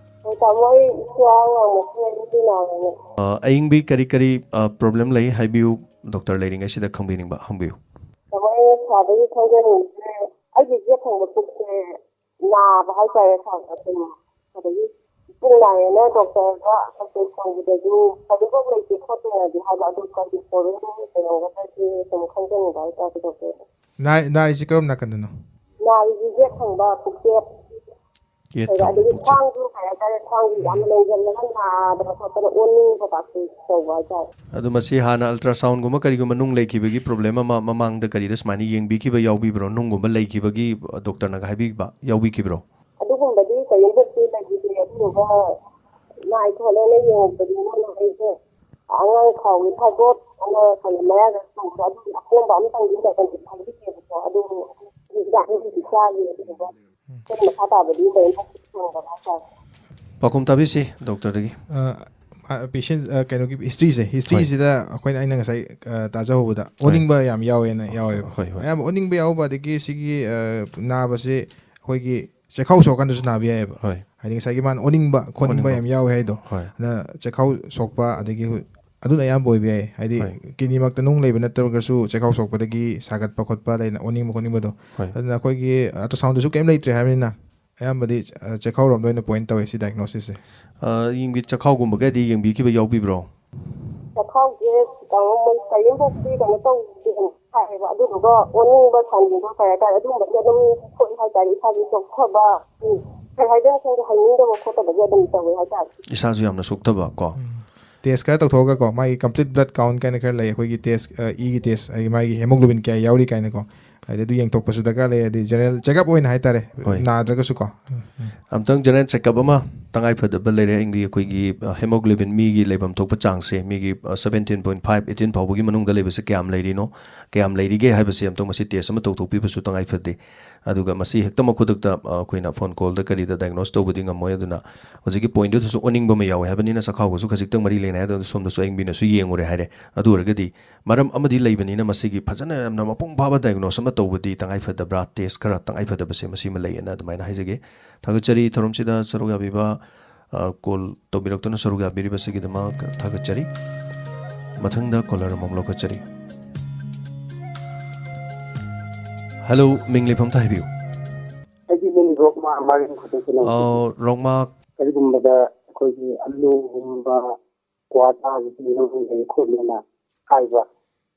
ꯍꯣꯏ, ꯇꯥꯃꯣ, ꯑꯩ ꯏꯆꯦ ꯑꯉꯥꯡ ꯃꯁꯤꯡ ꯑꯅꯤꯗꯤ ꯅꯥꯕꯅꯦ꯫ ꯑ, ꯑꯏꯪꯕꯤ ꯀꯔꯤ ꯀꯔꯤ, ꯑ, problem ꯂꯩ ꯍꯥꯏꯕꯤꯌꯨ, doctor ꯂꯩꯔꯤꯉꯩꯁꯤꯗ ꯈꯪꯕꯤꯅꯤꯡꯕ ꯍꯪꯕꯤꯌꯨ꯫ ꯇꯥꯃꯣ, ꯑꯩꯅ ꯁꯥꯔꯗꯒꯤ ꯈꯪꯖꯅꯤꯡꯕꯁꯦ, ꯑꯩꯒꯤ ꯌꯦꯠ ꯊꯪꯕ ꯄꯨꯛꯁꯦ ꯅꯥꯕ ꯍꯥꯏꯇꯥꯔꯦ, ꯁꯥꯔꯗ ꯑꯗꯨꯝ꯫ ꯑꯗꯒꯤ ꯄꯨꯛ ꯅꯥꯏꯌꯦꯅ doctorꯗ consult ꯇꯧꯕꯗꯁꯨ ꯀꯔꯤꯝꯐꯥꯎ ꯂꯩꯇꯦ ꯈꯣꯠꯇꯦꯅꯗꯤ ꯍꯥꯏꯕ, ꯑꯗꯨ ꯀꯔꯤ problem ꯂꯩꯔꯝꯒꯗ꯭ꯔꯗꯤ ꯁꯨꯝ ꯈꯪꯖꯅꯤꯡꯕ ꯍꯥꯏꯇꯥꯔꯦ, doctor꯫ ꯅꯥ-, ꯅꯥꯔꯤꯁꯤ ꯀꯔꯝ ꯅꯥꯀꯟꯗꯅꯣ? ꯅꯥꯔꯤꯁꯤꯁꯦ ꯊꯪꯕ ꯄꯨꯛꯆꯦꯞ ꯌꯦꯠ ꯀꯩꯀꯥ, ꯊꯪꯕ ꯑꯗꯒꯤ ꯄꯨꯛꯆꯦꯞ꯫ ꯈ꯭ꯋꯥꯡꯁꯨ ꯀꯩ ꯍꯥꯏꯇꯥꯔꯦ, ꯈ꯭ꯋꯥꯡꯁꯨ ꯌꯥꯝꯅ ꯂꯦꯡꯖꯜꯂꯒ ꯅꯥꯗꯅ ꯈꯣꯠꯇꯅ ꯑꯣꯟꯅꯤꯡꯕ ꯀꯥꯁꯦ ꯇꯧꯕ ꯍꯥꯏꯇꯥꯔꯦ꯫ ꯑꯗꯣ ꯃꯁꯤ ꯍꯥꯟꯅ ꯑꯜꯇ꯭ꯔꯥꯁꯥꯎꯟꯒꯨꯝꯕ ꯀꯔꯤꯒꯨꯝꯕ ꯅꯨꯡ ꯂꯩꯈꯤꯕꯒꯤ ꯄ꯭ꯔꯣꯕ꯭ꯂꯦꯝ ꯑꯃ ꯃꯃꯥꯡꯗ ꯀꯔꯤꯗ ꯁꯨꯃꯥꯏꯅ ꯌꯦꯡꯕꯤꯈꯤꯕ ꯌꯥꯎꯕꯤꯕ꯭ꯔꯣ? ꯅꯨꯡꯒꯨꯝꯕ ꯂꯩꯈꯤꯕꯒꯤ ꯗꯣꯛꯇꯔꯅꯒ ꯍꯥꯏꯕꯤꯕ ꯌꯥꯎꯕꯤꯈꯤꯕ꯭ꯔꯣ? ꯑꯗꯨꯒꯨꯝꯕꯗꯤ ꯀꯔꯤꯝꯇꯗꯤ ꯂꯩꯈꯤꯗꯦ꯫ ꯑꯗꯨꯗꯨꯒ ꯅꯥꯏ ꯈꯣꯠꯂꯦꯅ ꯌꯦꯡꯉꯛꯄꯗꯤ ꯃꯣꯏꯅ ꯑꯩꯁꯦ ꯑꯉꯥꯡ ꯈꯥꯎꯒꯤ ꯊꯥꯏꯔꯣꯏꯗ ꯑꯃ ꯀꯩꯅꯣ ꯃꯌꯥꯗ ꯇꯧꯕꯗꯣ ꯑꯗꯨꯒꯤ ꯑꯄꯣꯝꯕ ꯑꯃꯇꯪꯗꯤ ꯂꯩꯔꯝꯗꯦ ꯍꯥꯏꯕꯤꯗꯦꯕꯀꯣ꯫ ꯑꯗꯨ ꯍꯤꯗꯥꯛ ꯑꯃꯗꯤ ꯆꯥꯈꯤ꯫ ꯑꯗꯨꯗꯨꯒ ꯑꯩꯈꯣꯏ ꯃꯈꯥ ꯇꯥꯕꯗꯤ ꯂꯣꯏꯅ ꯐꯪꯗꯕ ꯍꯥꯏꯇꯥꯔꯦ꯫ ꯄꯥꯎꯈꯨꯝ ꯇꯥꯕꯤꯁꯤ ꯗꯣꯛꯇꯔꯗꯒꯤ꯫ ꯄꯦꯁꯦꯟ ꯀꯩꯅꯣꯒꯤ ꯍꯤꯁꯇ꯭ꯔꯤꯁꯦ, ꯍꯤꯁꯇ꯭ꯔꯤꯁꯤꯗ ꯑꯩꯈꯣꯏꯅ, ꯑꯩꯅ ꯉꯁꯥꯏ ꯑ, ꯇꯥꯖꯍꯧꯕꯗ ꯑꯣꯅꯤꯡꯕ ꯌꯥꯝ ꯌꯥꯎꯋꯦꯅ ꯌꯥꯎꯋꯦꯕ꯫ ꯍꯣꯏ, ꯍꯣꯏ꯫ ꯑꯌꯥꯝꯕ ꯑꯣꯅꯤꯡꯕ ꯌꯥꯎꯕ, ꯑꯗꯒꯤ ꯁꯤꯒꯤ ꯑ, ꯅꯥꯕꯁꯦ ꯑꯩꯈꯣꯏꯒꯤ ꯆꯦꯈꯥꯎ ꯁꯣꯛꯀꯥꯟꯗꯁꯨ ꯅꯥꯕ ꯌꯥꯏꯑꯕ꯫ ꯍꯣꯏ꯫ ꯍꯥꯏꯗꯤ ꯉꯁꯥꯏꯒꯤ ꯃꯥꯅ ꯑꯣꯅꯤꯡꯕ ꯈꯣꯠꯅꯤꯡꯕ ꯑꯣꯅꯤꯡꯕ꯫ ꯌꯥꯝ ꯌꯥꯎꯋꯦ ꯍꯥꯏꯗꯣ꯫ ꯍꯣꯏ꯫ ꯑꯗꯨꯅ ꯆꯦꯈꯥꯎ ꯁꯣꯛꯄ, ꯑꯗꯒꯤ ꯍꯨ- ꯑꯗꯨꯅ ꯑꯌꯥꯝꯕ ꯑꯣꯏꯕ ꯌꯥꯏ꯫ ꯍꯥꯏꯗꯤ ꯍꯣꯏ꯫ ꯀꯤꯗꯅꯤꯃꯛꯇ ꯅꯨꯡ ꯂꯩꯕ ꯅꯠꯇ꯭ꯔꯒꯁꯨ ꯆꯦꯈꯥꯎ ꯁꯣꯛꯄꯗꯒꯤ ꯁꯥꯒꯠꯄ ꯈꯣꯠꯄ ꯂꯩꯅ ꯑꯣꯅꯤꯡꯕ ꯈꯣꯠꯅꯤꯡꯕꯗꯣ꯫ ꯍꯣꯏ꯫ ꯑꯗꯨꯅ ꯑꯩꯈꯣꯏꯒꯤ ꯑꯜꯇ꯭ꯔꯥꯁꯥꯎꯟꯗꯁꯨ ꯀꯩꯝ ꯂꯩꯇ꯭ꯔꯦ ꯍꯥꯏꯕꯅꯤꯅ, ꯑꯌꯥꯝꯕꯗꯤ ꯑ, ꯆꯦꯈꯥꯎꯔꯣꯝꯗ ꯑꯣꯏꯅ ꯄꯣꯏꯟ ꯇꯧꯋꯦ ꯁꯤ ꯗꯥꯏꯒꯅꯣꯁꯤꯁꯁꯦ꯫ ꯑ, ꯌꯦꯡꯕꯤ-, ꯆꯈꯥꯎꯒꯨꯝꯕꯒꯗꯤ ꯌꯦꯡꯕꯤꯈꯤꯕ ꯌꯥꯎꯕꯤꯕ꯭ꯔꯣ? ꯆꯈꯥꯎꯁꯦ ꯀꯩꯅꯣ, ꯃꯣꯏ ꯀꯔꯤꯝꯐꯥꯎꯗꯤ ꯀꯩꯅꯣ ꯇꯧꯗꯦ ꯍꯥꯏꯌꯦꯕ꯫ ꯑꯗꯨꯗꯨꯒ ꯑꯣꯅꯤꯡꯕ ꯁꯥꯎꯅꯤꯡꯕ ꯀꯩ ꯍꯥꯏꯇꯥꯔꯦ, ꯑꯗꯨꯒꯨꯝꯕꯗꯤ ꯑꯗꯨꯝ ꯊꯣꯛꯏ ꯍꯥꯏꯇꯥꯔꯦ꯫ ꯏꯁꯥꯁꯦ ꯆꯣꯛꯊꯕ, ꯎꯝ, ꯀꯩ ꯍꯥꯏꯗꯣꯏꯅꯣ ꯈꯪꯗꯦ, ꯍꯥꯏꯅꯤꯡꯗꯕ ꯈꯣꯠꯇꯕꯁꯦ ꯑꯗꯨꯝ ꯇꯧꯋꯦ ꯍꯥꯏꯇꯥꯔꯦ꯫ ꯏꯁꯥꯁꯨ ꯌꯥꯝꯅ ꯁꯣꯛꯊꯕ ꯀꯣ꯫ ꯇꯦꯁ ꯈꯔ ꯇꯧꯊꯣꯛꯑꯒꯀꯣ, ꯃꯥꯒꯤ complete blood count ꯀꯥꯏꯅ ꯈꯔ ꯂꯩ, ꯑꯩꯈꯣꯏꯒꯤ ꯇꯦꯁ, ꯏꯒꯤ ꯇꯦꯁ, ꯍꯥꯏꯗꯤ ꯃꯥꯒꯤ hemoglobin ꯀꯌꯥ ꯌꯥꯎꯔꯤ ꯀꯥꯏꯅꯀꯣ꯫ ꯍꯥꯏꯗꯤ ꯑꯗꯨ ꯌꯦꯡꯊꯣꯛꯄꯁꯨ ꯗꯔꯀꯥꯔ ꯂꯩ꯫ ꯍꯥꯏꯗꯤ ꯖꯦꯅꯔꯦꯜ ꯆꯦꯛꯑꯞ ꯑꯣꯏꯅ ꯍꯥꯏꯇꯥꯔꯦ, ꯍꯣꯏ꯫ ꯅꯥꯗ꯭ꯔꯒꯁꯨꯀꯣ꯫ ꯑꯝꯇꯪ ꯖꯦꯅꯔꯦꯜ ꯆꯦꯛꯑꯞ ꯑꯃ ꯇꯉꯥꯏ ꯐꯗꯕ ꯂꯩꯔꯦ꯫ ꯑꯩꯒꯤ ꯑꯩꯈꯣꯏꯒꯤ, ꯑ, hemoglobin ꯃꯤꯒꯤ ꯂꯩꯐꯝ ꯊꯣꯛꯄ ꯆꯥꯡꯁꯦ, ꯃꯤꯒꯤ, ꯑ, seventeen point five, eighteen ꯐꯥꯎꯕꯒꯤ ꯃꯅꯨꯡꯗ ꯂꯩꯕꯁꯦ ꯀꯌꯥꯝ ꯂꯩꯔꯤꯅꯣ, ꯀꯌꯥꯝ ꯂꯩꯔꯤꯒꯦ ꯍꯥꯏꯕꯁꯦ ꯑꯝꯇꯪ ꯃꯁꯤ ꯇꯦꯁ ꯑꯃ ꯇꯧꯊꯣꯛꯄꯤꯕꯁꯨ ꯇꯉꯥꯏ ꯐꯗꯦ꯫ ꯑꯗꯨꯒ ꯃꯁꯤ ꯍꯦꯛꯇ ꯃꯈꯨꯗꯛꯇ, ꯑ, ꯑꯩꯈꯣꯏꯅ ꯐꯣꯟ ꯀꯣꯜꯗ ꯀꯔꯤꯗ ꯗꯥꯏꯒꯅꯣꯁ ꯇꯧꯕꯗꯤ ꯉꯝꯃꯣꯏ꯫ ꯑꯗꯨꯅ ꯍꯧꯖꯤꯛꯀꯤ ꯄꯣꯏꯟꯗꯨꯗꯁꯨ ꯑꯣꯅꯤꯡꯕ ꯑꯃ ꯌꯥꯎꯋꯦ ꯍꯥꯏꯕꯅꯤꯅ, ꯆꯈꯥꯎꯒꯁꯨ ꯈꯖꯤꯛꯇꯪ ꯃꯔꯤ ꯂꯩꯅꯩ ꯍꯥꯏꯗꯅ ꯁꯣꯝꯗꯁꯨ ꯑꯌꯤꯡꯕꯤꯅꯁꯨ ꯌꯦꯡꯉꯨꯔꯦ ꯍꯥꯏꯔꯦ꯫ ꯑꯗꯨ ꯑꯣꯏꯔꯒꯗꯤ ꯃꯔꯝ ꯑꯃꯗꯤ ꯂꯩꯕꯅꯤꯅ ꯃꯁꯤꯒꯤ ꯐꯖꯅ ꯌꯥꯝꯅ ꯃꯄꯨꯡ ꯐꯥꯕ ꯗꯥꯏꯒꯅꯣꯁ ꯑꯃ ꯇꯧꯕꯗꯤ ꯇꯉꯥꯏ ꯐꯗꯕ꯭ꯔꯥ, ꯇꯦꯁ ꯈꯔ ꯇꯉꯥꯏ ꯐꯗꯕꯁꯦ ꯃꯁꯤꯃ ꯂꯩꯌꯦꯅ ꯑꯗꯨꯃꯥꯏꯅ ꯍꯥꯏꯖꯒꯦ꯫ ꯊꯥꯒꯠꯆꯔꯤ ꯊꯧꯔꯝꯁꯤꯗ ꯁꯔꯨꯛ ꯌꯥꯕꯤꯕ, ꯑ, ꯀꯣꯜ ꯇꯧꯕꯤꯔꯛꯇꯨꯅ ꯁꯔꯨꯛ ꯌꯥꯕꯤꯔꯤꯕꯁꯤꯒꯤꯗꯃꯛ ꯊꯥꯒꯠꯆꯔꯤ꯫ ꯃꯊꯪꯗ ꯀꯣꯂꯔ ꯑꯃꯃꯨꯛ ꯂꯧꯈꯠꯆꯔꯤ꯫ ꯍꯜꯂꯣ, ꯃꯤꯡ ꯂꯩꯐꯝ ꯑꯝꯇ ꯍꯥꯏꯕꯤꯌꯨ꯫ ꯑꯩꯒꯤ ꯃꯤꯡ ꯔꯣꯛꯃꯥ ꯑꯃꯔꯤꯡ ꯈꯨꯗꯛꯇꯅ ꯑ, ꯔꯣꯛꯃꯥ꯫ ꯀꯔꯤꯒꯨꯝꯕꯗ ꯑꯩꯈꯣꯏꯒꯤ ꯑꯂꯨꯒꯨꯝꯕ, ꯀ꯭ꯋꯥ ꯆꯥꯕꯁꯤ ꯅꯨꯡ ꯂꯩ ꯈꯣꯠꯂꯦꯅ ꯍꯥꯏꯕ,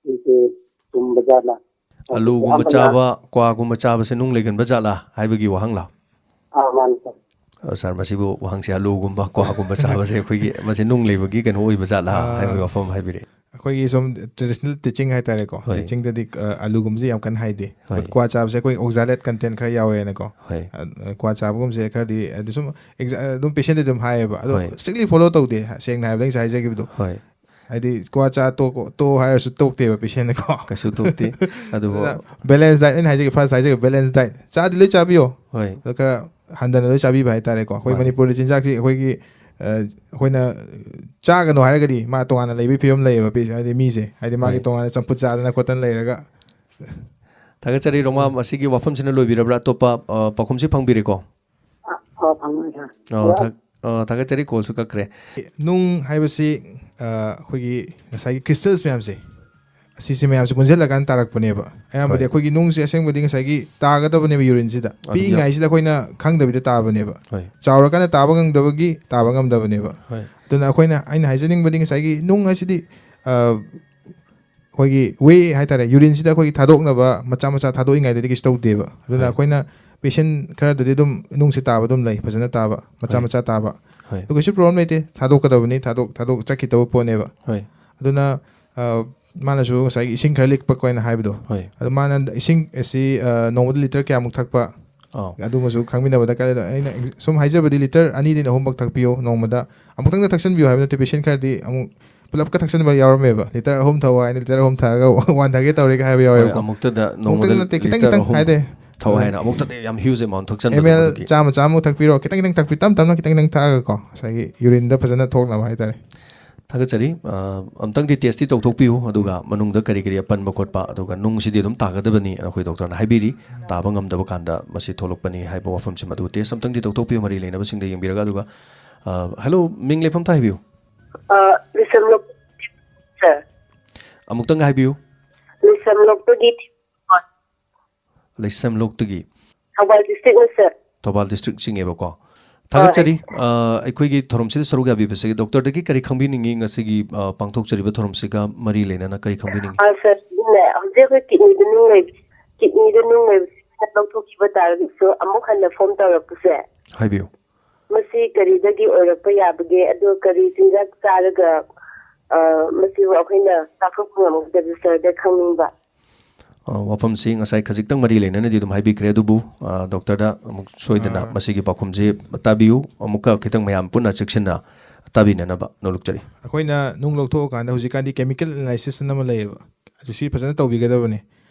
ꯁꯤꯁꯦ ꯆꯨꯝꯕꯖꯥꯠꯂ? ꯑꯂꯨꯒꯨꯝꯕ ꯆꯥꯕ, ꯀ꯭ꯋꯥꯒꯨꯝꯕ ꯆꯥꯕꯁꯦ ꯅꯨꯡ ꯂꯩꯒꯟꯕ ꯖꯥꯠꯂꯥ ꯍꯥꯏꯕꯒꯤ ꯋꯥꯍꯪꯂꯥ? ꯑꯥ, ꯃꯥꯅꯤ, ꯁꯥꯔ꯫ ꯑ, ꯁꯥꯔ, ꯃꯁꯤꯕꯨ ꯋꯥꯍꯪꯁꯦ, ꯑꯂꯨꯒꯨꯝꯕ, ꯀ꯭ꯋꯥꯒꯨꯝꯕ ꯆꯥꯕꯁꯦ ꯑꯩꯈꯣꯏꯒꯤ, ꯃꯁꯤ ꯅꯨꯡ ꯂꯩꯕꯒꯤ ꯀꯩꯅꯣ ꯑꯣꯏꯕ ꯖꯥꯠꯂꯥ ꯑꯥ, ꯍꯥꯏꯕꯒꯤ ꯋꯥꯐꯝ ꯍꯥꯏꯕꯤꯔꯛꯑꯦ꯫ ꯑꯩꯈꯣꯏꯒꯤ ꯁꯨꯝ traditional teaching ꯍꯥꯏꯇꯥꯔꯦꯀꯣ, ꯍꯣꯏ꯫ Teachingꯗꯗꯤ, ꯑ, ꯑꯂꯨꯒꯨꯝꯕꯁꯦ ꯌꯥꯝ ꯀꯟꯅ ꯍꯥꯏꯗꯦ꯫ ꯍꯣꯏ꯫ But ꯀ꯭ꯋꯥ ꯆꯥꯕꯁꯦ ꯑꯩꯈꯣꯏ oxalate content ꯈꯔ ꯌꯥꯎꯋꯦꯅꯀꯣ꯫ ꯍꯣꯏ꯫ ꯑ, ꯀ꯭ꯋꯥ ꯆꯥꯕꯒꯨꯝꯕꯁꯦ ꯈꯔꯗꯤ, ꯑꯗꯨ ꯁꯨꯝ exa-, ꯑꯗꯨꯝ patientꯗꯤ ꯑꯗꯨꯝ ꯍꯥꯏꯌꯦꯕ꯫ ꯑꯗꯣ ꯍꯣꯏ꯫ Strictly follow ꯇꯧꯗꯦ, ꯁꯦꯡꯅ ꯍꯥꯏꯕꯗ ꯑꯩ ꯉꯁꯥꯏ ꯍꯥꯏꯖꯈꯤꯕꯗꯣ꯫ ꯍꯣꯏ꯫ ꯍꯥꯏꯗꯤ, ꯀ꯭ꯋꯥ ꯆꯥ ꯇꯣꯛ-, ꯇꯣꯛꯑꯣ ꯍꯥꯏꯔꯁꯨ ꯇꯣꯛꯇꯦꯕ patientꯅꯀꯣ꯫ ꯀꯩꯁꯨ ꯇꯣꯛꯇꯦ꯫ ꯑꯗꯨꯕꯨ ꯑꯗꯨꯅ balance diet, ꯑꯩꯅ ꯍꯥꯏꯖꯒꯦ, first ꯍꯥꯏꯖꯒꯦ, balance diet꯫ ꯆꯥꯗꯤ ꯂꯣꯏ ꯆꯥꯕꯤꯌꯣ꯫ ꯍꯣꯏ꯫ ꯑꯗꯣ ꯈꯔ ꯍꯟꯊꯅ ꯂꯣꯏ ꯆꯥꯕꯤꯕ ꯍꯥꯏꯇꯥꯔꯦꯀꯣ꯫ ꯑꯩꯈꯣꯏ ꯃꯥꯅꯤ꯫ ꯃꯅꯤꯄꯨꯔꯗ ꯆꯤꯟꯖꯥꯛꯁꯤ ꯑꯩꯈꯣꯏꯒꯤ, ꯑ, ꯑꯩꯈꯣꯏꯅ ꯆꯥꯒꯅꯣ ꯍꯥꯏꯔꯒꯗꯤ ꯃꯥ ꯇꯣꯉꯥꯟꯅ ꯂꯩꯕꯒꯤ ꯐꯤꯕꯝ ꯂꯩꯌꯦꯕ, ꯄꯤ-, ꯍꯥꯏꯗꯤ ꯃꯤꯁꯦ꯫ ꯍꯥꯏꯗꯤ ꯃꯥꯒꯤ ꯍꯣꯏ꯫ ꯇꯣꯉꯥꯟꯅ ꯆꯝꯐꯨꯠ ꯆꯥꯗꯅ ꯈꯣꯠꯇꯅ ꯂꯩꯔꯒ꯫ ꯊꯥꯒꯠꯆꯔꯤ, ꯔꯣꯃꯥ꯫ ꯎꯝ꯫ ꯃꯁꯤꯒꯤ ꯋꯥꯐꯝꯁꯤꯅ ꯂꯣꯏꯕꯤꯔꯕ꯭ꯔꯥ? ꯑꯇꯣꯞꯄ, ꯑ, ꯄꯥꯎꯈꯨꯝꯁꯤ ꯐꯪꯕꯤꯔꯦꯀꯣ? ꯑ, ꯑ, ꯐꯪꯉꯦ, ꯁꯥꯔ꯫ ꯑ, ꯍꯜꯂꯣ? ꯊꯥ-, ꯑ, ꯊꯥꯒꯠꯆꯔꯤ, callꯁꯨ ꯀꯛꯈ꯭ꯔꯦ꯫ ꯅꯨꯡ ꯍꯥꯏꯕꯁꯤ, ꯑ, ꯑꯩꯈꯣꯏꯒꯤ ꯉꯁꯥꯏꯒꯤ crystals ꯃꯌꯥꯝꯁꯦ, ꯑꯁꯤꯁꯦ ꯃꯌꯥꯝꯁꯦ ꯄꯨꯟꯁꯤꯜꯂꯀꯥꯟꯗ ꯇꯥꯔꯛꯄꯅꯦꯕ꯫ ꯑꯌꯥꯝꯕꯗꯤ ꯍꯣꯏ꯫ ꯑꯩꯈꯣꯏꯒꯤ ꯅꯨꯡꯁꯦ ꯑꯁꯦꯡꯕꯗꯤ ꯉꯁꯥꯏꯒꯤ ꯇꯥꯒꯗꯕꯅꯦꯕ urineꯁꯤꯗ꯫ ꯑꯗꯨꯝ ꯌꯥ- ꯄꯤꯛꯏꯉꯥꯏꯁꯤꯗ ꯑꯩꯈꯣꯏꯅ ꯈꯪꯗꯕꯤꯗ ꯇꯥꯕꯅꯦꯕ꯫ ꯍꯣꯏ꯫ ꯆꯥꯎꯔꯀꯥꯟꯗ ꯇꯥꯕ ꯉꯝꯗꯕꯒꯤ ꯇꯥꯕ ꯉꯝꯗꯕꯅꯦꯕ꯫ ꯍꯣꯏ꯫ ꯑꯗꯨꯅ ꯑꯩꯈꯣꯏꯅ, ꯑꯩꯅ ꯍꯥꯏꯖꯅꯤꯡꯕꯗꯤ ꯉꯁꯥꯏꯒꯤ ꯅꯨꯡ ꯑꯁꯤꯗꯤ, ꯑ, ꯑꯩꯈꯣꯏꯒꯤ way ꯍꯥꯏꯇꯥꯔꯦ, urineꯁꯤꯗ ꯑꯩꯈꯣꯏꯒꯤ ꯊꯥꯗꯣꯛꯅꯕ ꯃꯆꯥ ꯃꯆꯥ ꯊꯥꯗꯣꯛꯏꯉꯩꯗꯗꯤ ꯀꯩꯁꯨ ꯇꯧꯗꯦꯕ꯫ ꯑꯗꯨꯅ ꯍꯣꯏ꯫ ꯑꯩꯈꯣꯏꯅ patient ꯈꯔꯗꯗꯤ ꯑꯗꯨꯝ ꯅꯨꯡꯁꯦ ꯇꯥꯕ ꯑꯗꯨꯝ ꯂꯩ, ꯐꯖꯅ ꯇꯥꯕ, ꯃꯆꯥ ꯍꯣꯏ꯫ ꯃꯆꯥ ꯇꯥꯕ꯫ ꯍꯣꯏ꯫ ꯑꯗꯨ ꯀꯩꯁꯨ problem ꯂꯩꯇꯦ, ꯊꯥꯗꯣꯛꯀꯗꯕꯅꯤ, ꯊꯥꯗꯣꯛ-, ꯊꯥꯗꯣꯛ-, ꯆꯠꯈꯤꯗꯕ ꯄꯣꯠꯅꯦꯕ꯫ ꯍꯣꯏ꯫ ꯑꯗꯨꯅ, ꯑ, ꯃꯥꯅꯁꯨ ꯉꯁꯥꯏꯒꯤ ꯏꯁꯤꯡ ꯈꯔ ꯂꯤꯛꯄ ꯑꯩꯈꯣꯏꯅ ꯍꯥꯏꯕꯗꯣ, ꯍꯣꯏ꯫ ꯑꯗꯨ ꯃꯥꯅ ꯏꯁꯤꯡ ꯑꯁꯤ, ꯑ, ꯅꯣꯡꯃꯗ litre ꯀꯌꯥꯃꯨꯛ ꯊꯛꯄ, ꯑꯥꯎ꯫ ꯑꯗꯨꯃꯁꯨ ꯈꯪꯃꯤꯟꯅꯕ ꯗꯔꯀꯥꯔ ꯂꯩ꯫ ꯑꯗꯣ ꯑꯩꯅ ex-, ꯁꯨꯝ ꯍꯥꯏꯖꯕꯗꯤ litre ꯑꯅꯤꯗꯩꯅ ꯑꯍꯨꯝꯃꯛ ꯊꯛꯄꯤꯌꯣ ꯅꯣꯡꯃꯗ꯫ ꯑꯃꯨꯛꯇꯪꯗ ꯊꯛꯆꯟꯕꯤꯌꯣ ꯍꯥꯏꯕ ꯅꯠꯇꯦ, patient ꯈꯔꯗꯤ ꯑꯃꯨꯛ ꯄꯨꯂꯞꯀ ꯊꯛꯆꯟꯕ ꯌꯥꯎꯔꯝꯃꯦꯕ꯫ Litre ꯑꯍꯨꯝ ꯊꯛꯑꯣ ꯍꯥꯏꯅ litre ꯑꯍꯨꯝ ꯊꯛꯑꯒ ꯋꯥꯟꯊꯒꯦ ꯇꯧꯔꯦꯒ ꯍꯥꯏꯕ ꯍꯣꯏ, ꯌꯥꯎꯋꯦꯕꯀꯣ꯫ ꯑꯃꯨꯛꯇꯗ ꯅꯣꯡꯃꯗ ꯑꯃꯨꯛꯇꯪ ꯅꯠꯇꯦ, ꯈꯤꯇꯪ litre ꯈꯤꯇꯪ ꯑꯍꯨꯝ ꯍꯥꯏꯗꯤ꯫ ꯊꯛꯑꯣ ꯍꯥꯏꯅ ꯑꯃꯨꯛꯇꯗ ꯌꯥꯝ huge amount ꯊꯛꯆꯟꯕꯗꯣ ꯑꯦꯝ ꯑꯦꯜ ꯃꯗꯨꯒꯤ꯫ ꯆꯥꯝꯃ ꯆꯥꯝꯃꯃꯨꯛ ꯊꯛꯄꯤꯔꯣ, ꯈꯤꯇꯪ ꯈꯤꯇꯪ ꯊꯛꯄꯤ-, ꯇꯞ ꯇꯞꯅ ꯈꯤꯇꯪ ꯈꯤꯇꯪ ꯊꯛꯑꯒꯀꯣ, ꯉꯁꯥꯏꯒꯤ urineꯗ ꯐꯖꯅ ꯊꯣꯛꯅꯕ ꯍꯥꯏꯇꯥꯔꯦ꯫ ꯊꯥꯒꯠꯆꯔꯤ꯫ ꯑ, ꯑꯝꯇꯪꯗꯤ testꯇꯤ ꯇꯧꯊꯣꯛꯄꯤꯌꯨ, ꯑꯗꯨꯒ ꯃꯅꯨꯡꯗ ꯀꯔꯤ ꯀꯔꯤ ꯑꯄꯟꯕ ꯈꯣꯠꯄ, ꯑꯗꯨꯒ ꯅꯨꯡꯁꯤꯗꯤ ꯑꯗꯨꯝ ꯇꯥꯒꯗꯕꯅꯤ, ꯑꯩꯈꯣꯏ doctorꯅ ꯍꯥꯏꯕꯤꯔꯤ, ꯇꯥꯕ ꯉꯝꯗꯕ ꯀꯥꯟꯗ ꯃꯁꯤ ꯊꯣꯛꯂꯛꯄꯅꯤ ꯍꯥꯏꯕ ꯋꯥꯐꯝꯁꯤꯃ ꯑꯗꯨ test ꯑꯝꯇꯪꯗꯤ ꯇꯧꯊꯣꯛꯄꯤꯌꯨ, ꯃꯔꯤ ꯂꯩꯅꯕꯁꯤꯡꯗ ꯌꯦꯡꯕꯤꯔꯒ꯫ ꯑꯗꯨꯒ, ꯑ, hello, ꯃꯤꯡ ꯂꯩꯐꯝ ꯊꯥ ꯍꯥꯏꯕꯤꯌꯨ꯫ ꯑ, ꯂꯩꯁꯦꯝꯂꯣꯛ, sir꯫ ꯑꯃꯨꯛꯇꯪꯒ ꯍꯥꯏꯕꯤꯌꯨ꯫ ꯂꯩꯁꯦꯝꯂꯣꯛꯇꯒꯤ꯫ ꯂꯩꯁꯦꯝꯂꯣꯛꯇꯒꯤ꯫ ꯊꯧꯕꯥꯜ districtꯅꯤ, sir꯫ ꯊꯧꯕꯥꯜ district ꯆꯤꯡꯉꯦꯕꯀꯣ꯫ ꯍꯣꯏ꯫ ꯊꯥꯒꯠꯆꯔꯤ꯫ ꯑ, ꯑꯩꯈꯣꯏꯒꯤ ꯊꯧꯔꯝꯁꯤꯗ ꯁꯔꯨꯛ ꯌꯥꯕꯤꯕꯁꯤꯒꯤ꯫ Doctorꯗꯒꯤ ꯀꯔꯤ ꯈꯪꯕꯤꯅꯤꯡꯉꯤ ꯉꯁꯤꯒꯤ, ꯑ, ꯄꯥꯡꯊꯣꯛꯆꯔꯤꯕ ꯊꯧꯔꯝꯁꯤꯒ ꯃꯔꯤ ꯂꯩꯅꯅ ꯀꯔꯤ ꯈꯪꯕꯤꯅꯤꯡꯉꯤ? ꯑ, sir, ꯅꯦ, ꯍꯧꯖꯤꯛ ꯑꯩꯈꯣꯏ ꯀꯤꯠꯅꯤꯗ ꯅꯨꯡ ꯂꯩꯕ, ꯀꯤꯠꯅꯤꯗ ꯅꯨꯡ ꯂꯩꯕꯁꯤꯅ ꯂꯧꯊꯣꯛꯈꯤꯕ ꯇꯥꯔꯒꯁꯨ ꯑꯃꯨꯛ ꯍꯟꯅ ꯐꯣꯝ ꯇꯧꯔꯛꯄꯁꯦ, ꯍꯥꯏꯕꯤꯌꯨ꯫ ꯃꯁꯤ ꯀꯔꯤꯗꯒꯤ ꯑꯣꯏꯔꯛꯄ ꯌꯥꯕꯒꯦ? ꯑꯗꯨ ꯀꯔꯤ ꯆꯤꯟꯖꯥꯛ ꯆꯥꯔꯒ, ꯑ, ꯃꯁꯤꯕꯨ ꯑꯩꯈꯣꯏꯅ ꯆꯥꯊꯣꯛꯄ ꯉꯝꯒꯗꯒꯦ, ꯁꯔꯗ ꯈꯪꯅꯤꯡꯕ꯫ ꯑ, ꯋꯥꯐꯝꯁꯤ ꯉꯁꯥꯏ ꯈꯖꯤꯛꯇꯪ ꯃꯔꯤ ꯂꯩꯅꯅꯗꯤ ꯑꯗꯨꯝ ꯍꯥꯏꯕꯤꯈ꯭ꯔꯦ, ꯑꯗꯨꯕꯨ, ꯑ, ꯗꯣꯛꯇꯔꯗ ꯑꯃꯨꯛ ꯁꯣꯏꯗꯅ ꯑ, ꯃꯁꯤꯒꯤ ꯄꯥꯎꯈꯨꯝꯁꯤ ꯇꯥꯕꯤꯌꯨ꯫ ꯑꯃꯨꯛꯀ ꯈꯤꯇꯪ ꯃꯌꯥꯝ ꯄꯨꯟꯅ ꯆꯦꯛꯁꯤꯟꯅ ꯇꯥꯕꯤꯅꯅꯕ ꯅꯣꯂꯨꯛꯆꯔꯤ꯫ ꯑꯩꯈꯣꯏꯅ ꯅꯨꯡ ꯂꯧꯊꯣꯛꯑꯀꯥꯟꯗ ꯍꯧꯖꯤꯛꯀꯥꯟꯗꯤ chemical analysis ꯑꯃ ꯂꯩꯌꯦꯕ, ꯑꯗꯨ ꯁꯤ ꯐꯖꯅ ꯇꯧꯕꯤꯒꯗꯕꯅꯤ꯫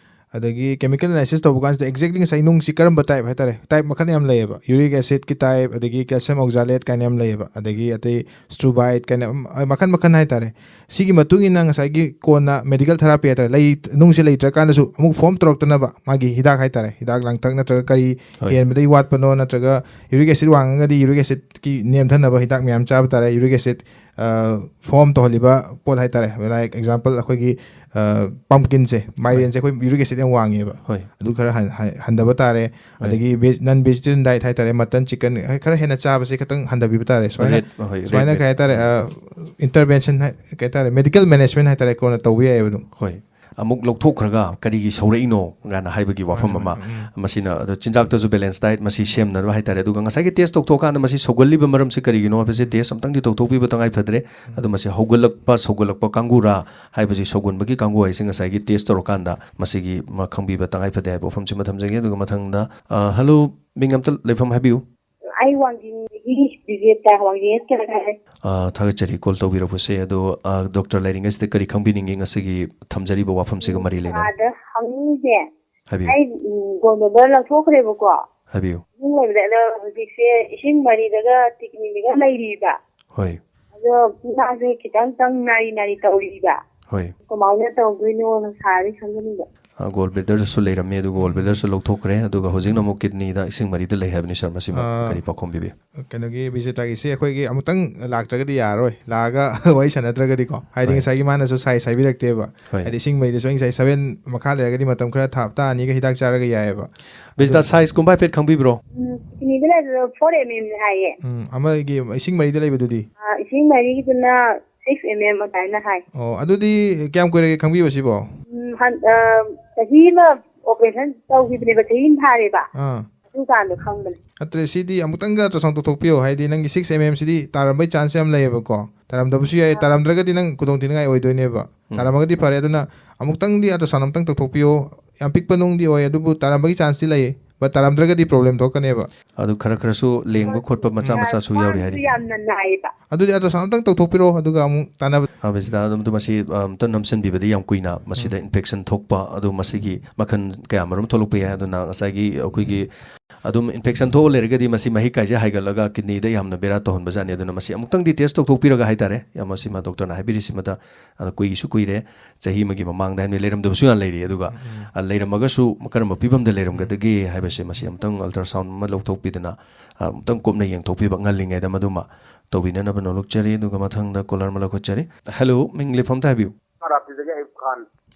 ꯑꯗꯒꯤ chemical analysis ꯇꯧꯕ ꯀꯥꯟꯁꯤꯗ exactly ꯉꯁꯥꯏ ꯅꯨꯡꯁꯤ ꯀꯔꯝꯕ type ꯍꯥꯏꯇꯥꯔꯦ, type ꯃꯈꯜ ꯌꯥꯝ ꯂꯩꯌꯦꯕ, uric acidꯀꯤ type, ꯑꯗꯒꯤ calcium oxalate ꯀꯥꯏꯅ ꯌꯥꯝ ꯂꯩꯌꯦꯕ, ꯑꯗꯒꯤ ꯑꯇꯩ struvite ꯀꯥꯏꯅ, ꯎꯝ, ꯃꯈꯜ ꯃꯈꯜ ꯍꯥꯏꯇꯥꯔꯦ꯫ ꯁꯤꯒꯤ ꯃꯇꯨꯡ ꯏꯟꯅ ꯉꯁꯥꯏꯒꯤ ꯀꯣꯟꯅ medical therapy ꯍꯥꯏꯇꯥꯔꯦ, ꯂꯩ, ꯅꯨꯡꯁꯦ ꯂꯩꯇ꯭ꯔꯀꯥꯟꯗꯁꯨ ꯑꯃꯨꯛ form ꯇꯧꯔꯛꯇꯅꯕ ꯃꯥꯒꯤ ꯍꯤꯗꯥꯛ ꯍꯥꯏꯇꯥꯔꯦ, ꯍꯤꯗꯥꯛ ꯂꯥꯡꯊꯛ ꯅꯠꯇ꯭ꯔꯒ ꯀꯔꯤ ꯍꯣꯏ꯫ ꯍꯦꯟꯕꯗꯒꯤ ꯋꯥꯠꯄꯅꯣ, ꯅꯠꯇ꯭ꯔꯒ uric acid ꯋꯥꯡꯉꯒꯗꯤ uric acidꯀꯤ ꯅꯦꯝꯊꯅꯕ ꯍꯤꯗꯥꯛ ꯃꯌꯥꯝ ꯆꯥꯕ ꯇꯥꯔꯦ, uric acid form ꯇꯧꯍꯜꯂꯤꯕ ꯄꯣꯠ ꯍꯥꯏꯇꯥꯔꯦ, like example ꯑꯩꯈꯣꯏꯒꯤ ꯃꯥꯏꯔꯦꯟꯁꯦ, ꯍꯣꯏ꯫ ꯃꯥꯏꯔꯦꯟꯁꯦ ꯑꯩꯈꯣꯏ uric acid ꯌꯥꯝ ꯋꯥꯡꯉꯦꯕ꯫ ꯍꯣꯏ꯫ ꯑꯗꯨ ꯈꯔ ꯍꯟ-, ꯍꯟ-, ꯍꯟꯊꯕ ꯇꯥꯔꯦ꯫ ꯍꯣꯏ꯫ ꯑꯗꯒꯤ veg, non vegetarian diet ꯍꯥꯏꯇꯥꯔꯦ, mutton, chicken, ꯈꯔ ꯍꯦꯟꯅ ꯆꯥꯕꯁꯦ ꯈꯤꯇꯪ ꯍꯟꯊꯕꯤꯕ ꯇꯥꯔꯦ꯫ ꯁꯨꯃꯥꯏꯅ, ꯔꯦꯠ, ꯍꯣꯏ, ꯁꯨꯃꯥꯏꯅ ꯔꯦꯠ ꯀꯩ ꯍꯥꯏꯇꯥꯔꯦ, ꯎꯝ꯫ Intervention ꯍꯥꯏ-, ꯀꯩ ꯍꯥꯏꯇꯥꯔꯦ, medical management ꯍꯥꯏꯇꯥꯔꯦ, ꯀꯣꯟꯅ ꯇꯧꯕ ꯌꯥꯏꯑꯕ ꯑꯗꯨꯝ꯫ ꯍꯣꯏ꯫ ꯑꯃꯨꯛ ꯂꯧꯊꯣꯛꯈ꯭ꯔꯒ ꯀꯔꯤꯒꯤ ꯁꯧꯔꯛꯏꯅꯣ ꯀꯥꯏꯅ ꯍꯥꯏꯕꯒꯤ ꯋꯥꯐꯝ ꯃꯥꯅꯦ, ꯑꯃ꯫ ꯃꯥꯅꯦ, ꯎꯝ꯫ ꯃꯁꯤꯅ ꯑꯗꯣ ꯆꯤꯟꯖꯥꯛꯇꯁꯨ balance diet ꯃꯁꯤ ꯁꯦꯝꯅꯕ ꯍꯥꯏꯇꯥꯔꯦ꯫ ꯑꯗꯨꯒ ꯉꯁꯥꯏꯒꯤ test ꯇꯧꯊꯣꯛꯑꯀꯥꯟꯗ ꯃꯁꯤ ꯁꯧꯒꯜꯂꯤꯕ ꯃꯔꯝꯁꯤ ꯀꯔꯤꯒꯤꯅꯣ ꯍꯥꯏꯕꯁꯤ test ꯑꯝꯇꯪꯗꯤ ꯇꯧꯊꯣꯛꯄꯤꯕ ꯇꯉꯥꯏ ꯐꯗ꯭ꯔꯦ꯫ ꯎꯝ꯫ ꯑꯗꯣ ꯃꯁꯤ ꯍꯧꯒꯠꯂꯛꯄ, ꯁꯧꯒꯠꯂꯛꯄ ꯀꯥꯡꯕꯨꯔꯥ ꯍꯥꯏꯕꯁꯤ, ꯁꯧꯒꯟꯕꯒꯤ ꯀꯥꯡꯕꯨ ꯍꯥꯏꯁꯤ ꯉꯁꯥꯏꯒꯤ test ꯇꯧꯔꯀꯥꯟꯗ ꯃꯁꯤꯒꯤ ꯃ-, ꯈꯪꯕꯤꯕ ꯇꯉꯥꯏ ꯐꯗꯦ ꯍꯥꯏꯕ ꯋꯥꯐꯝꯁꯤꯃ ꯊꯝꯖꯒꯦ꯫ ꯑꯗꯨꯒ ꯃꯊꯪꯗ, ꯑ, hello, ꯃꯤꯡ ꯑꯝꯇ ꯂꯩꯐꯝ ꯍꯥꯏꯕꯤꯌꯨ꯫ ꯑꯩ ꯋꯥꯡꯖꯤꯡꯗꯒꯤ ꯕꯤꯖꯦꯇꯥ, ꯋꯥꯡꯖꯤꯡ ꯍꯦꯜꯊ ꯀꯦꯌꯔꯗ ꯍꯥꯏ꯫ ꯑ, ꯊꯥꯒꯠꯆꯔꯤ call ꯇꯧꯕꯤꯔꯛꯄꯁꯦ꯫ ꯑꯗꯣ, ꯑ, ꯗꯣꯛꯇꯔ ꯂꯩꯔꯤꯉꯩꯁꯤꯗ ꯀꯔꯤ ꯈꯪꯕꯤꯅꯤꯡꯉꯤ ꯉꯁꯤꯒꯤ ꯊꯝꯖꯔꯤꯕ ꯋꯥꯐꯝꯁꯤꯒ ꯃꯔꯤ ꯂꯩꯅꯅ? ꯑꯥꯗ ꯍꯪꯅꯤꯡꯉꯤꯁꯦ, ꯍꯥꯏꯕꯤꯌꯨ꯫ ꯑꯩ, ꯎꯝ, gallbladder ꯂꯧꯊꯣꯛꯈ꯭ꯔꯦꯕꯀꯣ꯫ ꯍꯥꯏꯕꯤꯌꯨ꯫ ꯏꯁꯤꯡ ꯂꯩꯕꯗ ꯑꯗꯣ ꯍꯧꯖꯤꯛꯁꯦ ꯏꯁꯤꯡ ꯃꯔꯤꯗꯒ ꯇꯤꯛꯅꯤꯗꯒ ꯂꯩꯔꯤꯕ꯫ ꯍꯣꯏ꯫ ꯑꯗꯣ ꯏꯃꯥꯁꯦ ꯈꯤꯇꯪ ꯇꯪ ꯅꯥꯔꯤ ꯅꯥꯔꯤ ꯇꯧꯔꯤꯕ꯫ ꯍꯣꯏ꯫ ꯀꯃꯥꯏꯅ ꯇꯧꯗꯣꯏꯅꯣꯅ ꯁꯥꯔꯗꯤ ꯈꯪꯖꯅꯤꯡꯕ꯫ ꯑ, gallbladderꯁꯨ ꯂꯩꯔꯝꯃꯤ, ꯑꯗꯨ gallbladderꯁꯨ ꯂꯧꯊꯣꯛꯈ꯭ꯔꯦ, ꯑꯗꯨꯒ ꯍꯧꯖꯤꯛꯅ ꯑꯃꯨꯛ kidneyꯗ ꯏꯁꯤꯡ ꯃꯔꯤꯗ ꯂꯩ ꯍꯥꯏꯕꯅꯤ, ꯁꯥꯔ꯫ ꯃꯁꯤꯃ ꯑ, ꯀꯔꯤ ꯄꯥꯎꯈꯨꯝ ꯄꯤꯕꯤ? ꯀꯩꯅꯣꯒꯤ ꯕꯤꯖꯦꯇꯥꯒꯤꯁꯤ ꯑꯩꯈꯣꯏꯒꯤ ꯑꯃꯨꯛꯇꯪ ꯂꯥꯛꯇ꯭ꯔꯒꯗꯤ ꯌꯥꯔꯔꯣꯏ, ꯂꯥꯛꯑꯒ ꯋꯥꯔꯤ ꯁꯥꯟꯅꯗ꯭ꯔꯒꯗꯤꯀꯣ꯫ ꯍꯥꯏꯗꯤ ꯍꯣꯏ꯫ ꯉꯁꯥꯏꯒꯤ ꯃꯥꯅꯁꯨ size ꯍꯥꯏꯕꯤꯔꯛꯇꯦꯕ꯫ ꯍꯣꯏ꯫ ꯍꯥꯏꯗꯤ ꯏꯁꯤꯡ ꯃꯔꯤꯗꯁꯨ ꯑꯩ ꯉꯁꯥꯏ seven ꯃꯈꯥ ꯂꯩꯔꯒꯗꯤ ꯃꯇꯝ ꯈꯔ ꯊꯥ ꯍꯞꯇꯥ ꯑꯅꯤꯒ ꯍꯤꯗꯥꯛ ꯆꯥꯔꯒ ꯌꯥꯏꯑꯕ꯫ ꯕꯤꯖꯦꯇꯥ, ꯑꯗꯨ sizeꯀꯨꯝꯕ ꯍꯥꯏꯐꯦꯠ ꯈꯪꯕꯤꯕ꯭ꯔꯣ? ꯎꯝ, kidneyꯗ ꯂꯩꯕꯗꯣ four mm ꯍꯥꯏꯌꯦ꯫ ꯎꯝ, ꯑꯃꯒꯤ ꯏꯁꯤꯡ ꯃꯔꯤꯗ ꯂꯩꯕꯗꯨꯗꯤ? ꯑ, ꯏꯁꯤꯡ ꯃꯔꯤꯒꯤꯗꯨꯅ six mm ꯑꯗꯨꯃꯥꯏꯅ ꯍꯥꯏ꯫ ꯑꯣ, ꯑꯗꯨꯗꯤ ꯀꯌꯥꯝ ꯀꯨꯏꯔꯒꯦ ꯈꯪꯕꯤꯕ ꯁꯤꯕꯣ? ꯎꯝ, ꯍꯟ- ꯑ, ꯆꯍꯤ ꯑꯃ ꯑꯣꯄꯔꯦꯁꯟ ꯇꯧꯈꯤꯕꯅꯦꯕ, ꯆꯍꯤ ꯑꯃ ꯐꯥꯔꯦꯕ꯫ ꯑꯥ꯫ ꯑꯗꯨꯀꯥꯟꯗ ꯈꯪꯕꯅꯦ꯫ ꯅꯠꯇ꯭ꯔꯦ, ꯁꯤꯗꯤ ꯑꯃꯨꯛꯇꯪꯒ ꯑꯜꯇ꯭ꯔꯥꯁꯥꯎꯟ ꯇꯧꯊꯣꯛꯄꯤꯌꯣ꯫ ꯍꯥꯏꯗꯤ ꯅꯪꯒꯤ ꯁꯤꯛꯁ ꯑꯦꯝ ꯑꯦꯝ ꯁꯤꯗꯤ ꯇꯥꯔꯝꯕꯩ ꯆꯥꯟꯁ ꯌꯥꯝ ꯂꯩꯌꯦꯕꯀꯣ꯫ ꯇꯥꯔꯝꯗꯕꯁꯨ ꯌꯥꯏ꯫ ꯇꯥꯔꯝꯗ꯭ꯔꯒꯗꯤ ꯅꯪ ꯈꯨꯗꯣꯡꯊꯤꯅꯤꯡꯉꯥꯏ ꯑꯣꯏꯗꯣꯏꯅꯦꯕ꯫ ꯇꯥꯔꯝꯃꯒꯗꯤ ꯐꯔꯦ꯫ ꯑꯗꯨꯅ ꯑꯃꯨꯛꯇꯪꯗꯤ ꯑꯜꯇ꯭ꯔꯥꯁꯥꯎꯟ ꯑꯃꯨꯛꯇꯪ ꯇꯧꯊꯣꯛꯄꯤꯌꯣ꯫ ꯌꯥꯝ ꯄꯤꯛꯄ ꯅꯨꯡꯗꯤ ꯑꯣꯏ, ꯑꯗꯨꯕꯨ ꯇꯥꯔꯝꯕꯒꯤ ꯆꯥꯟꯁꯇꯤ ꯂꯩꯌꯦ꯫ ꯕꯠ ꯇꯥꯔꯝꯗ꯭ꯔꯒꯗꯤ ꯄ꯭ꯔꯣꯕ꯭ꯂꯦꯝ ꯊꯣꯛꯀꯅꯦꯕ꯫ ꯑꯗꯨ ꯈꯔ ꯈꯔꯁꯨ ꯂꯦꯡꯕ ꯈꯣꯠꯄ ꯃꯆꯥ ꯃꯆꯥꯁꯨ ꯌꯥꯎꯔꯤ ꯍꯥꯏꯔꯤ꯫ ꯌꯥꯝꯅ ꯅꯥꯏꯌꯦꯕ꯫ ꯑꯗꯨꯗꯤ ꯑꯜꯇ꯭ꯔꯥꯁꯥꯎꯟ ꯑꯃꯨꯛꯇꯪ ꯇꯧꯊꯣꯛꯄꯤꯔꯣ, ꯑꯗꯨꯒ ꯑꯃꯨꯛ ꯇꯥꯟꯅꯕ꯫ ꯑ, ꯕꯤꯁꯤꯗ ꯑꯗꯨꯝ ꯃꯁꯤ ꯑ, ꯑꯝꯇ ꯅꯝꯁꯤꯟꯕꯤꯕꯗꯤ ꯌꯥꯝ ꯀꯨꯏꯅ ꯃꯁꯤꯗ ꯏꯟꯐꯦꯛꯁꯟ ꯊꯣꯛꯄ, ꯑꯗꯨ ꯃꯁꯤꯒꯤ ꯃꯈꯜ ꯀꯌꯥ ꯃꯔꯨꯝ ꯊꯣꯛꯂꯛꯄ ꯌꯥꯏ꯫ ꯑꯗꯨꯅ ꯉꯁꯥꯏꯒꯤ ꯑꯩꯈꯣꯏꯒꯤ ꯑꯗꯨꯝ ꯏꯟꯐꯦꯛꯁꯟ ꯊꯣꯛꯑ ꯂꯩꯔꯒꯗꯤ ꯃꯁꯤ ꯃꯍꯤꯛ ꯀꯥꯏꯁꯦ ꯍꯥꯏꯒꯠꯂꯒ ꯀꯤꯗꯅꯤꯗ ꯌꯥꯝꯅ ꯕꯦꯔꯥ ꯇꯧꯍꯟꯕꯖꯥꯠꯅꯤ꯫ ꯑꯗꯨꯅ ꯃꯁꯤ ꯑꯃꯨꯛꯇꯪꯗꯤ ꯇꯦꯁ ꯇꯧꯊꯣꯛꯄꯤꯔꯒ ꯍꯥꯏꯇꯥꯔꯦ, ꯌꯥꯝ ꯃꯁꯤꯃ ꯗꯣꯛꯇꯔꯅ ꯍꯥꯏꯕꯤꯔꯤꯁꯤꯃꯗ ꯑꯗꯣ ꯀꯨꯏꯁꯨ ꯀꯨꯏꯔꯦ, ꯆꯍꯤ ꯑꯃꯒꯤ ꯃꯃꯥꯡꯗ ꯍꯥꯏꯕꯅꯤ, ꯂꯩꯔꯝꯗꯕꯁꯨ ꯌꯥꯝ ꯂꯩꯔꯤ꯫ ꯑꯗꯨꯒ ꯑ, ꯂꯩꯔꯝꯃꯒꯁꯨ ꯀꯔꯝꯕ ꯐꯤꯕꯝꯗ ꯂꯩꯔꯝꯒꯗꯒꯦ ꯍꯥꯏꯕꯁꯦ ꯃꯁꯤ ꯑꯃꯨꯛꯇꯪ ꯑꯜꯇ꯭ꯔꯥꯁꯥꯎꯟ ꯑꯃ ꯂꯧꯊꯣꯛꯄꯤꯗꯅ ꯑ, ꯑꯃꯨꯛꯇꯪ ꯀꯨꯞꯅ ꯌꯦꯡꯊꯣꯛꯄꯤꯕ ꯉꯜꯂꯤꯉꯩꯗ ꯃꯗꯨꯃ ꯇꯧꯕꯤꯅꯅꯕ ꯅꯣꯂꯨꯛꯆꯔꯤ꯫ ꯑꯗꯨꯒ ꯃꯊꯪꯗ ꯀꯣꯂꯔ ꯑꯃ ꯂꯧꯈꯠꯆꯔꯤ꯫ ꯍꯦꯜꯂꯣ, ꯃꯤꯡ ꯂꯩꯐꯝ ꯑꯝꯇ ꯍꯥꯏꯕꯤꯌꯨ꯫ ꯔꯥꯞꯇꯤꯗꯒꯤ ꯑꯌꯨꯕ ꯈꯥꯟ꯫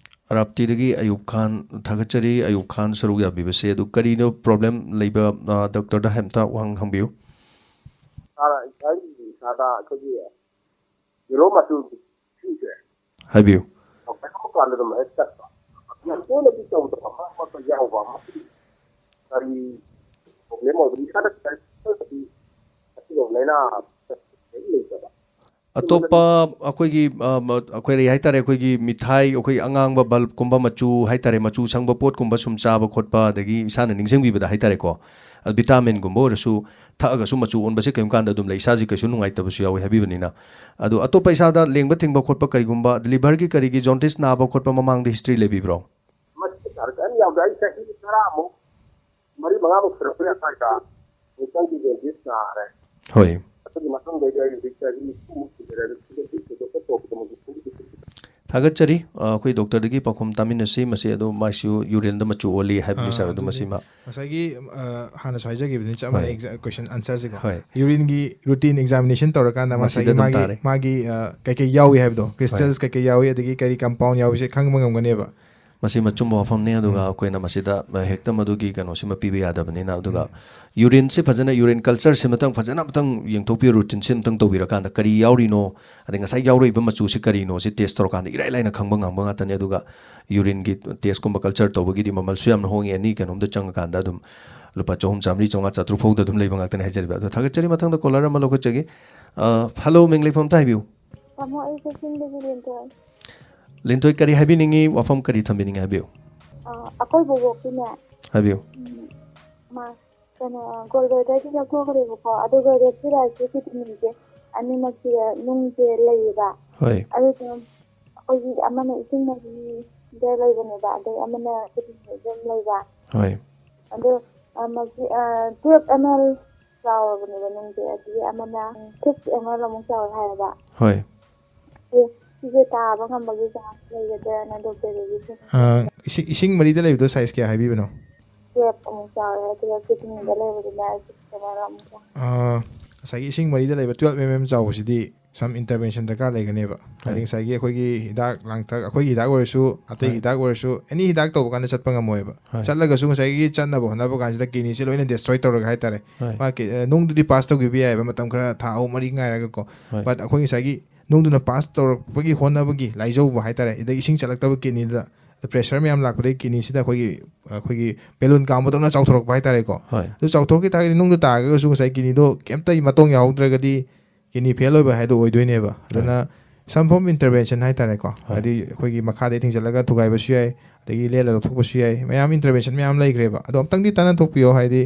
ꯔꯥꯞꯇꯤꯗꯒꯤ ꯑꯌꯨꯕ ꯈꯥꯟ꯫ ꯊꯥꯒꯠꯆꯔꯤ ꯑꯌꯨꯕ ꯈꯥꯟ, ꯁꯔꯨꯛ ꯌꯥꯕꯤꯕꯁꯦ꯫ ꯑꯗꯨ ꯀꯔꯤꯅꯣ ꯄ꯭ꯔꯣꯕ꯭ꯂꯦꯝ ꯂꯩꯕ, ꯑ, ꯗꯣꯛꯇꯔꯗ ꯑꯝꯇ ꯋꯥꯍꯪ ꯍꯪꯕꯤꯌꯨ꯫ ꯁꯥꯔ, ꯑꯩ ꯏꯁꯥꯗ ꯑꯩꯈꯣꯏꯒꯤ ꯌꯦꯂꯣ ꯃꯆꯨꯒꯤ ꯁꯤꯁꯦ ꯍꯥꯏꯕꯤꯌꯨ꯫ ꯀꯩꯒꯨꯝꯕ ꯀꯥꯟꯗ ꯑꯗꯨꯝ ꯍꯦꯛ ꯆꯠꯄ, ꯌꯥꯝ ꯇꯣꯏꯅꯗꯤ ꯇꯧꯗꯕ, ꯃꯔꯛ ꯃꯔꯛꯇ ꯌꯥꯎꯕ꯫ ꯃꯁꯤ ꯀꯔꯤ ꯄ꯭ꯔꯣꯕ꯭ꯂꯦꯝ ꯑꯣꯏꯕꯅꯤ? ꯏꯁꯥꯗ ꯀꯔꯤꯝꯇꯗꯤ ꯑꯁꯤꯒꯨꯝꯕ ꯂꯥꯏꯅꯥ ꯂꯩꯇꯕ꯫ ꯑꯇꯣꯞꯄ ꯑꯩꯈꯣꯏꯒꯤ, ꯑ, ꯃ-, ꯑꯩꯈꯣꯏ ꯀꯔꯤ ꯍꯥꯏꯇꯥꯔꯦ, ꯑꯩꯈꯣꯏꯒꯤ ꯃꯤꯊꯥꯏ, ꯑꯩꯈꯣꯏ ꯑꯉꯥꯡꯕ ꯕꯜꯕꯀꯨꯝꯕ ꯃꯆꯨ ꯍꯥꯏꯇꯥꯔꯦ, ꯃꯆꯨ ꯁꯪꯕ ꯄꯣꯠꯀꯨꯝꯕ ꯁꯨꯝ ꯆꯥꯕ ꯈꯣꯠꯄ, ꯑꯗꯒꯤ ꯏꯁꯥꯅ ꯅꯤꯡꯁꯤꯡꯕꯤꯕꯗ ꯍꯥꯏꯇꯥꯔꯦꯀꯣ, ꯑ, ꯚꯤꯇꯥꯃꯤꯟꯒꯨꯝꯕ ꯑꯣꯏꯔꯁꯨ ꯊꯛꯑꯒꯁꯨ ꯃꯆꯨ ꯑꯣꯟꯕꯁꯦ ꯀꯔꯤꯒꯨꯝꯕ ꯀꯥꯟꯗ ꯑꯗꯨꯝ ꯂꯩ, ꯏꯁꯥꯁꯤ ꯀꯩꯁꯨ ꯅꯨꯡꯉꯥꯏꯇꯕꯁꯨ ꯌꯥꯎꯋꯤ ꯍꯥꯏꯕꯤꯕꯅꯤꯅ꯫ ꯑꯗꯣ ꯑꯇꯣꯞꯄ ꯏꯁꯥꯗ ꯂꯦꯡꯕ ꯊꯤꯡꯕ ꯈꯣꯠꯄ ꯀꯔꯤꯒꯨꯝꯕ, ꯂꯤꯚꯔꯒꯤ ꯀꯔꯤꯒꯤ ꯖꯣꯟꯗꯤꯁ ꯅꯥꯕ ꯈꯣꯠꯄ ꯃꯃꯥꯡꯗ ꯍꯤꯁꯇ꯭ꯔꯤ ꯂꯩꯕꯤꯕ꯭ꯔꯣ? ꯃꯁꯤ ꯁꯥꯔ ꯀꯔꯤꯝ ꯌꯥꯎꯗꯦ꯫ ꯑꯩ ꯆꯍꯤ ꯇꯔꯥꯃꯨꯛ, ꯃꯔꯤ ꯃꯉꯥꯃꯨꯛ ꯁꯨꯔꯛꯄ ꯌꯥꯏ ꯁ꯭ꯋꯥꯏꯗ ꯑꯃꯨꯛꯇꯪꯗꯤ ꯖꯣꯟꯗꯤꯁ ꯅꯥꯔꯦ꯫ ꯍꯣꯏ꯫ ꯑꯗꯨꯒꯤ ꯃꯇꯨꯡꯗꯩꯗꯤ ꯑꯩ ꯍꯧꯖꯤꯛ ꯆꯍꯤ ꯅꯤꯐꯨꯃꯨꯛ ꯁꯨꯖꯔꯦ꯫ ꯑꯗꯨ ꯁꯤꯗꯗꯤ ꯊꯣꯏꯗꯣꯛꯄ ꯇꯧꯕꯗꯤ ꯃꯗꯨ ꯈꯪꯗꯦ꯫ ꯊꯥꯒꯠꯆꯔꯤ꯫ ꯑ, ꯑꯩꯈꯣꯏ ꯗꯣꯛꯇꯔꯗꯒꯤ ꯄꯥꯎꯈꯨꯝ ꯇꯥꯃꯤꯟꯅꯁꯤ꯫ ꯃꯁꯤ ꯑꯗꯨꯝ ꯃꯥꯏꯁꯨ ꯌꯨꯔꯤꯟꯗ ꯃꯆꯨ ꯑꯣꯜꯂꯤ ꯍꯥꯏꯕꯅꯤ, ꯑꯥ, ꯁꯥꯔ꯫ ꯑꯗꯨ ꯑꯗꯨꯗꯤ ꯃꯁꯤꯃ ꯉꯁꯥꯏꯒꯤ, ꯑ, ꯍꯥꯟꯅꯁꯨ ꯍꯥꯏꯖꯈꯤꯕꯅꯤ, ꯆꯞ ꯃꯥꯟꯅꯩ꯫ ꯍꯣꯏ꯫ ꯑꯦꯛꯖꯥ-, ꯀꯣꯏꯁꯟ ꯑꯟꯁꯔꯁꯤꯀꯣ꯫ ꯍꯣꯏ꯫ ꯌꯨꯔꯤꯟꯒꯤ ꯔꯨꯇꯤꯟ ꯑꯦꯛꯖꯥꯃꯤꯅꯦꯁꯟ ꯇꯧꯔꯀꯥꯟꯗ ꯃꯁꯤꯗ ꯉꯁꯥꯏꯒꯤ ꯑꯗꯨꯝ ꯃꯥꯒꯤ, ꯇꯥꯔꯦ꯫ ꯃꯥꯒꯤ, ꯑ, ꯀꯩꯀꯩ ꯌꯥꯎꯏ ꯍꯥꯏꯕꯗꯣ, ꯀ꯭ꯔꯤꯁꯇꯜꯁ ꯀꯩꯀꯩ ꯌꯥꯎꯏ, ꯑꯗꯒꯤ ꯀꯔꯤ ꯀꯝꯄꯥꯎꯟ ꯌꯥꯎꯏꯁꯦ ꯈꯪꯕ ꯉꯝꯒꯅꯦꯕ꯫ ꯃꯁꯤ ꯑꯆꯨꯝꯕ ꯋꯥꯐꯝꯅꯤ꯫ ꯑꯗꯨꯒ ꯑꯩꯈꯣꯏꯅ ꯃꯁꯤꯗ ꯍꯦꯛꯇ ꯃꯗꯨꯒꯤ ꯀꯩꯅꯣꯁꯤꯃ ꯄꯤꯕ ꯌꯥꯗꯕꯅꯤꯅ꯫ ꯑꯗꯨꯒ ꯌꯨꯔꯤꯟꯁꯤ ꯐꯖꯅ, ꯌꯨꯔꯤꯟ ꯀꯜꯆꯔꯁꯤ ꯃꯇꯪ ꯐꯖꯅ ꯑꯃꯇꯪ ꯌꯦꯡꯊꯣꯛꯄꯤꯌꯨ, ꯔꯨꯇꯤꯟꯁꯤ ꯑꯃꯇꯪ ꯇꯧꯕꯤꯔꯀꯥꯟꯗ ꯀꯔꯤ ꯌꯥꯎꯔꯤꯅꯣ, ꯑꯗꯩ ꯉꯁꯥꯏ ꯌꯥꯎꯔꯛꯏꯕ ꯃꯆꯨꯁꯤ ꯀꯔꯤꯅꯣ, ꯁꯤ ꯇꯦꯁ ꯇꯧꯔꯀꯥꯟꯗ ꯏꯔꯥꯏ ꯂꯥꯏꯅ ꯈꯪꯕ ꯉꯝꯕ ꯉꯥꯛꯇꯅꯤ꯫ ꯑꯗꯨꯒ ꯌꯨꯔꯤꯟꯒꯤ ꯇꯦꯁꯀꯨꯝꯕ ꯀꯜꯆꯔ ꯇꯧꯕꯒꯤꯗꯤ ꯃꯃꯜꯁꯨ ꯌꯥꯝꯅ ꯍꯣꯡꯉꯤ꯫ ꯑꯦꯅꯤ ꯀꯩꯅꯣꯝꯗ ꯆꯪꯉꯀꯥꯟꯗ ꯑꯗꯨꯝ ꯂꯨꯄꯥ ꯆꯍꯨꯝ, ꯆꯥꯝꯃꯔꯤ, ꯆꯥꯝꯃꯉꯥ, ꯆꯥꯇ꯭ꯔꯨꯛ ꯐꯥꯎꯗ ꯑꯗꯨꯝ ꯂꯩꯕ ꯉꯥꯛꯇꯅꯤ ꯍꯥꯏꯖꯔꯤꯕ꯫ ꯑꯗꯣ ꯊꯥꯒꯠꯆꯔꯤ꯫ ꯃꯊꯪꯗ ꯀꯣꯂꯔ ꯑꯃ ꯂꯧꯈꯠꯆꯒꯦ꯫ ꯑ, ꯍꯜꯂꯣ, ꯃꯤꯡ ꯂꯩꯐꯝ ꯑꯝꯇ ꯍꯥꯏꯕꯤꯌꯨ꯫ ꯇꯥꯃꯣ, ꯑꯩ ꯀꯛꯆꯤꯡꯗꯒꯤ ꯂꯦꯟꯊꯣꯏ꯫ ꯂꯦꯟꯊꯣꯏ, ꯀꯔꯤ ꯍꯥꯏꯕꯤꯅꯤꯡꯉꯤ? ꯋꯥꯐꯝ ꯀꯔꯤ ꯊꯝꯕꯤꯅꯤꯡꯉꯤ? ꯍꯥꯏꯕꯤꯌꯨ꯫ ꯑ, ꯑꯩꯈꯣꯏ ꯕꯣꯕꯣꯛꯀꯤꯅꯦ꯫ ꯍꯥꯏꯕꯤꯌꯨ꯫ ꯎꯝ, ꯃꯥ, ꯀꯩꯅꯣ, ꯒꯣꯜ ꯕ꯭ꯂꯦꯗꯔꯗꯤ ꯂꯧꯊꯣꯛꯈ꯭ꯔꯦꯕꯀꯣ, ꯑꯗꯨꯒ ꯔꯦꯠ ꯁꯤꯔꯥꯏꯁꯀꯤ ꯀꯤꯗꯅꯤꯁꯦ ꯑꯅꯤꯃꯛꯁꯤꯗ ꯅꯨꯡꯁꯦ ꯂꯩꯌꯦꯕ꯫ ꯍꯣꯏ꯫ ꯑꯗꯨꯗꯣ ꯑꯩꯈꯣꯏꯒꯤ ꯑꯃꯅ ꯏꯁꯤꯡ ꯃꯔꯤꯗ ꯂꯩꯕꯅꯦꯕ, ꯑꯗꯩ ꯑꯃꯅ ꯀꯤꯗꯅꯤꯗ ꯑꯗꯨꯝ ꯂꯩꯕ꯫ ꯍꯣꯏ꯫ ꯑꯗꯣ, ꯑ, ꯃꯁꯤ, ꯑ, ꯇꯨꯋꯦꯜꯐ ꯑꯦꯝ ꯑꯦꯜ ꯆꯥꯎꯔꯕꯅꯦꯕ ꯅꯨꯡꯁꯦ, ꯑꯗꯒꯤ ꯑꯃꯅ ꯁꯤꯛꯁ ꯑꯦꯝ ꯑꯦꯜ ꯑꯃꯨꯛ ꯆꯥꯎꯋꯦ ꯍꯥꯏꯌꯦꯕ꯫ ꯍꯣꯏ꯫ ꯑꯦ, ꯁꯤꯁꯦ ꯇꯥꯕ ꯉꯝꯕꯒꯤ ꯆꯥꯟꯁ ꯂꯩꯒꯗ꯭ꯔꯅ ꯗꯣꯛꯇꯔꯗꯒꯤ ꯁꯨꯝ ꯑ, ꯏꯁꯤꯡ, ꯏꯁꯤꯡ ꯃꯔꯤꯗ ꯂꯩꯕꯗꯣ ꯁꯥꯏꯖ ꯀꯌꯥ ꯍꯥꯏꯕꯤꯕꯅꯣ? ꯇꯨꯋꯦꯜꯐ ꯑꯃꯨꯛ ꯆꯥꯎꯔꯦ, ꯑꯗꯨꯒ ꯀꯤꯗꯅꯤꯗ ꯂꯩꯕꯗꯨꯅ ꯁꯤꯛꯁ ꯑꯦꯝ ꯑꯦꯜ ꯑꯃꯨꯛ ꯆꯥꯎꯔꯦ꯫ ꯑ, ꯉꯁꯥꯏꯒꯤ ꯏꯁꯤꯡ ꯃꯔꯤꯗ ꯂꯩꯕ ꯇꯨꯋꯦꯜꯐ ꯑꯦꯝ ꯑꯦꯝ ꯆꯥꯎꯕꯁꯤꯗꯤ some intervention ꯗꯔꯀꯥꯔ ꯂꯩꯒꯅꯦꯕ꯫ ꯍꯥꯏꯗꯤ ꯍꯣꯏ꯫ ꯉꯁꯥꯏꯒꯤ ꯑꯩꯈꯣꯏꯒꯤ ꯍꯤꯗꯥꯛ ꯂꯥꯡꯊꯛ, ꯑꯩꯈꯣꯏꯒꯤ ꯍꯤꯗꯥꯛ ꯑꯣꯏꯔꯁꯨ, ꯑꯇꯩ ꯍꯣꯏ꯫ ꯍꯤꯗꯥꯛ ꯑꯣꯏꯔꯁꯨ, ꯑꯦꯅꯤ ꯍꯤꯗꯥꯛ ꯇꯧꯕ ꯀꯥꯟꯗ ꯆꯠꯄ ꯉꯝꯃꯣꯏꯕ꯫ ꯍꯣꯏ꯫ ꯆꯠꯂꯒꯁꯨ ꯉꯁꯥꯏꯒꯤ ꯆꯠꯅꯕ ꯍꯣꯠꯅꯕ ꯀꯥꯟꯁꯤꯗ ꯀꯤꯗꯅꯤꯁꯦ ꯂꯣꯏꯅ ꯗꯤꯁꯇ꯭ꯔꯣꯏ ꯇꯧꯔꯒ ꯍꯥꯏꯇꯥꯔꯦ꯫ ꯍꯣꯏ꯫ ꯃꯥ ꯀꯤ-, ꯑ, ꯅꯨꯡꯗꯨꯗꯤ ꯄꯥꯁ ꯇꯧꯈꯤꯕ ꯌꯥꯏꯑꯕ, ꯃꯇꯝ ꯈꯔ, ꯊꯥ ꯑꯍꯨꯝ ꯃꯔꯤ ꯉꯥꯏꯔꯒꯀꯣ꯫ ꯍꯣꯏ꯫ But ꯑꯩꯈꯣꯏ ꯉꯁꯥꯏꯒꯤ ꯅꯨꯡꯗꯨꯅ ꯄꯥꯁ ꯇꯧꯔꯛꯄꯒꯤ ꯍꯣꯠꯅꯕꯒꯤ ꯂꯥꯏꯖꯧꯕ ꯍꯥꯏꯇꯥꯔꯦ, ꯑꯗꯒꯤ ꯏꯁꯤꯡ ꯆꯠꯂꯛꯇꯕ ꯀꯤꯗꯅꯤꯗ ꯄ꯭ꯔꯦꯁꯔ ꯃꯌꯥꯝ ꯂꯥꯛꯄꯗꯒꯤ ꯀꯤꯗꯅꯤꯁꯤꯗ ꯑꯩꯈꯣꯏꯒꯤ, ꯑꯩꯈꯣꯏꯒꯤ ꯕꯦꯂꯨꯟ ꯀꯥꯝꯕꯗꯧꯅ ꯆꯥꯎꯊꯣꯔꯛꯄ ꯍꯥꯏꯇꯥꯔꯦꯀꯣ꯫ ꯍꯣꯏ꯫ ꯑꯗꯨ ꯆꯥꯎꯊꯣꯔꯛꯈꯤ ꯇꯥꯔꯒꯗꯤ ꯅꯨꯡꯗꯨ ꯇꯥꯔꯒꯁꯨ ꯉꯁꯥꯏ ꯀꯤꯗꯅꯤꯗꯣ ꯀꯩꯝꯇ ꯃꯇꯣꯡ ꯌꯥꯎꯍꯧꯗ꯭ꯔꯒꯗꯤ ꯀꯤꯗꯅꯤ ꯐꯦꯜ ꯑꯣꯏꯕ ꯍꯥꯏꯗꯣ ꯑꯣꯏꯗꯣꯏꯅꯦꯕ꯫ ꯍꯣꯏ꯫ ꯑꯗꯨꯅ some form intervention ꯍꯥꯏꯇꯥꯔꯦꯀꯣ꯫ ꯍꯣꯏ꯫ ꯍꯥꯏꯗꯤ ꯑꯩꯈꯣꯏꯒꯤ ꯃꯈꯥꯗꯩ ꯊꯤꯡꯖꯤꯜꯂꯒ ꯊꯨꯒꯥꯏꯕꯁꯨ ꯌꯥꯏ, ꯑꯗꯒꯤ ꯂꯦꯜꯂ ꯂꯧꯊꯣꯛꯄꯁꯨ ꯌꯥꯏ, ꯃꯌꯥꯝ intervention ꯃꯌꯥꯝ ꯂꯩꯈ꯭ꯔꯦꯕ꯫ ꯑꯗꯣ ꯑꯝꯇꯪꯗꯤ ꯇꯥꯟꯅ ꯊꯣꯛꯄꯤꯌꯣ, ꯍꯥꯏꯗꯤ,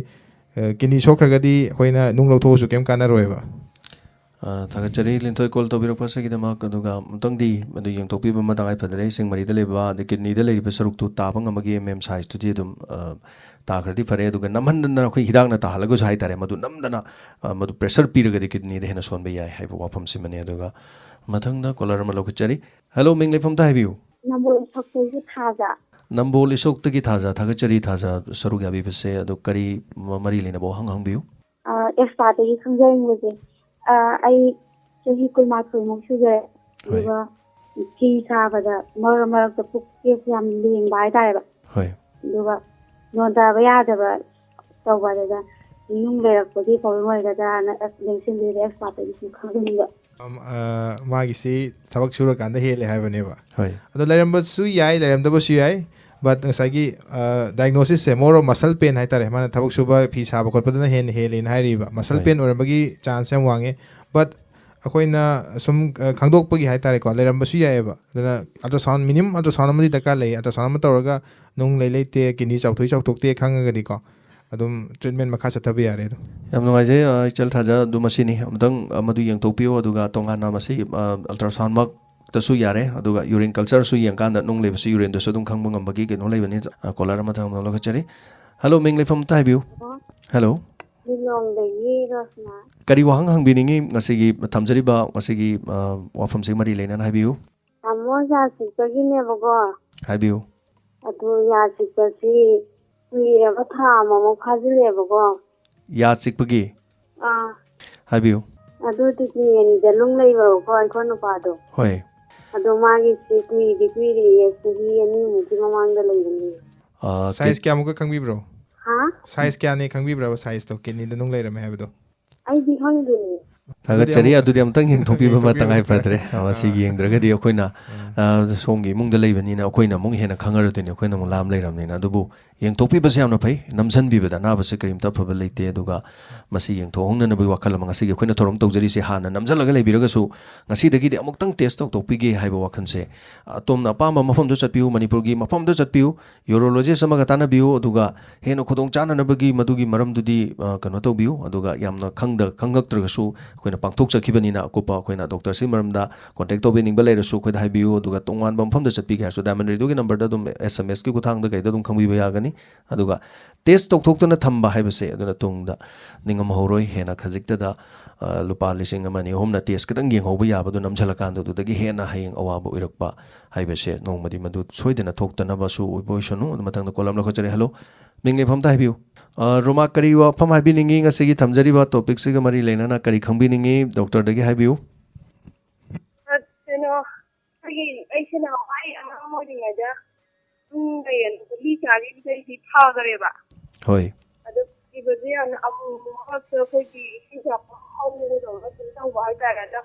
ꯑ, ꯀꯤꯗꯅꯤ ꯁꯣꯛꯈ꯭ꯔꯒꯗꯤ ꯑꯩꯈꯣꯏꯅ ꯅꯨꯡ ꯂꯧꯊꯣꯛꯑꯁꯨ ꯀꯩꯝ ꯀꯥꯟꯅꯔꯣꯏꯕ꯫ ꯑ, ꯊꯥꯒꯠꯆꯔꯤ ꯂꯤꯟꯊꯣꯏ ꯀꯣꯜ ꯇꯧꯕꯤꯔꯛꯄꯁꯤꯒꯤꯗꯃꯛ꯫ ꯑꯗꯨꯒ ꯑꯃꯨꯛꯇꯪꯗꯤ ꯃꯗꯨ ꯌꯦꯡꯊꯣꯛꯄꯤꯕ ꯑꯃ ꯇꯉꯥꯏ ꯐꯗ꯭ꯔꯦ꯫ ꯏꯁꯤꯡ ꯃꯔꯤꯗ ꯂꯩꯕ, ꯑꯗꯩ ꯀꯤꯗꯅꯤꯗ ꯂꯩꯔꯤꯕ ꯁꯔꯨꯛꯇꯨ ꯇꯥꯕ ꯉꯝꯕꯒꯤ ꯑꯦꯝ ꯑꯦꯝ ꯁꯥꯏꯖꯇꯨꯗꯤ ꯑꯗꯨꯝ, ꯑ, ꯇꯥꯈ꯭ꯔꯗꯤ ꯐꯔꯦ꯫ ꯑꯗꯨꯒ ꯅꯝꯍꯟꯗꯅ ꯑꯩꯈꯣꯏ ꯍꯤꯗꯥꯛꯅ ꯇꯥꯍꯜꯂꯒꯁꯨ ꯍꯥꯏꯇꯥꯔꯦ, ꯃꯗꯨ ꯅꯝꯗꯅ, ꯑ, ꯃꯗꯨ ꯄ꯭ꯔꯦꯁꯔ ꯄꯤꯔꯒꯗꯤ ꯀꯤꯗꯅꯤꯗ ꯍꯦꯟꯅ ꯁꯣꯟꯕ ꯌꯥꯏ ꯍꯥꯏꯕ ꯋꯥꯐꯝꯁꯤꯃꯅꯤ꯫ ꯑꯗꯨꯒ ꯃꯊꯪꯗ ꯀꯣꯂꯔ ꯑꯃ ꯂꯧꯈꯠꯆꯔꯤ꯫ ꯍꯜꯂꯣ, ꯃꯤꯡ ꯂꯩꯐꯝꯇ ꯍꯥꯏꯕꯤꯌꯨ꯫ ꯅꯝꯕꯣꯜ ꯏꯁꯣꯛꯇꯒꯤ ꯊꯥꯖ꯫ ꯅꯝꯕꯣꯜ ꯏꯁꯣꯛꯇꯒꯤ ꯊꯥꯖ, ꯊꯥꯒꯠꯆꯔꯤ ꯊꯥꯖ ꯁꯔꯨꯛ ꯌꯥꯕꯤꯕꯁꯦ꯫ ꯑꯗꯣ ꯀꯔꯤ ꯃ-, ꯃꯔꯤ ꯂꯩꯅꯕ ꯋꯥꯍꯪ ꯍꯪꯕꯤꯌꯨ꯫ ꯑ, ꯑꯦꯁꯄꯥꯗꯒꯤ ꯈꯪꯖꯅꯤꯡꯕꯁꯦ, ꯑ, ꯑꯩ ꯆꯍꯤ ꯀꯨꯟꯃꯥꯊꯣꯏꯃꯨꯛ ꯁꯨꯖꯔꯦ꯫ ꯍꯣꯏ꯫ ꯑꯗꯨꯒ ꯐꯤ ꯁꯥꯕꯗ ꯃꯔꯛ ꯃꯔꯛꯇ ꯄꯨꯛꯁꯦ ꯌꯥꯝ ꯂꯦꯡꯕ ꯍꯥꯏꯇꯥꯔꯦꯕ꯫ ꯍꯣꯏ꯫ ꯑꯗꯨꯒ ꯅꯣꯟꯊꯕ ꯌꯥꯗꯕ ꯇꯧꯕ, ꯑꯗꯨꯗ ꯅꯨꯡ ꯂꯩꯔꯛꯄꯒꯤ ꯄ꯭ꯔꯣꯕ꯭ꯂꯦꯝ ꯑꯣꯏꯒꯗ꯭ꯔꯥꯅ ꯂꯦꯡꯁꯤꯟꯕꯤꯔꯦ, ꯑꯦꯛꯁꯄꯥꯔꯠꯇꯒꯤ ꯁꯨꯝ ꯈꯪꯖꯅꯤꯡꯕ꯫ ꯑꯝ, ꯑ, ꯃꯥꯒꯤꯁꯤ ꯊꯕꯛ ꯁꯨꯔꯀꯥꯟꯗ ꯍꯦꯜꯂꯦ ꯍꯥꯏꯕꯅꯦꯕ꯫ ꯍꯣꯏ꯫ ꯑꯗꯣ ꯂꯩꯔꯝꯕꯁꯨ ꯌꯥꯏ, ꯂꯩꯔꯝꯗꯕꯁꯨ ꯌꯥꯏ꯫ But ꯉꯁꯥꯏꯒꯤ ꯗꯥꯏꯒꯅꯣꯁꯤꯁꯁꯦ ꯃꯣꯔ ꯃꯁꯜ ꯄꯦꯟ ꯍꯥꯏꯇꯥꯔꯦ, ꯃꯥꯅ ꯊꯕꯛ ꯁꯨꯕ ꯐꯤ ꯁꯥꯕ ꯈꯣꯠꯄꯗꯅ ꯍꯦꯟꯅ ꯍꯦꯜꯂꯦꯅ ꯍꯥꯏꯔꯤꯕ꯫ ꯃꯁꯜ ꯍꯣꯏ꯫ ꯄꯦꯟ ꯑꯣꯏꯔꯝꯕꯒꯤ ꯆꯥꯟꯁ ꯌꯥꯝ ꯋꯥꯡꯉꯦ꯫ But ꯑꯩꯈꯣꯏꯅ ꯁꯨꯝ, ꯑ, ꯈꯪꯗꯣꯛꯄꯒꯤ ꯍꯥꯏꯇꯥꯔꯦꯀꯣ, ꯂꯩꯔꯝꯕꯁꯨ ꯌꯥꯏꯑꯕ꯫ ꯑꯗꯨꯅ ꯑꯜꯇ꯭ꯔꯥꯁꯥꯎꯟ, ꯃꯤꯅꯤꯃꯝ ꯑꯜꯇ꯭ꯔꯥꯁꯥꯎꯟ ꯑꯃꯗꯤ ꯗꯔꯀꯥꯔ ꯂꯩ꯫ ꯑꯜꯇ꯭ꯔꯥꯁꯥꯎꯟ ꯑꯃ ꯇꯧꯔꯒ ꯅꯨꯡ ꯂꯩ ꯂꯩꯇꯦ, ꯀꯤꯗꯅꯤ ꯆꯥꯎꯊꯣꯛꯏ ꯆꯥꯎꯊꯣꯛꯇꯦ ꯈꯪꯉꯒꯗꯤꯀꯣ, ꯑꯗꯨꯝ ꯇ꯭ꯔꯤꯠꯃꯦꯟ ꯃꯈꯥ ꯆꯠꯊꯕ ꯌꯥꯔꯦ ꯑꯗꯨꯝ꯫ ꯌꯥꯝ ꯅꯨꯡꯉꯥꯏꯖꯩ, ꯑ, ꯏꯆꯜ ꯊꯥꯖ, ꯑꯗꯨ ꯃꯁꯤꯅꯤ꯫ ꯑꯃꯨꯛꯇꯪ, ꯑ, ꯃꯗꯨ ꯌꯦꯡꯊꯣꯛꯄꯤꯌꯨ, ꯑꯗꯨꯒ ꯇꯣꯉꯥꯟꯅ ꯃꯁꯤ, ꯑ, ꯑꯜꯇ꯭ꯔꯥꯁꯥꯎꯟꯃꯛꯇꯁꯨ ꯌꯥꯔꯦ, ꯑꯗꯨꯒ ꯌꯨꯔꯤꯟ ꯀꯜꯆꯔꯁꯨ ꯌꯦꯡꯀꯥꯟꯗ ꯅꯨꯡ ꯂꯩꯕꯁꯤ ꯌꯨꯔꯤꯟꯗꯁꯨ ꯑꯗꯨꯝ ꯈꯪꯕ ꯉꯝꯕꯒꯤ ꯀꯩꯅꯣ ꯂꯩꯕꯅꯤ꯫ ꯑ, ꯀꯣꯂꯔ ꯑꯃ ꯊꯝꯃ ꯂꯧꯈꯠꯆꯔꯤ꯫ ꯍꯜꯂꯣ, ꯃꯤꯡ ꯂꯩꯐꯝ ꯑꯝꯇ ꯍꯥꯏꯕꯤꯌꯨ꯫ ꯍꯜꯂꯣ꯫ ꯂꯤꯂꯣꯡꯗꯒꯤ ꯔꯣꯁꯅꯥ꯫ ꯀꯔꯤ ꯋꯥꯍꯪ ꯍꯪꯕꯤꯅꯤꯡꯉꯤ ꯉꯁꯤꯒꯤ ꯊꯝꯖꯔꯤꯕ, ꯉꯁꯤꯒꯤ, ꯑ, ꯋꯥꯐꯝꯁꯤꯒ ꯃꯔꯤ ꯂꯩꯅꯅ ꯍꯥꯏꯕꯤꯌꯨ꯫ ꯇꯥꯃꯣ, ꯌꯥ ꯆꯤꯛꯄꯒꯤꯅꯦꯕꯀꯣ꯫ ꯍꯥꯏꯕꯤꯌꯨ꯫ ꯑꯗꯨ ꯌꯥ ꯆꯤꯛꯄꯁꯤ ꯀꯨꯏꯔꯕ, ꯊꯥ ꯑꯃꯃꯨꯛ ꯐꯥꯖꯤꯜꯂꯦꯕꯀꯣ꯫ ꯌꯥ ꯆꯤꯛꯄꯒꯤ? ꯑꯥ꯫ ꯍꯥꯏꯕꯤꯌꯨ꯫ ꯑꯗꯨ ꯀꯤꯗꯅꯤ ꯑꯅꯤꯗ ꯅꯨꯡ ꯂꯩꯕꯀꯣ, ꯑꯩꯈꯣꯏ ꯅꯨꯄꯥꯗꯣ꯫ ꯍꯣꯏ꯫ ꯑꯗꯣ ꯃꯥꯒꯤꯁꯤ ꯀꯨꯏꯗꯤ ꯀꯨꯏꯔꯦꯌꯦ, ꯆꯍꯤ ꯑꯅꯤꯃꯨꯛꯀꯤ ꯃꯃꯥꯡꯗ ꯂꯩꯕꯅꯦ꯫ ꯑ, ꯁꯥꯏꯖ ꯀꯤꯠ- ꯀꯌꯥꯃꯨꯛꯀ ꯈꯪꯕꯤꯕ꯭ꯔꯣ? ꯍꯥ? ꯁꯥꯏꯖ ꯀꯌꯥꯅꯤ ꯈꯪꯕꯤꯕ꯭ꯔꯕ, ꯁꯥꯏꯖꯇꯣ, ꯀꯤꯗꯅꯤꯗ ꯅꯨꯡ ꯂꯩꯔꯝꯃꯦ ꯍꯥꯏꯕꯗꯣ? ꯑꯩꯗꯤ ꯈꯪꯗꯦꯅꯦ꯫ ꯊꯥꯒꯠꯆꯔꯤ꯫ ꯑꯃꯨꯛ ꯑꯗꯨꯗꯤ ꯑꯃꯨꯛꯇꯪ ꯌꯦꯡꯊꯣꯛꯄꯤꯕ ꯑꯃ ꯌꯦꯡꯊꯣꯛꯄꯤꯕ ꯇꯉꯥꯏ ꯐꯔꯦ꯫ ꯐꯗ꯭ꯔꯦ꯫ ꯑ, ꯃꯁꯤꯒꯤ ꯑꯥ꯫ ꯌꯦꯡꯗ꯭ꯔꯒꯗꯤ ꯑꯩꯈꯣꯏꯅ, ꯑ, ꯁꯣꯝꯒꯤ ꯏꯃꯨꯡꯗ ꯂꯩꯕꯅꯤꯅ ꯑꯩꯈꯣꯏꯅ ꯑꯃꯨꯛ ꯍꯦꯟꯅ ꯈꯪꯉꯔꯣꯏꯗꯣꯏꯅꯤ, ꯑꯩꯈꯣꯏꯅ ꯑꯃꯨꯛ ꯂꯥꯝ ꯂꯩꯔꯕꯅꯤꯅ꯫ ꯑꯗꯨꯕꯨ ꯌꯦꯡꯊꯣꯛꯄꯤꯕꯁꯦ ꯌꯥꯝꯅ ꯐꯩ꯫ ꯅꯝꯁꯤꯟꯕꯤꯕꯗ ꯑꯅꯥꯕꯁꯦ ꯀꯔꯤꯝꯇ ꯑꯐꯕ ꯂꯩꯇꯦ꯫ ꯑꯗꯨꯒ ꯃꯁꯤ ꯌꯦꯡꯊꯣꯛꯍꯧꯅꯅꯕꯒꯤ ꯋꯥꯈꯜ ꯑꯃ ꯉꯁꯤꯒꯤ ꯑꯩꯈꯣꯏꯅ ꯊꯧꯔꯝ ꯇꯧꯖꯔꯤꯁꯦ꯫ ꯍꯥꯟꯅ ꯅꯝꯁꯤꯜꯂꯒ ꯂꯩꯕꯤꯔꯒꯁꯨ ꯉꯁꯤꯗꯒꯤꯗꯤ ꯑꯃꯨꯛꯇꯪ ꯇꯦꯁ ꯇꯧꯊꯣꯛꯄꯤꯒꯦ ꯍꯥꯏꯕ ꯋꯥꯈꯜꯁꯦ, ꯑꯗꯣꯝꯅ ꯑꯄꯥꯝꯕ ꯃꯐꯝꯗ ꯆꯠꯄꯤꯌꯨ, ꯃꯅꯤꯄꯨꯔꯒꯤ ꯃꯐꯝꯗ ꯆꯠꯄꯤꯌꯨ, ꯌꯨꯔꯣꯂꯣꯖꯤꯁ ꯑꯃꯒ ꯇꯥꯟꯅꯕꯤꯌꯨ, ꯑꯗꯨꯒ ꯍꯦꯟꯅ ꯈꯨꯗꯣꯡ ꯆꯥꯅꯅꯕꯒꯤ ꯃꯗꯨꯒꯤ ꯃꯔꯝꯗꯨꯗꯤ, ꯑ, ꯀꯩꯅꯣ ꯇꯧꯕꯤꯌꯨ꯫ ꯑꯗꯨꯒ ꯌꯥꯝꯅ ꯈꯪꯗ-, ꯈꯪꯉꯛꯇ꯭ꯔꯒꯁꯨ ꯑꯩꯈꯣꯏꯅ ꯄꯥꯡꯊꯣꯛꯆꯈꯤꯕꯅꯤꯅ, ꯑꯀꯨꯞꯄ ꯑꯩꯈꯣꯏꯅ ꯗꯣꯛꯇꯔꯁꯤ ꯃꯔꯝꯗ ꯀꯣꯟꯇꯦꯛ ꯇꯧꯕꯤꯅꯤꯡꯕ ꯂꯩꯔꯁꯨ ꯑꯩꯈꯣꯏꯗ ꯍꯥꯏꯕꯤꯌꯨ꯫ ꯑꯗꯨꯒ ꯇꯣꯉꯥꯟꯕ ꯃꯐꯝꯗ ꯆꯠꯄꯤꯒꯦ ꯍꯥꯏꯔꯁꯨ ꯗꯥꯏꯃꯟ ꯔꯦꯗꯤꯑꯣꯒꯤ ꯅꯝꯕꯔꯗ ꯑꯗꯨꯝ ꯑꯦꯁ ꯑꯦꯝ ꯑꯦꯁꯀꯤ ꯈꯨꯠꯊꯥꯡꯗ ꯀꯩꯗ ꯑꯗꯨꯝ ꯈꯪꯕꯤꯕ ꯌꯥꯒꯅꯤ꯫ ꯑꯗꯨꯒ ꯇꯦꯁ ꯇꯧꯊꯣꯛꯇꯅ ꯊꯝꯕ ꯍꯥꯏꯕꯁꯦ ꯑꯗꯨꯅ ꯇꯨꯡꯗ ꯅꯤꯡꯉꯝꯍꯧꯔꯣꯏ꯫ ꯍꯦꯟꯅ ꯈꯖꯤꯛꯇꯗ, ꯑ, ꯂꯨꯄꯥ ꯂꯤꯁꯤꯡ ꯑꯃ, ꯑꯅꯤ, ꯑꯍꯨꯝꯅ ꯇꯦꯁ ꯈꯤꯇꯪ ꯌꯦꯡꯍꯧꯕ ꯌꯥꯕꯗꯨ ꯅꯝꯁꯤꯜꯂꯀꯥꯟꯗ ꯑꯗꯨꯗꯒꯤ ꯍꯦꯟꯅ ꯍꯌꯦꯡ ꯑꯋꯥꯕ ꯑꯣꯏꯔꯛꯄ ꯍꯥꯏꯕꯁꯦ ꯅꯣꯡꯃꯗꯤ ꯃꯗꯨ ꯁꯣꯏꯗꯅ ꯊꯣꯛꯇꯅꯕꯁꯨ ꯑꯣꯏꯕ ꯑꯣꯏꯁꯅꯨ꯫ ꯑꯗꯨ ꯃꯊꯪꯗ ꯀꯣꯂꯝ ꯂꯧꯈꯠꯆꯔꯤ꯫ ꯍꯜꯂꯣ, ꯃꯤꯡ ꯂꯩꯐꯝ ꯑꯝꯇ ꯍꯥꯏꯕꯤꯌꯨ꯫ ꯑ, ꯔꯣꯃꯥ, ꯀꯔꯤ ꯋꯥꯐꯝ ꯍꯥꯏꯕꯤꯅꯤꯡꯉꯤ? ꯉꯁꯤꯒꯤ ꯊꯝꯖꯔꯤꯕ ꯇꯣꯄꯤꯛꯁꯤꯒ ꯃꯔꯤ ꯂꯩꯅꯅ ꯀꯔꯤ ꯈꯪꯕꯤꯅꯤꯡꯉꯤ? ꯗꯣꯛꯇꯔꯗꯒꯤ ꯍꯥꯏꯕꯤꯌꯨ꯫ ꯀꯩꯅꯣ, ꯑꯩꯈꯣꯏꯒꯤ ꯑꯩꯁꯦ ꯅꯍꯥꯟꯋꯥꯏ ꯑꯉꯥꯡ ꯑꯣꯏꯔꯤꯉꯩꯗ ꯅꯨꯡ ꯂꯩꯔꯅ ꯒꯨꯂꯤ ꯆꯥꯈꯤꯕꯗꯩꯗꯤ ꯐꯈ꯭ꯔꯦꯕ꯫ ꯍꯣꯏ꯫ ꯑꯗꯣ ꯁꯤꯕꯁꯦ ꯌꯥꯝꯅ ꯑꯃꯨꯛ ꯃꯔꯛꯇ ꯑꯩꯈꯣꯏꯒꯤ ꯏꯁꯤꯡ ꯆꯥꯐꯝ ꯍꯧꯕꯗꯧꯅ ꯑꯗꯨꯝ ꯇꯧꯕ ꯍꯥꯏꯇꯥꯔꯦ꯫ ꯑꯗꯣ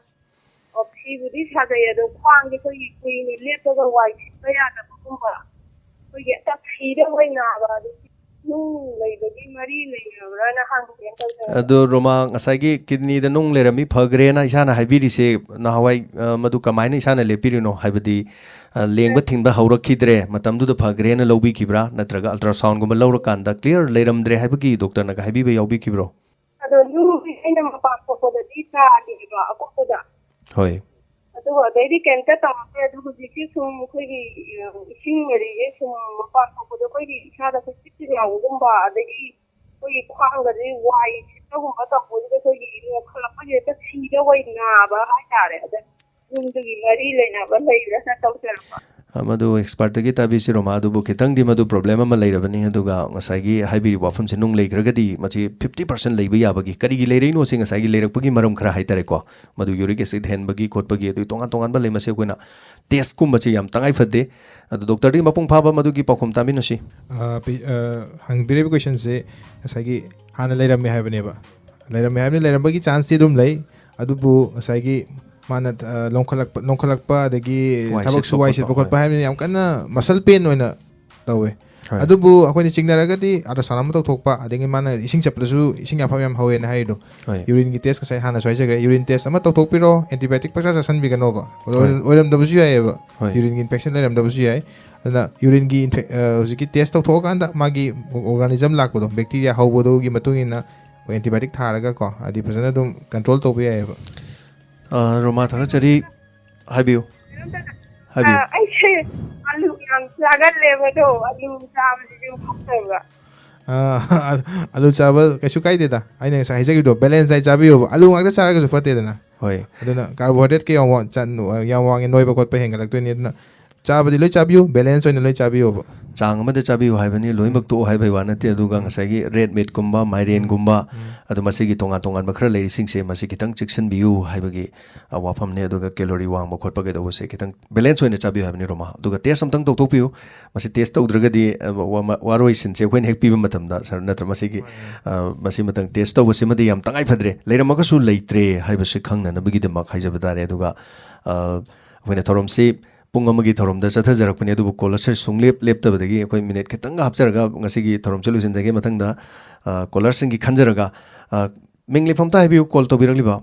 ꯑꯣ, ꯐꯤꯕꯨꯗꯤ ꯁꯥꯖꯩ, ꯑꯗꯣ ꯈ꯭ꯋꯥꯡꯁꯦ ꯑꯩꯈꯣꯏꯒꯤ ꯀꯨꯏꯅ ꯂꯦꯞꯄꯒ ꯋꯥꯏ ꯁꯤꯠꯄ ꯌꯥꯗꯕꯒꯨꯝꯕ, ꯑꯩꯈꯣꯏꯒꯤ ꯍꯦꯛꯇ ꯐꯤꯗ ꯑꯣꯏꯅ ꯅꯥꯕ, ꯑꯗꯨ ꯅꯨꯡ ꯂꯩꯕꯒꯤ ꯃꯔꯤ ꯂꯩꯅꯕ꯭ꯔꯥꯅ ꯍꯪꯒꯦꯅ ꯇꯧꯖꯔꯛꯄ꯫ ꯑꯗꯣ ꯔꯣꯃꯥ, ꯉꯁꯥꯏꯒꯤ ꯀꯤꯗꯅꯤꯗ ꯅꯨꯡ ꯂꯩꯔꯝꯃꯤ ꯐꯈ꯭ꯔꯦꯅ ꯏꯁꯥꯅ ꯍꯥꯏꯕꯤꯔꯤꯁꯦ, ꯅꯍꯥꯟꯋꯥꯏ ꯑ, ꯃꯗꯨ ꯀꯃꯥꯏꯅ ꯏꯁꯥꯅ ꯂꯦꯞꯄꯤꯔꯤꯅꯣ? ꯍꯥꯏꯕꯗꯤ ꯑ, ꯂꯦꯡꯕ ꯊꯤꯡꯕ ꯍꯧꯔꯛꯈꯤꯗ꯭ꯔꯦ, ꯃꯇꯝꯗꯨꯗ ꯐꯈ꯭ꯔꯦꯅ ꯂꯧꯕꯤꯈꯤꯕ꯭ꯔꯥ, ꯅꯠꯇ꯭ꯔꯒ ꯑꯜꯇ꯭ꯔꯥꯁꯥꯎꯟꯒꯨꯝꯕ ꯂꯧꯔꯀꯥꯟꯗ ꯀ꯭ꯂꯤꯌꯥꯔ ꯂꯩꯔꯝꯗ꯭ꯔꯦ ꯍꯥꯏꯕꯒꯤ ꯗꯣꯛꯇꯔꯅꯒ ꯍꯥꯏꯕꯤꯕ ꯌꯥꯎꯕꯤꯈꯤꯕ꯭ꯔꯣ? ꯑꯗꯣ ꯅꯨꯡꯁꯤ ꯑꯩꯅ ꯃꯄꯥꯟ ꯊꯣꯛꯄꯗꯗꯤ ꯇꯥꯗꯦꯕ ꯑꯀꯨꯞꯄꯗ꯫ ꯍꯣꯏ꯫ ꯑꯗꯨꯒ ꯑꯗꯩꯗꯤ ꯀꯩꯝꯇ ꯇꯧꯔꯛꯇꯦ꯫ ꯑꯗꯨ ꯍꯧꯖꯤꯛꯇꯤ ꯁꯨꯝ ꯑꯩꯈꯣꯏꯒꯤ, ꯑ, ꯏꯁꯤꯡ ꯃꯔꯤꯁꯦ ꯁꯨꯝ ꯃꯄꯥꯟ ꯊꯣꯛꯄꯗ ꯑꯩꯈꯣꯏꯒꯤ ꯏꯁꯥꯗ ꯑꯩꯈꯣꯏ ꯆꯤꯛ ꯆꯤꯛ ꯂꯥꯎꯕꯒꯨꯝꯕ, ꯑꯗꯒꯤ ꯑꯩꯈꯣꯏꯒꯤ ꯈ꯭ꯋꯥꯡꯗꯗꯤ ꯋꯥꯏ ꯁꯤꯠꯄꯒꯨꯝꯕ ꯇꯧꯕꯁꯤꯗ ꯑꯩꯈꯣꯏꯒꯤ ꯅꯣꯟꯈꯠꯂꯛꯄꯁꯦ ꯍꯦꯛꯇ ꯁꯤꯗ ꯑꯣꯏ ꯅꯥꯕ ꯍꯥꯏꯇꯥꯔꯦ꯫ ꯑꯗ ꯌꯨꯝꯗꯨꯒꯤ ꯃꯔꯤ ꯂꯩꯅꯕ ꯂꯩꯕ꯭ꯔꯥꯅ ꯇꯧꯖꯔꯛꯄ꯫ ꯑ, ꯃꯗꯨ ꯑꯦꯛꯁꯄꯥꯔꯠꯇꯒꯤ ꯇꯥꯕꯤꯁꯤ ꯔꯣꯃꯥ, ꯑꯗꯨꯕꯨ ꯈꯤꯇꯪꯗꯤ ꯃꯗꯨ ꯄ꯭ꯔꯣꯕ꯭ꯂꯦꯝ ꯑꯃ ꯂꯩꯔꯕꯅꯤ꯫ ꯑꯗꯨꯒ ꯉꯁꯥꯏꯒꯤ ꯍꯥꯏꯕꯤꯔꯤꯕ ꯋꯥꯐꯝꯁꯦ, ꯅꯨꯡ ꯂꯩꯈ꯭ꯔꯒꯗꯤ ꯃꯁꯤ ꯐꯤꯐꯇꯤ ꯄꯥꯔꯁꯦꯟ ꯂꯩꯕ ꯌꯥꯕꯒꯤ, ꯀꯔꯤꯒꯤ ꯂꯩꯔꯛꯏꯅꯣ ꯁꯤ ꯉꯁꯥꯏꯒꯤ ꯂꯩꯔꯛꯄꯒꯤ ꯃꯔꯝ ꯈꯔ ꯍꯥꯏꯇꯥꯔꯦꯀꯣ, ꯃꯗꯨ ꯌꯨꯔꯤꯛ ꯑꯦꯁꯤꯠ ꯍꯦꯟꯕꯒꯤ ꯈꯣꯠꯄꯒꯤ, ꯑꯗꯨꯒꯤ ꯇꯣꯉꯥꯟ ꯇꯣꯉꯥꯟꯕ ꯂꯩ꯫ ꯃꯁꯤ ꯑꯩꯈꯣꯏꯅ ꯇꯦꯁꯀꯨꯝꯕꯁꯦ ꯌꯥꯝ ꯇꯉꯥꯏ ꯐꯗꯦ꯫ ꯑꯗꯨ ꯗꯣꯛꯇꯔꯗꯒꯤ ꯃꯄꯨꯡ ꯐꯥꯕ ꯃꯗꯨꯒꯤ ꯄꯥꯎꯈꯨꯝ ꯇꯥꯃꯤꯟꯅꯁꯤ꯫ ꯑ, ꯄꯤ-, ꯑ, ꯍꯪꯕꯤꯔꯤꯕ ꯀꯣꯏꯁꯟꯁꯦ ꯉꯁꯥꯏꯒꯤ ꯍꯥꯟꯅ ꯂꯩꯔꯝꯃꯦ ꯍꯥꯏꯕꯅꯦꯕ꯫ ꯂꯩꯔꯝꯃꯦ ꯍꯥꯏꯕꯅꯤ, ꯂꯩꯔꯝꯕꯒꯤ ꯆꯥꯟꯁꯇꯤ ꯑꯗꯨꯝ ꯂꯩ꯫ ꯑꯗꯨꯕꯨ ꯉꯁꯥꯏꯒꯤ ꯃꯥꯅ, ꯑ, ꯂꯣꯡꯈꯠꯂꯛꯄ, ꯂꯣꯡꯈꯠꯂꯛꯄ ꯑꯗꯒꯤ ꯋꯥꯏ ꯊꯕꯛꯁꯨ ꯁꯤꯠꯄ ꯋꯥꯏ ꯈꯣꯠꯄ, ꯁꯤꯠꯄ ꯈꯣꯠꯄ ꯍꯣꯏ꯫ ꯍꯥꯏꯕꯅꯤ, ꯌꯥꯝ ꯀꯟꯅ ꯃꯁꯜ ꯄꯦꯟ ꯑꯣꯏꯅ ꯇꯧꯋꯦ꯫ ꯍꯣꯏ꯫ ꯑꯗꯨꯕꯨ ꯑꯩꯈꯣꯏꯅ ꯆꯤꯡꯅꯔꯒꯗꯤ ꯑꯜꯇ꯭ꯔꯥꯁꯥꯎꯟ ꯑꯃ ꯇꯧꯊꯣꯛꯄ, ꯑꯗꯒꯤ ꯃꯥꯅ ꯏꯁꯤꯡ ꯆꯠꯄꯗꯁꯨ ꯏꯁꯤꯡ ꯌꯥꯐꯝ ꯌꯥꯝ ꯍꯧꯋꯦꯅ ꯍꯥꯏꯔꯤꯗꯣ, ꯍꯣꯏ꯫ ꯌꯨꯔꯤꯟꯒꯤ ꯇꯦꯁ ꯉꯁꯥꯏ ꯍꯥꯟꯅꯁꯨ ꯍꯥꯏꯖꯈ꯭ꯔꯦ, ꯌꯨꯔꯤꯟ ꯇꯦꯁ ꯑꯃ ꯇꯧꯊꯣꯛꯄꯤꯔꯣ, ꯑꯦꯟꯇꯤꯕꯥꯏꯑꯣꯇꯤꯛ ꯄꯪꯆꯥ ꯆꯥꯁꯤꯟꯕꯤꯒꯅꯣꯕ꯫ ꯑꯣꯏꯔ-, ꯍꯣꯏ꯫ ꯑꯣꯏꯔꯝꯗꯕꯁꯨ ꯌꯥꯏꯑꯕ, ꯍꯣꯏ꯫ ꯌꯨꯔꯤꯟꯒꯤ ꯏꯟꯐꯦꯛꯁꯟ ꯂꯩꯔꯝꯗꯕꯁꯨ ꯌꯥꯏ꯫ ꯑꯗꯨꯅ ꯌꯨꯔꯤꯟꯒꯤ ꯏꯟꯐꯦꯛ-, ꯑ, ꯍꯧꯖꯤꯛꯀꯤ ꯇꯦꯁ ꯇꯧꯊꯣꯛꯑꯀꯥꯟꯗ ꯃꯥꯒꯤ ꯑꯣꯔꯒꯥꯅꯤꯖꯝ ꯂꯥꯛꯄꯗꯣ, ꯕꯦꯛꯇꯤꯔꯤꯌꯥ ꯍꯧꯕꯗꯨꯒꯤ ꯃꯇꯨꯡ ꯏꯟꯅ ꯑꯩꯈꯣꯏ ꯑꯦꯟꯇꯤꯕꯥꯏꯑꯣꯇꯤꯛ ꯊꯥꯔꯒ ꯀꯣ, ꯍꯥꯏꯗꯤ ꯐꯖꯅ ꯑꯗꯨꯝ ꯀꯟꯇ꯭ꯔꯣꯜ ꯇꯧꯕ ꯌꯥꯏꯑꯕ꯫ ꯑ, ꯔꯣꯃꯥ ꯊꯥꯒꯠꯆꯔꯤ꯫ ꯍꯥꯏꯕꯤꯌꯨ꯫ ꯍꯥꯏꯕꯤꯌꯨ꯫ ꯑ, ꯑꯩꯁꯦ ꯑꯂꯨ ꯌꯥꯝ ꯆꯥꯒꯜꯂꯦꯕ, ꯑꯗꯣ ꯑꯂꯨ ꯆꯥꯕꯁꯤꯁꯨ ꯐꯠꯇꯕ꯭ꯔꯥ? ꯑ, ꯑꯂꯨ ꯆꯥꯕ ꯀꯩꯁꯨ ꯀꯥꯏꯗꯦꯗ, ꯑꯩꯅ ꯉꯁꯥꯏ ꯍꯥꯏꯖꯈꯤꯕꯗꯣ, ꯕꯦꯂꯦꯟꯁ ꯗꯥꯏꯠ ꯆꯥꯕꯤꯌꯣꯕ꯫ ꯑꯂꯨ ꯉꯥꯛꯇ ꯆꯥꯔꯒꯁꯨ ꯐꯠꯇꯦꯗꯅ꯫ ꯍꯣꯏ꯫ ꯑꯗꯨꯅ ꯀꯥꯔꯕꯣꯍꯥꯏꯗ꯭ꯔꯦꯠꯀ ꯌꯥꯝ ꯋꯥ-, ꯆꯥ-, ꯌꯥꯝ ꯋꯥꯡꯉꯦ, ꯅꯣꯏꯕ ꯈꯣꯠꯄ ꯍꯦꯟꯒꯠꯂꯛꯇꯣꯏꯅꯤ꯫ ꯑꯗꯨꯅ ꯆꯥꯕꯗꯤ ꯂꯣꯏ ꯆꯥꯕꯤꯌꯨ, ꯕꯦꯂꯦꯟꯁ ꯑꯣꯏꯅ ꯂꯣꯏ ꯆꯥꯕꯤꯌꯣꯕ꯫ ꯆꯥꯡ ꯑꯃꯗ ꯆꯥꯕꯤꯌꯨ ꯍꯥꯏꯕꯅꯤ, ꯂꯣꯏꯅꯃꯛ ꯇꯣꯛꯑꯣ ꯍꯥꯏꯕꯒꯤ ꯋꯥ ꯅꯠꯇꯦ꯫ ꯑꯗꯨꯒ ꯉꯁꯥꯏꯒꯤ ꯔꯦꯗ ꯃꯤꯠꯀꯨꯝꯕ, ꯃꯥꯏꯔꯦꯟꯒꯨꯝꯕ, ꯑꯗꯨ ꯃꯁꯤꯒꯤ ꯇꯣꯉꯥꯟ ꯇꯣꯉꯥꯟꯕ ꯈꯔ ꯂꯩꯔꯤꯁꯤꯡꯁꯦ, ꯃꯁꯤ ꯈꯤꯇꯪ ꯆꯦꯛꯁꯤꯟꯕꯤꯌꯨ ꯍꯥꯏꯕꯒꯤ, ꯑ, ꯋꯥꯐꯝꯅꯤ꯫ ꯑꯗꯨꯒ ꯀꯦꯂꯣꯔꯤ ꯋꯥꯡꯕ ꯈꯣꯠꯄ ꯀꯩꯗꯧꯕꯁꯦ ꯈꯤꯇꯪ ꯕꯦꯂꯦꯟꯁ ꯑꯣꯏꯅ ꯆꯥꯕꯤꯌꯨ ꯍꯥꯏꯕꯅꯤ, ꯔꯣꯃꯥ꯫ ꯑꯗꯨꯒ ꯇꯦꯁ ꯑꯝꯇꯪ ꯇꯧꯊꯣꯛꯄꯤꯌꯨ꯫ ꯃꯁꯤ ꯇꯦꯁ ꯇꯧꯗ꯭ꯔꯒꯗꯤ, ꯑ, ꯋꯥ-, ꯋꯥꯔꯣꯏꯁꯤꯟꯁꯦ ꯑꯩꯈꯣꯏꯅ ꯍꯦꯛ ꯄꯤꯕ ꯃꯇꯝꯗ, ꯁꯥꯔ, ꯅꯠꯇ꯭ꯔ ꯃꯁꯤꯒꯤ, ꯑ, ꯃꯁꯤ ꯃꯇꯪ ꯇꯦꯁ ꯇꯧꯕꯁꯤꯃꯗꯤ ꯌꯥꯝ ꯇꯉꯥꯏ ꯐꯗ꯭ꯔꯦ꯫ ꯂꯩꯔꯝꯃꯒꯁꯨ ꯂꯩꯇ꯭ꯔꯦ ꯍꯥꯏꯕꯁꯤ ꯈꯪꯅꯅꯕꯒꯤꯗꯃꯛ ꯍꯥꯏꯖꯕ ꯇꯥꯔꯦ꯫ ꯑꯗꯨꯒ, ꯑ, ꯑꯩꯈꯣꯏꯅ ꯊꯧꯔꯝꯁꯤ ꯄꯨꯡ ꯑꯃꯒꯤ ꯊꯧꯔꯝꯗ ꯆꯠꯊꯖꯔꯛꯄꯅꯤ, ꯑꯗꯨꯕꯨ ꯀꯣꯂꯔꯁꯦ ꯁꯨꯡꯂꯦꯞ ꯂꯦꯞꯇꯕꯗꯒꯤ ꯑꯩꯈꯣꯏ ꯃꯤꯅꯤꯠ ꯈꯤꯇꯪꯒ ꯍꯥꯞꯆꯔꯒ ꯉꯁꯤꯒꯤ ꯊꯧꯔꯝꯁꯦ ꯂꯣꯏꯁꯤꯟꯖꯒꯦ꯫ ꯃꯊꯪꯗ, ꯑ, ꯀꯣꯂꯔꯁꯤꯡꯒꯤ ꯈꯟꯖꯔꯒ, ꯑ, ꯃꯤꯡ ꯂꯩꯐꯝ ꯑꯝꯇ ꯍꯥꯏꯕꯤꯌꯨ, ꯀꯣꯜ ꯇꯧꯕꯤꯔꯛꯂꯤꯕ꯫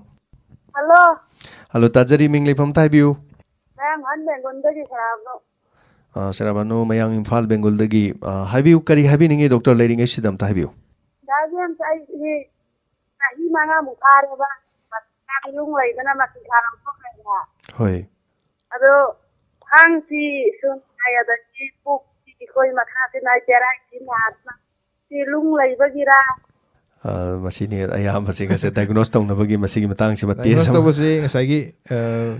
ꯍꯜꯂꯣ꯫ ꯍꯜꯂꯣ, ꯇꯥꯖꯔꯤ, ꯃꯤꯡ ꯂꯩꯐꯝ ꯑꯝꯇ ꯍꯥꯏꯕꯤꯌꯨ꯫ ꯃꯌꯥꯡ ꯏꯝꯐꯥꯜ ꯕꯦꯡꯒꯣꯜꯗꯒꯤ ꯁꯔꯥꯕꯅꯣ꯫ ꯑ, ꯁꯔꯥꯕꯅꯣ, ꯃꯌꯥꯡ ꯏꯝꯐꯥꯜ ꯕꯦꯡꯒꯣꯜꯗꯒꯤ꯫ ꯑ, ꯍꯥꯏꯕꯤꯌꯨ, ꯀꯔꯤ ꯍꯥꯏꯕꯤꯅꯤꯡꯉꯤ ꯗꯣꯛꯇꯔ ꯂꯩꯔꯤꯉꯩꯁꯤꯗ ꯑꯝꯇ ꯍꯥꯏꯕꯤꯌꯨ꯫ ꯗꯥ ꯖꯦꯝꯁ, ꯑꯩ ꯆꯍꯤ ꯃꯉꯥꯃꯨꯛ ꯐꯥꯔꯦꯕ ꯃꯁꯥ ꯌꯨꯡ ꯂꯩꯗꯅ ꯃꯁꯤ ꯈꯥꯔꯛꯄ ꯂꯩꯔꯦ꯫ ꯍꯣꯏ꯫ ꯑꯗꯣ ꯈ꯭ꯋꯥꯡꯁꯤ ꯁꯨꯝ ꯅꯥꯏ, ꯑꯗꯒꯤ ꯄꯨꯛꯁꯤ ꯑꯩꯈꯣꯏ ꯃꯈꯥꯁꯤ ꯅꯥꯏ, ꯆꯦꯔꯥꯏꯁꯤ ꯅꯥꯗꯅ ꯁꯤ ꯂꯨꯡ ꯂꯩꯕꯒꯤꯔꯥ? ꯑ, ꯃꯁꯤꯅꯤ ꯑꯌꯥꯝꯕꯁꯤꯡ ꯑꯁꯦ ꯗꯥꯏꯒꯅꯣꯁ ꯇꯧꯅꯕꯒꯤ ꯃꯁꯤꯒꯤ ꯃꯇꯥꯡꯁꯤꯃ ꯇꯦꯁ ꯗꯥꯏꯒꯅꯣꯁ ꯑꯃ ꯇꯧꯕꯁꯦ ꯉꯁꯥꯏꯒꯤ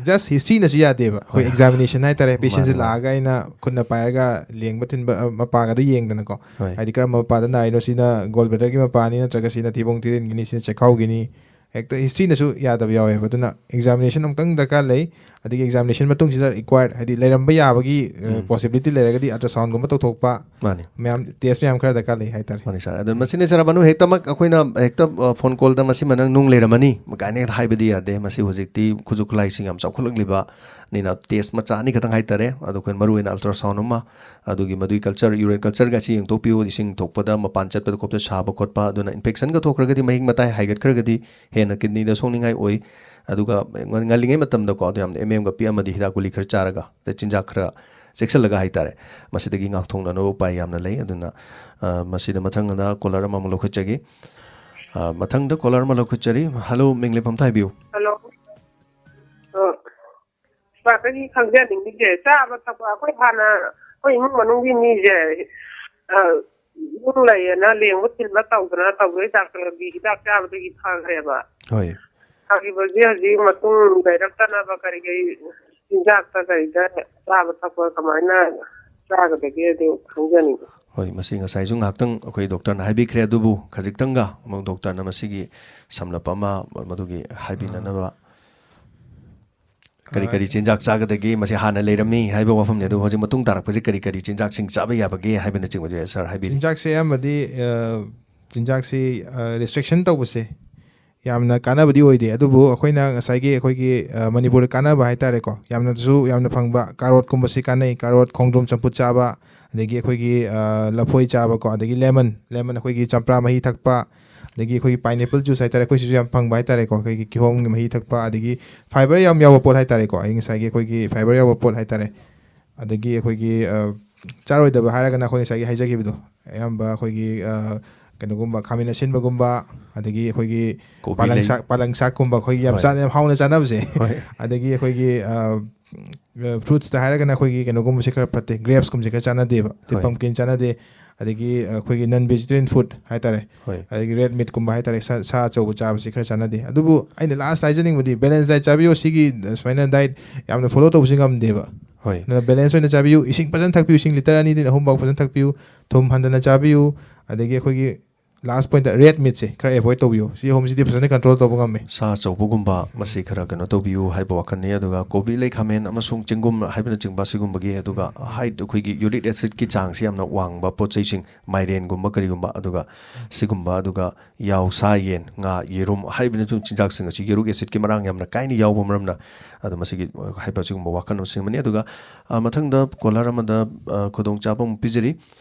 ꯖꯁ ꯍꯤꯁꯇ꯭ꯔꯤꯅꯁꯨ ꯌꯥꯗꯦꯕ꯫ ꯑꯩꯈꯣꯏ ꯍꯣꯏ꯫ ꯑꯦꯛꯖꯥꯃꯤꯅꯦꯁꯟ ꯍꯥꯏꯇꯥꯔꯦ, ꯄꯦꯁꯦꯟꯁꯦ ꯃꯥꯅꯤ, ꯃꯥꯅꯤ꯫ ꯂꯥꯛꯑꯒ ꯑꯩꯅ ꯈꯨꯠꯅ ꯄꯥꯏꯔꯒ ꯂꯦꯡꯕ ꯊꯤꯟꯕ, ꯑ, ꯃꯄꯥꯒꯗꯣ ꯌꯦꯡꯗꯅꯀꯣ, ꯍꯣꯏ꯫ ꯍꯥꯏꯗꯤ ꯀꯔꯝꯕ ꯃꯄꯥꯗ ꯅꯥꯔꯤꯅꯣ, ꯁꯤꯅ ꯒꯣꯜ ꯕ꯭ꯂꯦꯗꯔꯒꯤ ꯃꯄꯥꯅꯤ ꯅꯠꯇ꯭ꯔꯒ ꯁꯤꯅ ꯊꯤꯕꯣꯡ ꯊꯤꯔꯤꯟꯒꯤꯅꯤ, ꯁꯤꯅ ꯆꯦꯈꯥꯎꯒꯤꯅꯤ, ꯍꯦꯛꯇ ꯍꯤꯁꯇ꯭ꯔꯤꯅꯁꯨ ꯌꯥꯗꯕ ꯌꯥꯎꯋꯦꯕ꯫ ꯑꯗꯨꯅ ꯑꯦꯛꯖꯥꯃꯤꯅꯦꯁꯟ ꯑꯃꯨꯛꯇꯪ ꯗꯔꯀꯥꯔ ꯂꯩ꯫ ꯑꯗꯒꯤ ꯑꯦꯛꯖꯥꯃꯤꯅꯦꯁꯟ ꯃꯇꯨꯡꯁꯤꯗ ꯔꯤꯀ꯭ꯋꯥꯌꯔ, ꯍꯥꯏꯗꯤ ꯂꯩꯔꯝꯕ ꯌꯥꯕꯒꯤ, ꯑ, ꯎꯝ꯫ ꯄꯣꯁꯤꯕꯤꯂꯤꯇꯤ ꯂꯩꯔꯒꯗꯤ ꯑꯜꯇ꯭ꯔꯥꯁꯥꯎꯟꯒꯨꯝꯕ ꯇꯧꯊꯣꯛꯄ, ꯃꯥꯅꯤ꯫ ꯃꯌꯥꯝ ꯇꯦꯁ ꯃꯌꯥꯝ ꯈꯔ ꯗꯔꯀꯥꯔ ꯂꯩ ꯍꯥꯏꯇꯥꯔꯦ꯫ ꯃꯥꯅꯤ ꯁꯥꯔ꯫ ꯑꯗꯣ ꯃꯁꯤꯅꯤ ꯁꯥꯔ, ꯃꯅꯨ ꯍꯦꯛꯇꯃꯛ ꯑꯩꯈꯣꯏꯅ ꯍꯦꯛꯇ, ꯑ, ꯐꯣꯟ ꯀꯣꯜꯗ ꯃꯁꯤꯃ ꯅꯪ ꯅꯨꯡ ꯂꯩꯔꯝꯃꯅꯤ ꯀꯥꯏꯅ ꯍꯦꯛꯇ ꯍꯥꯏꯕꯗꯤ ꯌꯥꯗꯦ꯫ ꯃꯁꯤ ꯍꯧꯖꯤꯛꯇꯤ ꯈꯨꯠꯁꯨ ꯈꯨꯠꯂꯥꯏꯁꯤꯡ ꯌꯥꯝ ꯆꯥꯎꯈꯠꯂꯛꯂꯤꯕꯅꯤꯅ ꯇꯦꯁ ꯃꯆꯥ ꯑꯅꯤ ꯈꯛꯇꯪ ꯍꯥꯏꯇꯥꯔꯦ꯫ ꯑꯗꯣ ꯑꯩꯈꯣꯏꯅ ꯃꯔꯨꯑꯣꯏꯅ ꯑꯜꯇ꯭ꯔꯥꯁꯥꯎꯟ ꯑꯃ, ꯑꯗꯨꯒꯤ ꯃꯗꯨꯒꯤ ꯀꯜꯆꯔ, ꯌꯨꯔꯤꯟ ꯀꯜꯆꯔꯒ ꯑꯁꯤ ꯌꯦꯡꯊꯣꯛꯄꯤꯌꯨ꯫ ꯏꯁꯤꯡ ꯊꯣꯛꯄꯗ ꯃꯄꯥꯟ ꯆꯠꯄꯗ ꯈꯣꯠꯄꯗ ꯁꯥꯕ ꯈꯣꯠꯄ, ꯑꯗꯨꯅ ꯏꯟꯐꯦꯛꯁꯟꯒ ꯊꯣꯛꯈ꯭ꯔꯒꯗꯤ, ꯃꯍꯤꯛ ꯃꯇꯥꯏ ꯍꯥꯏꯒꯠꯈ꯭ꯔꯒꯗꯤ ꯍꯦꯟꯅ ꯀꯤꯗꯅꯤꯗ ꯁꯣꯛꯅꯤꯡꯉꯥꯏ ꯑꯣꯏ꯫ ꯑꯗꯨꯒ ꯉꯜꯂꯤꯉꯩ ꯃꯇꯝꯗꯀꯣ, ꯑꯗꯨ ꯌꯥꯝꯅ ꯑꯦꯝ ꯑꯦꯝꯒ ꯄꯤꯛꯑꯝꯃꯗꯤ ꯍꯤꯗꯥꯛ ꯒꯨꯂꯤ ꯈꯔ ꯆꯥꯔꯒ, ꯑꯗꯩ ꯆꯤꯟꯖꯥꯛ ꯈꯔ ꯆꯦꯛꯁꯤꯜꯂꯒ ꯍꯥꯏꯇꯥꯔꯦ, ꯃꯁꯤꯗꯒꯤ ꯉꯥꯛꯊꯣꯛꯅꯅꯕ ꯎꯄꯥꯏ ꯌꯥꯝꯅ ꯂꯩ꯫ ꯑꯗꯨꯅ, ꯑ, ꯃꯁꯤꯗ ꯃꯊꯪꯗ ꯀꯣꯂꯔ ꯑꯃꯃꯨꯛ ꯂꯧꯈꯠꯆꯒꯦ꯫ ꯑ, ꯃꯊꯪꯗ ꯀꯣꯂꯔ ꯑꯃ ꯂꯧꯈꯠꯆꯔꯤ꯫ ꯍꯜꯂꯣ, ꯃꯤꯡ ꯂꯩꯐꯝ ꯑꯝꯇ ꯍꯥꯏꯕꯤꯌꯨ꯫ ꯍꯜꯂꯣ꯫ ꯑ, ꯗꯥꯛꯇꯔꯒꯤ ꯈꯪꯖꯅꯤꯡꯉꯤꯁꯦ, ꯆꯥꯕ ꯊꯛꯄ ꯑꯩꯈꯣꯏ ꯍꯥꯟꯅ ꯑꯩꯈꯣꯏ ꯏꯃꯨꯡ ꯃꯅꯨꯡꯒꯤ ꯃꯤꯁꯦ, ꯑ, ꯅꯨꯡ ꯂꯩꯌꯦꯅ ꯂꯦꯡꯕ ꯊꯤꯟꯕ ꯇꯧꯗꯅ ꯇꯧꯕꯗꯩ ꯗꯥꯛꯇꯔꯒꯤ ꯍꯤꯗꯥꯛ ꯆꯥꯕꯗꯒꯤ ꯐꯈ꯭ꯔꯦꯕ꯫ ꯍꯣꯏ꯫ ꯐꯈꯤꯕꯁꯦ ꯍꯧꯖꯤꯛ ꯃꯇꯨꯡ ꯂꯩꯔꯛꯇꯅꯕ ꯀꯔꯤ ꯀꯔꯤ ꯆꯤꯟꯖꯥꯛꯇ ꯀꯩꯗ ꯆꯥꯕ ꯊꯛꯄ ꯀꯃꯥꯏꯅ ꯆꯥꯒꯗꯒꯦ ꯑꯗꯨ ꯈꯪꯖꯅꯤꯡꯉꯤ꯫ ꯍꯣꯏ, ꯃꯁꯤ ꯉꯁꯥꯏꯁꯨ ꯉꯥꯏꯍꯥꯛꯇꯪ ꯑꯩꯈꯣꯏ ꯗꯣꯛꯇꯔꯅ ꯍꯥꯏꯕꯤꯈ꯭ꯔꯦ, ꯑꯗꯨꯕꯨ ꯈꯖꯤꯛꯇꯪꯒ ꯑꯃꯨꯛ ꯗꯣꯛꯇꯔꯅ ꯃꯁꯤꯒꯤ ꯁꯝꯂꯞ ꯑꯃ ꯃꯗꯨꯒꯤ ꯍꯥꯏꯕꯤꯅꯅꯕ꯫ ꯀꯔꯤ ꯀꯔꯤ ꯆꯤꯟꯖꯥꯛ ꯆꯥꯒꯗꯒꯦ? ꯃꯁꯤ ꯍꯥꯟꯅ ꯂꯩꯔꯝꯃꯤ ꯍꯥꯏꯕ ꯋꯥꯐꯝꯅꯤ, ꯑꯗꯨꯕꯨ ꯍꯧꯖꯤꯛ ꯃꯇꯨꯡ ꯇꯥꯔꯛꯄꯁꯤ ꯀꯔꯤ ꯀꯔꯤ ꯆꯤꯟꯖꯥꯛꯁꯤꯡ ꯆꯥꯕ ꯌꯥꯕꯒꯦ ꯍꯥꯏꯕꯅꯆꯤꯡꯕꯁꯦ ꯁꯥꯔ ꯍꯥꯏꯕꯤꯌꯨ꯫ ꯆꯤꯟꯖꯥꯛꯁꯦ ꯑꯌꯥꯝꯕꯗꯤ, ꯑ, ꯆꯤꯟꯖꯥꯛꯁꯤ, ꯑ, ꯔꯦꯁꯇ꯭ꯔꯤꯛꯁꯟ ꯇꯧꯕꯁꯦ ꯌꯥꯝꯅ ꯀꯥꯟꯅꯕꯗꯤ ꯑꯣꯏꯗꯦ, ꯑꯗꯨꯕꯨ ꯑꯩꯈꯣꯏꯅ ꯉꯁꯥꯏꯒꯤ ꯑꯩꯈꯣꯏꯒꯤ, ꯑ, ꯃꯅꯤꯄꯨꯔꯗ ꯀꯥꯟꯅꯕ ꯍꯥꯏꯇꯥꯔꯦꯀꯣ, ꯌꯥꯝꯅꯁꯨ ꯌꯥꯝꯅ ꯐꯪꯕ ꯀꯥꯔꯣꯠꯀꯨꯝꯕꯁꯤ ꯀꯥꯟꯅꯩ꯫ ꯀꯥꯔꯣꯠ, ꯈꯣꯡꯗ꯭ꯔꯨꯝ ꯆꯝꯐꯨꯠ ꯆꯥꯕ, ꯑꯗꯒꯤ ꯑꯩꯈꯣꯏꯒꯤ, ꯑ, ꯂꯐꯣꯏ ꯆꯥꯕꯀꯣ, ꯑꯗꯒꯤ lemon, lemon ꯑꯩꯈꯣꯏꯒꯤ ꯆꯝꯄ꯭ꯔꯥ ꯃꯍꯤ ꯊꯛꯄ, ꯑꯗꯒꯤ ꯑꯩꯈꯣꯏꯒꯤ pineapple juice ꯍꯥꯏꯇꯥꯔꯦ, ꯑꯩꯈꯣꯏ ꯁꯤꯁꯨ ꯌꯥꯝ ꯐꯪꯕ ꯍꯥꯏꯇꯥꯔꯦꯀꯣ, ꯑꯩꯈꯣꯏꯒꯤ ꯀꯤꯍꯣꯝꯒꯤ ꯃꯍꯤ ꯊꯛꯄ, ꯑꯗꯒꯤ fiber ꯌꯥꯝ ꯌꯥꯎꯕ ꯄꯣꯠ ꯍꯥꯏꯇꯥꯔꯦꯀꯣ, ꯑꯩ ꯉꯁꯥꯏꯒꯤ ꯑꯩꯈꯣꯏꯒꯤ fiber ꯌꯥꯎꯕ ꯄꯣꯠ ꯍꯥꯏꯇꯥꯔꯦ꯫ ꯑꯗꯒꯤ ꯑꯩꯈꯣꯏꯒꯤ, ꯑ, ꯆꯥꯔꯣꯏꯗꯕ ꯍꯥꯏꯔꯒꯅ ꯑꯩꯈꯣꯏ ꯉꯁꯥꯏꯒꯤ ꯍꯥꯏꯖꯈꯤꯕꯗꯣ, ꯑꯌꯥꯝꯕ ꯑꯩꯈꯣꯏꯒꯤ, ꯑ, ꯀꯩꯅꯣꯒꯨꯝꯕ, ꯈꯥꯃꯦꯟ ꯑꯁꯤꯟꯕꯒꯨꯝꯕ, ꯑꯗꯒꯤ ꯑꯩꯈꯣꯏꯒꯤ ꯀꯣꯕꯤ ꯄꯥꯂꯪ ꯂꯩ꯫ ꯁꯥꯛ, ꯄꯥꯂꯪ ꯁꯥꯛꯀꯨꯝꯕ ꯑꯩꯈꯣꯏꯒꯤ ꯌꯥꯝ ꯍꯣꯏ꯫ ꯆꯥꯅ-, ꯌꯥꯝ ꯍꯥꯎꯅ ꯆꯥꯅꯕꯁꯦ꯫ ꯍꯣꯏ꯫ ꯑꯗꯒꯤ ꯑꯩꯈꯣꯏꯒꯤ, ꯑ, ꯑ, fruitsꯇ ꯍꯥꯏꯔꯒꯅ ꯑꯩꯈꯣꯏꯒꯤ ꯀꯩꯅꯣꯒꯨꯝꯕꯁꯦ ꯈꯔ ꯐꯠꯇꯦ, grapesꯀꯨꯝꯕꯁꯦ ꯈꯔ ꯆꯥꯟꯅꯗꯦꯕ, ꯑꯗꯩ ꯍꯣꯏ꯫ Pumpkin ꯆꯥꯟꯅꯗꯦ, ꯑꯗꯒꯤ, ꯑ, ꯑꯩꯈꯣꯏꯒꯤ non vegetarian food ꯍꯥꯏꯇꯥꯔꯦ, ꯍꯣꯏ꯫ ꯑꯗꯒꯤ red meatꯀꯨꯝꯕ ꯍꯥꯏꯇꯥꯔꯦ, ꯁꯥ, ꯁꯥ ꯑꯆꯧꯕ ꯆꯥꯕꯁꯤ ꯈꯔ ꯆꯥꯟꯅꯗꯦ꯫ ꯑꯗꯨꯕꯨ ꯑꯩꯅ last ꯍꯥꯏꯖꯅꯤꯡꯕꯗꯤ balance diet ꯆꯥꯕꯤꯌꯨ꯫ ꯁꯤꯒꯤ ꯁꯨꯃꯥꯏꯅ diet ꯌꯥꯝꯅ follow ꯇꯧꯕꯁꯤ ꯉꯝꯗꯦꯕ꯫ ꯍꯣꯏ꯫ ꯑꯗꯨꯅ balance ꯑꯣꯏꯅ ꯆꯥꯕꯤꯌꯨ꯫ ꯏꯁꯤꯡ ꯐꯖꯅ ꯊꯛꯄꯤꯌꯨ꯫ ꯏꯁꯤꯡ litre ꯑꯅꯤꯗꯩꯅ ꯑꯍꯨꯝ ꯐꯥꯎ ꯐꯖꯅ ꯊꯛꯄꯤꯌꯨ꯫ ꯊꯨꯝ ꯍꯟꯊꯅ ꯆꯥꯕꯤꯌꯨ꯫ ꯑꯗꯒꯤ ꯑꯩꯈꯣꯏꯒꯤ last pointꯇ red meatꯁꯦ ꯈꯔ avoid ꯇꯧꯕꯤꯌꯨ꯫ ꯁꯤ ꯑꯍꯨꯝꯁꯤꯗꯤ ꯐꯖꯅ control ꯇꯧꯕ ꯉꯝꯃꯦ꯫ ꯁꯥ ꯑꯆꯧꯕꯒꯨꯝꯕ ꯃꯁꯤ ꯈꯔ ꯀꯩꯅꯣ ꯇꯧꯕꯤꯌꯨ ꯍꯥꯏꯕ ꯋꯥꯈꯜꯅꯤ꯫ ꯑꯗꯨꯒ ꯀꯣꯕꯤ ꯂꯩ, ꯈꯥꯃꯦꯟ ꯑꯃꯁꯨꯡ ꯆꯦꯡꯒꯨꯝ ꯍꯥꯏꯕꯅꯆꯤꯡꯕ ꯁꯤꯒꯨꯝꯕꯒꯤ, ꯑꯗꯨꯒ ꯍꯥꯏ-, ꯑꯩꯈꯣꯏꯒꯤ uric acidꯀꯤ ꯆꯥꯡꯁꯤ ꯌꯥꯝꯅ ꯋꯥꯡꯕ ꯄꯣꯠ ꯆꯩꯁꯤꯡ, ꯃꯥꯏꯔꯦꯟꯒꯨꯝꯕ ꯀꯔꯤꯒꯨꯝꯕ, ꯑꯗꯨꯒ ꯁꯤꯒꯨꯝꯕ, ꯑꯗꯨꯒ ꯌꯥꯎ, ꯁꯥ, ꯌꯦꯟ, ꯉꯥ, ꯌꯦꯔꯨꯝ ꯍꯥꯏꯕꯅꯆꯤꯡꯕ ꯆꯤꯟꯖꯥꯛꯁꯤꯡ ꯑꯁꯤ uric acidꯀꯤ ꯃꯔꯥꯡ ꯌꯥꯝꯅ ꯀꯥꯏꯅ ꯌꯥꯎꯕ ꯃꯔꯝꯅ, ꯑꯗꯣ ꯃꯁꯤꯒꯤ ꯍꯥꯏꯕ ꯑꯁꯤꯒꯨꯝꯕ ꯋꯥꯈꯜꯂꯣꯟꯁꯤꯡ ꯑꯃꯅꯤ꯫ ꯑꯗꯨꯒ, ꯑ, ꯃꯊꯪꯗ caller ꯑꯃꯗ, ꯑ, ꯈꯨꯗꯣꯡꯆꯥꯕ ꯑꯃꯨꯛ ꯄꯤꯖꯔꯤ꯫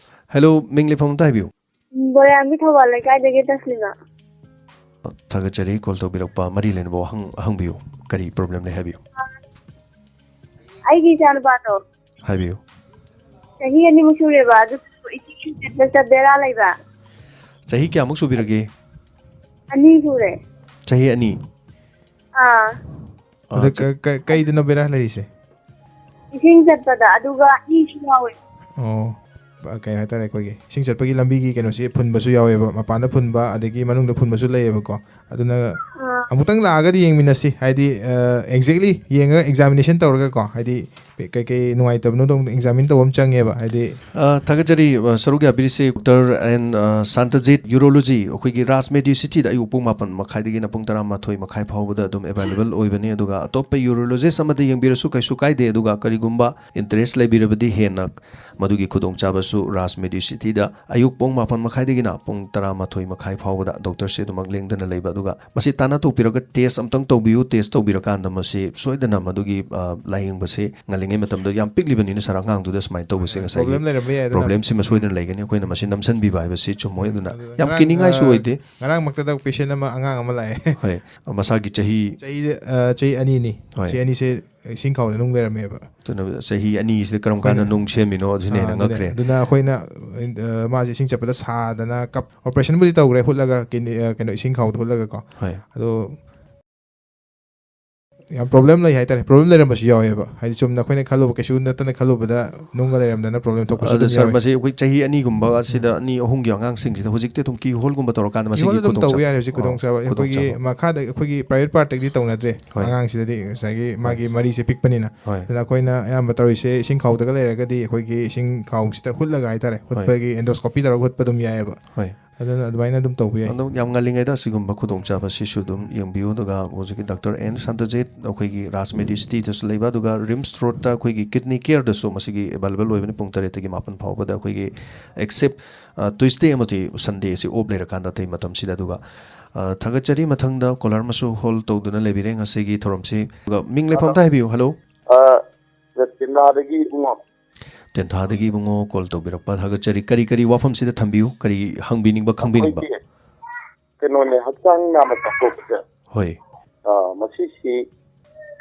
Hello, ꯃꯤꯡ ꯂꯩꯐꯝ ꯑꯝꯇ ꯍꯥꯏꯕꯤꯌꯨ꯫ ꯕꯣꯌꯥꯟꯕꯤ ꯊꯧꯕꯥꯜ ꯂꯩꯀꯥꯏꯗꯒꯤ ꯇꯁꯂꯤꯃꯥ꯫ ꯊꯥꯒꯠꯆꯔꯤ call ꯇꯧꯕꯤꯔꯛꯄ꯫ ꯃꯔꯤ ꯂꯩꯅꯕ ꯋꯥꯍꯪ ꯍꯪꯕꯤꯌꯨ꯫ ꯀꯔꯤ problem ꯂꯩ ꯍꯥꯏꯕꯤꯌꯨ꯫ ꯑꯩꯒꯤ ꯏꯆꯥꯅꯨꯄꯥꯗꯣ ꯍꯥꯏꯕꯤꯌꯨ꯫ ꯆꯍꯤ ꯑꯅꯤꯃꯨꯛ ꯁꯨꯔꯦꯕ, ꯑꯗꯨ ꯏꯁꯤꯡ ꯆꯠꯄꯗ ꯕꯦꯔꯥ ꯂꯩꯕ꯫ ꯆꯍꯤ ꯀꯌꯥꯃꯨꯛ ꯁꯨꯕꯤꯔꯒꯦ? ꯑꯅꯤ ꯁꯨꯔꯦ꯫ ꯆꯍꯤ ꯑꯅꯤ? ꯑꯥ꯫ ꯑꯗ ꯑꯥ, ꯆ- ꯀ-, ꯀ-, ꯀꯩꯗꯅꯣ ꯕꯦꯔꯥ ꯂꯩꯔꯤꯁꯦ? ꯏꯁꯤꯡ ꯆꯠꯄꯗ, ꯑꯗꯨꯒ ꯏꯁꯨ ꯌꯥꯎꯋꯦ꯫ ꯑꯣ, ꯀꯩ ꯍꯥꯏꯇꯥꯔꯦ, ꯑꯩꯈꯣꯏꯒꯤ ꯏꯁꯤꯡ ꯆꯠꯄꯒꯤ ꯂꯝꯕꯤꯒꯤ ꯀꯩꯅꯣꯁꯤ ꯐꯨꯟꯕꯁꯨ ꯌꯥꯎꯋꯦꯕ, ꯃꯄꯥꯟꯗ ꯐꯨꯟꯕ ꯑꯗꯒꯤ ꯃꯅꯨꯡꯗ ꯐꯨꯟꯕꯁꯨ ꯂꯩꯌꯦꯕꯀꯣ꯫ ꯑꯗꯨꯅ ꯑꯥ꯫ ꯑꯃꯨꯛꯇꯪ ꯂꯥꯛꯑꯒꯗꯤ ꯌꯦꯡꯃꯤꯟꯅꯁꯤ, ꯍꯥꯏꯗꯤ ꯑꯦꯛꯖꯦꯛꯂꯤ ꯌꯦꯡꯉꯒ ꯑꯦꯛꯖꯥꯃꯤꯅꯦꯁꯟ ꯇꯧꯔꯒꯀꯣ, ꯍꯥꯏꯗꯤ ꯀꯩꯀꯩ ꯅꯨꯡꯉꯥꯏꯇꯕꯅꯣꯗꯣ ꯑꯃꯨꯛ ꯑꯦꯛꯖꯥꯃꯤꯟ ꯇꯧꯕ ꯑꯃ ꯆꯪꯉꯦꯕ, ꯍꯥꯏꯗꯤ꯫ ꯑ, ꯊꯥꯒꯠꯆꯔꯤ, ꯑ, ꯁꯔꯨꯛ ꯌꯥꯕꯤꯔꯤꯁꯤ ꯗꯣꯛꯇꯔ ꯑꯦꯟ, ꯑ, ꯁꯥꯟꯇꯖꯤꯠ, ꯌꯨꯔꯣꯂꯣꯖꯤ, ꯑꯩꯈꯣꯏꯒꯤ ꯔꯥꯖ ꯃꯦꯗꯤ ꯁꯤꯇꯤꯗ ꯑꯌꯨꯛ ꯄꯨꯡ ꯃꯥꯄꯟ ꯃꯈꯥꯏꯗꯒꯤꯅ ꯄꯨꯡ ꯇꯔꯥꯃꯥꯊꯣꯏ ꯃꯈꯥꯏ ꯐꯥꯎꯕꯗ ꯑꯗꯨꯝ ꯑꯦꯕꯥꯏꯂꯦꯕꯜ ꯑꯣꯏꯕꯅꯤ꯫ ꯑꯗꯨꯒ ꯑꯇꯣꯞꯄ ꯌꯨꯔꯣꯂꯣꯖꯤꯁ ꯑꯃꯗ ꯌꯦꯡꯕꯤꯔꯁꯨ ꯀꯩꯁꯨ ꯀꯥꯏꯗꯦ꯫ ꯑꯗꯨꯒ ꯀꯔꯤꯒꯨꯝꯕ ꯏꯟꯇꯔꯦꯁ ꯂꯩꯕꯤꯔꯕꯗꯤ ꯍꯦꯟꯅ ꯃꯗꯨꯒꯤ ꯈꯨꯗꯣꯡꯆꯥꯕꯁꯨ ꯔꯥꯖ ꯃꯦꯗꯤ ꯁꯤꯇꯤꯗ ꯑꯌꯨꯛ ꯄꯨꯡ ꯃꯥꯄꯟ ꯃꯈꯥꯏꯗꯒꯤꯅ ꯄꯨꯡ ꯇꯔꯥꯃꯥꯊꯣꯏ ꯃꯈꯥꯏ ꯐꯥꯎꯕꯗ ꯗꯣꯛꯇꯔꯁꯦ ꯑꯗꯨꯃꯛ ꯂꯦꯡꯗꯅ ꯂꯩꯕ꯫ ꯑꯗꯨꯒ ꯃꯁꯤ ꯇꯥꯟꯅ ꯊꯣꯛꯄꯤꯔꯒ ꯇꯦꯁ ꯑꯝꯇꯪ ꯇꯧꯕꯤꯌꯨ꯫ ꯇꯦꯁ ꯇꯧꯕꯤꯔꯀꯥꯟꯗ ꯃꯁꯤ ꯁꯣꯏꯗꯅ ꯃꯗꯨꯒꯤ, ꯑ, ꯂꯥꯏꯌꯦꯡꯕꯁꯦ ꯉꯜꯂꯤꯉꯩ ꯃꯇꯝꯗ ꯌꯥꯝ ꯄꯤꯛꯂꯤꯕꯅꯤꯅ ꯁꯥꯔ ꯑꯉꯥꯡꯗꯨꯗ ꯁꯨꯃꯥꯏꯅ ꯇꯧꯕꯁꯦ ꯉꯁꯥꯏꯒꯤ ꯄ꯭ꯔꯣꯕ꯭ꯂꯦꯝ ꯂꯩꯔꯝꯕ ꯌꯥꯏ, ꯑꯗꯨꯅ ꯄ꯭ꯔꯣꯕ꯭ꯂꯦꯝꯁꯤꯃ ꯁꯣꯏꯗꯅ ꯂꯩꯒꯅꯤ꯫ ꯑꯩꯈꯣꯏꯅ ꯃꯁꯤ ꯅꯝꯁꯤꯟꯕꯤꯕ ꯍꯥꯏꯕꯁꯤ ꯆꯨꯝꯃꯣꯏ꯫ ꯑꯗꯨꯅ ꯑꯗꯨ ꯌꯥꯝ ꯉꯔꯥꯡ, ꯀꯤꯅꯤꯡꯉꯥꯏꯁꯨ ꯑ, ꯑꯣꯏꯗꯦ꯫ ꯉꯔꯥꯡꯃꯛꯇꯗ ꯄꯦꯁꯦꯟ ꯑꯃ, ꯑꯉꯥꯡ ꯑꯃ ꯂꯥꯛꯑꯦ꯫ ꯍꯣꯏ, ꯃꯁꯥꯒꯤ ꯆꯍꯤ ꯆꯍꯤ, ꯑ, ꯆꯍꯤ ꯑꯅꯤꯅꯤ꯫ ꯍꯣꯏ꯫ ꯆꯍꯤ ꯑꯅꯤꯁꯦ ꯏꯁꯤꯡ ꯈꯥꯎꯗ ꯅꯨꯡ ꯂꯩꯔꯝꯃꯦꯕ꯫ ꯑꯗꯨꯅ ꯆꯍꯤ ꯑꯅꯤꯁꯤꯗ ꯀꯔꯝ ꯀꯥꯟꯗ ꯑꯩꯈꯣꯏꯅ ꯅꯨꯡ ꯁꯦꯝꯃꯤꯅꯣ ꯑꯗꯨꯅ ꯑꯥ, ꯍꯦꯟꯅ ꯑꯗꯨꯅꯦ꯫ ꯉꯛꯈ꯭ꯔꯦ꯫ ꯑꯗꯨꯅ ꯑꯩꯈꯣꯏꯅ, ꯑ, ꯃꯥꯁꯦ ꯏꯁꯤꯡ ꯆꯠꯄꯗ ꯁꯥꯗꯅ ꯀꯞ-, ꯑꯣꯄꯔꯦꯁꯟꯕꯨꯗꯤ ꯇꯧꯈ꯭ꯔꯦ ꯍꯨꯠꯂꯒ, ꯀꯤꯗꯅꯤ, ꯑ, ꯀꯩꯅꯣ, ꯏꯁꯤꯡ ꯈꯥꯎꯗ ꯍꯨꯠꯂꯒꯀꯣ꯫ ꯍꯣꯏ꯫ ꯑꯗꯣ ꯌꯥꯝ ꯄ꯭ꯔꯣꯕ꯭ꯂꯦꯝ ꯂꯩ ꯍꯥꯏꯇꯥꯔꯦ꯫ ꯄ꯭ꯔꯣꯕ꯭ꯂꯦꯝ ꯂꯩꯔꯝꯕꯁꯨ ꯌꯥꯎꯋꯦꯕ꯫ ꯍꯥꯏꯗꯤ ꯆꯨꯝꯅ ꯑꯩꯈꯣꯏꯅ ꯈꯜꯂꯨꯕ, ꯀꯩꯁꯨ ꯅꯠꯇꯅ ꯈꯜꯂꯨꯕꯗ ꯅꯨꯡꯒ ꯂꯩꯔꯝꯗꯅ ꯄ꯭ꯔꯣꯕ꯭ꯂꯦꯝ ꯊꯣꯛꯄꯁꯨ ꯑꯗꯨ ꯑꯗꯨꯝ ꯁꯥꯔ, ꯌꯥꯎꯋꯦ꯫ ꯃꯁꯤ ꯑꯩꯈꯣꯏ ꯆꯍꯤ ꯑꯅꯤꯒꯨꯝꯕ ꯑꯁꯤꯗ, ꯎꯝ꯫ ꯑꯅꯤ ꯑꯍꯨꯝꯒꯤ ꯑꯉꯥꯡꯁꯤꯡꯁꯤꯗ ꯍꯧꯖꯤꯛꯇꯤ ꯑꯗꯨꯝ ꯀꯤ ꯍꯣꯜꯒꯨꯝꯕ ꯇꯧꯔꯀꯥꯟꯗ ꯃꯁꯤꯒꯤ ꯀꯤ ꯍꯣꯜ ꯑꯗꯨꯝ ꯈꯨꯗꯣꯡꯆꯥ-, ꯇꯧꯕ ꯌꯥꯔꯦ ꯍꯧꯖꯤꯛ ꯑꯣ, ꯈꯨꯗꯣꯡꯆꯥꯕ꯫ ꯑꯩꯈꯣꯏꯒꯤ ꯈꯨꯗꯣꯡꯆꯥꯕ꯫ ꯃꯈꯥꯗ ꯑꯩꯈꯣꯏꯒꯤ ꯄ꯭ꯔꯥꯏꯚꯦꯠ ꯄꯥꯔꯠꯇꯒꯤꯗꯤ ꯇꯧꯅꯗ꯭ꯔꯦ꯫ ꯍꯣꯏ꯫ ꯑꯉꯥꯡꯁꯤꯗꯗꯤ ꯉꯁꯥꯏꯒꯤ ꯍꯣꯏ꯫ ꯃꯥꯒꯤ ꯃꯔꯤꯁꯦ ꯄꯤꯛꯄꯅꯤꯅ꯫ ꯍꯣꯏ꯫ ꯑꯗꯨꯅ ꯑꯩꯈꯣꯏꯅ ꯑꯌꯥꯝꯕ ꯇꯧꯔꯤꯁꯦ ꯏꯁꯤꯡ ꯈꯥꯎꯗꯒ ꯂꯩꯔꯒꯗꯤ ꯑꯩꯈꯣꯏꯒꯤ ꯏꯁꯤꯡ ꯈꯥꯎꯁꯤꯗ ꯍꯨꯠꯂꯒ ꯍꯥꯏꯇꯥꯔꯦ, ꯍꯣꯏ꯫ ꯍꯨꯠꯄꯒꯤ ꯑꯦꯟꯗꯣꯁꯀꯣꯄꯤ ꯇꯧꯔꯒ ꯍꯨꯠꯄ ꯑꯗꯨꯝ ꯌꯥꯏꯑꯕ꯫ ꯍꯣꯏ꯫ ꯑꯗꯨꯅ ꯑꯗꯨꯃꯥꯏꯅ ꯑꯗꯨꯝ ꯇꯧꯕ ꯌꯥꯏ꯫ ꯑꯗꯨꯝ ꯌꯥꯝ ꯉꯜꯂꯤꯉꯩꯗ ꯑꯁꯤꯒꯨꯝꯕ ꯈꯨꯗꯣꯡꯆꯥꯕꯁꯤꯁꯨ ꯑꯗꯨꯝ ꯌꯦꯡꯕꯤꯌꯨ꯫ ꯑꯗꯨꯒ ꯍꯧꯖꯤꯛꯀꯤ ꯗꯥꯛꯇꯔ ꯑꯦꯟ ꯁꯥꯟꯇꯖꯤꯠ ꯑꯩꯈꯣꯏꯒꯤ ꯔꯥꯖ ꯃꯦꯗꯤ ꯁꯤꯇꯤꯗꯁꯨ ꯂꯩꯕ, ꯑꯗꯨꯒ ꯔꯤꯝꯁ ꯔꯣꯗꯇ ꯑꯩꯈꯣꯏꯒꯤ ꯀꯤꯗꯅꯤ ꯀꯦꯌꯔꯗꯁꯨ ꯃꯁꯤꯒꯤ ꯑꯦꯕꯥꯏꯂꯦꯕꯜ ꯑꯣꯏꯕꯅꯤ ꯄꯨꯡ ꯇꯔꯦꯠꯇꯒꯤ ꯃꯥꯄꯟ ꯐꯥꯎꯕꯗ꯫ ꯑꯩꯈꯣꯏꯒꯤ ꯑꯦꯛꯁꯦꯞ, ꯑ, ꯇ꯭ꯌꯨꯁꯗꯦ ꯑꯃꯗꯤ ꯁꯟꯗꯦ ꯑꯁꯤ ꯑꯣꯞ ꯂꯩꯔꯀꯥꯟꯗ ꯑꯇꯩ ꯃꯇꯝꯁꯤꯗ꯫ ꯑꯗꯨꯒ, ꯑ, ꯊꯥꯒꯠꯆꯔꯤ꯫ ꯃꯊꯪꯗ ꯀꯣꯂꯔ ꯑꯃꯁꯨ ꯍꯣꯜ ꯇꯧꯗꯨꯅ ꯂꯩꯕꯤꯔꯦ ꯉꯁꯤꯒꯤ ꯊꯧꯔꯝꯁꯤ꯫ ꯑꯗꯨꯒ ꯃꯤꯡ ꯂꯩꯐꯝ ꯑꯝꯇ ꯍꯥꯏꯕꯤꯌꯨ꯫ ꯍꯜꯂꯣ꯫ ꯑ, ꯇꯦꯟꯊꯥꯗꯒꯤ ꯏꯕꯨꯡꯉꯣ꯫ ꯇꯦꯟꯊꯥꯗꯒꯤ ꯏꯕꯨꯡꯉꯣ ꯀꯣꯜ ꯇꯧꯕꯤꯔꯛꯄ ꯊꯥꯒꯠꯆꯔꯤ꯫ ꯀꯔꯤ ꯀꯔꯤ ꯋꯥꯐꯝꯁꯤꯗ ꯊꯝꯕꯤꯌꯨ? ꯀꯔꯤ ꯍꯪꯕꯤꯅꯤꯡꯕ, ꯈꯪꯕꯤꯅꯤꯡꯕ? ꯑꯩꯈꯣꯏꯒꯤ ꯀꯩꯅꯣꯅꯦ, ꯍꯛꯆꯥꯡ ꯅꯥꯝꯃ ꯆꯥꯊꯣꯛꯄꯁꯦ꯫ ꯍꯣꯏ꯫ ꯑ, ꯃꯁꯤꯁꯤ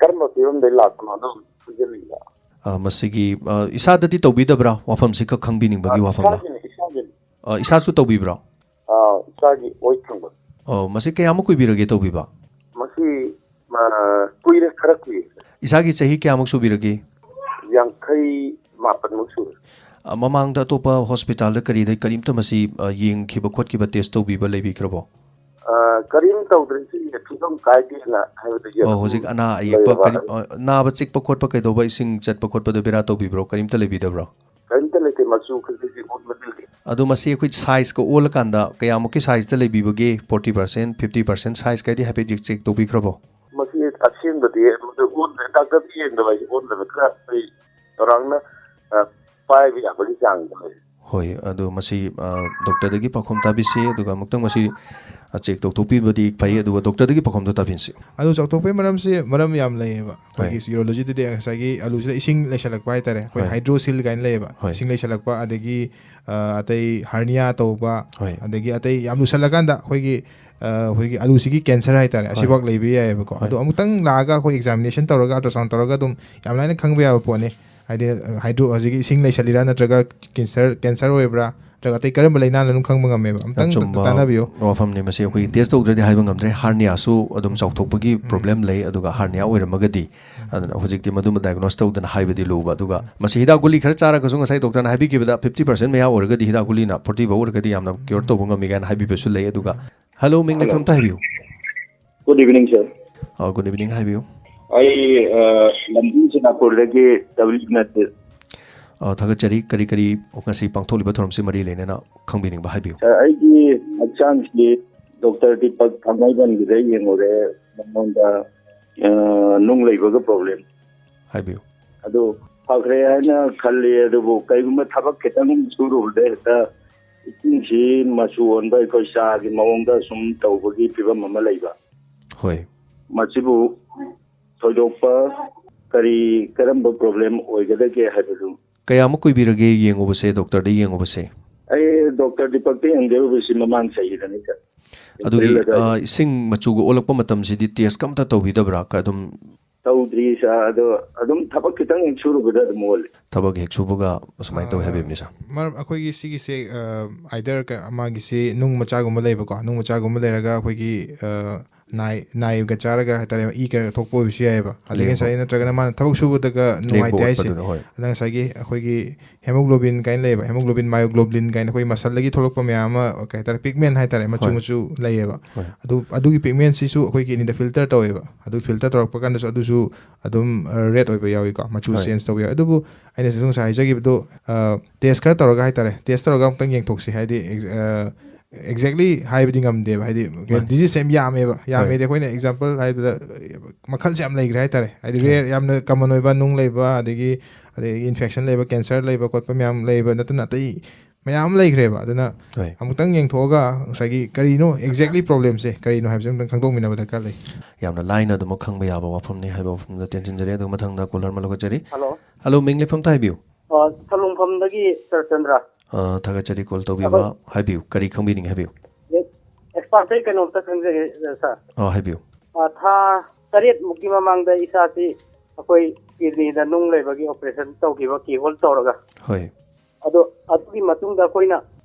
ꯀꯔꯝꯕ ꯐꯤꯕꯝꯗꯒꯤ ꯂꯥꯛꯄꯅꯣ ꯑꯗꯨꯝ ꯈꯪꯖꯅꯤꯡꯕ꯫ ꯑ, ꯃꯁꯤꯒꯤ, ꯑ, ꯏꯁꯥꯗꯗꯤ ꯇꯧꯕꯤꯗꯕ꯭ꯔꯥ? ꯋꯥꯐꯝꯁꯤ ꯈꯛ ꯈꯪꯕꯤꯅꯤꯡꯕꯒꯤ ꯑ, ꯋꯥꯐꯝꯂ? ꯏꯁꯥꯒꯤꯅꯤ, ꯏꯁꯥꯒꯤꯅꯤ꯫ ꯑ, ꯏꯁꯥꯁꯨ ꯇꯧꯕꯤꯕ꯭ꯔꯣ? ꯑ, ꯏꯁꯥꯒꯤ ꯑꯣꯏ ꯊꯪꯕ꯫ ꯑꯣ, ꯃꯁꯤ ꯀꯌꯥꯃꯨꯛ ꯀꯨꯏꯕꯤꯔꯒꯦ ꯇꯧꯕꯤꯕ? ꯃꯁꯤ, ꯑ, ꯀꯨꯏꯔꯦ, ꯈꯔ ꯀꯨꯏꯔꯦ꯫ ꯏꯁꯥꯒꯤ ꯆꯍꯤ ꯀꯌꯥꯃꯨꯛ ꯁꯨꯕꯤꯔꯒꯦ? ꯌꯥꯡꯈꯩ ꯃꯥꯄꯟꯃꯨꯛ ꯁꯨꯔꯦ꯫ ꯑ, ꯃꯃꯥꯡꯗ ꯑꯇꯣꯞꯄ ꯍꯣꯁꯄꯤꯇꯥꯜꯗ ꯀꯔꯤꯗ ꯀꯔꯤꯝꯇ ꯃꯁꯤ, ꯑ, ꯌꯦꯡꯈꯤꯕ ꯈꯣꯠꯈꯤꯕ, ꯇꯦꯁ ꯇꯧꯕꯤꯕ ꯂꯩꯕꯤꯈ꯭ꯔꯕꯣ? ꯑ, ꯀꯔꯤꯝ ꯇꯧꯗ꯭ꯔꯦ, ꯏꯁꯤꯡꯁꯦ ꯐꯤꯕꯝ ꯀꯥꯏꯗꯦꯅ ꯍꯥꯏꯕꯗꯒꯤ ꯑꯣ, ꯑꯗꯨꯝ ꯍꯧꯖꯤꯛ ꯑꯅꯥ ꯑꯌꯦꯛꯄ ꯂꯩꯔꯕ꯫ ꯀꯔꯤꯝ, ꯑ, ꯅꯥꯕ ꯆꯤꯛꯄ ꯈꯣꯠꯄ ꯀꯩꯗꯧꯕ, ꯏꯁꯤꯡ ꯆꯠꯄ ꯈꯣꯠꯄꯗꯣ ꯕꯦꯔꯥ ꯇꯧꯕꯤꯕ꯭ꯔꯣ? ꯀꯔꯤꯝꯇ ꯂꯩꯕꯤꯗꯕ꯭ꯔꯣ? ꯀꯔꯤꯝꯇ ꯂꯩꯇꯦ, ꯃꯆꯨ ꯀꯩꯀꯩꯗꯤ ꯑꯣꯟꯕꯗꯤ ꯂꯩꯇꯦ꯫ ꯑꯗꯣ ꯃꯁꯤ ꯑꯩꯈꯣꯏ ꯁꯥꯏꯖꯀ ꯑꯣꯜꯂꯀꯥꯟꯗ ꯀꯌꯥꯃꯨꯛꯀꯤ ꯁꯥꯏꯖꯇ ꯂꯩꯕꯤꯕꯒꯦ? ꯐꯣꯔꯇꯤ ꯄꯥꯔꯁꯦꯟ, ꯐꯤꯐꯇꯤ ꯄꯥꯔꯁꯦꯟ ꯁꯥꯏꯖꯀꯗꯤ ꯍꯥꯏꯐꯦꯠ ꯆꯦꯛ ꯇꯧꯕꯤꯈ꯭ꯔꯕꯣ? ꯃꯁꯤ ꯑꯁꯦꯡꯕꯗꯤ ꯑꯗꯨꯗ ꯑꯣꯟꯗ꯭ꯔꯦ, ꯗꯥꯛꯇꯔꯗꯤ ꯌꯦꯡꯗꯕ ꯑꯩꯁꯦ, ꯑꯣꯟꯗꯕ ꯈꯔ ꯑꯩꯈꯣꯏ ꯆꯥꯎꯔꯥꯛꯅ, ꯑ, ꯄꯥꯏꯕ ꯌꯥꯕꯒꯤ ꯆꯥꯡꯗ ꯂꯩ꯫ ꯍꯣꯏ, ꯑꯗꯨ ꯃꯁꯤ, ꯑ, ꯗꯣꯛꯇꯔꯗꯒꯤ ꯄꯥꯎꯈꯨꯝ ꯇꯥꯕꯤꯁꯤ, ꯑꯗꯨꯒ ꯑꯃꯨꯛꯇꯪ ꯃꯁꯤ, ꯑ, ꯆꯦꯛ ꯇꯧꯊꯣꯛꯄꯤꯕꯗꯤ ꯐꯩ, ꯑꯗꯨꯒ ꯗꯣꯛꯇꯔꯗꯒꯤ ꯄꯥꯎꯈꯨꯝꯗꯣ ꯇꯥꯕꯤꯁꯤ꯫ ꯑꯗꯨ ꯆꯥꯎꯊꯣꯛꯄꯒꯤ ꯃꯔꯝꯁꯤ ꯃꯔꯝ ꯌꯥꯝ ꯂꯩꯌꯦꯕ꯫ ꯍꯣꯏ꯫ ꯑꯩꯈꯣꯏꯒꯤ ꯌꯨꯔꯣꯂꯣꯖꯤꯗꯗꯤ ꯉꯁꯥꯏꯒꯤ ꯑꯂꯨꯁꯤꯗ ꯏꯁꯤꯡ ꯂꯩꯁꯜꯂꯛꯄ ꯍꯥꯏꯇꯥꯔꯦ, ꯑꯩꯈꯣꯏ ꯍꯣꯏ꯫ ꯍꯥꯏꯗ꯭ꯔꯣꯁꯤꯜ ꯀꯥꯏꯅ ꯂꯩꯌꯦꯕ, ꯍꯣꯏ꯫ ꯏꯁꯤꯡ ꯂꯩꯁꯜꯂꯛꯄ, ꯑꯗꯒꯤ, ꯑ, ꯑꯇꯩ ꯍꯔꯅꯤꯌꯥ ꯇꯧꯕ, ꯍꯣꯏ꯫ ꯑꯗꯒꯤ ꯑꯇꯩ ꯌꯥꯝ ꯂꯨꯁꯜꯂꯀꯥꯟꯗ ꯑꯩꯈꯣꯏꯒꯤ, ꯑ, ꯑꯩꯈꯣꯏꯒꯤ ꯑꯂꯨꯁꯤꯒꯤ ꯀꯦꯟꯁꯔ ꯍꯥꯏꯇꯥꯔꯦ, ꯍꯣꯏ꯫ ꯑꯁꯤꯐꯥꯎ ꯂꯩꯕ ꯌꯥꯏꯌꯦꯕꯀꯣ꯫ ꯍꯣꯏ꯫ ꯑꯗꯣ ꯑꯃꯨꯛꯇꯪ ꯂꯥꯛꯑꯒ ꯑꯩꯈꯣꯏ ꯑꯦꯛꯖꯥꯃꯤꯅꯦꯁꯟ ꯇꯧꯔꯒ, ꯑꯜꯇ꯭ꯔꯥꯁꯥꯎꯟ ꯇꯧꯔꯒ ꯑꯗꯨꯝ ꯌꯥꯝ ꯂꯥꯏꯅ ꯈꯪꯕ ꯌꯥꯕ ꯄꯣꯠꯅꯤ꯫ ꯍꯥꯏꯗꯤ, ꯍꯥꯏꯗ꯭ꯔꯣ, ꯍꯧꯖꯤꯛꯀꯤ ꯏꯁꯤꯡ ꯂꯩꯁꯜꯂꯤꯔꯥ ꯅꯠꯇ꯭ꯔꯒ ꯀꯦꯟꯁꯔ, ꯀꯦꯟꯁꯔ ꯑꯣꯏꯕ꯭ꯔꯥ, ꯅꯠꯇ꯭ꯔꯒ ꯑꯇꯩ ꯀꯔꯝꯕ ꯂꯥꯏꯅꯥꯅꯣ ꯑꯗꯨꯝ ꯈꯪꯕ ꯉꯝꯃꯦꯕ꯫ ꯑꯃꯨꯛꯇꯪ ꯑꯆꯨꯝꯕ ꯇꯥꯟꯅꯕꯤꯌꯨ꯫ ꯋꯥꯐꯝꯅꯤ ꯃꯁꯤ꯫ ꯑꯩꯈꯣꯏ ꯇꯦꯁ ꯇꯧꯗ꯭ꯔꯗꯤ ꯍꯥꯏꯕ ꯉꯝꯗ꯭ꯔꯦ꯫ ꯍꯥꯔꯅꯤꯌꯥꯁꯨ ꯑꯗꯨꯝ ꯆꯥꯎꯊꯣꯛꯄꯒꯤ ꯎꯝ꯫ ꯄ꯭ꯔꯣꯕ꯭ꯂꯦꯝ ꯂꯩ, ꯑꯗꯨꯒ ꯍꯥꯔꯅꯤꯌꯥ ꯑꯣꯏꯔꯝꯃꯒꯗꯤ, ꯎꯝ꯫ ꯑꯗꯨꯅ ꯍꯧꯖꯤꯛꯇꯤ ꯃꯗꯨꯃ ꯗꯥꯏꯒꯅꯣꯁ ꯇꯧꯗꯅ ꯍꯥꯏꯕꯗꯤ ꯂꯨꯕ꯫ ꯑꯗꯨꯒ ꯃꯁꯤ ꯍꯤꯗꯥꯛ ꯒꯨꯂꯤ ꯈꯔ ꯆꯥꯔꯒꯁꯨ ꯉꯁꯥꯏ ꯗꯣꯛꯇꯔꯅ ꯍꯥꯏꯕꯤꯈꯤꯕꯗ ꯐꯤꯐꯇꯤ ꯄꯥꯔꯁꯦꯟ ꯃꯌꯥ ꯑꯣꯏꯔꯒꯗꯤ ꯍꯤꯗꯥꯛ ꯒꯨꯂꯤꯅ ꯐꯣꯔꯇꯤ ꯐꯥꯎ ꯑꯣꯏꯔꯒꯗꯤ ꯌꯥꯝꯅ ꯀ꯭ꯌꯣꯔ ꯇꯧꯕ ꯉꯝꯃꯤ ꯀꯥꯏꯅ ꯍꯥꯏꯕꯤꯕꯁꯨ ꯂꯩ꯫ ꯑꯗꯨꯒ, ꯍꯜꯂꯣ, ꯃꯤꯡ ꯍꯜꯂꯣ꯫ ꯂꯩꯐꯝ ꯑꯝꯇ ꯍꯥꯏꯕꯤꯌꯨ꯫ Good evening, sir. ꯑ, good evening, ꯍꯥꯏꯕꯤꯌꯨ꯫ ꯑꯩ, ꯑ, ꯂꯝꯗꯤꯡ ꯁꯦꯅꯥꯄꯨꯔꯗꯒꯤ ꯗꯕ꯭ꯂꯤꯎ ꯅꯠꯇꯦ꯫ ꯑ, ꯊꯥꯒꯠꯆꯔꯤ꯫ ꯀꯔꯤ ꯀꯔꯤ ꯉꯁꯤ ꯄꯥꯡꯊꯣꯛꯂꯤꯕ ꯊꯧꯔꯝꯁꯤ ꯃꯔꯤ ꯂꯩꯅꯅ ꯈꯪꯕꯤꯅꯤꯡꯕ ꯍꯥꯏꯕꯤꯌꯨ꯫ Sir, ꯑꯩꯒꯤ ꯍꯛꯆꯥꯡꯁꯤ ꯗꯣꯛꯇꯔ ꯗꯤꯄꯛ ꯊꯥꯡꯃꯩꯕꯟꯒꯤꯗ ꯌꯦꯡꯉꯨꯔꯦ꯫ ꯃꯉꯣꯟꯗ, ꯑ, ꯅꯨꯡ ꯂꯩꯕꯒ ꯄ꯭ꯔꯣꯕ꯭ꯂꯦꯝ꯫ ꯍꯥꯏꯕꯤꯌꯨ꯫ ꯑꯗꯨ ꯐꯈ꯭ꯔꯦ ꯍꯥꯏꯅ ꯈꯜꯂꯤ, ꯑꯗꯨꯕꯨ ꯀꯩꯒꯨꯝꯕ ꯊꯕꯛ ꯈꯤꯇꯪ ꯁꯨꯔꯨꯕꯗ ꯍꯦꯛꯇ ꯏꯁꯤꯡꯁꯤ ꯃꯆꯨ ꯑꯣꯟꯕ, ꯑꯩꯈꯣꯏ ꯆꯥꯒꯤ ꯃꯑꯣꯡꯗ ꯁꯨꯝ ꯇꯧꯕꯒꯤ ꯐꯤꯕꯝ ꯑꯃ ꯂꯩꯕ꯫ ꯍꯣꯏ꯫ ꯃꯁꯤꯕꯨ ꯊꯣꯏꯗꯣꯛꯄ ꯀꯔꯤ, ꯀꯔꯝꯕ ꯄ꯭ꯔꯣꯕ꯭ꯂꯦꯝ ꯑꯣꯏꯒꯗꯒꯦ ꯍꯥꯏꯕꯗꯨ꯫ ꯀꯌꯥꯃꯨꯛ ꯀꯨꯏꯕꯤꯔꯒꯦ ꯌꯦꯡꯉꯨꯕꯁꯦ, ꯗꯣꯛꯇꯔꯗ ꯌꯦꯡꯉꯨꯕꯁꯦ? ꯑꯩ ꯗꯣꯛꯇꯔ ꯗꯤꯄꯛꯇ ꯌꯦꯡꯖꯔꯨꯕꯁꯤ ꯃꯃꯥꯡ ꯆꯍꯤꯗꯅꯤ, ꯁꯥꯔ꯫ ꯑꯗꯨꯒꯤ, ꯑꯦꯄ꯭ꯔꯤꯜ ꯑꯗꯨꯋꯥꯏꯗ꯫ ꯑ, ꯏꯁꯤꯡ ꯃꯆꯨꯒ ꯑꯣꯜꯂꯛꯄ ꯃꯇꯝꯁꯤꯗꯤ ꯇꯦꯁ ꯑꯝꯇ ꯇꯧꯕꯤꯗꯕ꯭ꯔꯥ? ꯀ-, ꯑꯗꯨꯝ ꯇꯧꯗ꯭ꯔꯤ, ꯁꯥꯔ꯫ ꯑꯗꯣ ꯑꯗꯨꯝ ꯊꯕꯛ ꯈꯤꯇꯪ ꯍꯦꯛ ꯁꯨꯔꯨꯕꯗ ꯑꯗꯨꯝ ꯑꯣꯜꯂꯤ꯫ ꯊꯕꯛ ꯍꯦꯛ ꯁꯨꯕꯒ ꯑꯁꯨꯃꯥꯏꯅ ꯇꯧꯋꯤ ꯑ, ꯍꯥꯏꯕꯤꯕꯅꯤ, ꯁꯥꯔ꯫ ꯃꯔꯝ ꯑꯩꯈꯣꯏꯒꯤ ꯁꯤꯒꯤꯁꯦ, ꯑ, either ꯀ-, ꯃꯥꯒꯤꯁꯤ ꯅꯨꯡ ꯃꯆꯥꯒꯨꯝꯕ ꯂꯩꯕꯀꯣ, ꯅꯨꯡ ꯃꯆꯥꯒꯨꯝꯕ ꯂꯩꯔꯒ ꯑꯩꯈꯣꯏꯒꯤ, ꯑ, ꯅꯥꯏ ꯅꯥꯏꯒ ꯆꯥꯔꯒ ꯍꯥꯏꯇꯥꯔꯦ, ꯏ ꯀꯩꯅꯣ ꯊꯣꯛꯄ ꯑꯣꯏꯕꯁꯨ ꯌꯥꯏꯑꯕ꯫ ꯑꯗꯒꯤ ꯉꯁꯥꯏ ꯅꯠꯇ꯭ꯔꯒꯅ ꯃꯥꯅ ꯊꯕꯛ ꯁꯨꯕꯗꯒ ꯂꯦꯡꯕ ꯅꯨꯡꯉꯥꯏꯇꯦ ꯍꯥꯏꯁꯦ, ꯑꯣꯠꯄꯗꯨꯗ, ꯍꯣꯏ꯫ ꯑꯗ ꯉꯁꯥꯏꯒꯤ ꯑꯩꯈꯣꯏꯒꯤ hemoglobin ꯀꯥꯏꯅ ꯂꯩꯌꯦꯕ, hemoglobin ꯃꯥꯏꯑꯣꯒ꯭ꯂꯣꯕꯨꯂꯤꯟ ꯀꯥꯏꯅ ꯑꯩꯈꯣꯏ ꯃꯁꯜꯗꯒꯤ ꯊꯣꯛꯂꯛꯄ ꯃꯌꯥꯝ ꯑꯃ, ꯀꯩ ꯍꯥꯏꯇꯥꯔꯦ, ꯄꯤꯒꯃꯦꯟ ꯍꯥꯏꯇꯥꯔꯦ, ꯃꯆꯨ ꯍꯣꯏ꯫ ꯃꯆꯨ ꯂꯩꯌꯦꯕ꯫ ꯑꯗꯨ ꯑꯗꯨꯒꯤ ꯄꯤꯒꯃꯦꯟꯁꯤꯁꯨ ꯑꯩꯈꯣꯏ ꯀꯤꯗꯅꯤꯗ ꯐꯤꯜꯇꯔ ꯇꯧꯋꯦꯕ꯫ ꯑꯗꯨ ꯐꯤꯜꯇꯔ ꯇꯧꯔꯛꯄ ꯀꯥꯟꯗꯁꯨ ꯑꯗꯨꯁꯨ ꯑꯗꯨꯝ ꯔꯦꯗ ꯑꯣꯏꯕ ꯌꯥꯎꯏꯀꯣ, ꯃꯆꯨ ꯍꯣꯏ꯫ ꯆꯦꯟꯖ ꯇꯧꯕ ꯌꯥꯎꯏ꯫ ꯑꯗꯨꯕꯨ ꯑꯩꯅꯁꯨ ꯉꯁꯥꯏ ꯍꯥꯏꯖꯈꯤꯕꯗꯣ, ꯇꯦꯁ ꯈꯔ ꯇꯧꯔꯒ ꯍꯥꯏꯇꯥꯔꯦ, ꯇꯦꯁ ꯇꯧꯔꯒ ꯑꯃꯨꯛꯇꯪ ꯌꯦꯡꯊꯣꯛꯁꯤ꯫ ꯍꯥꯏꯗꯤ ꯑꯦꯛꯖꯦꯛꯂꯤ ꯍꯥꯏꯕꯗꯤ ꯉꯝꯗꯦꯕ, ꯍꯥꯏꯗꯤ ꯃꯥꯅꯤ꯫ ꯗꯤꯖꯤꯖꯁꯦ ꯌꯥꯝ ꯌꯥꯝꯃꯦꯕ꯫ ꯍꯣꯏ꯫ ꯌꯥꯝꯃꯦꯗꯤ ꯑꯩꯈꯣꯏꯅ ꯑꯦꯛꯖꯥꯝꯄꯜ ꯍꯥꯏꯕꯗ ꯃꯈꯜꯁꯦ ꯌꯥꯝ ꯂꯩꯈ꯭ꯔꯦ ꯍꯥꯏꯇꯥꯔꯦ꯫ ꯍꯥꯏꯗꯤ ꯍꯣꯏ꯫ ꯔꯦꯌꯔ, ꯌꯥꯝꯅ ꯀꯃꯟ ꯑꯣꯏꯕ ꯅꯨꯡ ꯂꯩꯕ, ꯑꯗꯒꯤ ꯑꯗꯒꯤ ꯏꯟꯐꯦꯛꯁꯟ ꯂꯩꯕ, ꯀꯦꯟꯁꯔ ꯂꯩꯕ ꯈꯣꯠꯄ ꯃꯌꯥꯝ ꯂꯩꯕ ꯅꯠꯇꯅ ꯑꯇꯩ ꯃꯌꯥꯝ ꯑꯃ ꯂꯩꯈ꯭ꯔꯦꯕ꯫ ꯑꯗꯨꯅ ꯍꯣꯏ꯫ ꯑꯃꯨꯛꯇꯪ ꯌꯦꯡꯊꯣꯛꯑꯒ ꯉꯁꯥꯏꯒꯤ ꯀꯔꯤꯅꯣ ꯑꯦꯛꯖꯦꯛꯂꯤ ꯄ꯭ꯔꯣꯕ꯭ꯂꯦꯝꯁꯦ ꯀꯔꯤꯅꯣ ꯍꯥꯏꯕꯁꯦ ꯑꯃꯨꯛꯇꯪ ꯈꯪꯗꯣꯛꯃꯤꯟꯅꯕ ꯗꯔꯀꯥꯔ ꯂꯩ꯫ ꯌꯥꯝꯅ ꯂꯥꯏꯅ ꯑꯗꯨꯃꯛ ꯈꯪꯕ ꯌꯥꯕ ꯋꯥꯐꯝꯅꯤ ꯍꯥꯏꯕ ꯋꯥꯐꯝꯗ ꯇꯦꯟꯁꯤꯟꯖꯔꯤ꯫ ꯑꯗꯨꯒ ꯃꯊꯪꯗ ꯀꯣꯂꯔ ꯑꯃ ꯂꯧꯈꯠꯆꯔꯤ꯫ ꯍꯜꯂꯣ꯫ ꯍꯜꯂꯣ, ꯃꯤꯡ ꯂꯩꯐꯝ ꯊꯥ ꯍꯥꯏꯕꯤꯌꯨ꯫ ꯑ, ꯁꯂꯨꯡꯐꯝꯗꯒꯤ ꯁꯔ ꯆꯟꯗ꯭ꯔ꯫ ꯑ, ꯊꯥꯒꯠꯆꯔꯤ ꯀꯣꯜ ꯇꯧꯕꯤꯕ꯫ ꯍꯥꯏꯕꯤꯌꯨ, ꯀꯔꯤ ꯈꯪꯕꯤꯅꯤꯡꯉꯤ ꯍꯥꯏꯕꯤꯌꯨ꯫ ꯑꯦꯛꯁꯄꯥꯔꯠꯇꯩ ꯀꯩꯅꯣꯝꯇ ꯈꯪꯖꯒꯦ, ꯁꯔ꯫ ꯑ, ꯍꯥꯏꯕꯤꯌꯨ꯫ ꯑ, ꯊꯥ ꯇꯔꯦꯠ ꯃꯨꯛꯀꯤ ꯃꯃꯥꯡꯗ ꯏꯆꯥꯁꯤ ꯑꯩꯈꯣꯏ ꯀꯤꯗꯅꯤꯗ ꯅꯨꯡ ꯂꯩꯕꯒꯤ ꯑꯣꯄꯔꯦꯁꯟ ꯇꯧꯈꯤꯕ, ꯀꯤꯍꯣꯜ ꯇꯧꯔꯒ꯫ ꯍꯣꯏ꯫ ꯑꯗꯣ ꯑꯗꯨꯒꯤ ꯃꯇꯨꯡꯗ ꯑꯩꯈꯣꯏꯅ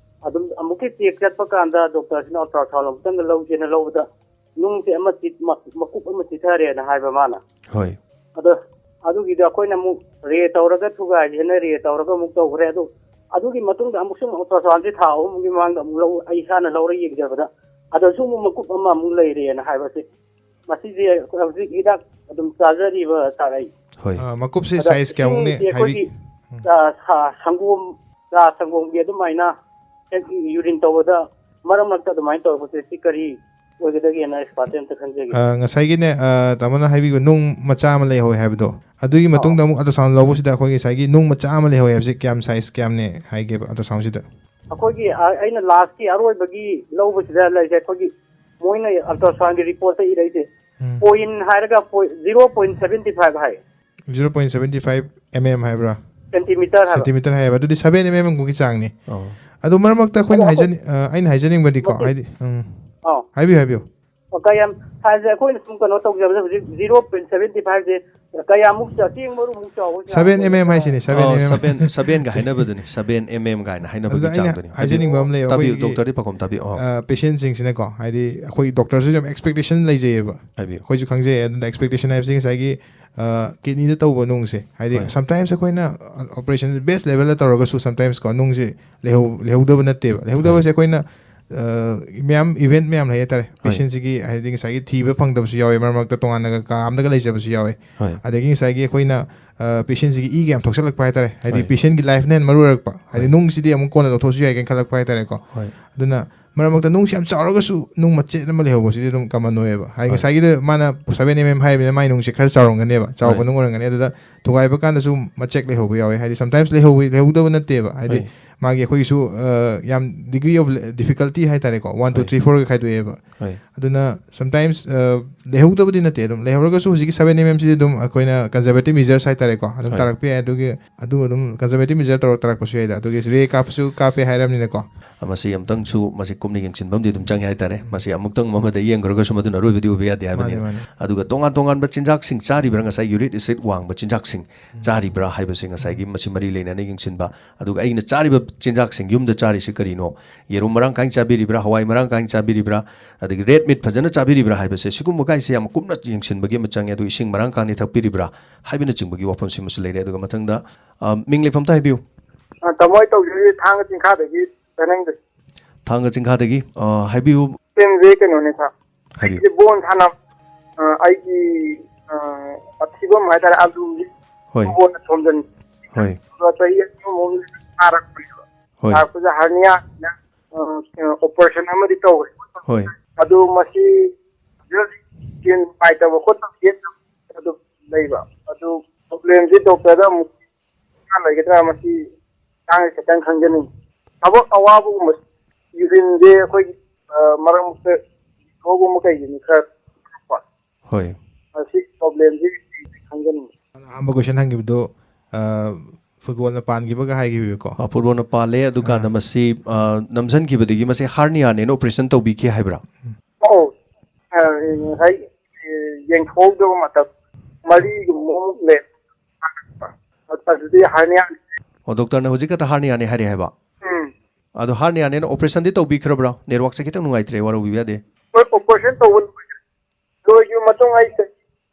ꯑꯗꯨꯝ ꯑꯃꯨꯛꯀꯤ ꯆꯦꯛ ꯆꯠꯄ ꯀꯥꯟꯗ ꯗꯣꯛꯇꯔꯁꯤꯅ ꯑꯜꯇ꯭ꯔꯥꯁꯥꯎꯟ ꯑꯃꯨꯛꯇꯪꯒ ꯂꯧꯁꯦꯅ ꯂꯧꯕꯗ ꯅꯨꯡꯁꯦ ꯑꯃ ꯆꯤꯠ-, ꯃ-, ꯃꯀꯨꯞ ꯑꯃ ꯆꯤꯊꯔꯦꯅ ꯍꯥꯏꯕ ꯃꯥꯅ꯫ ꯍꯣꯏ꯫ ꯑꯗꯣ ꯑꯗꯨꯒꯤꯗꯤ ꯑꯩꯈꯣꯏꯅ ꯑꯃꯨꯛ ꯔꯦ ꯇꯧꯔꯒ ꯊꯨꯒꯥꯏꯁꯦꯅ ꯔꯦ ꯇꯧꯔꯒ ꯑꯃꯨꯛ ꯇꯧꯈ꯭ꯔꯦ꯫ ꯑꯗꯣ ꯑꯗꯨꯒꯤ ꯃꯇꯨꯡꯗ ꯑꯃꯨꯛꯁꯨ ꯑꯃꯨꯛ ꯑꯜꯇ꯭ꯔꯥꯁꯥꯎꯟꯁꯦ ꯊꯥ ꯑꯍꯨꯝꯒꯤ ꯃꯃꯥꯡꯗ ꯑꯃꯨꯛ ꯂꯧ-, ꯑꯩ ꯏꯁꯥꯅ ꯂꯧꯔ ꯌꯦꯡꯖꯕꯗ ꯑꯗꯁꯨ ꯑꯃꯨꯛ ꯃꯀꯨꯞ ꯑꯃ ꯑꯃꯨꯛ ꯂꯩꯔꯦꯅ ꯍꯥꯏꯕꯁꯦ, ꯃꯁꯤꯁꯦ ꯍꯧꯖꯤꯛ ꯍꯤꯗꯥꯛ ꯑꯗꯨꯝ ꯆꯥꯖꯔꯤꯕ, ꯁꯥꯔ, ꯑꯩ꯫ ꯍꯣꯏ꯫ ꯑ, ꯃꯀꯨꯞꯁꯦ ꯑꯗ ꯁꯥꯏꯖ ꯀꯌꯥꯃꯨꯛꯅꯦ ꯏꯁꯤꯡꯁꯦ ꯍꯥꯏꯕꯤ? ꯑꯩꯈꯣꯏꯒꯤ, ꯑ, ꯁꯥ-, ꯁꯪꯒꯣꯝ, ꯆꯥ ꯁꯪꯒꯣꯝꯒꯤ ꯑꯗꯨꯃꯥꯏꯅ ꯍꯦꯛ ꯌꯨꯔꯤꯟ ꯇꯧꯕꯗ ꯃꯔꯛ ꯃꯔꯛꯇ ꯑꯗꯨꯃꯥꯏꯅ ꯇꯧꯔꯛꯄꯁꯦ, ꯁꯤ ꯀꯔꯤ ꯑꯣꯏꯒꯗꯒꯦꯅ ꯑꯦꯛꯁꯄꯥꯔꯠꯇ ꯑꯝꯇ ꯈꯪꯖꯒꯦ꯫ ꯑ, ꯉꯁꯥꯏꯒꯤꯅꯦ, ꯑ, ꯇꯥꯃꯣꯅ ꯍꯥꯏꯕꯤꯕ ꯅꯨꯡ ꯃꯆꯥ ꯑꯃ ꯂꯩꯍꯧꯋꯦ ꯍꯥꯏꯕꯗꯣ, ꯑꯗꯨꯒꯤ ꯑꯧ꯫ ꯃꯇꯨꯡꯗ ꯑꯃꯨꯛ ꯑꯜꯇ꯭ꯔꯥꯁꯥꯎꯟ ꯂꯧꯕꯁꯤꯗ ꯑꯩꯈꯣꯏ ꯉꯁꯥꯏꯒꯤ ꯅꯨꯡ ꯃꯆꯥ ꯑꯃ ꯂꯩꯍꯧꯋꯦ ꯍꯥꯏꯕꯁꯤ ꯀꯌꯥꯝ ꯁꯥꯏꯖ ꯀꯌꯥꯝꯅꯦ ꯍꯥꯏꯒꯦꯕ ꯑꯜꯇ꯭ꯔꯥꯁꯥꯎꯟꯁꯤꯗ? ꯑꯩꯈꯣꯏꯒꯤ, ꯑ, ꯑꯩꯅ ꯂꯥꯁꯀꯤ ꯑꯔꯣꯏꯕꯒꯤ ꯂꯧꯕꯁꯤꯗ ꯂꯩꯁꯦ, ꯑꯩꯈꯣꯏꯒꯤ ꯃꯣꯏꯅ ꯑꯜꯇ꯭ꯔꯥꯁꯥꯎꯟꯒꯤ ꯔꯤꯄꯣꯔꯠꯇ ꯏꯔꯛꯏꯁꯦ, ꯎꯝ꯫ ꯄꯣꯏꯟ ꯍꯥꯏꯔꯒ point, zero point seven five ꯍꯥꯏ꯫ Zero point seven five mm ꯍꯥꯏꯕ꯭ꯔꯥ? ꯁꯦꯟꯇꯤꯃꯤꯇꯔ ꯍꯥꯏꯕ꯫ ꯁꯦꯟꯇꯤꯃꯤꯇꯔ ꯍꯥꯏꯌꯦꯕ꯫ ꯑꯗꯨꯗꯤ seven mm ꯒꯨꯝꯕꯒꯤ ꯆꯥꯡꯅꯤ꯫ ꯑꯣ꯫ ꯑꯗꯣ ꯃꯔꯛ ꯃꯔꯛꯇ ꯑꯩꯈꯣꯏꯅ ꯑꯗꯣ ꯑꯩꯈꯣꯏ ꯍꯥꯏꯖꯅꯤꯡ-, ꯑ, ꯑꯩꯅ ꯍꯥꯏꯖꯅꯤꯡꯕꯗꯤꯀꯣ, ꯃꯇꯦꯛ ꯍꯥꯏꯗꯤ, ꯎꯝ꯫ ꯑꯧ꯫ ꯍꯥꯏꯕꯤꯌꯨ, ꯍꯥꯏꯕꯤꯌꯨ꯫ ꯑꯣ, ꯀꯌꯥꯝ ꯁꯥꯏꯖꯁꯦ ꯑꯩꯈꯣꯏꯅ ꯁꯨꯝ ꯀꯩꯅꯣ ꯇꯧꯖꯕꯗ ꯍꯧꯖꯤꯛ zero point seven five ꯁꯦ ꯀꯌꯥꯃꯨꯛ ꯆꯥ-, ꯆꯦꯡ ꯃꯔꯨꯃꯨꯛ ꯆꯥꯎꯕ ꯆꯥꯡ ꯁꯚꯦꯟ ꯑꯣꯏꯒꯗ꯭ꯔꯥ? ꯑꯦꯝ ꯑꯦꯝ ꯍꯥꯏꯁꯤꯅꯤ, ꯁꯚꯦꯟ ꯑꯣ, ꯑꯦꯝ ꯑꯦꯝ꯫ ꯁꯚꯦꯟ, ꯁꯚꯦꯟꯒ ꯍꯥꯏꯅꯕꯗꯨꯅꯤ, ꯁꯚꯦꯟ ꯑꯦꯝ ꯑꯦꯝ ꯀꯥꯏꯅ ꯍꯥꯏꯅꯕꯒꯤ ꯑꯗꯨꯗ ꯑꯩꯅ ꯆꯥꯡꯗꯨꯅꯤ꯫ ꯍꯥꯏꯖꯅꯤꯡꯕ ꯑꯃ ꯂꯩ, ꯇꯥꯕꯤꯌꯨ, ꯑꯩꯈꯣꯏꯒꯤ, ꯗꯣꯛꯇꯔꯗꯤ ꯄꯥꯈꯣꯝ ꯇꯥꯕꯤꯌꯨ꯫ ꯑꯣ꯫ ꯑ, ꯄꯦꯁꯦꯟꯁꯤꯡꯁꯤꯅꯀꯣ, ꯍꯥꯏꯗꯤ ꯑꯩꯈꯣꯏ ꯗꯣꯛꯇꯔꯁꯨ ꯌꯥꯝ ꯑꯦꯛꯁꯄꯦꯛꯇꯦꯁꯟ ꯂꯩꯖꯩꯌꯦꯕ꯫ ꯍꯥꯏꯕꯤꯌꯨ꯫ ꯑꯩꯈꯣꯏꯁꯨ ꯈꯪꯖꯩ꯫ ꯑꯗꯨꯅ ꯑꯦꯛꯁꯄꯦꯛꯇꯦꯁꯟ ꯍꯥꯏꯕꯁꯤ ꯉꯁꯥꯏꯒꯤ, ꯑ, ꯀꯤꯗꯅꯤꯗ ꯇꯧꯕ ꯅꯨꯡꯁꯦ, ꯍꯥꯏꯗꯤ ꯍꯣꯏ꯫ Sometimes ꯑꯩꯈꯣꯏꯅ ꯑꯣꯄꯔꯦꯁꯟ ꯕꯦꯁ ꯂꯦꯚꯦꯜꯗ ꯇꯧꯔꯒꯁꯨ sometimes ꯀꯣ ꯅꯨꯡꯁꯦ ꯂꯩꯍꯧ-, ꯂꯩꯍꯧꯗꯕ ꯅꯠꯇꯦꯕ꯫ ꯂꯩꯍꯧꯗꯕꯁꯦ ꯍꯣꯏ꯫ ꯑꯩꯈꯣꯏꯅ, ꯑ, ꯃꯌꯥꯝ ꯏꯚꯦꯟꯠ ꯃꯌꯥꯝ ꯂꯩ ꯍꯥꯏꯇꯥꯔꯦ꯫ ꯍꯣꯏ꯫ ꯄꯦꯁꯦꯟꯁꯤꯒꯤ ꯍꯥꯏꯗꯤ ꯉꯁꯥꯏꯒꯤ ꯊꯤꯕ ꯐꯪꯗꯕꯁꯨ ꯌꯥꯎꯋꯦ, ꯃꯔꯛ ꯃꯔꯛꯇ ꯇꯣꯉꯥꯟꯅꯒ ꯀꯥ ꯑꯃꯗꯒ ꯂꯩꯖꯕꯁꯨ ꯌꯥꯎꯋꯦ꯫ ꯍꯣꯏ꯫ ꯑꯗꯒꯤ ꯉꯁꯥꯏꯒꯤ ꯑꯩꯈꯣꯏꯅ, ꯑ, ꯄꯦꯁꯦꯟꯁꯤꯒꯤ ꯏꯒ ꯌꯥꯝ ꯊꯣꯛꯆꯜꯂꯛꯄ ꯍꯥꯏꯇꯥꯔꯦ꯫ ꯍꯥꯏꯗꯤ ꯍꯣꯏ꯫ ꯄꯦꯁꯦꯟꯒꯤ ꯂꯥꯏꯐꯅ ꯍꯦꯟꯅ ꯃꯔꯨ ꯑꯣꯏꯔꯛꯄ꯫ ꯍꯥꯏꯗꯤ ꯍꯣꯏ꯫ ꯅꯨꯡꯁꯤꯗꯤ ꯑꯃꯨꯛ ꯀꯣꯟꯅ ꯂꯧꯊꯣꯛꯑꯁꯨ ꯌꯥꯏ ꯀꯥꯏꯅ ꯈꯜꯂꯛꯄ ꯍꯥꯏꯇꯥꯔꯦꯀꯣ꯫ ꯍꯣꯏ꯫ ꯑꯗꯨꯅ ꯃꯔꯛ ꯃꯔꯛꯇ ꯅꯨꯡꯁꯤ ꯌꯥꯝ ꯆꯥꯎꯔꯒꯁꯨ ꯅꯨꯡ ꯃꯆꯦꯠ ꯑꯃ ꯂꯩꯍꯧꯕꯁꯤꯗꯤ ꯑꯗꯨꯝ ꯀꯃꯟ ꯑꯣꯏꯌꯦꯕ꯫ ꯍꯥꯏꯗꯤ ꯍꯣꯏ꯫ ꯉꯁꯥꯏꯒꯤꯗ ꯃꯥꯅ ꯁꯚꯦꯟ ꯑꯦꯝ ꯑꯦꯝ ꯍꯥꯏꯔꯤꯕꯅꯤꯅ ꯃꯥꯏ ꯅꯨꯡꯁꯦ ꯈꯔ ꯆꯥꯎꯔꯝꯒꯅꯦꯕ, ꯆꯥꯎꯕ ꯍꯣꯏ꯫ ꯅꯨꯡ ꯑꯣꯏꯔꯝꯒꯅꯤ꯫ ꯑꯗꯨꯗ ꯊꯨꯒꯥꯏꯕ ꯀꯥꯟꯗꯁꯨ ꯃꯆꯦꯛ ꯂꯩꯍꯧꯕ ꯌꯥꯎꯋꯦ꯫ ꯍꯥꯏꯗꯤ sometimes ꯂꯩꯍꯧꯕ, ꯂꯩꯍꯧꯗꯕ ꯅꯠꯇꯦꯕ꯫ ꯍꯥꯏꯗꯤ ꯍꯣꯏ꯫ ꯃꯥꯒꯤ ꯑꯩꯈꯣꯏꯒꯤꯁꯨ, ꯑ, ꯌꯥꯝ degree of difficulty ꯍꯥꯏꯇꯥꯔꯦꯀꯣ, ꯋꯥꯟ, ꯇꯨ, ꯍꯣꯏ꯫ ꯊ꯭ꯔꯤ, ꯐꯣꯔꯒ ꯈꯥꯏꯗꯣꯛꯑꯦꯕ꯫ ꯍꯣꯏ꯫ ꯑꯗꯨꯅ sometimes, ꯑ, ꯂꯩꯍꯧꯗꯕꯗꯤ ꯅꯠꯇꯦ, ꯑꯗꯨꯝ ꯂꯩꯍꯧꯔꯒꯁꯨ ꯍꯧꯖꯤꯛꯀꯤ ꯁꯚꯦꯟ ꯑꯦꯝ ꯑꯦꯝꯁꯤꯗꯤ ꯑꯗꯨꯝ ꯑꯩꯈꯣꯏꯅ conservative measures ꯍꯥꯏꯇꯥꯔꯦꯀꯣ, ꯑꯗꯨꯝ ꯍꯣꯏ꯫ ꯇꯥꯔꯛꯄ ꯌꯥꯏ꯫ ꯑꯗꯨꯒꯤ ꯑꯗꯨ ꯑꯗꯨꯝ conservative measure ꯇꯧꯔ ꯇꯥꯔꯛꯄꯁꯨ ꯌꯥꯏꯗ꯫ ꯑꯗꯨꯒꯤ ꯔꯦ ꯀꯥꯞꯄꯁꯨ ꯀꯥꯞꯄꯦ ꯍꯥꯏꯔꯕꯅꯤꯅꯀꯣ꯫ ꯃꯁꯤ ꯑꯃꯨꯛꯇꯪꯁꯨ ꯃꯁꯤ ꯀꯨꯞꯅ ꯌꯦꯡꯁꯤꯟꯕ ꯑꯃꯗꯤ ꯑꯗꯨꯝ ꯆꯪꯉꯦ ꯍꯥꯏꯇꯥꯔꯦ꯫ ꯎꯝ꯫ ꯃꯁꯤ ꯑꯃꯨꯛꯇꯪ ꯑꯃꯗ ꯌꯦꯡꯈ꯭ꯔꯒꯁꯨ ꯃꯗꯨꯅ ꯑꯔꯣꯏꯕꯗꯤ ꯑꯣꯏꯕ ꯌꯥꯗꯦ ꯃꯥꯅꯦ, ꯍꯥꯏꯕꯅꯤꯅ꯫ ꯃꯥꯅꯦ꯫ ꯑꯗꯨꯒ ꯇꯣꯉꯥꯟ ꯇꯣꯉꯥꯟꯕ ꯆꯤꯟꯖꯥꯛꯁꯤꯡ ꯆꯥꯔꯤꯕ꯭ꯔꯥ, ꯉꯁꯥꯏ uric acid ꯋꯥꯡꯕ ꯆꯤꯟꯖꯥꯛꯁꯤꯡ ꯎꯝ꯫ ꯆꯥꯔꯤꯕ꯭ꯔꯥ ꯍꯥꯏꯕꯁꯤ ꯉꯁꯥꯏꯒꯤ ꯎꯝ꯫ ꯃꯁꯤ ꯃꯔꯤ ꯂꯩꯅꯅ ꯌꯦꯡꯁꯤꯟꯕ꯫ ꯑꯗꯨꯒ ꯑꯩꯅ ꯆꯥꯔꯤꯕ ꯆꯤꯟꯖꯥꯛꯁꯤꯡ ꯌꯨꯝꯗ ꯆꯥꯔꯤꯁꯤ ꯀꯔꯤꯅꯣ? ꯌꯦꯔꯨꯝ ꯃꯔꯥꯡ ꯀꯥꯏꯅ ꯆꯥꯕꯤꯔꯤꯕ꯭ꯔꯥ? ꯍꯋꯥꯏ ꯃꯔꯥꯡ ꯀꯥꯏꯅ ꯆꯥꯕꯤꯔꯤꯕ꯭ꯔꯥ? ꯑꯗꯒꯤ red meat ꯐꯖꯅ ꯆꯥꯕꯤꯔꯤꯕ꯭ꯔꯥ ꯍꯥꯏꯕꯁꯦ, ꯁꯤꯒꯨꯝꯕ ꯀꯥꯏꯁꯦ ꯌꯥꯝ ꯀꯨꯞꯅ ꯌꯦꯡꯁꯤꯟꯕꯒꯤ ꯑꯃ ꯆꯪꯉꯦ꯫ ꯑꯗꯨ ꯏꯁꯤꯡ ꯃꯔꯥꯡ ꯀꯥꯏꯅ ꯊꯛꯄꯤꯔꯤꯕ꯭ꯔꯥ ꯍꯥꯏꯕꯅꯆꯤꯡꯕꯒꯤ ꯋꯥꯐꯝꯁꯤꯃꯁꯨ ꯂꯩꯔꯦ꯫ ꯑꯗꯨꯒ ꯃꯊꯪꯗ, ꯑ, ꯃꯤꯡ ꯂꯩꯐꯝꯇ ꯍꯥꯏꯕꯤꯌꯨ꯫ ꯑ, ꯇꯥꯃꯣ, ꯑꯩ ꯇꯧꯖꯔꯤꯁꯦ ꯊꯥꯡꯒ ꯆꯤꯡꯈꯥꯗꯒꯤ ꯆꯅꯪꯗ꯫ ꯊꯥꯡꯒ ꯆꯤꯡꯈꯥꯗꯒꯤ, ꯑ, ꯍꯥꯏꯕꯤꯌꯨ꯫ ꯁꯦꯝꯁꯦ ꯀꯩꯅꯣꯅꯦ, ꯁꯥꯔ꯫ ꯍꯥꯏꯕꯤꯌꯨ꯫ ꯑꯩꯁꯦ ꯕꯣꯟ ꯁꯥꯟꯅ-, ꯑ, ꯑꯩꯒꯤ, ꯑ, ꯃꯊꯤꯕꯣꯝ ꯍꯥꯏꯇꯥꯔꯦ, ꯑꯂꯨꯁꯦ ꯍꯣꯏ꯫ ꯕꯣꯟꯅ ꯊꯣꯝꯖꯤꯟ-, ꯍꯣꯏ꯫ ꯑꯗꯨꯒ ꯆꯍꯤ ꯑꯅꯤꯃꯨꯛ ꯅꯥꯔꯛꯄꯅꯦꯕ꯫ ꯍꯣꯏ꯫ ꯅꯥꯔꯛꯄꯁꯦ ꯍꯔꯅꯤꯌꯥꯅ, ꯑ, ꯑꯣꯄꯔꯦꯁꯟ ꯑꯃꯗꯤ ꯇꯧꯈ꯭ꯔꯦ꯫ ꯍꯣꯏ꯫ ꯑꯗꯨ ꯃꯁꯤ ꯍꯧꯖꯤꯛ ꯍꯧꯖꯤꯛ ꯅꯨꯡꯉꯥꯏꯇꯕ ꯈꯣꯠꯇꯕ ꯑꯗꯨꯝ ꯂꯩꯕ꯫ ꯑꯗꯨ ꯄ꯭ꯔꯣꯕ꯭ꯂꯦꯝꯁꯦ ꯗꯣꯛꯇꯔꯗ ꯑꯃꯨꯛ ꯂꯩꯒꯗ꯭ꯔꯥ, ꯃꯁꯤ ꯃꯇꯥꯡꯗ ꯈꯤꯇꯪ ꯈꯪꯖꯅꯤꯡꯉꯤ꯫ ꯊꯕꯛ ꯑꯋꯥꯕꯒꯨꯝꯕ, ꯌꯨꯔꯤꯟꯁꯦ ꯑꯩꯈꯣꯏꯒꯤ, ꯑ, ꯃꯔꯛ ꯃꯔꯛꯇ ꯊꯣꯛꯑꯒꯨꯝꯕ ꯀꯩꯒꯤꯅꯤ ꯈꯔ ꯊꯣꯛꯄ꯫ ꯍꯣꯏ꯫ ꯃꯁꯤ ꯄ꯭ꯔꯣꯕ꯭ꯂꯦꯝꯁꯤ ꯈꯪꯖꯅꯤꯡꯉꯤ꯫ ꯑꯍꯥꯟꯕ ꯀꯣꯏꯁꯟ ꯍꯪꯈꯤꯕꯗꯣ, ꯑ, ꯐꯨꯠꯕꯣꯜꯅ ꯄꯥꯟꯈꯤꯕꯒ ꯍꯥꯏꯈꯤꯕꯀꯣ꯫ ꯑ, ꯐꯨꯠꯕꯣꯜꯅ ꯄꯥꯜꯂꯦ, ꯑꯗꯨꯀꯥꯟꯗ ꯑꯥ꯫ ꯃꯁꯤ, ꯑ, ꯅꯝꯁꯤꯟꯈꯤꯕꯗꯒꯤ ꯃꯁꯤ ꯍꯥꯔꯅꯤꯌꯥꯅꯦꯅ ꯑꯣꯄꯔꯦꯁꯟ ꯇꯧꯕꯤꯈꯤ ꯍꯥꯏꯕ꯭ꯔꯥ? ꯑꯧ꯫ ꯑ, ꯉꯁꯥꯏ, ꯑ, ꯌꯦꯡꯊꯣꯛꯍꯧꯗꯕ ꯃꯇꯝ ꯃꯔꯤꯒꯨꯝꯕ ꯈꯣꯡꯎꯞꯅꯦ꯫ ꯑꯗꯨꯗꯤ ꯍꯔꯅꯤꯌꯥꯅꯤ꯫ ꯑꯣ, ꯗꯣꯛꯇꯔꯅ ꯍꯧꯖꯤꯛ ꯈꯛꯇ ꯍꯔꯅꯤꯌꯥꯅꯤ ꯍꯥꯏꯔꯦ ꯍꯥꯏꯕ? ꯎꯝ꯫ ꯑꯗꯣ ꯍꯔꯅꯤꯌꯥꯅꯦꯅ ꯑꯣꯄꯔꯦꯁꯟꯗꯤ ꯇꯧꯕꯤꯈ꯭ꯔꯕ꯭ꯔꯥ? ꯅꯦꯠꯋꯥꯛꯁꯦ ꯈꯤꯇꯪ ꯅꯨꯡꯉꯥꯏꯇ꯭ꯔꯦ, ꯋꯥꯔꯧꯕꯤꯕ ꯌꯥꯗꯦ꯫ ꯍꯣꯏ, ꯑꯣꯄꯔꯦꯁꯟ ꯇꯧꯕ ꯂꯣꯏꯈ꯭ꯔꯦ꯫ ꯂꯣꯏꯈꯤꯕ ꯃꯇꯨꯡ ꯑꯩ ꯆꯍꯤ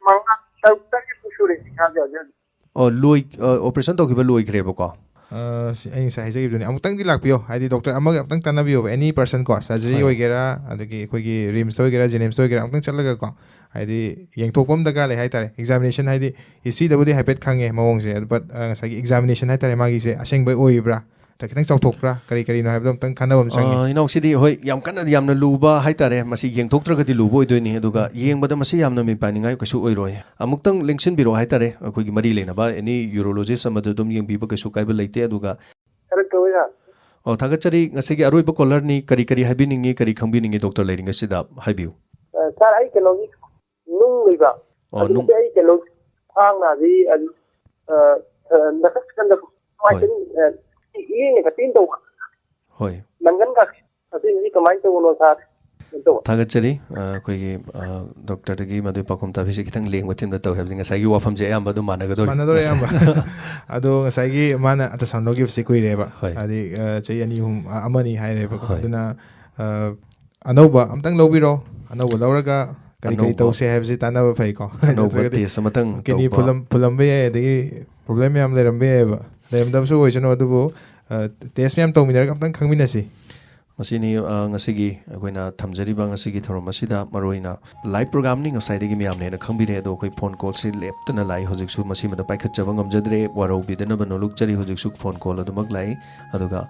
ꯃꯉꯥ, ꯇꯔꯨꯛ, ꯇꯔꯦꯠꯃꯨꯛ ꯁꯨꯔꯦ ꯏꯁꯥꯁꯦ ꯍꯧꯖꯤꯛ ꯍꯧꯖꯤꯛ꯫ ꯑꯣ, ꯂꯣꯏ-, ꯑ, ꯑꯣꯄꯔꯦꯁꯟ ꯇꯧꯈꯤꯕ ꯂꯣꯏꯈ꯭ꯔꯦꯕꯀꯣ? ꯑ, ꯁꯤ ꯑꯩ ꯉꯁꯥꯏ ꯍꯥꯏꯖꯈꯤꯕꯗꯨꯅꯦ, ꯑꯃꯨꯛꯇꯪꯗꯤ ꯂꯥꯛꯄꯤꯌꯣ, ꯍꯥꯏꯗꯤ ꯗꯣꯛꯇꯔ ꯑꯃꯒ ꯑꯃꯨꯛꯇꯪ ꯇꯥꯟꯅꯕꯤꯌꯣꯕ, ꯑꯦꯅꯤ ꯄꯔꯁꯟ ꯀꯣ, ꯁꯔꯖꯔꯤ ꯍꯣꯏ꯫ ꯑꯣꯏꯒꯦꯔꯥ, ꯑꯗꯒꯤ ꯑꯩꯈꯣꯏꯒꯤ ꯔꯤꯝꯁꯇ ꯑꯣꯏꯒꯦꯔꯥ, ꯖꯦꯅꯤꯝꯁꯇ ꯑꯣꯏꯒꯦꯔꯥ, ꯑꯃꯨꯛꯇꯪ ꯆꯠꯂꯒꯀꯣ, ꯍꯥꯏꯗꯤ ꯌꯦꯡꯊꯣꯛꯄ ꯑꯃ ꯗꯔꯀꯥꯔ ꯂꯩ ꯍꯥꯏꯇꯥꯔꯦ꯫ ꯑꯦꯛꯖꯥꯃꯤꯅꯦꯁꯟ ꯍꯥꯏꯗꯤ ꯍꯤꯁꯇ꯭ꯔꯤꯗꯕꯨꯗꯤ ꯍꯥꯏꯐꯦꯠ ꯈꯪꯉꯦ ꯃꯑꯣꯡꯁꯦ, ꯑꯗꯨ ꯕꯠ, ꯑ, ꯉꯁꯥꯏꯒꯤ ꯑꯦꯛꯖꯥꯃꯤꯅꯦꯁꯟ ꯍꯥꯏꯇꯥꯔꯦ, ꯃꯥꯒꯤꯁꯦ ꯑꯁꯦꯡꯕꯩ ꯑꯣꯏꯕ꯭ꯔꯥ, ꯅꯠꯇ꯭ꯔꯒ ꯈꯤꯇꯪ ꯆꯥꯎꯊꯣꯛꯄ꯭ꯔꯥ, ꯀꯔꯤ ꯀꯔꯤꯅꯣ ꯍꯥꯏꯕꯗꯣ ꯑꯃꯨꯛꯇꯪ ꯈꯟꯅꯕ ꯑꯃ ꯆꯪꯉꯤ꯫ ꯑ, ꯏꯅꯥꯎꯁꯤꯗꯤ ꯍꯣꯏ, ꯌꯥꯝ ꯀꯟꯅ ꯌꯥꯝꯅ ꯂꯨꯕ ꯍꯥꯏꯇꯥꯔꯦ, ꯃꯁꯤ ꯌꯦꯡꯊꯣꯛꯇ꯭ꯔꯒꯗꯤ ꯂꯨꯕ ꯑꯣꯏꯗꯣꯏꯅꯤ, ꯑꯗꯨꯒ ꯌꯦꯡꯕꯗ ꯃꯁꯤ ꯌꯥꯝꯅ ꯃꯤꯄꯥꯏꯅꯤꯡꯉꯥꯏ ꯀꯩꯁꯨ ꯑꯣꯏꯔꯣꯏ꯫ ꯑꯃꯨꯛꯇꯪ ꯂꯦꯡꯁꯤꯟꯕꯤꯔꯛꯑꯣ ꯍꯥꯏꯇꯥꯔꯦ, ꯑꯩꯈꯣꯏꯒꯤ ꯃꯔꯤ ꯂꯩꯅꯕ ꯑꯦꯅꯤ ꯌꯨꯔꯣꯂꯣꯖꯤꯁ ꯑꯃꯗ ꯑꯗꯨꯝ ꯌꯦꯡꯕꯤꯕ ꯀꯩꯁꯨ ꯀꯥꯏꯕ ꯂꯩꯇꯦ꯫ ꯑꯗꯨꯒ ꯈꯔ ꯇꯧꯋꯦ, ꯁꯥꯔ꯫ ꯑꯣ, ꯊꯥꯒꯠꯆꯔꯤ꯫ ꯉꯁꯤꯒꯤ ꯑꯔꯣꯏꯕ ꯀꯣꯂꯔꯅꯤ꯫ ꯀꯔꯤ ꯀꯔꯤ ꯍꯥꯏꯕꯤꯅꯤꯡꯉꯤ, ꯀꯔꯤ ꯈꯪꯕꯤꯅꯤꯡꯉꯤ ꯗꯣꯛꯇꯔ ꯂꯩꯔꯤꯉꯩꯁꯤꯗ ꯍꯥꯏꯕꯤꯌꯨ꯫ ꯑ, ꯁꯥꯔ, ꯑꯩ ꯀꯩꯅꯣꯒꯤ ꯅꯨꯡ ꯂꯩꯕ꯫ ꯑꯣ, ꯑꯗꯨ ꯅꯨꯡ꯫ ꯑꯩ ꯀꯩꯅꯣ ꯈ꯭ꯋꯥꯡ ꯅꯥꯕꯤ, ꯑꯗꯨ, ꯑ, ꯑ, ꯅꯈꯠ ꯈꯟꯗ ꯍꯣꯏ꯫ ꯅꯨꯡꯉꯥꯏꯇꯕꯤ, ꯑ, ꯏꯌꯦꯡ ꯈꯛꯇ ꯇꯧꯕ꯫ ꯍꯣꯏ꯫ ꯅꯪꯒꯟ ꯈꯛ ꯑꯁꯤꯅꯤ ꯀꯃꯥꯏꯅ ꯇꯧꯕꯅꯣ, ꯁꯥꯔ? ꯀꯩꯅꯣ ꯇꯧꯕ꯫ ꯊꯥꯒꯠꯆꯔꯤ꯫ ꯑ, ꯑꯩꯈꯣꯏꯒꯤ, ꯑ, ꯗꯣꯛꯇꯔꯗꯒꯤ ꯃꯗꯨꯒꯤ ꯄꯥꯎꯈꯨꯝ ꯇꯥꯕꯤꯁꯦ ꯈꯤꯇꯪ ꯂꯦꯡꯕ ꯊꯤꯟꯕ ꯇꯧꯋꯦ ꯍꯥꯏꯕꯗꯤ ꯉꯁꯥꯏꯒꯤ ꯋꯥꯐꯝꯁꯦ ꯑꯌꯥꯝꯕ ꯑꯗꯨꯝ ꯃꯥꯟꯅꯒꯗꯧꯔꯤ꯫ ꯃꯥꯟꯅꯗꯧꯔꯦ ꯉꯁꯥꯏ꯫ ꯑꯌꯥꯝꯕ꯫ ꯑꯗꯣ ꯉꯁꯥꯏꯒꯤ ꯃꯥꯅ ꯑꯜꯇ꯭ꯔꯥꯁꯥꯎꯟ ꯂꯧꯈꯤꯕꯁꯤ ꯀꯨꯏꯔꯦꯕ꯫ ꯍꯣꯏ꯫ ꯍꯥꯏꯗꯤ, ꯑ, ꯆꯍꯤ ꯑꯅꯤ ꯑꯍꯨꯝ, ꯑ, ꯑꯃꯅꯤ ꯍꯥꯏꯔꯦꯕꯀꯣ꯫ ꯍꯣꯏ꯫ ꯑꯗꯨꯅ, ꯑ, ꯑꯅꯧꯕ ꯑꯝꯇꯪ ꯂꯧꯕꯤꯔꯣ꯫ ꯑꯅꯧꯕ ꯂꯧꯔꯒ ꯀꯔꯤ ꯀꯔꯤ ꯑꯅꯧꯕ, ꯇꯧꯁꯦ ꯍꯥꯏꯕꯁꯤ ꯇꯥꯟꯅꯕ ꯐꯩꯀꯣ꯫ ꯑꯅꯧꯕ ꯅꯠꯇ꯭ꯔꯒꯗꯤ ꯇꯦꯁ ꯑꯃꯇꯪ ꯀꯤꯗꯅꯤ ꯇꯧꯕ꯫ ꯐꯨꯜꯂꯝ-, ꯐꯨꯜꯂꯝꯕ ꯌꯥꯏ, ꯑꯗꯒꯤ ꯄ꯭ꯔꯣꯕ꯭ꯂꯦꯝ ꯃꯌꯥꯝ ꯂꯩꯔꯝꯕ ꯌꯥꯏꯑꯕ꯫ ꯂꯩꯔꯝꯗꯕꯁꯨ ꯑꯣꯏꯁꯅꯨ, ꯑꯗꯨꯕꯨ, ꯑ, ꯇꯦꯁ ꯃꯌꯥꯝ ꯇꯧꯃꯤꯟꯅꯔꯒ ꯑꯝꯇꯪ ꯈꯪꯃꯤꯟꯅꯁꯤ꯫ ꯃꯁꯤꯅꯤ, ꯑ, ꯉꯁꯤꯒꯤ ꯑꯩꯈꯣꯏꯅ ꯊꯝꯖꯔꯤꯕ ꯉꯁꯤꯒꯤ ꯊꯧꯔꯝ ꯑꯁꯤꯗ ꯃꯔꯨꯑꯣꯏꯅ ꯂꯥꯏꯚ ꯄ꯭ꯔꯣꯒ꯭ꯔꯥꯝꯅꯤ꯫ ꯉꯁꯥꯏꯗꯒꯤ ꯃꯌꯥꯝꯅ ꯍꯦꯟꯅ ꯈꯪꯕꯤꯔꯦ, ꯑꯗꯣ ꯑꯩꯈꯣꯏ ꯐꯣꯟ ꯀꯣꯜꯁꯤ ꯂꯦꯞꯇꯅ ꯂꯥꯛꯏ꯫ ꯍꯧꯖꯤꯛꯁꯨ ꯃꯁꯤꯃꯗ ꯄꯥꯏꯈꯠꯆꯕ ꯉꯝꯖꯗ꯭ꯔꯦ, ꯋꯥꯔꯧꯕꯤꯗꯅꯕ ꯅꯣꯂꯨꯛꯆꯔꯤ꯫ ꯍꯧꯖꯤꯛꯁꯨ ꯐꯣꯟ ꯀꯣꯜ ꯑꯗꯨꯃꯛ ꯂꯥꯛꯏ꯫ ꯑꯗꯨꯒ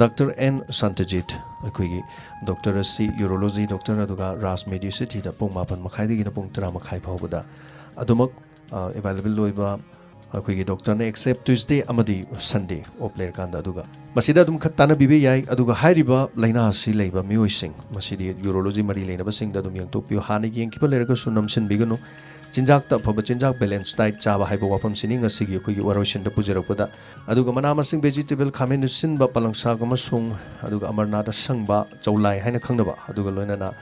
ꯗꯥꯛꯇꯔ ꯑꯦꯟ ꯁꯥꯟꯇꯖꯤꯠ, ꯑꯩꯈꯣꯏꯒꯤ ꯗꯣꯛꯇꯔ ꯑꯁꯤ ꯌꯨꯔꯣꯂꯣꯖꯤ ꯗꯣꯛꯇꯔ, ꯑꯗꯨꯒ ꯔꯥꯖ ꯃꯦꯗꯤꯁꯤꯇꯤꯗ ꯄꯨꯡ ꯃꯥꯄꯟ ꯃꯈꯥꯏꯗꯒꯤꯅ ꯄꯨꯡ ꯇꯔꯥ ꯃꯈꯥꯏ ꯐꯥꯎꯕꯗ ꯑꯗꯨꯃꯛ, ꯑ, ꯑꯦꯚꯥꯏꯂꯦꯕꯜ ꯑꯣꯏꯕ ꯑꯩꯈꯣꯏꯒꯤ ꯗꯣꯛꯇꯔꯅ ꯑꯦꯛꯁꯦꯞ ꯇ꯭ꯌꯨꯁꯗꯦ ꯑꯃꯗꯤ ꯁꯟꯗꯦ ꯑꯣꯞ ꯂꯩꯔꯀꯥꯟꯗ꯫ ꯑꯗꯨꯒ ꯃꯁꯤꯗ ꯑꯗꯨꯝ ꯈꯛ ꯇꯥꯟꯅꯕꯤꯕ ꯌꯥꯏ꯫ ꯑꯗꯨꯒ ꯍꯥꯏꯔꯤꯕ ꯂꯥꯏꯅꯥ ꯑꯁꯤ ꯂꯩꯕ ꯃꯤꯑꯣꯏꯁꯤꯡ, ꯃꯁꯤꯗꯤ ꯌꯨꯔꯣꯂꯣꯖꯤ ꯃꯔꯤ ꯂꯩꯅꯕꯁꯤꯡꯗ ꯑꯗꯨꯝ ꯌꯦꯡꯊꯣꯛꯄꯤꯌꯨ꯫ ꯍꯥꯟꯅ ꯌꯦꯡꯈꯤꯕ ꯂꯩꯔꯒꯁꯨ ꯅꯝꯁꯤꯟꯕꯤꯒꯅꯨ꯫ ꯆꯤꯟꯖꯥꯛꯇ ꯑꯐꯕ ꯆꯤꯟꯖꯥꯛ, ꯕꯦꯂꯦꯟꯁ ꯗꯥꯏꯠ ꯆꯥꯕ ꯍꯥꯏꯕ ꯋꯥꯐꯝꯁꯤꯅꯤ ꯉꯁꯤꯒꯤ ꯑꯩꯈꯣꯏꯒꯤ ꯋꯥꯔꯣꯏꯁꯤꯟꯗ ꯄꯨꯖꯔꯛꯄꯗ꯫ ꯑꯗꯨꯒ ꯃꯅꯥ ꯃꯁꯤꯡ, ꯚꯦꯖꯤꯇꯦꯕꯜ, ꯈꯥꯃꯦꯟ ꯑꯁꯤꯟꯕ, ꯄꯥꯂꯪꯁꯥꯛ ꯑꯃꯁꯨꯡ ꯑꯗꯨꯒ ꯑꯃꯔꯅꯥꯊ ꯑꯁꯪꯕ, ꯆꯧꯂꯥꯏ ꯍꯥꯏꯅ ꯈꯪꯅꯕ, ꯑꯗꯨꯒ ꯂꯣꯏꯅꯅ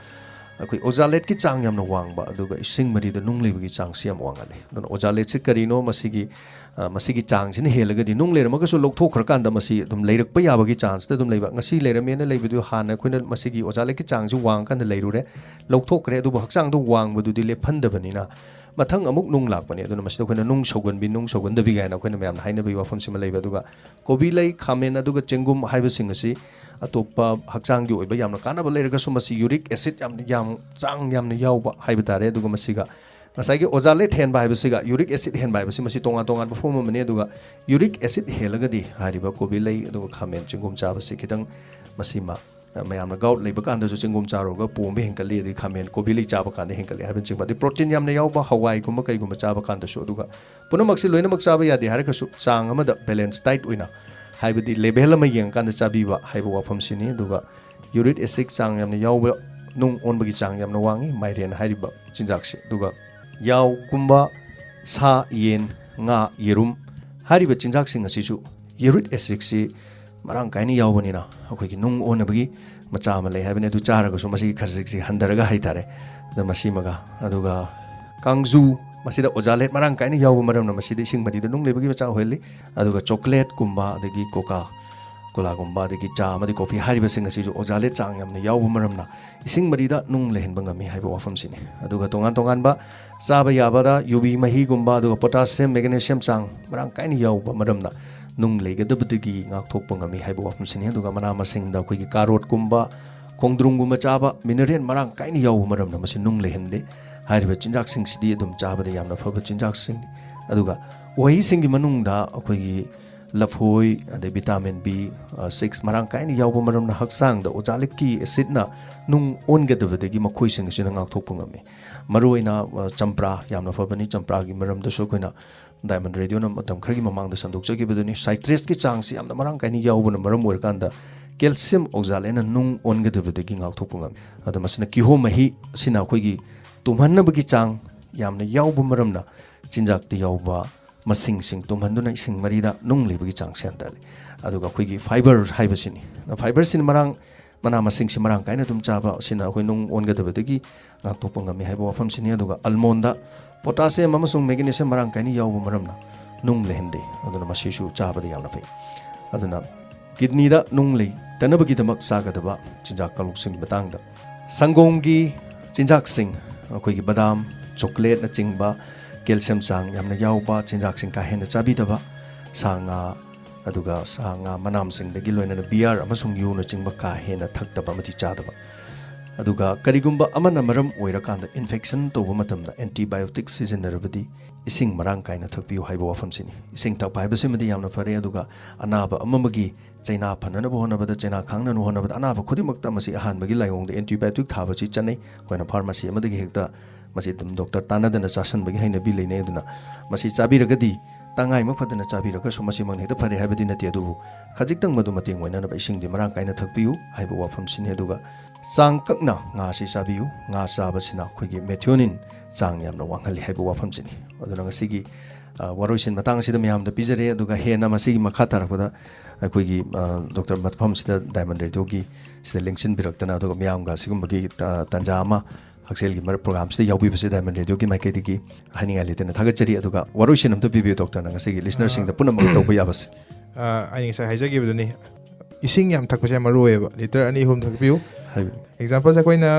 ꯑꯩꯈꯣꯏ ꯑꯣꯖꯥꯂꯦꯠꯀꯤ ꯆꯥꯡ ꯌꯥꯝꯅ ꯋꯥꯡꯕ, ꯑꯗꯨꯒ ꯏꯁꯤꯡ ꯃꯔꯤꯗ ꯅꯨꯡ ꯂꯩꯕꯒꯤ ꯆꯥꯡꯁꯤ ꯌꯥꯝ ꯋꯥꯡꯍꯜꯂꯤ꯫ ꯑꯗꯨꯅ ꯑꯣꯖꯥꯂꯦꯠꯁꯤ ꯀꯔꯤꯅꯣ? ꯃꯁꯤꯒꯤ, ꯑ, ꯃꯁꯤꯒꯤ ꯆꯥꯡꯁꯤꯅ ꯍꯦꯜꯂꯒꯗꯤ, ꯅꯨꯡ ꯂꯩꯔꯝꯃꯒꯁꯨ ꯂꯧꯊꯣꯛꯈ꯭ꯔꯀꯥꯟꯗ ꯃꯁꯤ ꯑꯗꯨꯝ ꯂꯩꯔꯛꯄ ꯌꯥꯕꯒꯤ ꯆꯥꯟꯁꯇ ꯑꯗꯨꯝ ꯂꯩꯕ꯫ ꯉꯁꯤ ꯂꯩꯔꯝꯃꯦꯅ ꯂꯩꯕꯗꯨ ꯍꯥꯟꯅ ꯑꯩꯈꯣꯏꯅ ꯃꯁꯤꯒꯤ ꯑꯣꯖꯥꯂꯦꯠꯀꯤ ꯆꯥꯡꯁꯤ ꯋꯥꯡꯉꯀꯥꯟꯗ ꯂꯩꯔꯨꯔꯦ, ꯂꯧꯊꯣꯛꯈ꯭ꯔꯦ, ꯑꯗꯨꯕꯨ ꯍꯛꯆꯥꯡꯗ ꯋꯥꯡꯕꯗꯨꯗꯤ ꯂꯦꯞꯍꯟꯗꯕꯅꯤꯅ ꯃꯊꯪ ꯑꯃꯨꯛ ꯅꯨꯡ ꯂꯥꯛꯄꯅꯤ꯫ ꯑꯗꯨꯅ ꯃꯁꯤꯗ ꯑꯩꯈꯣꯏꯅ ꯅꯨꯡ ꯁꯧꯒꯟꯕꯤ, ꯅꯨꯡ ꯁꯧꯒꯟꯗꯕꯤ ꯀꯥꯏꯅ ꯑꯩꯈꯣꯏꯅ ꯃꯌꯥꯝꯅ ꯍꯥꯏꯅꯕꯒꯤ ꯋꯥꯐꯝꯁꯤꯃ ꯂꯩꯕ꯫ ꯑꯗꯨꯒ ꯀꯣꯕꯤ ꯂꯩ, ꯈꯥꯃꯦꯟ, ꯑꯗꯨꯒ ꯆꯦꯡꯒꯨꯝ ꯍꯥꯏꯕꯁꯤꯡ ꯑꯁꯤ ꯑꯇꯣꯞꯄ ꯍꯛꯆꯥꯡꯒꯤ ꯑꯣꯏꯕ ꯌꯥꯝꯅ ꯀꯥꯟꯅꯕ ꯂꯩꯔꯒꯁꯨ ꯃꯁꯤ ꯌꯨꯔꯤꯛ ꯑꯦꯁꯤꯠ ꯌꯥꯝꯅ ꯌꯥꯝ, ꯆꯥꯡ ꯌꯥꯝꯅ ꯌꯥꯎꯕ ꯍꯥꯏꯕ ꯇꯥꯔꯦ꯫ ꯑꯗꯨꯒ ꯃꯁꯤꯒ ꯉꯁꯥꯏꯒꯤ ꯑꯣꯖꯥꯂꯦꯠ ꯍꯦꯟꯕ ꯍꯥꯏꯕꯁꯤꯒ ꯌꯨꯔꯤꯛ ꯑꯦꯁꯤꯠ ꯍꯦꯟꯕ ꯍꯥꯏꯕꯁꯤ ꯃꯁꯤ ꯇꯣꯉꯥꯟ ꯇꯣꯉꯥꯟꯕ ꯐꯣꯝ ꯑꯃꯅꯤ꯫ ꯑꯗꯨꯒ ꯌꯨꯔꯤꯛ ꯑꯦꯁꯤꯠ ꯍꯦꯜꯂꯒꯗꯤ ꯍꯥꯏꯔꯤꯕ ꯀꯣꯕꯤ ꯂꯩ ꯑꯗꯨꯒ ꯈꯥꯃꯦꯟ, ꯆꯦꯡꯒꯨꯝ ꯆꯥꯕꯁꯤ ꯈꯤꯇꯪ ꯃꯁꯤꯃ ꯃꯌꯥꯝꯅ ꯒꯥꯎꯠ ꯂꯩꯕ ꯀꯥꯟꯗꯁꯨ ꯆꯦꯡꯒꯨꯝ ꯆꯥꯔꯨꯔꯒ ꯄꯣꯝꯕ ꯍꯦꯟꯒꯠꯂꯤ, ꯑꯗꯩ ꯈꯥꯃꯦꯟ, ꯀꯣꯕꯤ ꯂꯩ ꯆꯥꯕ ꯀꯥꯟꯗ ꯍꯦꯟꯒꯠꯂꯤ ꯍꯥꯏꯕꯅꯆꯤꯡꯕ, ꯑꯗꯩ ꯄ꯭ꯔꯣꯇꯤꯟ ꯌꯥꯝꯅ ꯌꯥꯎꯕ ꯍꯋꯥꯏꯒꯨꯝꯕ ꯀꯩꯒꯨꯝꯕ ꯆꯥꯕ ꯀꯥꯟꯗꯁꯨ꯫ ꯑꯗꯨꯒ ꯄꯨꯝꯅꯃꯛꯁꯤ ꯂꯣꯏꯅꯃꯛ ꯆꯥꯕ ꯌꯥꯗꯦ ꯍꯥꯏꯔꯒꯁꯨ ꯆꯥꯡ ꯑꯃꯗ ꯕꯦꯂꯦꯟꯁ ꯗꯥꯏꯠ ꯑꯣꯏꯅ, ꯍꯥꯏꯕꯗꯤ ꯂꯦꯚꯦꯜ ꯑꯃ ꯌꯦꯡꯉꯀꯥꯟꯗ ꯆꯥꯕꯤꯕ ꯍꯥꯏꯕ ꯋꯥꯐꯝꯁꯤꯅꯤ꯫ ꯑꯗꯨꯒ ꯌꯨꯔꯤꯛ ꯑꯦꯁꯤꯠ ꯆꯥꯡ ꯌꯥꯝꯅ ꯌꯥꯎꯕ, ꯅꯨꯡ ꯑꯣꯟꯕꯒꯤ ꯆꯥꯡ ꯌꯥꯝꯅ ꯋꯥꯡꯉꯤ ꯃꯥꯏꯔꯦꯟ ꯍꯥꯏꯔꯤꯕ ꯆꯤꯟꯖꯥꯛꯁꯦ꯫ ꯑꯗꯨꯒ ꯌꯥꯎꯒꯨꯝꯕ, ꯁꯥ, ꯌꯦꯟ, ꯉꯥ, ꯌꯦꯔꯨꯝ ꯍꯥꯏꯔꯤꯕ ꯆꯤꯟꯖꯥꯛꯁꯤꯡ ꯑꯁꯤꯁꯨ ꯌꯨꯔꯤꯛ ꯑꯦꯁꯤꯠꯁꯤ ꯃꯔꯥꯡ ꯀꯥꯏꯅ ꯌꯥꯎꯕꯅꯤꯅ ꯑꯩꯈꯣꯏꯒꯤ ꯅꯨꯡ ꯑꯣꯟꯅꯕꯒꯤ ꯃꯆꯥ ꯑꯃ ꯂꯩ ꯍꯥꯏꯕꯅꯤ꯫ ꯑꯗꯨ ꯆꯥꯔꯒꯁꯨ ꯃꯁꯤꯒꯤ ꯈꯖꯤꯛꯁꯤ ꯍꯟꯊꯔꯒ ꯍꯥꯏꯇꯥꯔꯦ꯫ ꯑꯗ ꯃꯁꯤꯃꯒ, ꯑꯗꯨꯒ ꯀꯥꯡꯖꯨ, ꯃꯁꯤꯗ ꯑꯣꯖꯥꯂꯦꯠ ꯃꯔꯥꯡ ꯀꯥꯏꯅ ꯌꯥꯎꯕ ꯃꯔꯝꯅ ꯃꯁꯤꯗ ꯏꯁꯤꯡ ꯃꯔꯤꯗ ꯅꯨꯡ ꯂꯩꯕꯒꯤ ꯃꯆꯥꯛ ꯑꯣꯏꯍꯜꯂꯤ꯫ ꯑꯗꯨꯒ ꯆꯣꯀ꯭ꯂꯦꯠꯀꯨꯝꯕ, ꯑꯗꯒꯤ ꯀꯣꯀꯥ ꯀꯣꯂꯥꯒꯨꯝꯕ, ꯑꯗꯒꯤ ꯆꯥ ꯑꯃꯗꯤ ꯀꯣꯐꯤ ꯍꯥꯏꯔꯤꯕꯁꯤꯡ ꯑꯁꯤꯁꯨ ꯑꯣꯖꯥꯂꯦꯠ ꯆꯥꯡ ꯌꯥꯝꯅ ꯌꯥꯎꯕ ꯃꯔꯝꯅ ꯏꯁꯤꯡ ꯃꯔꯤꯗ ꯅꯨꯡ ꯂꯩꯍꯟꯕ ꯉꯝꯃꯤ ꯍꯥꯏꯕ ꯋꯥꯐꯝꯁꯤꯅꯤ꯫ ꯑꯗꯨꯒ ꯇꯣꯉꯥꯟ ꯇꯣꯉꯥꯟꯕ ꯆꯥꯕ ꯌꯥꯕꯗ ꯌꯨꯕꯤ ꯃꯍꯤꯒꯨꯝꯕ, ꯑꯗꯨꯒ ꯄꯣꯇꯥꯁꯤꯌꯝ, ꯃꯦꯒꯅꯦꯁꯤꯌꯝ ꯆꯥꯡ ꯃꯔꯥꯡ ꯀꯥꯏꯅ ꯌꯥꯎꯕ ꯃꯔꯝꯅ ꯅꯨꯡ ꯂꯩꯒꯗꯕꯗꯒꯤ ꯉꯥꯛꯊꯣꯛꯄ ꯉꯝꯃꯤ ꯍꯥꯏꯕ ꯋꯥꯐꯝꯁꯤꯅꯤ꯫ ꯑꯗꯨꯒ ꯃꯅꯥ ꯃꯁꯤꯡꯗ ꯑꯩꯈꯣꯏꯒꯤ ꯀꯥꯔꯣꯠꯀꯨꯝꯕ, ꯈꯣꯡꯗ꯭ꯔꯨꯝꯒꯨꯝꯕ ꯆꯥꯕ, ꯃꯤꯅꯔꯦꯜ ꯃꯔꯥꯡ ꯀꯥꯏꯅ ꯌꯥꯎꯕ ꯃꯔꯝꯅ ꯃꯁꯤ ꯅꯨꯡ ꯂꯩꯍꯟꯗꯦ꯫ ꯍꯥꯏꯔꯤꯕ ꯆꯤꯟꯖꯥꯛꯁꯤꯡꯁꯤꯗꯤ ꯑꯗꯨꯝ ꯆꯥꯕꯗ ꯌꯥꯝꯅ ꯐꯕ ꯆꯤꯟꯖꯥꯛꯁꯤꯡꯅꯤ꯫ ꯑꯗꯨꯒ ꯎꯍꯩꯁꯤꯡꯒꯤ ꯃꯅꯨꯡꯗ ꯑꯩꯈꯣꯏꯒꯤ ꯂꯐꯣꯏ, ꯑꯗꯩ ꯚꯤꯇꯥꯃꯤꯟ ꯕꯤ ꯁꯤꯛꯁ ꯃꯔꯥꯡ ꯀꯥꯏꯅ ꯌꯥꯎꯕ ꯃꯔꯝꯅ ꯍꯛꯆꯥꯡꯗ ꯑꯣꯖꯥꯂꯤꯛꯀꯤ ꯑꯦꯁꯤꯠꯅ ꯅꯨꯡ ꯑꯣꯟꯒꯗꯕꯗꯒꯤ ꯃꯈꯣꯏꯁꯤꯡ ꯑꯁꯤꯅ ꯉꯥꯛꯊꯣꯛꯄ ꯉꯝꯃꯤ꯫ ꯃꯔꯨꯑꯣꯏꯅ, ꯑ, ꯆꯝꯄ꯭ꯔꯥ ꯌꯥꯝꯅ ꯐꯕꯅꯤ꯫ ꯆꯝꯄ꯭ꯔꯥꯒꯤ ꯃꯔꯝꯗꯁꯨ ꯑꯩꯈꯣꯏꯅ ꯗꯥꯏꯃꯟ ꯔꯦꯗꯤꯑꯣꯅ ꯃꯇꯝ ꯈꯔꯒꯤ ꯃꯃꯥꯡꯗ ꯁꯟꯗꯣꯛꯆꯈꯤꯕꯗꯨꯅꯤ꯫ ꯁꯥꯏꯇ꯭ꯔꯦꯁꯀꯤ ꯆꯥꯡꯁꯤ ꯌꯥꯝꯅ ꯃꯔꯥꯡ ꯀꯥꯏꯅ ꯌꯥꯎꯕꯅ ꯃꯔꯝ ꯑꯣꯏꯔꯀꯥꯟꯗ ꯀꯦꯜꯁꯤꯌꯝ ꯑꯣꯛꯖꯥꯂꯦꯠꯅ ꯅꯨꯡ ꯑꯣꯟꯒꯗꯕꯗꯒꯤ ꯉꯥꯛꯊꯣꯛꯄ ꯉꯝꯃꯤ꯫ ꯑꯗꯣ ꯃꯁꯤꯅ ꯀꯤꯍꯣꯝ ꯃꯍꯤ ꯑꯁꯤꯅ ꯑꯩꯈꯣꯏꯒꯤ ꯇꯨꯝꯍꯟꯅꯕꯒꯤ ꯆꯥꯡ ꯌꯥꯝꯅ ꯌꯥꯎꯕ ꯃꯔꯝꯅ ꯆꯤꯟꯖꯥꯛꯇ ꯌꯥꯎꯕ ꯃꯁꯤꯡꯁꯤꯡ ꯇꯨꯝꯍꯟꯗꯨꯅ ꯏꯁꯤꯡ ꯃꯔꯤꯗ ꯅꯨꯡ ꯂꯩꯕꯒꯤ ꯆꯥꯡꯁꯤ ꯍꯟꯊꯍꯜꯂꯤ꯫ ꯑꯗꯨꯒ ꯑꯩꯈꯣꯏꯒꯤ ꯐꯥꯏꯕꯔ ꯍꯥꯏꯕꯁꯤꯅꯤ꯫ ꯐꯥꯏꯕꯔꯁꯤꯅ ꯃꯔꯥꯡ ꯃꯅꯥ ꯃꯁꯤꯡꯁꯤ ꯃꯔꯥꯡ ꯀꯥꯏꯅ ꯑꯗꯨꯝ ꯆꯥꯕ ꯑꯁꯤꯅ ꯑꯩꯈꯣꯏ ꯅꯨꯡ ꯑꯣꯟꯒꯗꯕꯗꯒꯤ ꯉꯥꯛꯊꯣꯛꯄ ꯉꯝꯃꯤ ꯍꯥꯏꯕ ꯋꯥꯐꯝꯁꯤꯅꯤ꯫ ꯑꯗꯨꯒ ꯑꯜꯃꯣꯟꯗ potassium ꯑꯃꯁꯨꯡ magnesium ꯃꯔꯥꯡ ꯀꯥꯏꯅ ꯌꯥꯎꯕ ꯃꯔꯝꯅ ꯅꯨꯡ ꯂꯩꯍꯟꯗꯦ, ꯑꯗꯨꯅ ꯃꯁꯤꯁꯨ ꯆꯥꯕꯗ ꯌꯥꯝꯅ ꯐꯩ꯫ ꯑꯗꯨꯅ ꯀꯤꯗꯅꯤꯗ ꯅꯨꯡ ꯂꯩꯇꯅꯕꯒꯤꯗꯃꯛ ꯆꯥꯒꯗꯕ ꯆꯤꯟꯖꯥꯛ ꯀꯥꯡꯂꯨꯞꯁꯤꯡꯒꯤ ꯃꯇꯥꯡꯗ, ꯁꯪꯒꯣꯝꯒꯤ ꯆꯤꯟꯖꯥꯛꯁꯤꯡ, ꯑꯩꯈꯣꯏꯒꯤ ꯕꯗꯥꯝ, ꯆꯣꯀ꯭ꯂꯦꯠꯅꯆꯤꯡꯕ ꯀꯦꯜꯁꯤꯌꯝ ꯆꯥꯡ ꯌꯥꯝꯅ ꯌꯥꯎꯕ ꯆꯤꯟꯖꯥꯛꯁꯤꯡ ꯀꯥ ꯍꯦꯟꯅ ꯆꯥꯕꯤꯗꯕ, ꯁꯥ ꯉꯥ, ꯑꯗꯨꯒ ꯁꯥ ꯉꯥ ꯃꯅꯥ ꯃꯁꯤꯡꯗꯒꯤ ꯂꯣꯏꯅꯅ ꯕꯤꯌꯥꯔ ꯑꯃꯁꯨꯡ ꯌꯨꯅꯆꯤꯡꯕ ꯀꯥ ꯍꯦꯟꯅ ꯊꯛꯇꯕ ꯑꯃꯗꯤ ꯆꯥꯗꯕ꯫ ꯑꯗꯨꯒ ꯀꯔꯤꯒꯨꯝꯕ ꯑꯃꯅ ꯃꯔꯝ ꯑꯣꯏꯔꯀꯥꯟꯗ ꯏꯟꯐꯦꯛꯁꯟ ꯇꯧꯕ ꯃꯇꯝꯗ ꯑꯦꯟꯇꯤꯕꯥꯏꯑꯣꯇꯤꯛ ꯁꯤꯖꯤꯟꯅꯔꯕꯗꯤ ꯏꯁꯤꯡ ꯃꯔꯥꯡ ꯀꯥꯏꯅ ꯊꯛꯄꯤꯌꯨ ꯍꯥꯏꯕ ꯋꯥꯐꯝꯁꯤꯅꯤ꯫ ꯏꯁꯤꯡ ꯊꯛꯄ ꯍꯥꯏꯕꯁꯤꯃꯗꯤ ꯌꯥꯝꯅ ꯐꯔꯦ, ꯑꯗꯨꯒ ꯑꯅꯥꯕ ꯑꯃꯃꯒꯤ ꯆꯩꯅꯥ ꯐꯅꯅꯕ ꯍꯣꯠꯅꯕꯗ, ꯆꯩꯅꯥ ꯈꯥꯡꯅꯅꯕ ꯍꯣꯠꯅꯕꯗ ꯑꯅꯥꯕ ꯈꯨꯗꯤꯡꯃꯛꯇ ꯃꯁꯤ ꯑꯍꯥꯟꯕꯒꯤ ꯂꯥꯏꯑꯣꯡꯗ ꯑꯦꯟꯇꯤꯕꯥꯏꯑꯣꯇꯤꯛ ꯊꯥꯕꯁꯤ ꯆꯠꯅꯩ꯫ ꯑꯩꯈꯣꯏꯅ ꯐꯥꯔꯃꯥꯁꯤ ꯑꯃꯗꯒꯤ ꯍꯦꯛꯇ ꯃꯁꯤ ꯑꯗꯨꯝ ꯗꯣꯛꯇꯔ ꯇꯥꯟꯅꯗꯅ ꯆꯥꯁꯤꯟꯕꯒꯤ ꯍꯩꯅꯕꯤ ꯂꯩꯅꯩ꯫ ꯑꯗꯨꯅ ꯃꯁꯤ ꯆꯥꯕꯤꯔꯒꯗꯤ, ꯇꯉꯥꯏꯃꯛ ꯐꯗꯅ ꯆꯥꯕꯤꯔꯒꯁꯨ, ꯃꯁꯤꯃꯛꯅ ꯍꯦꯛꯇ ꯐꯔꯦ ꯍꯥꯏꯕꯗꯤ ꯅꯠꯇꯦ, ꯑꯗꯨꯕꯨ ꯈꯖꯤꯛꯇꯪ ꯃꯗꯨ ꯃꯇꯦꯡ ꯑꯣꯏꯅꯅꯕ ꯏꯁꯤꯡꯗꯤ ꯃꯔꯥꯡ ꯀꯥꯏꯅ ꯊꯛꯄꯤꯌꯨ ꯍꯥꯏꯕ ꯋꯥꯐꯝꯁꯤꯅꯤ꯫ ꯑꯗꯨꯒ ꯆꯥꯡ ꯀꯛꯅ ꯉꯥꯁꯤ ꯆꯥꯕꯤꯌꯨ꯫ ꯉꯥ ꯆꯥꯕꯁꯤꯅ ꯑꯩꯈꯣꯏꯒꯤ ꯃꯦꯊꯤꯑꯣꯅꯤꯟ ꯆꯥꯡ ꯌꯥꯝꯅ ꯋꯥꯡꯍꯜꯂꯤ ꯍꯥꯏꯕ ꯋꯥꯐꯝꯁꯤꯅꯤ꯫ ꯑꯗꯨꯅ ꯉꯁꯤꯒꯤ, ꯑ, ꯋꯥꯔꯣꯏꯁꯤꯟ ꯃꯇꯥꯡ ꯑꯁꯤꯗ ꯃꯌꯥꯝꯗ ꯄꯤꯖꯔꯦ꯫ ꯑꯗꯨꯒ ꯍꯦꯟꯅ ꯃꯁꯤꯒꯤ ꯃꯈꯥ ꯇꯥꯔꯛꯄꯗ ꯑꯩꯈꯣꯏꯒꯤ, ꯑ, ꯗꯣꯛꯇꯔ ꯃꯐꯝꯁꯤꯗ ꯗꯥꯏꯃꯟ ꯔꯦꯗꯤꯑꯣꯒꯤ ꯁꯤꯗ ꯂꯦꯡꯁꯤꯟꯕꯤꯔꯛꯇꯅ, ꯑꯗꯨꯒ ꯃꯤꯌꯥꯝꯒ ꯑꯁꯤꯒꯨꯝꯕꯒꯤ, ꯑ, ꯇꯥꯟꯖꯥ ꯑꯃ ꯍꯛꯁꯦꯜꯒꯤ ꯃꯔꯛ ꯄ꯭ꯔꯣꯒ꯭ꯔꯥꯝꯁꯤꯗ ꯌꯥꯎꯕꯤꯕꯁꯦ ꯗꯥꯏꯃꯟ ꯔꯦꯗꯤꯑꯣꯒꯤ ꯃꯥꯏꯀꯩꯗꯒꯤ ꯍꯥꯏꯅꯤꯡꯉꯥꯏ ꯂꯩꯇꯅ ꯊꯥꯒꯠꯆꯔꯤ꯫ ꯑꯗꯨꯒ ꯋꯥꯔꯣꯏꯁꯤꯟ ꯑꯝꯇ ꯄꯤꯕꯤꯌꯨ ꯗꯣꯛꯇꯔꯅ ꯉꯁꯤꯒꯤ ꯂꯤꯁꯅꯔꯁꯤꯡꯗ ꯄꯨꯝꯅꯃꯛ ꯇꯧꯕ ꯌꯥꯕꯁꯦ꯫ ꯑ, ꯑꯩ ꯉꯁꯥꯏ ꯍꯥꯏꯖꯈꯤꯕꯗꯨꯅꯤ, ꯏꯁꯤꯡ ꯌꯥꯝ ꯊꯛꯄꯁꯦ ꯌꯥꯝ ꯃꯔꯨ ꯑꯣꯏꯌꯦꯕ꯫ ꯂꯤꯇꯔ ꯑꯅꯤ ꯑꯍꯨꯝ ꯊꯛꯄꯤꯌꯨ꯫ ꯍꯥꯏꯕꯤꯌꯨ꯫ ꯑꯦꯛꯖꯥꯝꯄꯜꯁꯦ ꯑꯩꯈꯣꯏꯅ,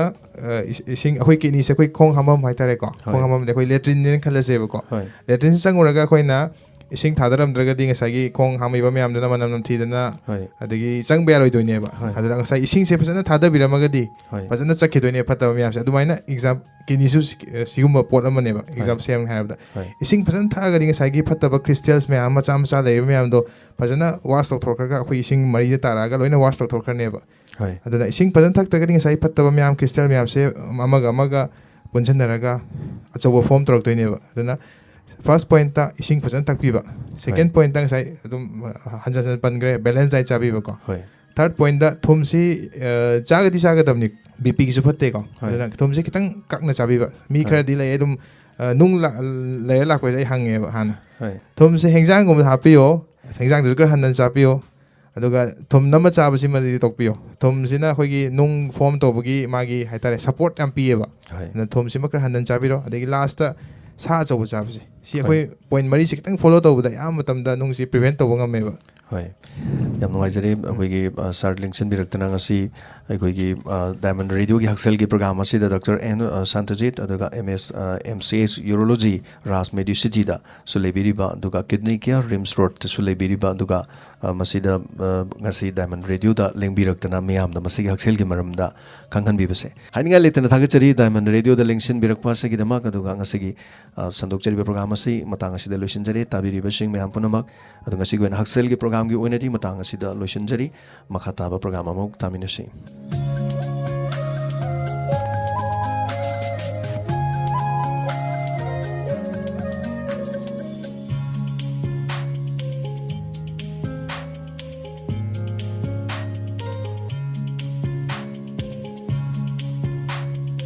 ꯑ, ꯏꯁ-, ꯏꯁꯤꯡ, ꯑꯩꯈꯣꯏ ꯀꯤꯗꯅꯤꯁꯦ ꯑꯩꯈꯣꯏ ꯈꯣꯡ ꯍꯥꯝꯐꯝ ꯍꯥꯏꯇꯥꯔꯦꯀꯣ, ꯈꯣꯡ ꯍꯣꯏ꯫ ꯍꯥꯝꯐꯝꯗ ꯑꯩꯈꯣꯏ ꯂꯦꯇ꯭ꯔꯤꯟꯅꯦꯅ ꯈꯜꯂꯁꯦꯕꯀꯣ꯫ ꯍꯣꯏ꯫ ꯂꯦꯇ꯭ꯔꯤꯟꯁꯦ ꯆꯪꯉꯨꯔꯒ ꯑꯩꯈꯣꯏꯅ ꯏꯁꯤꯡ ꯊꯥꯗꯔꯝꯗ꯭ꯔꯒꯗꯤ ꯉꯁꯥꯏꯒꯤ ꯈꯣꯡ ꯍꯥꯝꯃꯤꯕ ꯃꯌꯥꯝꯗꯨꯅ ꯃꯅꯝ ꯅꯝꯊꯤꯗꯅ ꯍꯣꯏ꯫ ꯑꯗꯒꯤ ꯆꯪꯕ ꯌꯥꯔꯣꯏꯗꯣꯏꯅꯦꯕ꯫ ꯍꯣꯏ꯫ ꯑꯗꯨꯅ ꯉꯁꯥꯏ ꯏꯁꯤꯡꯁꯦ ꯐꯖꯅ ꯊꯥꯗꯕꯤꯔꯝꯃꯒꯗꯤ ꯍꯣꯏ꯫ ꯐꯖꯅ ꯆꯠꯈꯤꯗꯣꯏꯅꯦ ꯐꯠꯇꯕ ꯃꯌꯥꯝꯁꯦ꯫ ꯑꯗꯨꯃꯥꯏꯅ ꯑꯦꯛꯖꯥꯝ ꯀꯤꯗꯅꯤꯁꯨ ꯁꯤ-, ꯁꯤꯒꯨꯝꯕ ꯄꯣꯠ ꯑꯃꯅꯦꯕ꯫ ꯍꯣꯏ꯫ ꯑꯦꯛꯖꯥꯝ ꯁꯦꯝꯒꯦ ꯍꯥꯏꯔꯕꯗ ꯍꯣꯏ꯫ ꯏꯁꯤꯡ ꯐꯖꯅ ꯊꯛꯑꯒꯗꯤ ꯉꯁꯥꯏꯒꯤ ꯐꯠꯇꯕ ꯀ꯭ꯔꯤꯁꯇꯦꯜꯁ ꯃꯌꯥꯝ ꯃꯆꯥ ꯃꯆꯥ ꯂꯩꯔꯤꯕ ꯃꯌꯥꯝꯗꯣ ꯐꯖꯅ ꯋꯥꯁ ꯇꯧꯊꯣꯛꯈ꯭ꯔꯒ ꯑꯩꯈꯣꯏ ꯏꯁꯤꯡ ꯃꯔꯤꯗ ꯇꯥꯔꯛꯑꯒ ꯂꯣꯏꯅ ꯋꯥꯁ ꯇꯧꯊꯣꯛꯈ꯭ꯔꯅꯦꯕ꯫ ꯍꯣꯏ꯫ ꯑꯗꯨꯅ ꯏꯁꯤꯡ ꯐꯖꯅ ꯊꯛꯇ꯭ꯔꯒꯗꯤ ꯉꯁꯥꯏ ꯐꯠꯇꯕ ꯃꯌꯥꯝ ꯀ꯭ꯔꯤꯁꯇꯦꯜ ꯃꯌꯥꯝꯁꯦ ꯑꯃꯒ ꯑꯃꯒ ꯄꯨꯟꯁꯤꯟꯅꯔꯒ ꯑꯆꯧꯕ ꯐꯣꯝ ꯇꯧꯔꯛꯇꯣꯏꯅꯦꯕ꯫ ꯑꯗꯨꯅ ꯐꯥꯔꯁ ꯄꯣꯏꯟꯠꯇ ꯏꯁꯤꯡ ꯐꯖꯅ ꯊꯛꯄꯤꯕ, ꯁꯦꯀꯦꯟ ꯍꯣꯏ꯫ ꯄꯣꯏꯟꯠꯇ ꯉꯁꯥꯏ ꯑꯗꯨꯝ ꯍꯟꯖꯟ ꯍꯟꯖꯟ ꯄꯟꯈ꯭ꯔꯦ, ꯕꯦꯂꯦꯟꯁ ꯗꯥꯏꯠ ꯆꯥꯕꯤꯕꯀꯣ꯫ ꯍꯣꯏ꯫ ꯊꯥꯔꯠ ꯄꯣꯏꯟꯠꯇ ꯊꯨꯝꯁꯤ, ꯑ, ꯆꯥꯒꯗꯤ ꯆꯥꯒꯗꯕꯅꯤ, ꯕꯤ ꯄꯤꯒꯤꯁꯨ ꯐꯠꯇꯦꯀꯣ꯫ ꯍꯣꯏ꯫ ꯑꯗꯨꯅ ꯊꯨꯝꯁꯤ ꯈꯤꯇꯪ ꯀꯛꯅ ꯆꯥꯕꯤꯕ꯫ ꯃꯤ ꯍꯣꯏ꯫ ꯈꯔꯗꯤ ꯂꯩ ꯑꯗꯨꯝ, ꯑ, ꯅꯨꯡ ꯂꯥ-, ꯂꯩꯔ ꯂꯥꯛꯄꯁꯦ ꯑꯩ ꯍꯪꯉꯦꯕ ꯍꯥꯟꯅ꯫ ꯍꯣꯏ꯫ ꯊꯨꯝꯁꯦ ꯍꯦꯟꯖꯥꯡꯒꯨꯝꯕꯗ ꯍꯥꯞꯄꯤꯌꯣ, ꯍꯦꯟꯖꯥꯡꯗꯨꯁꯨ ꯈꯔ ꯍꯟꯊꯅ ꯆꯥꯕꯤꯌꯣ꯫ ꯑꯗꯨꯒ ꯊꯨꯝ ꯅꯝꯃ ꯆꯥꯕꯁꯤꯃꯗꯤ ꯇꯣꯛꯄꯤꯌꯣ꯫ ꯊꯨꯝꯁꯤꯅ ꯑꯩꯈꯣꯏꯒꯤ ꯅꯨꯡ ꯐꯣꯝ ꯇꯧꯕꯒꯤ ꯃꯥꯒꯤ ꯍꯥꯏꯇꯥꯔꯦ ꯁꯄꯣꯔꯠ ꯌꯥꯝ ꯄꯤꯌꯦꯕ꯫ ꯍꯣꯏ꯫ ꯑꯗꯨꯅ ꯊꯨꯝꯁꯤꯃ ꯈꯔ ꯍꯟꯊꯅ ꯆꯥꯕꯤꯔꯣ꯫ ꯑꯗꯒꯤ ꯂꯥꯁꯇ ꯁꯥ ꯑꯆꯧꯕ ꯆꯥꯕꯁꯦ, ꯁꯤ ꯑꯩꯈꯣꯏ ꯄꯣꯏꯟ ꯃꯔꯤꯁꯤ ꯈꯤꯇꯪ ꯐꯣꯂꯣ ꯇꯧꯕꯗ ꯑꯌꯥꯝꯕ ꯃꯇꯝꯗ ꯅꯨꯡꯁꯤ ꯄ꯭ꯔꯤꯚꯦꯟ ꯇꯧꯕ ꯉꯝꯃꯦꯕ꯫ ꯍꯣꯏ꯫ ꯌꯥꯝ ꯅꯨꯡꯉꯥꯏꯖꯔꯦ ꯑꯩꯈꯣꯏꯒꯤ ꯑ, ꯁꯥꯔ ꯂꯦꯡꯁꯤꯟꯕꯤꯔꯛꯇꯅ ꯉꯁꯤ ꯑꯩꯈꯣꯏꯒꯤ ꯑ, ꯗꯥꯏꯃꯟ ꯔꯦꯗꯤꯑꯣꯒꯤ ꯍꯛꯁꯦꯜꯒꯤ ꯄ꯭ꯔꯣꯒ꯭ꯔꯥꯝ ꯑꯁꯤꯗ ꯗꯣꯛꯇꯔ ꯑꯦꯟ ꯑ, ꯁꯥꯟꯇꯖꯤꯠ, ꯑꯗꯨꯒ ꯑꯦꯝ ꯑꯦꯁ ꯑ, ꯑꯦꯝ ꯁꯤ ꯑꯦꯁ ꯌꯨꯔꯣꯂꯣꯖꯤ ꯔꯥꯖ ꯃꯦꯗꯤꯁꯤꯇꯤꯗ ꯁꯨ ꯂꯩꯕꯤꯔꯤꯕ, ꯑꯗꯨꯒ ꯀꯤꯗꯅꯤ ꯀꯦꯌꯔ ꯔꯤꯝꯁ ꯔꯣꯗꯇꯁꯨ ꯂꯩꯕꯤꯔꯤꯕ, ꯑꯗꯨꯒ ꯑ, ꯃꯁꯤꯗ ꯑ, ꯉꯁꯤ ꯗꯥꯏꯃꯟ ꯔꯦꯗꯤꯑꯣꯗ ꯂꯦꯡꯕꯤꯔꯛꯇꯅ ꯃꯤꯌꯥꯝꯗ ꯃꯁꯤꯒꯤ ꯍꯛꯁꯦꯜꯒꯤ ꯃꯔꯝꯗ ꯈꯪꯍꯟꯕꯤꯕꯁꯦ ꯍꯥꯏꯅꯤꯡꯉꯥꯏ ꯂꯩꯇꯅ ꯊꯥꯒꯠꯆꯔꯤ꯫ ꯗꯥꯏꯃꯟ ꯔꯦꯗꯤꯑꯣꯗ ꯂꯦꯡꯁꯤꯟꯕꯤꯔꯛꯄ ꯑꯁꯤꯒꯤꯗꯃꯛ꯫ ꯑꯗꯨꯒ ꯉꯁꯤꯒꯤ ꯑ, ꯁꯟꯗꯣꯛꯆꯔꯤꯕ ꯄ꯭ꯔꯣꯒ꯭ꯔꯥꯝ ꯑꯁꯤ ꯃꯇꯥꯡ ꯑꯁꯤꯗ ꯂꯣꯏꯁꯤꯟꯖꯔꯦ꯫ ꯇꯥꯕꯤꯔꯤꯕꯁꯤꯡ ꯃꯌꯥꯝ ꯄꯨꯝꯅꯃꯛ, ꯑꯗꯨ ꯉꯁꯤꯒꯤ ꯑꯣꯏꯅ ꯍꯛꯁꯦꯜꯒꯤ ꯄ꯭ꯔꯣꯒ꯭ꯔꯥꯝꯒꯤ ꯑꯣꯏꯅꯗꯤ ꯃꯇꯥꯡ ꯑꯁꯤꯗ ꯂꯣꯏꯁꯤꯟꯖꯔꯤ꯫ ꯃꯈꯥ ꯇꯥꯕ ꯄ꯭ꯔꯣꯒ꯭ꯔꯥꯝ ꯑꯃꯨꯛ ꯇꯥꯃꯤꯟꯅꯁꯤ꯫